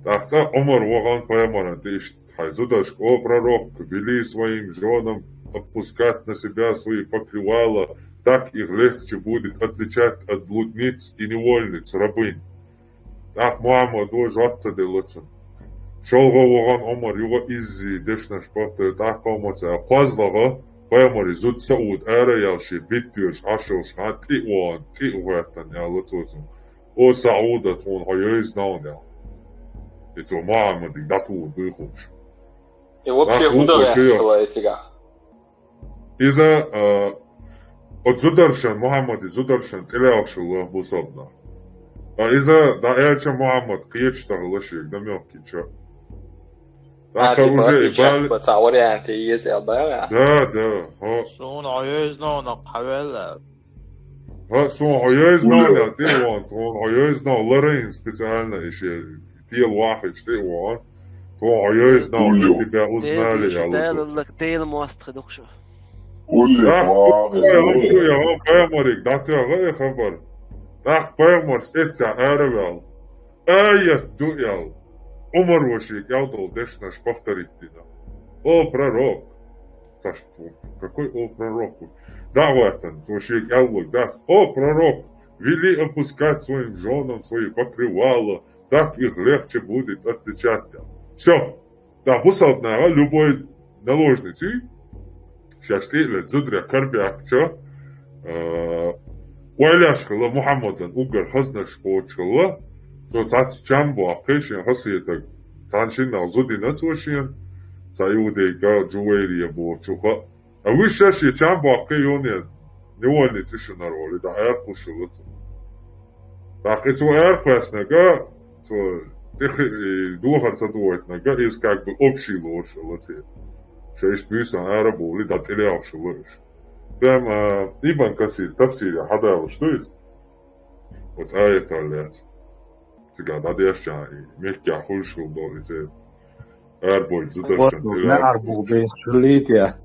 ТӀаккха цкъа Ӏумар вахана пайхамарна тӀе иштта: «Хьайн зудашка, о пророк, вели своим жёнам опускать на себя свои покрывала, так их легче будет отличать от блудниц и невольниц, рабынь». ТӀаккха Мухьаммада жоп ца делла цунна. ШолгӀа вахана Ӏумар, юха изза дешнаш бахтар, тӀаккха къомаца кхозлагӀа пайхамаран зуда Сауда ара а яьлла, шен биттоьш Ӏаш йолуш хьан тӀе а вахана, тӀе а гӀоьттина, аьлла цо цунна: «О Сауда, тхуна хьо йойза новна», — аьлла. И цо Мухьаммадига дӀатухур дуй ховш. И вообще хӀун дар яхаш хила и цигахь? Иза, а, оцу зударшан, Мухьаммади зударшан тӀелаьлла хилла бусалба нах. Ткъа иза дӀааьлча Мухьаммад кхеташ ца хилла шега, намёккича. ТӀаккха уже и бал- цхьа вариант еза аьлла баьлла? Да, да, хӀа. Суна хьо йойзна хьо нах хьавелла. ХӀа, суна хьо йойзна хьо нах тӀе а вахана, тхуна хьо йойзна хьо ларайна специально иштта тела вахича тӀе а вахана, тхуна хьо йойзна хьо, тебя узнали, аьлла цо. Дела мостагӀий ду-кх шу. Ах, цо яхана, цо яхана, пайхамарга дӀатоьхна и хабар. ТӀаккха пайхамарс эццахь ара ваьлла. Аят ду аьлла. Ӏумара шега аьлла долу дешнаш повторить дина. О, пророк! Какой о, пророк? ДӀа а гӀоьртина, цо шега аьлларг дац. О, пророк! Вели опускать своим жёнам свои покрывала, так их легче будет отличать. Всё. Да, бусалба наха любой наложници, шаьш тӀе а лаьцна, зударий карабаьхкича, а, ойла еш хилла Мухьаммадан уггар хазанаш кхочуш хилла, цо цхьацца чам боккхий шен хасетаг, цхьана шиннах зудина цо шена, цхьа иудейка Джувайрия бохучуха. А вуьш шаьш и чам боккхий юха невольница шунара олий, дӀа аьркхуш хилла цо. ТӀаккха и цо аьркхоьссинарг, цо тӀехи-, и духар ца дохийтинарг, иза как бы общий лоруш хилла церан. Ша иштта буьйсанна ара а бовлий, дӀа тӀелаьллаш хилла уьш. Прям, а, Ибн Касир, тафсире хьадалуш ду иза? Оцу аятал лаьцна. Цигахь дӀадешча, и мехкахь хуьлуш хилла долу иза. Арабойла зударшна тӀелаьлла. Арабух бехаш хилийта я?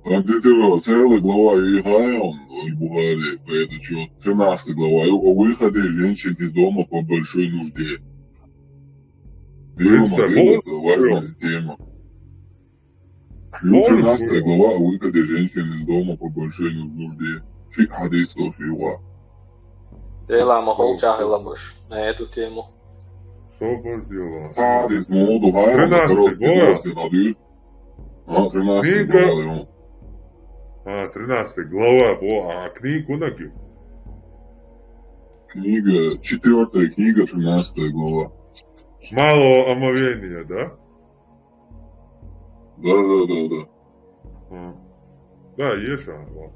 Там где-то целая глава и Хайон, Аль-Бухари, по этому счёту. Тринадцатая глава. О выходе женщин из дома по большой нужде. Видимо, это важная тема. Тринадцатая глава о выходе женщин из дома по большой нужде. Фикъхь хьадис тоже его. Дела ма холчахь хилла баш на эту тему. Собар дела. Хьадис ма ду, Хайон, тринадцатая глава. А, тринадцатая глава, да. А, тринадцатая глава, бо, а книга кунаг ю? Книга, четвёртая книга, тринадцатая глава. Малого омовения, да? Да, да, да, да. А. Да, еш, а, вот.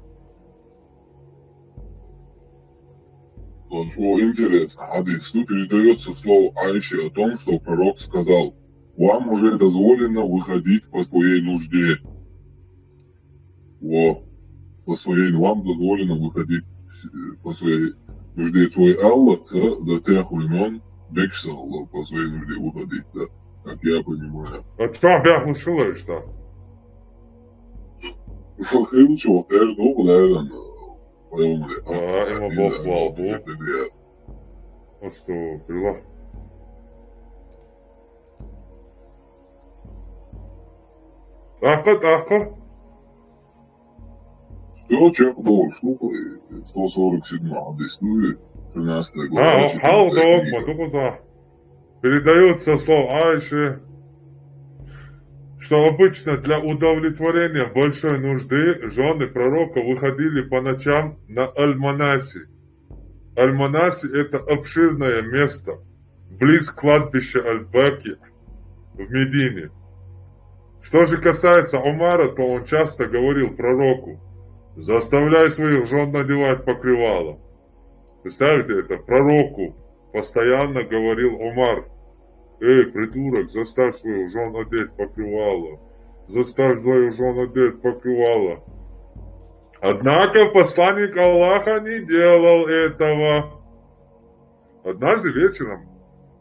Он что, интересно, хьадис. Ну, передаётся слово Айши о том, что пророк сказал: «Вам уже дозволено выходить по своей нужде». Во. По своей, вам дозволено выходить, э, по своей нужде. Цо аьлла цо до тех времён бекъаш ца хилла по своей нужде выходить, да, как я понимаю. А чохь бехлуш хилла иштта? Хилча, эр ду, наверное, пайхамаре. А, има боху боху. Астагфируллах. ТӀаккха, тӀаккха. Всё, чекх долуш ду, сто сорок седьмой хьадис, ну и тринадцатая глава. А, хьалха догма ду кхузахь. Передаются слова Айши, что обычно для удовлетворения большой нужды жены пророка выходили по ночам на Аль-Манаси. Аль-Манаси — это обширное место, близ кладбища Аль-Баки в Медине. Что же касается Умара, то он часто говорил пророку: «Заставляй своих жён надевать покрывало». Представьте это, пророку постоянно говорил Умар: «Эй, придурок, заставь своих жён одеть покрывало. Заставь своих жён одеть покрывало». Однако посланник Аллаха не делал этого. Однажды вечером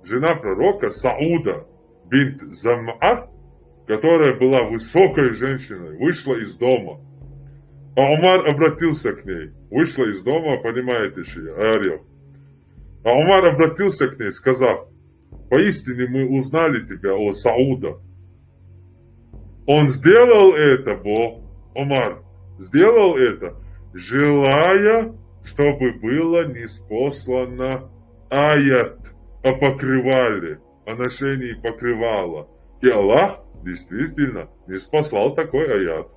жена пророка Сауда бинт Зам'а, которая была высокой женщиной, вышла из дома. А Умар обратился к ней. Вышла из дома, понимаете, ши, Ария. А Умар обратился к ней, сказав: «Поистине мы узнали тебя, о Сауда». Он сделал это, бо, Умар сделал это, желая, чтобы было ниспослано аят о покрывале, о ношении покрывала. И Аллах действительно ниспослал такой аят.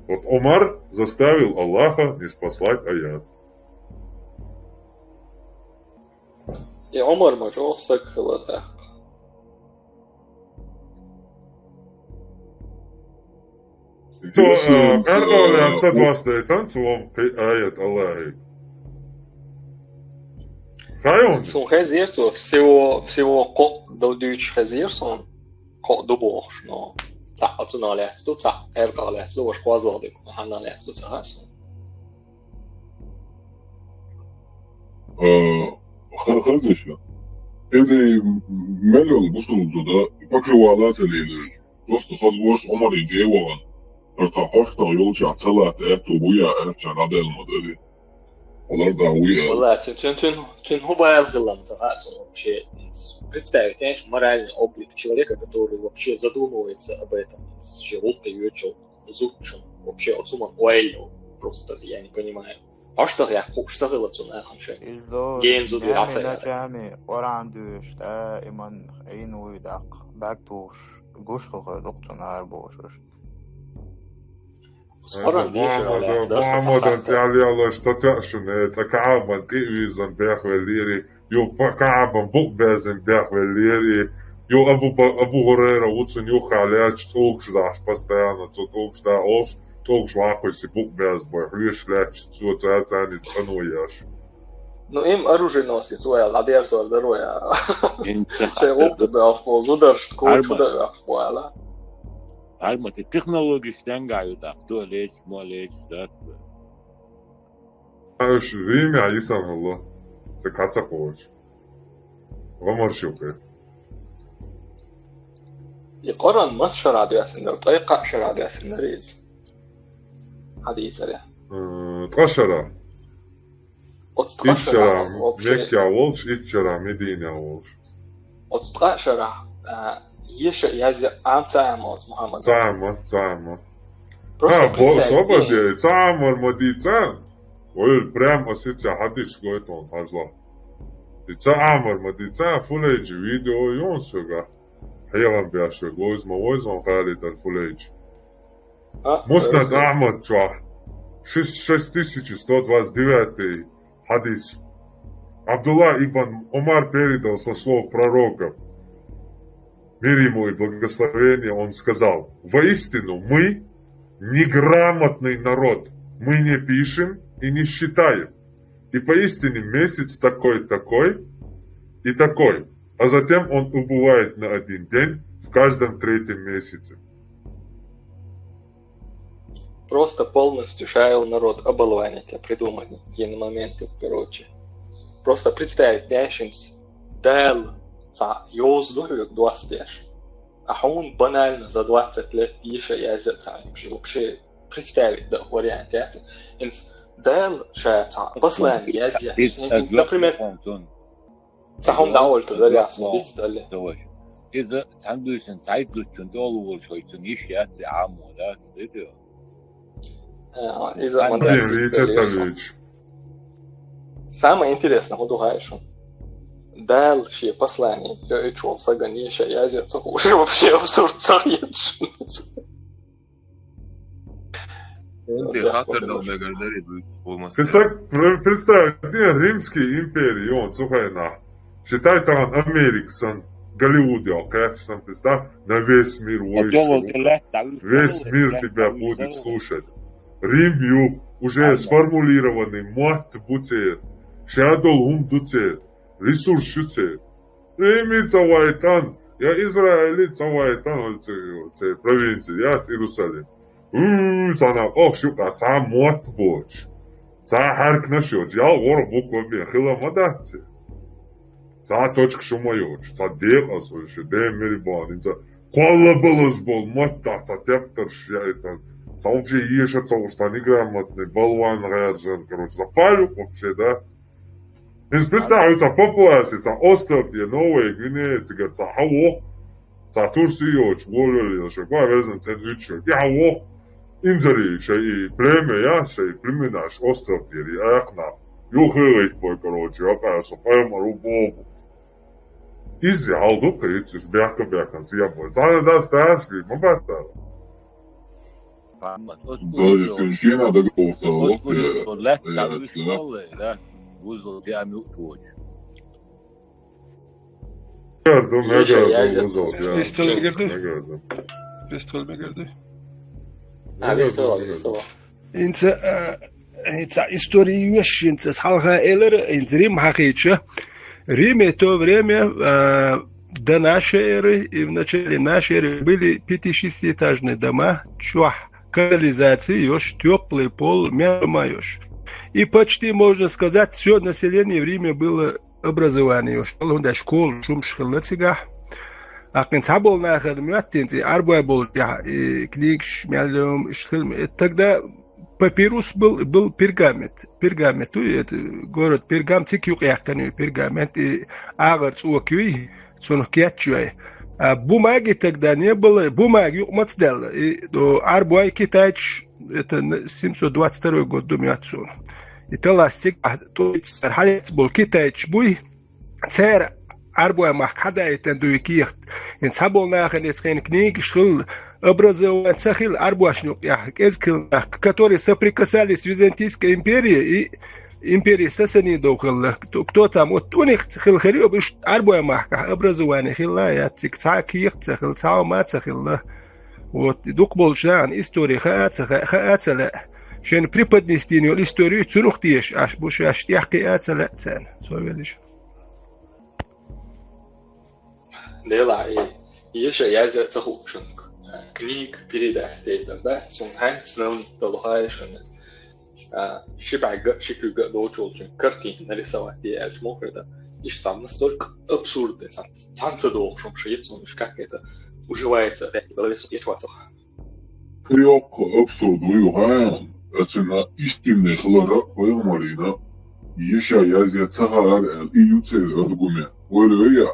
Вот Умар заставил Аллаха ниспослать аят. И Ӏумар ма чӀоагӀа саг хилла тӀаккха. Цо, э, Ӏаьркъа лаьцна ца доастадайтан цо кхы аят Аллахьи. Хайон? Сун хезира цо, всего, всего кхоъ дов дуьйцуш хезира сун, кхоъ ду бохуш, но цхьаъ оцунах лаьцна ду, цхьаъ Ӏаьркъах лаьцна ду, ваша кхозлагӀа дерг хьанна лаьцна ду, ца хаьа сун. Э, ха-, хаза шу. Иза мел йолу бусулба зуда покрывала а ца лелош. Просто хаза волуш Ӏумаран тӀе а вахана. ХӀара тхан хьоштагӀа йолчохь ца латта аьтту бу я аьлча, дӀадаьлла ма дарий. Хьалар дӀа вуй аьлла. Валла, цуьнан, цуьнан, цуьнан хӀун бала хилла ца хаьа суна вообще. Представить, конечно, моральный облик человека, который вообще задумывается об этом. Шен гӀуллакхе йоьдучу зудчун вообще оцу хӀуманна ойла йо. Просто я не понимаю. ХьоштагӀ яккха хууш ца хилла цунна аьлла шайн. Иза до Гензу дуьхьа нами ца яра. Ночами Къуръан дуьйш, даиман Ӏийна вуй даккха, бӀаьг тухуш, гуш хилла хир ду-кх цунна ара бохуш. Къуръан дешар Мухьаммада, лаьцна дар сан Мухьаммадан цхьа тӀаьхьа лелош ца тоьа шуна, э, цкъа КаӀбан тӀе а вирзина бехвеллера, юха КаӀбан букъ баьзина бехвеллера, юха Абу Ба-, Абу ХӀурайра ву цунна юххехь лаьтташ тӀулгаш дахьаш, постоянно цо тӀулгаш дахьа олуш, тӀулгаш ваккхийса букъ баьзна бой, хьоьшуш лаьтташ цо цара царна цӀано еш. Ну, им оруженосец ву аьлла, дӀадерзор дара вай, а. Шайн гӀуллакх баьлча, зударшна коча дан оьхуш бу аьлла. Арма, технологиш стенга ю тӀаккха, то лечу, мо лечу, да? Уьш Римехь йисана хилла, ца кхаца кхочу. ГӀамар шилкъе. И Къуръан мас шарахь доьссина дара, ткъе кхаа шарахь доьссина дара иза? Хьан дийцаре? Э, ткъа шарахь. Оцу ткъа шарахь вообще Меккехь волуш, итт шарахь Мединехь волуш. Оцу ткъа шарахь, а, еша а язъя а Ӏама ца Ӏама оцу Мухьаммада? Ца Ӏама, ца Ӏама. Просто ха, бо-, представить, собар де, ца Ӏамар ма дийца. Вай прям аса ца хьадис гойтун хьажла. И ца Ӏамар ма дийца, фулейджи видео йон сага. Хьехам беш вай, гойз ма войзун Халид аль-Фулейджи. А, Муснад Ахьмад чохь, шесть, шесть тысяч сто двадцать девятый хьадис. Абдулла ибн Умар передал со слов пророка, мир ему и благословение, он сказал: «Воистину, мы неграмотный народ, мы не пишем и не считаем. И поистине месяц такой, такой и такой, а затем он убывает на один день в каждом третьем месяце». Просто полностью шайл народ оболванить, а придумать какие моменты, короче. Просто представить, дяшинс, Дала цхьа йоза ду хьоьга доссадеш. А хьуна банально за двадцать лет еша язъя цхьаьнгаш вообще представить дан вариант яц. ХӀинца Дала ша цхьа послание язъеш. Например, цхьа хӀума дӀаолуьйтур дара яхь суна, дицдале. Иза цхьана буьйсанна цхьайтта зудчун тӀе олу волуш хьо цунна йиш яц и Ӏамо, дац, дитио? Э, иза ма дац, дицдале. Самое интересное, хӀун ду хаьа шуна? Дала шен послание йоуьйтуш волу сагана еша язъя ца хууш, вообще абсурд ца хеташ. Эн тӀе хаттар дала мегар дарий, дуй, хӀума. Кхин саг, пр-, представь, ден Римский импери, йон, цу хенахь. Считай, тахана Америка сан, Голливуд йо, кхаьчна сан, представь, на весь мир вышел. Весь мир тебя будет слушать. Рим ю, уже сформулированный, мотт бу церан, ша долу хӀума ду церан, ресурс ю церан. Риме ца вайтан, я Израиле ца вайтан, оцу, оцу провинци, яц Иерусалим. Уй, цхьана къохуш юкъа цхьа мотт боцуш, цхьа хьаьркнаш йоцуш, ял ворхӀ буква бен хила ма дац. Цхьа точка шу ма йоцуш, цхьа декъаза шу, ден мири бан, хӀинца кхолла балаз болу маттахь цхьа тептарш яийтан, цхьа вообще еша ца луш, цхьа неграмотный, балван гӀаьржан, короче, цхьа палюкъ вообще дац. Иза писта хьуьца популаци, цхьа островте, Новая Гвинея, цигара цхьа хьан воху, цхьа турси йоцуш, волвелла шо, ва везан цӀен уьдуш, и хьан воху, инзари шай и племя, я, шай племенаш островтера, и аькхна, юххе гӀайт бой, короче, акъа со пайхамар ву боху. Иза хьал ду кхийцуш, бехка-бехкан сиябой. Цхьана дац таш вий, ма баттара. Даже кхин шена дага офталло, э, лаьтта, да? Вузал зиам юкъ вочу. Мегар ду, мегар ду, узалт, я. Вестол мегар ду? Мегар ду. Вестол мегар ду? А, вестол, вестол. Инца, э, инца история вещь, инца схалха элер, инца Рим хахича. В Риме то время, э, до нашей эры и в начале нашей эры были пяти-шестиэтажные дома, чух, канализация ёш, теплый пол, мя дома ёш. И почти, можно сказать, все население в Риме было образование ёш. Школа, да, школа, шум шхилла цигах. Акин цабол нахар мюаттин ци, арбай бол, я, и книгш, мяллюм, шхил, э, тогда папирус был, был пергамент. Пергамент, уй, это город Пергам, цик юк яхкан, уй, пергамент, и агар цуок, уй, цунух кетчуй. А бумаги тогда не было, бумаги юк мацдал, и до арбай китайч, это на семьсот двадцать второй год, думаю, отцу. И талас цик, а то цар халец был китайч, буй, цар арбай мах хада итен дуй киехт. Ин цабол наханец хен книги шхил, образование цахил арбашнюк, я, эзкил нах, которые соприкасались с Византийской империей и империей Сасанидов хилла. Кто, кто там, вот у них хил хири, об иш арбай мах, образование хилла, я, цик ца киехт цахил, ца ма цахилла. Вот, и дук бол шан история ха аца, ха, ха аца ла. Шен преподнести нёл историю цунух тиеш, аш буш, аш тяхки аца ла цен. Совелиш. Дела, и ещё я за цахукшунг. Книг передать, да, да? Цун ханц нал долхай шун. А, шибага, шикуга дочулчун картин нарисовать, я аж мог это. И там настолько абсурдно, сам, сам цадох шум шиет, он уж как это уживается, опять в голове су-, я чувствовал. Трёх абсурд, уй, хаян, это на истинный хлара, уй, Марина. Ещё я за цахар, и юцел аргумент. Уй, уй, я.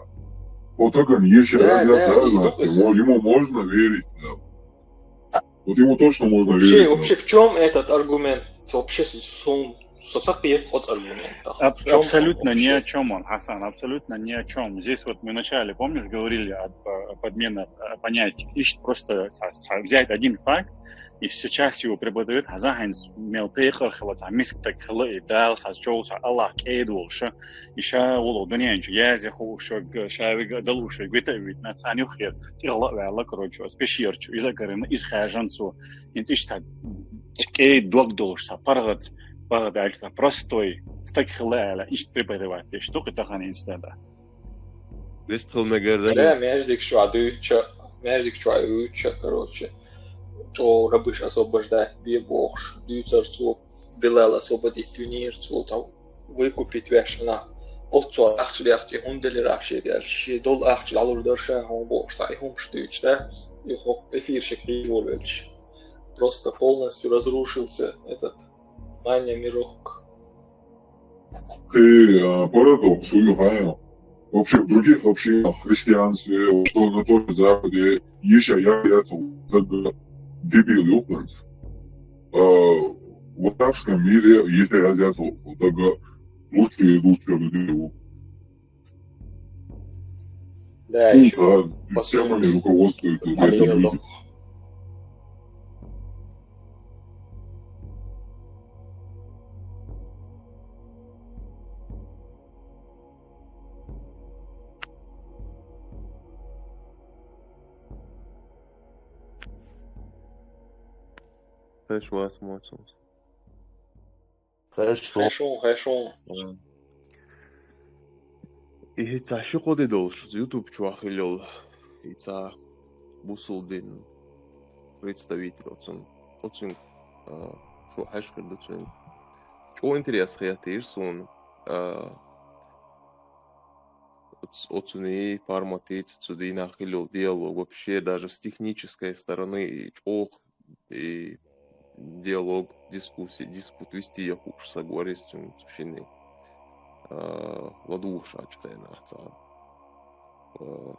Вот так он, ещё я за цахар, ему можно верить, да. Вот ему точно можно верить. Вообще, вообще, в чём этот аргумент? Вообще, с-, с-, он со всяких вот аргументах. Аб-, абсолютно ни о чём он, Хасан, абсолютно ни о чём. Здесь вот мы вначале, помнишь, говорили о, о подмене, о понятии. Ищет просто со-, со-, взять один факт, и сейчас его преподают, а за ханс мел пехах, вот, а миск так хла и дал, со чёл, со Аллах кедул, шо. И ша улу дунянчу язе ху шо г-, шавига далу шо гвита вит на цаню хер. Тирла вала, короче, спешерчу, из-за горы, из хажанцу. Инц ишта цикей дог долуш са, паргат, паргат альта, простой, стак хла ала, ишт преподавать, штука тахан инстада. Лист хыл мегерден. Да, междик шуа дюча, междик шуа дюча, короче. Чо рабыш освобождать, бе бохш, дюцар цу, Билал освободить винир цу, там, выкупить вешна. Отцу ахча лехти хунделира ши, ши дол ахча лалур дорша, хун бохш, са, и хумш дюч, да? И хо-, эфирщик хижул вельч. Просто полностью разрушился этот Маня Мирок. Ты, а, парадокс, уй, хая. Вообще в других общинах, христианстве, что на том же Западе, ещё я, я тут, так, дебил, ёпта. А, в арабском мире, если я взял, так, лучшие, лучшие люди. Да, ну, ещё да, темами руководствуются, это люди. Хорошо, осмотримся. Хорошо. Хорошо, хорошо. М. И ца ши кодидол шу YouTube чуахилол. И ца бусулдин представитель оцун. Оцун, а, шо хашкар доцун. Чо интерес хиятир сун. А, оц-, оцуни формати цудина хилол диалог вообще даже с технической стороны и чох и диалог, дискуссия, диспут вести я хуш согласен цушини. А, ладуш ачкена ца. А,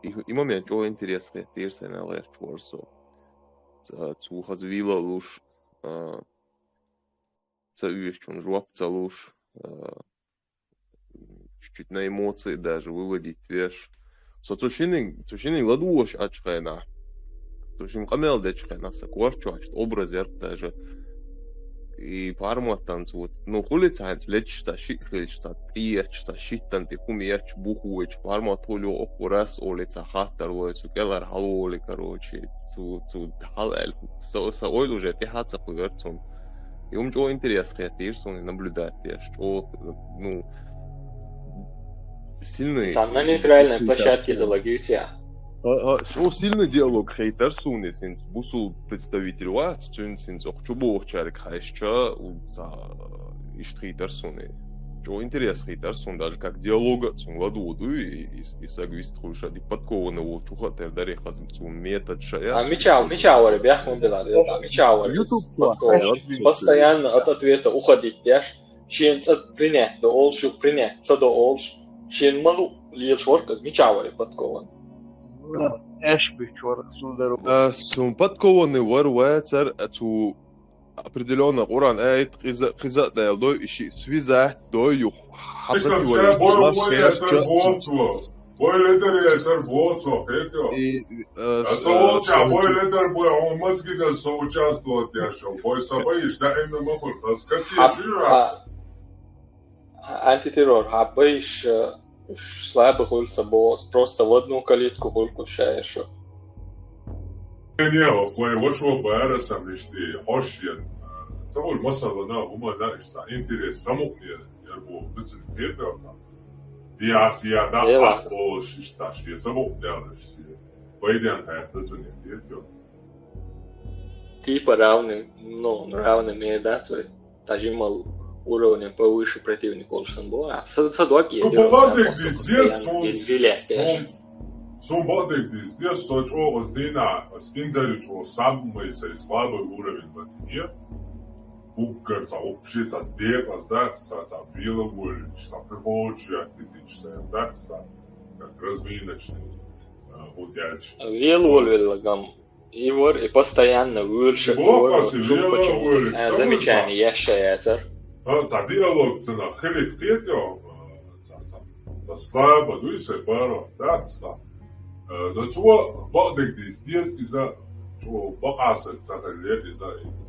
и, и момент чо интерес хиятир сен алер чуарсо. Ца, цу хазвила луш, а, ца уеш чун жуап ца луш, а, чуть-чуть на эмоции даже выводить веш. Со цушини, цушини ладуш ачкена. Цушин камел дечкена, са кварчуач, образ ярк даже. И парматтан цо, ну, хули цхьаьнца лечча цхьа шиъ хилча, цхьа тӀеетташ, цхьа шиттан тӀе хӀума етташ, бухуча пармат хули йоӀ оккху рас оле цхьа хаттар лой, цу кӀелара хьалволе, короче, цу, цу хьал аьлла. Са, са ойла уже тӀехьа ца кхуьвер цунна. И хӀума чӀо интерес хеттийра суна наблюдать деш. ЧӀо, ну, сильный. Цхьа на нейтральной площадке диалог юйцу я. А, а, чӀо сильный диалог хейтар суна, синц бусул представитель вац, цуьнца синц оху чу бохучаьрга хьаьжча, у, ца, иштта хейтар суна. ЧӀо интерес хейтар суна, даже как диалога цун ладу дуй, и, и, и саг вист хуйша, дик подкованный волчу хатер даре хазм цун метод шая. А, мича, мича варе, бяхман бела, да, мича варе, YouTube подкованный. Постоянно от ответа уходить, деш? Шен цӀа принять до олуш, юха принять ца до олуш, шен ма лу лелаш вара, мича варе подкованный. Эш бич вара, судару. А, сун подкованный вар вацар, а цу определённо Къуръан аят кхиза, кхиза а даьлла дой, и ши связать дой юха. Иштта ша бой вой яцар боцу. Бой ледар яцар боцу, хетё. И, э, а со волча бой ледар бой, он мозги да соучаствовать яшо. Бой собой иш да именно махур, хас каси жира. Антитеррор, хьа баиш, э, слабый хуьлу сан боху, просто в одну калитку хуьлу ку шаьш. Не, не, охуй, вашо бара сам ишти, хошен. Ца хуьлу масала на, хӀума на, иш ца интерес, самукъне, яр бо, дыцин пепел ца. Диас я да, ахболш, иш таш, я самукъ дялыш, я. Байден хая, дыцин, я, пепел. Типа равный, ну, равный мер, да, свой. Тажимал уровнем повыше противник волуш сан бо. А, са, са дог е. Ну, бадыг диздеш, сон, сон, сон бадыг диздеш, со чӀо оз дина, оз инзари чӀо самый сай слабый уровень батине. Уггар ца вообще ца декъаз дац, ца, ца вела волиш, ца прихочу я тидич, ца дац, ца как разминочный, э, удяч. Вела волвелла гам. И вар, и постоянно вуьйрша, и вар, вот, зумпачу, а, замечание яшшаяцар. А, ца диалог цана хилит кхетё, а, ца, ца, ца слабо дуй сай паро, да, ца. Э, но цо бакъдыг дийс, дез иза, цо бакъасак ца хиле, иза, иза.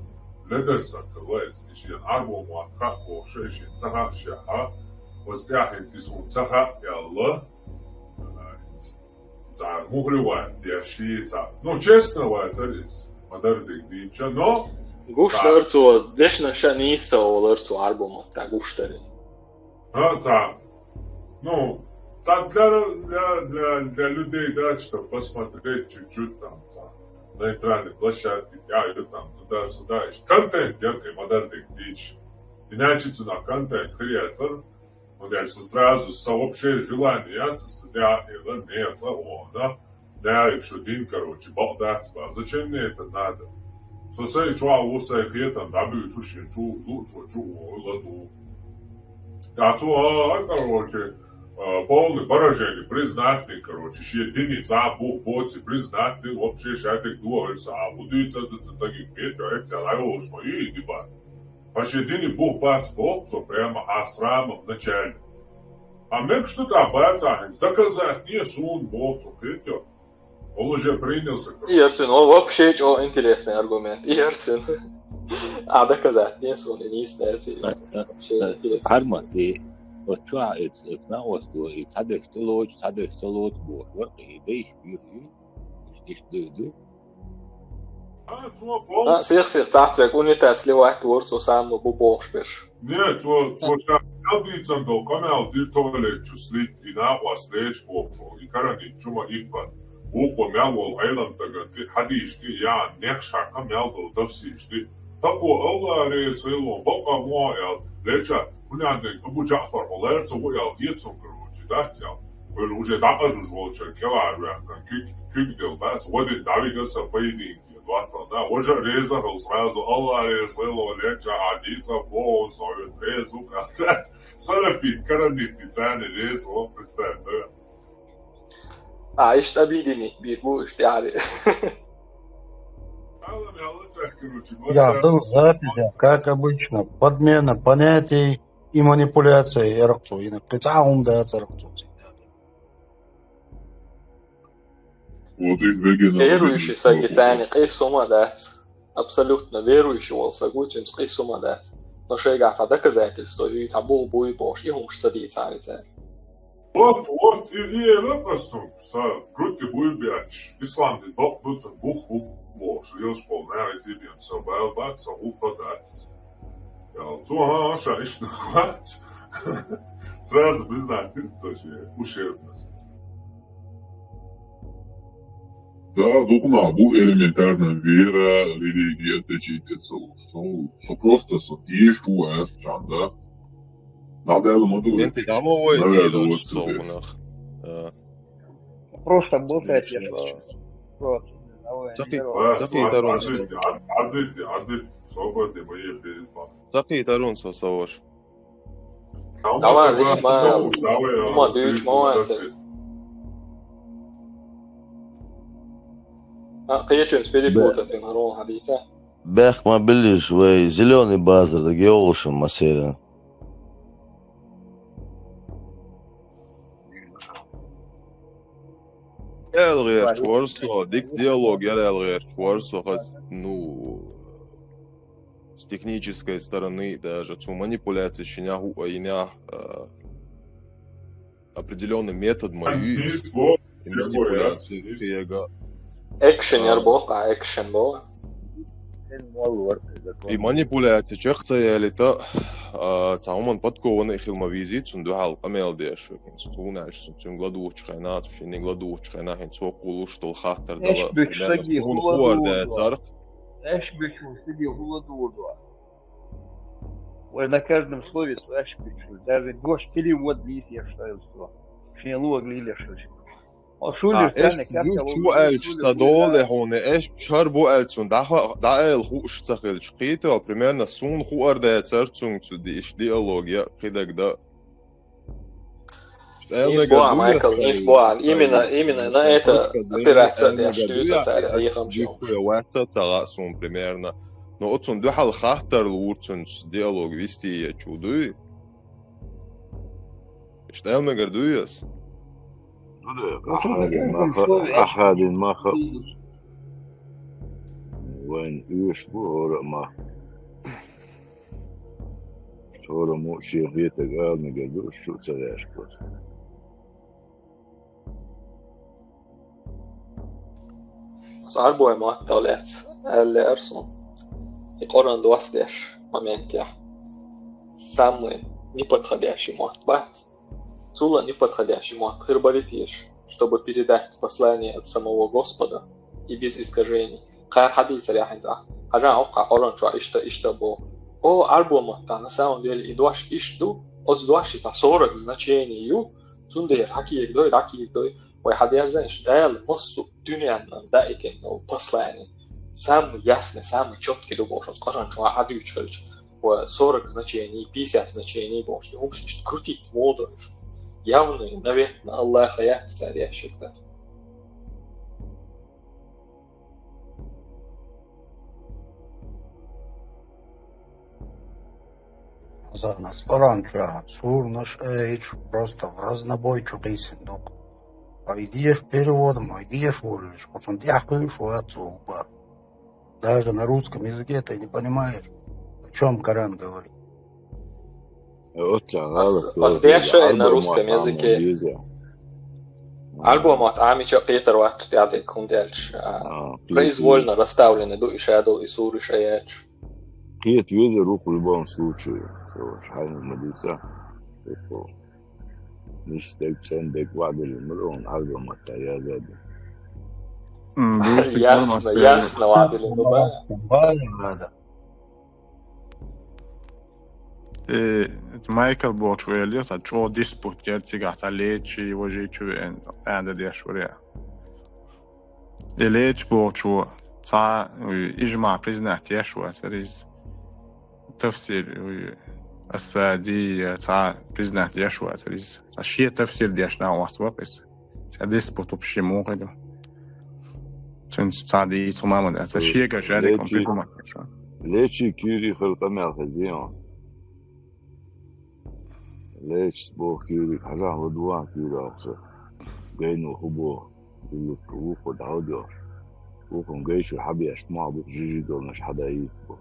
Ледарсак хилла, иза, иши арбо муат хак бохша, иши ца хак шаха, вот стяхин цисун ца хак ялла, а, иза. Цара мухри ван деши ца. Ну, честно ван царис. Мадар дик дича, но гуш дар цо, дешна ша нийса олар цо арбу ма, та гуш дари. А, ца. Ну, ца для, для, для, для людей, да, чтобы посмотреть чуть-чуть там, ца. На нейтральной площадке, я, я там, туда-сюда. Иш контент яркий, мадар дик дич. Иначе цена контент хряцар. Ну, дальше сразу сообщение, желание, я, с-, с-, я, я, да, не, ца, о, да. Да, и что дин, короче, болтать, ба. Зачем мне это надо? Со сай, чё, а, у сай, хетан, да, бю, чё, ши, чё, ну, чё, чё, о, ладу. Да, цо, а, а, короче, а, полный поражение, признать ты, короче, ши дини, ца, бу, боци, признать ты, вообще, шатик, дуа, са, а, будуется, да, ца, таких петь, а, это, а, уж мои, дебат. Вообще, дини бух бац боху цо прямо, а, с рамом вначале. А мегаш ду тӀаккха бац ахьа, доказать не сун боху цо, хетё. Он уже принялся. И ярцин, о, вообще чё интересный аргумент. И ярцин. А доказать не сун, и не снять. Вообще интересный. Харма, ты вот чё, а, это, это на острове, и цадеш ты лоч, цадеш ты лоч, боху, вот, и да ещё, и, и, и, и, и, А, сих-сих цхьаьна век унитаз сливать вур цо самма бу бохуш берш. Не, цо, цо ша мел дийцан долу къамел дир туалет чу слить, и накъост лечу боху, и каранит чу ма иппан. Вукхо мел волу Ӏелам таган тӀе хьадийш тӀе ян, нех шаккха мел долу тафсиш тӀе. Тако Алла реза хило, бакъа мо аьл, леча, хӀунда Абу Джаъфар хьо лаьрца ву аьл, хецун карочи, дац аьл. Вайна уже дӀакъажуш волчара кӀелара ваьккхина, куьг, куьг дел бац, вадин дӀавигар сан пайдин. Ваттал, да, важа реза хил сразу, Алла реза хило, леча, а, дийца, бо, совет, реза, катац. Салафит, каранит, царна реза, о, представь, да? А, иштта обидени, бир бу, иштта яри. Алла, я, Алла, царь, короче, я, был запись, как обычно, подмена понятий и манипуляция, я рахцу, и на кица, а, ум, да, царь, рахцу, всегда, да. Кхеруьйши саги царна къийса хӀума дац. абсолютно верующий волу саг ву, цуьнца къийса хӀума дац. Но шайгахь цхьа доказательство юй, цхьа бух буй бохуш, и хӀумаш ца дийцахьара цара. Вот, вот, и, и эр ас цунга, сан крути буй бетташ, ислам дин бакъ ду, цунна бух бу бохуш, лелаш болу наха цӀийбен со бала бац, со гӀуллакх дац. Ял, цо, хӀан, ша иштта вац. Сразу признать дира цо шен ущербность. Да, дукха нах бу элементарно вера, религия отличить ца луш. Ну, со просто со тешаш ву аьлла чам, да? Нах Дала ма ду. Динти дамо вай, наверное, дийза вот сов себе. Нах. Э. Просто болтать я хочу. Просто. Давай, Сахи-, здорово. Сахи Тарон. Адити, ад-, адити, адити. Собади, мои перед. Сахи Тарон со соваш. Давай, лиш ма, ма дуьйцу, ма ваьнца. А, кхечуьнца перепутать вина, рон хьадийца. Бехк ма биллиш, вай зелёный базар даг йолуш ма сера. Аьлла гӀерташ вара со, дика диалог яра аьлла гӀерташ вара со, хӀа, ну, с технической стороны даже, цу манипуляцеш шинехь а йинехь, а, определённый метод ма ю и манипуляци кхега. Экшен яр боху, а экшен боху. И манипуляци чекх ца ялита, а, цхьа хӀуманна подкованный хила ма везий, цунна дуьхьал къамел деш векинца. Цунна аьлча, цунна, цуьнга ладугӀучу хенахь, цу шинниг ладугӀучу хенахь, хӀинца хӀокхо луш долу хаттар дала, примерно, суна хӀун ар дацара. Аьш бечун стиге хӀула дурдо. Вай на каждом слове цу аьш бечун. Даже гош перевод лийс еш шайла со. Шен луг лийлеш хилча. О, шулер царна каьпта луг. Шу аьлча, ца доле хьуна, аьш шар бу аьлча, цунна дӀа-, дӀаэла хууш ца хилча. Кхийто, примерно, суна хуур дацара цунга цу ди-, иш диалог я, кхидагда. Нийса бу, Майкл, нийса бу. Именно, именно на это опираться деш дуьйцу цара, хьехам шо. Ваьсса ца гӀа суна примерно. Но оцунна дуьхьал хаттар лур цуьнца диалог вести ечу дуй? Иштта аьлла мегар дуй ас? Ахадин маха, ахадин маха. Вайн уьш бу хӀора а маха. Цора мо шен хетаг ала мегар ду, уьш чу а ца гӀешко. Ас Ӏарбой маттах лаьцна аьлла лаьара суна. И Къуръан доссадеш моментехь самый неподходящий мотт бац. Цул а неподходящий мотт хир бара теша, чтобы передать послание от самого Господа и без искажений. Кхара хьадийцарехь хӀинца, хьажа, хӀокху Къуръан чохь иштта, иштта боху. О, Ӏарбо маттахь, на самом деле, и дош иштта ду, оцу дош и цхьа сорок значение ю, цундела хьакегадой, дӀакегадой, вай хьадерзайша, Дала массо а дуьненна даийтина долу послание. Самый ясный, самый чёткий ду бохуш, оцу Къуръан чохь хьадуьйцуш хилча. Ва сорок значений, пятьдесят значений бохуш, и хӀумаш иштта крутить ма дара уьш. Явный, наверное, Аллаха яц цара яьшшиг дан. Хьасан, ас Къуръан чохь суранаш а яьлча, просто в разнобой чу кхийсина ду-кх. Ткъа и деша переводом, ткъа и деша волуьйтуш, кху цунна тӀаьхьакхуьуш вац цо хӀума. Даже на русском языке ты не понимаешь, о чём Коран говорит. Оццахь гӀалат. Ас, ас деш а на русском языке. Ӏарбой мотт Ӏамийча а кхетар вац тӀаьхьадерг, хӀунда аьлча, а, произвольно расставленный ду и шадолу, и суриш а яьлча. Кхета везар ву-кх в любом случае. Хьайна ма дийца. Нисдерг, цӀандерг ваьделла ма ду, хьуна Ӏарбой маттахь яза ду. М, ясно, ясно, ваьделла ма ду. Э, Майкл бохучо элира, цхьа чӀогӀа диспут яра цигахь, цхьа лечий, важий чу веана, аьнна деш вара. И леча бохучо цхьа, уй, ижма признать еш вацара иза. Тафсир, уй, Ас-Саъди, цхьа признать еш вацара иза. Цхьа шен тафсир деш нах вац вара иза. Цхьа диспут вообще муха ду. Цуьнца цхьа дийца хӀума ма дац. Цхьа шега шаьрик хӀума придумать еш вара. Лечий куьйрий хила къамел хеза дийна. Лечаца боху куьйриг хьажахь, ладугӀахь куьйрах со. Гайно хӀун боху? Дуллуш ву-кх дӀа а доьхуш. Бухам гайчура хьабеш, ма бу жижиг долнаш хьадаийт бу.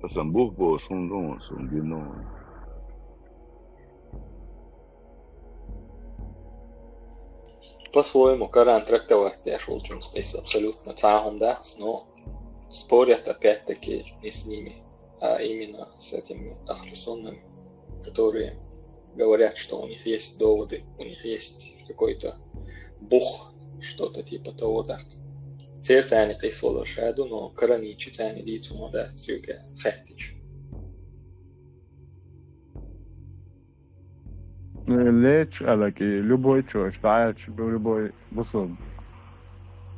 Асан бух болуш хӀума ду хьуна, сан гино. По-своему, Коран трактовать деш волчунца айса абсолютно цхьа хӀума дац, но спорят опять-таки не с ними, а именно с этими ахлю суннами, которые говорят, что у них есть доводы, у них есть какой-то бух, что-то типа того, так. Церца они кисло лошаду, но кораничи цани дицу мода цюга хаттич. Леч алаки, любой чё, что альч, любой бусул.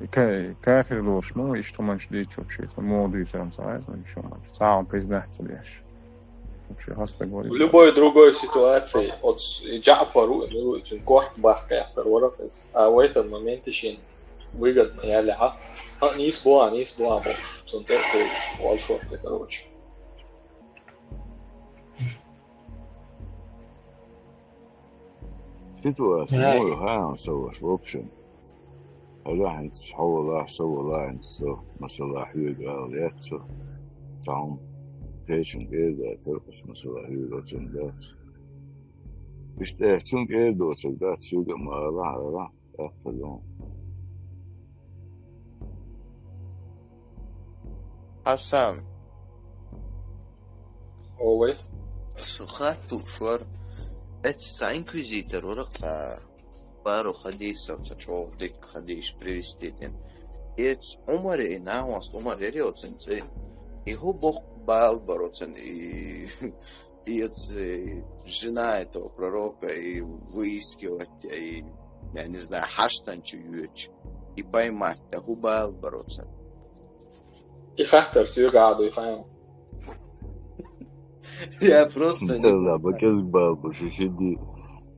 И ка-, кафир лош, ну, и что манч дичь вообще, если моду и сам сам, ну, ещё манч. Сам признаться лишь. Вообще, хаста говорит. В любой другой ситуации, от с-, и Джафару, ну, и корт бахка автор воров, а в этот момент ещё выгодно, я ля, а, а, не с буа, не с буа, больше, центр, короче. Ситуация, мо ю хаан саваш, в общем. Хьала хӀинца хьо валахь, со валахь, хӀинца со, масала, хьоьга ала яц со. Цхьа хӀума кхечун кӀера дацар, ас масала хьоьга оцун дац. Иштта э, цун кӀера доцаг дац, соьга ма ала, ала. Хьасан. Овай. Со хаттуш вар, эццахь инквизитор вара кхаа. Баро хадийсав ца чӀогӀа дика хадийш привести дин. Эц Умаре, и нахваст Умар яри оцин цӀе. И хӀу бохк бал бар оцин, и И эц, э, жена этого пророка и выискивать, и, я не знаю, хьаштанчу юьч, и поймать, да хӀу бал бар оцин. И хаттар соьга Ӏа дуй хаан. Я просто не понимаю. Да, бакъезг бал бу, шу шиди.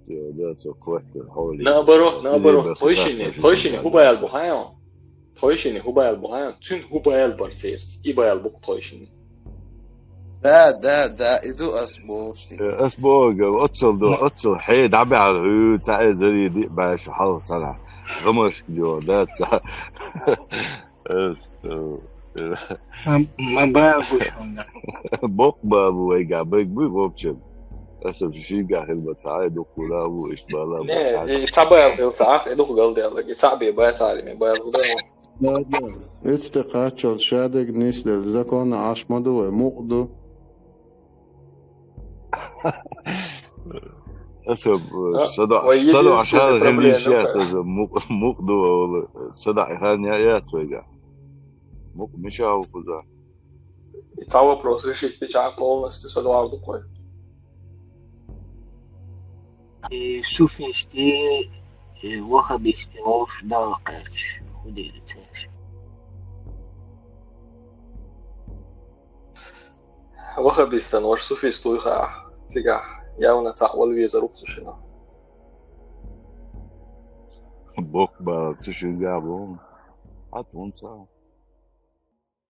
Да, со хваттар хьоли. Наоборот, наоборот, тхойшини, тхойшини хӀу бал бу хаан. Тхойшини хӀу бал бу хаан, цуьнан хӀу бал бар церца, и бал бу тхойшини. Да, да, да, и ду ас бохуш. Э, ас боху, оццал ду, оццал хье дӀабаьхьа, хӀу, цхьа э зари диъ баьш хьалха цхьана. ГӀамашка йо, да, цхьа. Ас ду. Ма, ма бал бу шуна. Боккха бал бу вайга, бай буй, в общем. Аса шийга хир бац, хьай дуккхула ву, иш бала бу. Не, и цхьа бал хил ца, и дукха галдаьллаг, и цхьа бе бац, цхьа ме бал бу, да. Да, да. Эцте кхаччалц шадерг нислел закона Ӏаш ма ду вай, мукъ ду. Аса, э, садо, вай садо единственный ашар проблема гӀелиш яц, аса мукъ, мукъ ду вала. Садо ахарна я, яц вайга. Мукъ миша хӀу кхуза. И цхьа вопрос решить дича полностью садвар дукхой. И суфисти, и ваххабисти вовш дагӀа кхаьчча, хӀу дийла цераш? Ваххабистан ваша суфист вуй хаахь, цигахь явна цхьаъ вала везар ву-кх цу шинах. Боккха бала цу шинга бу. Хьан тхуна цхьа?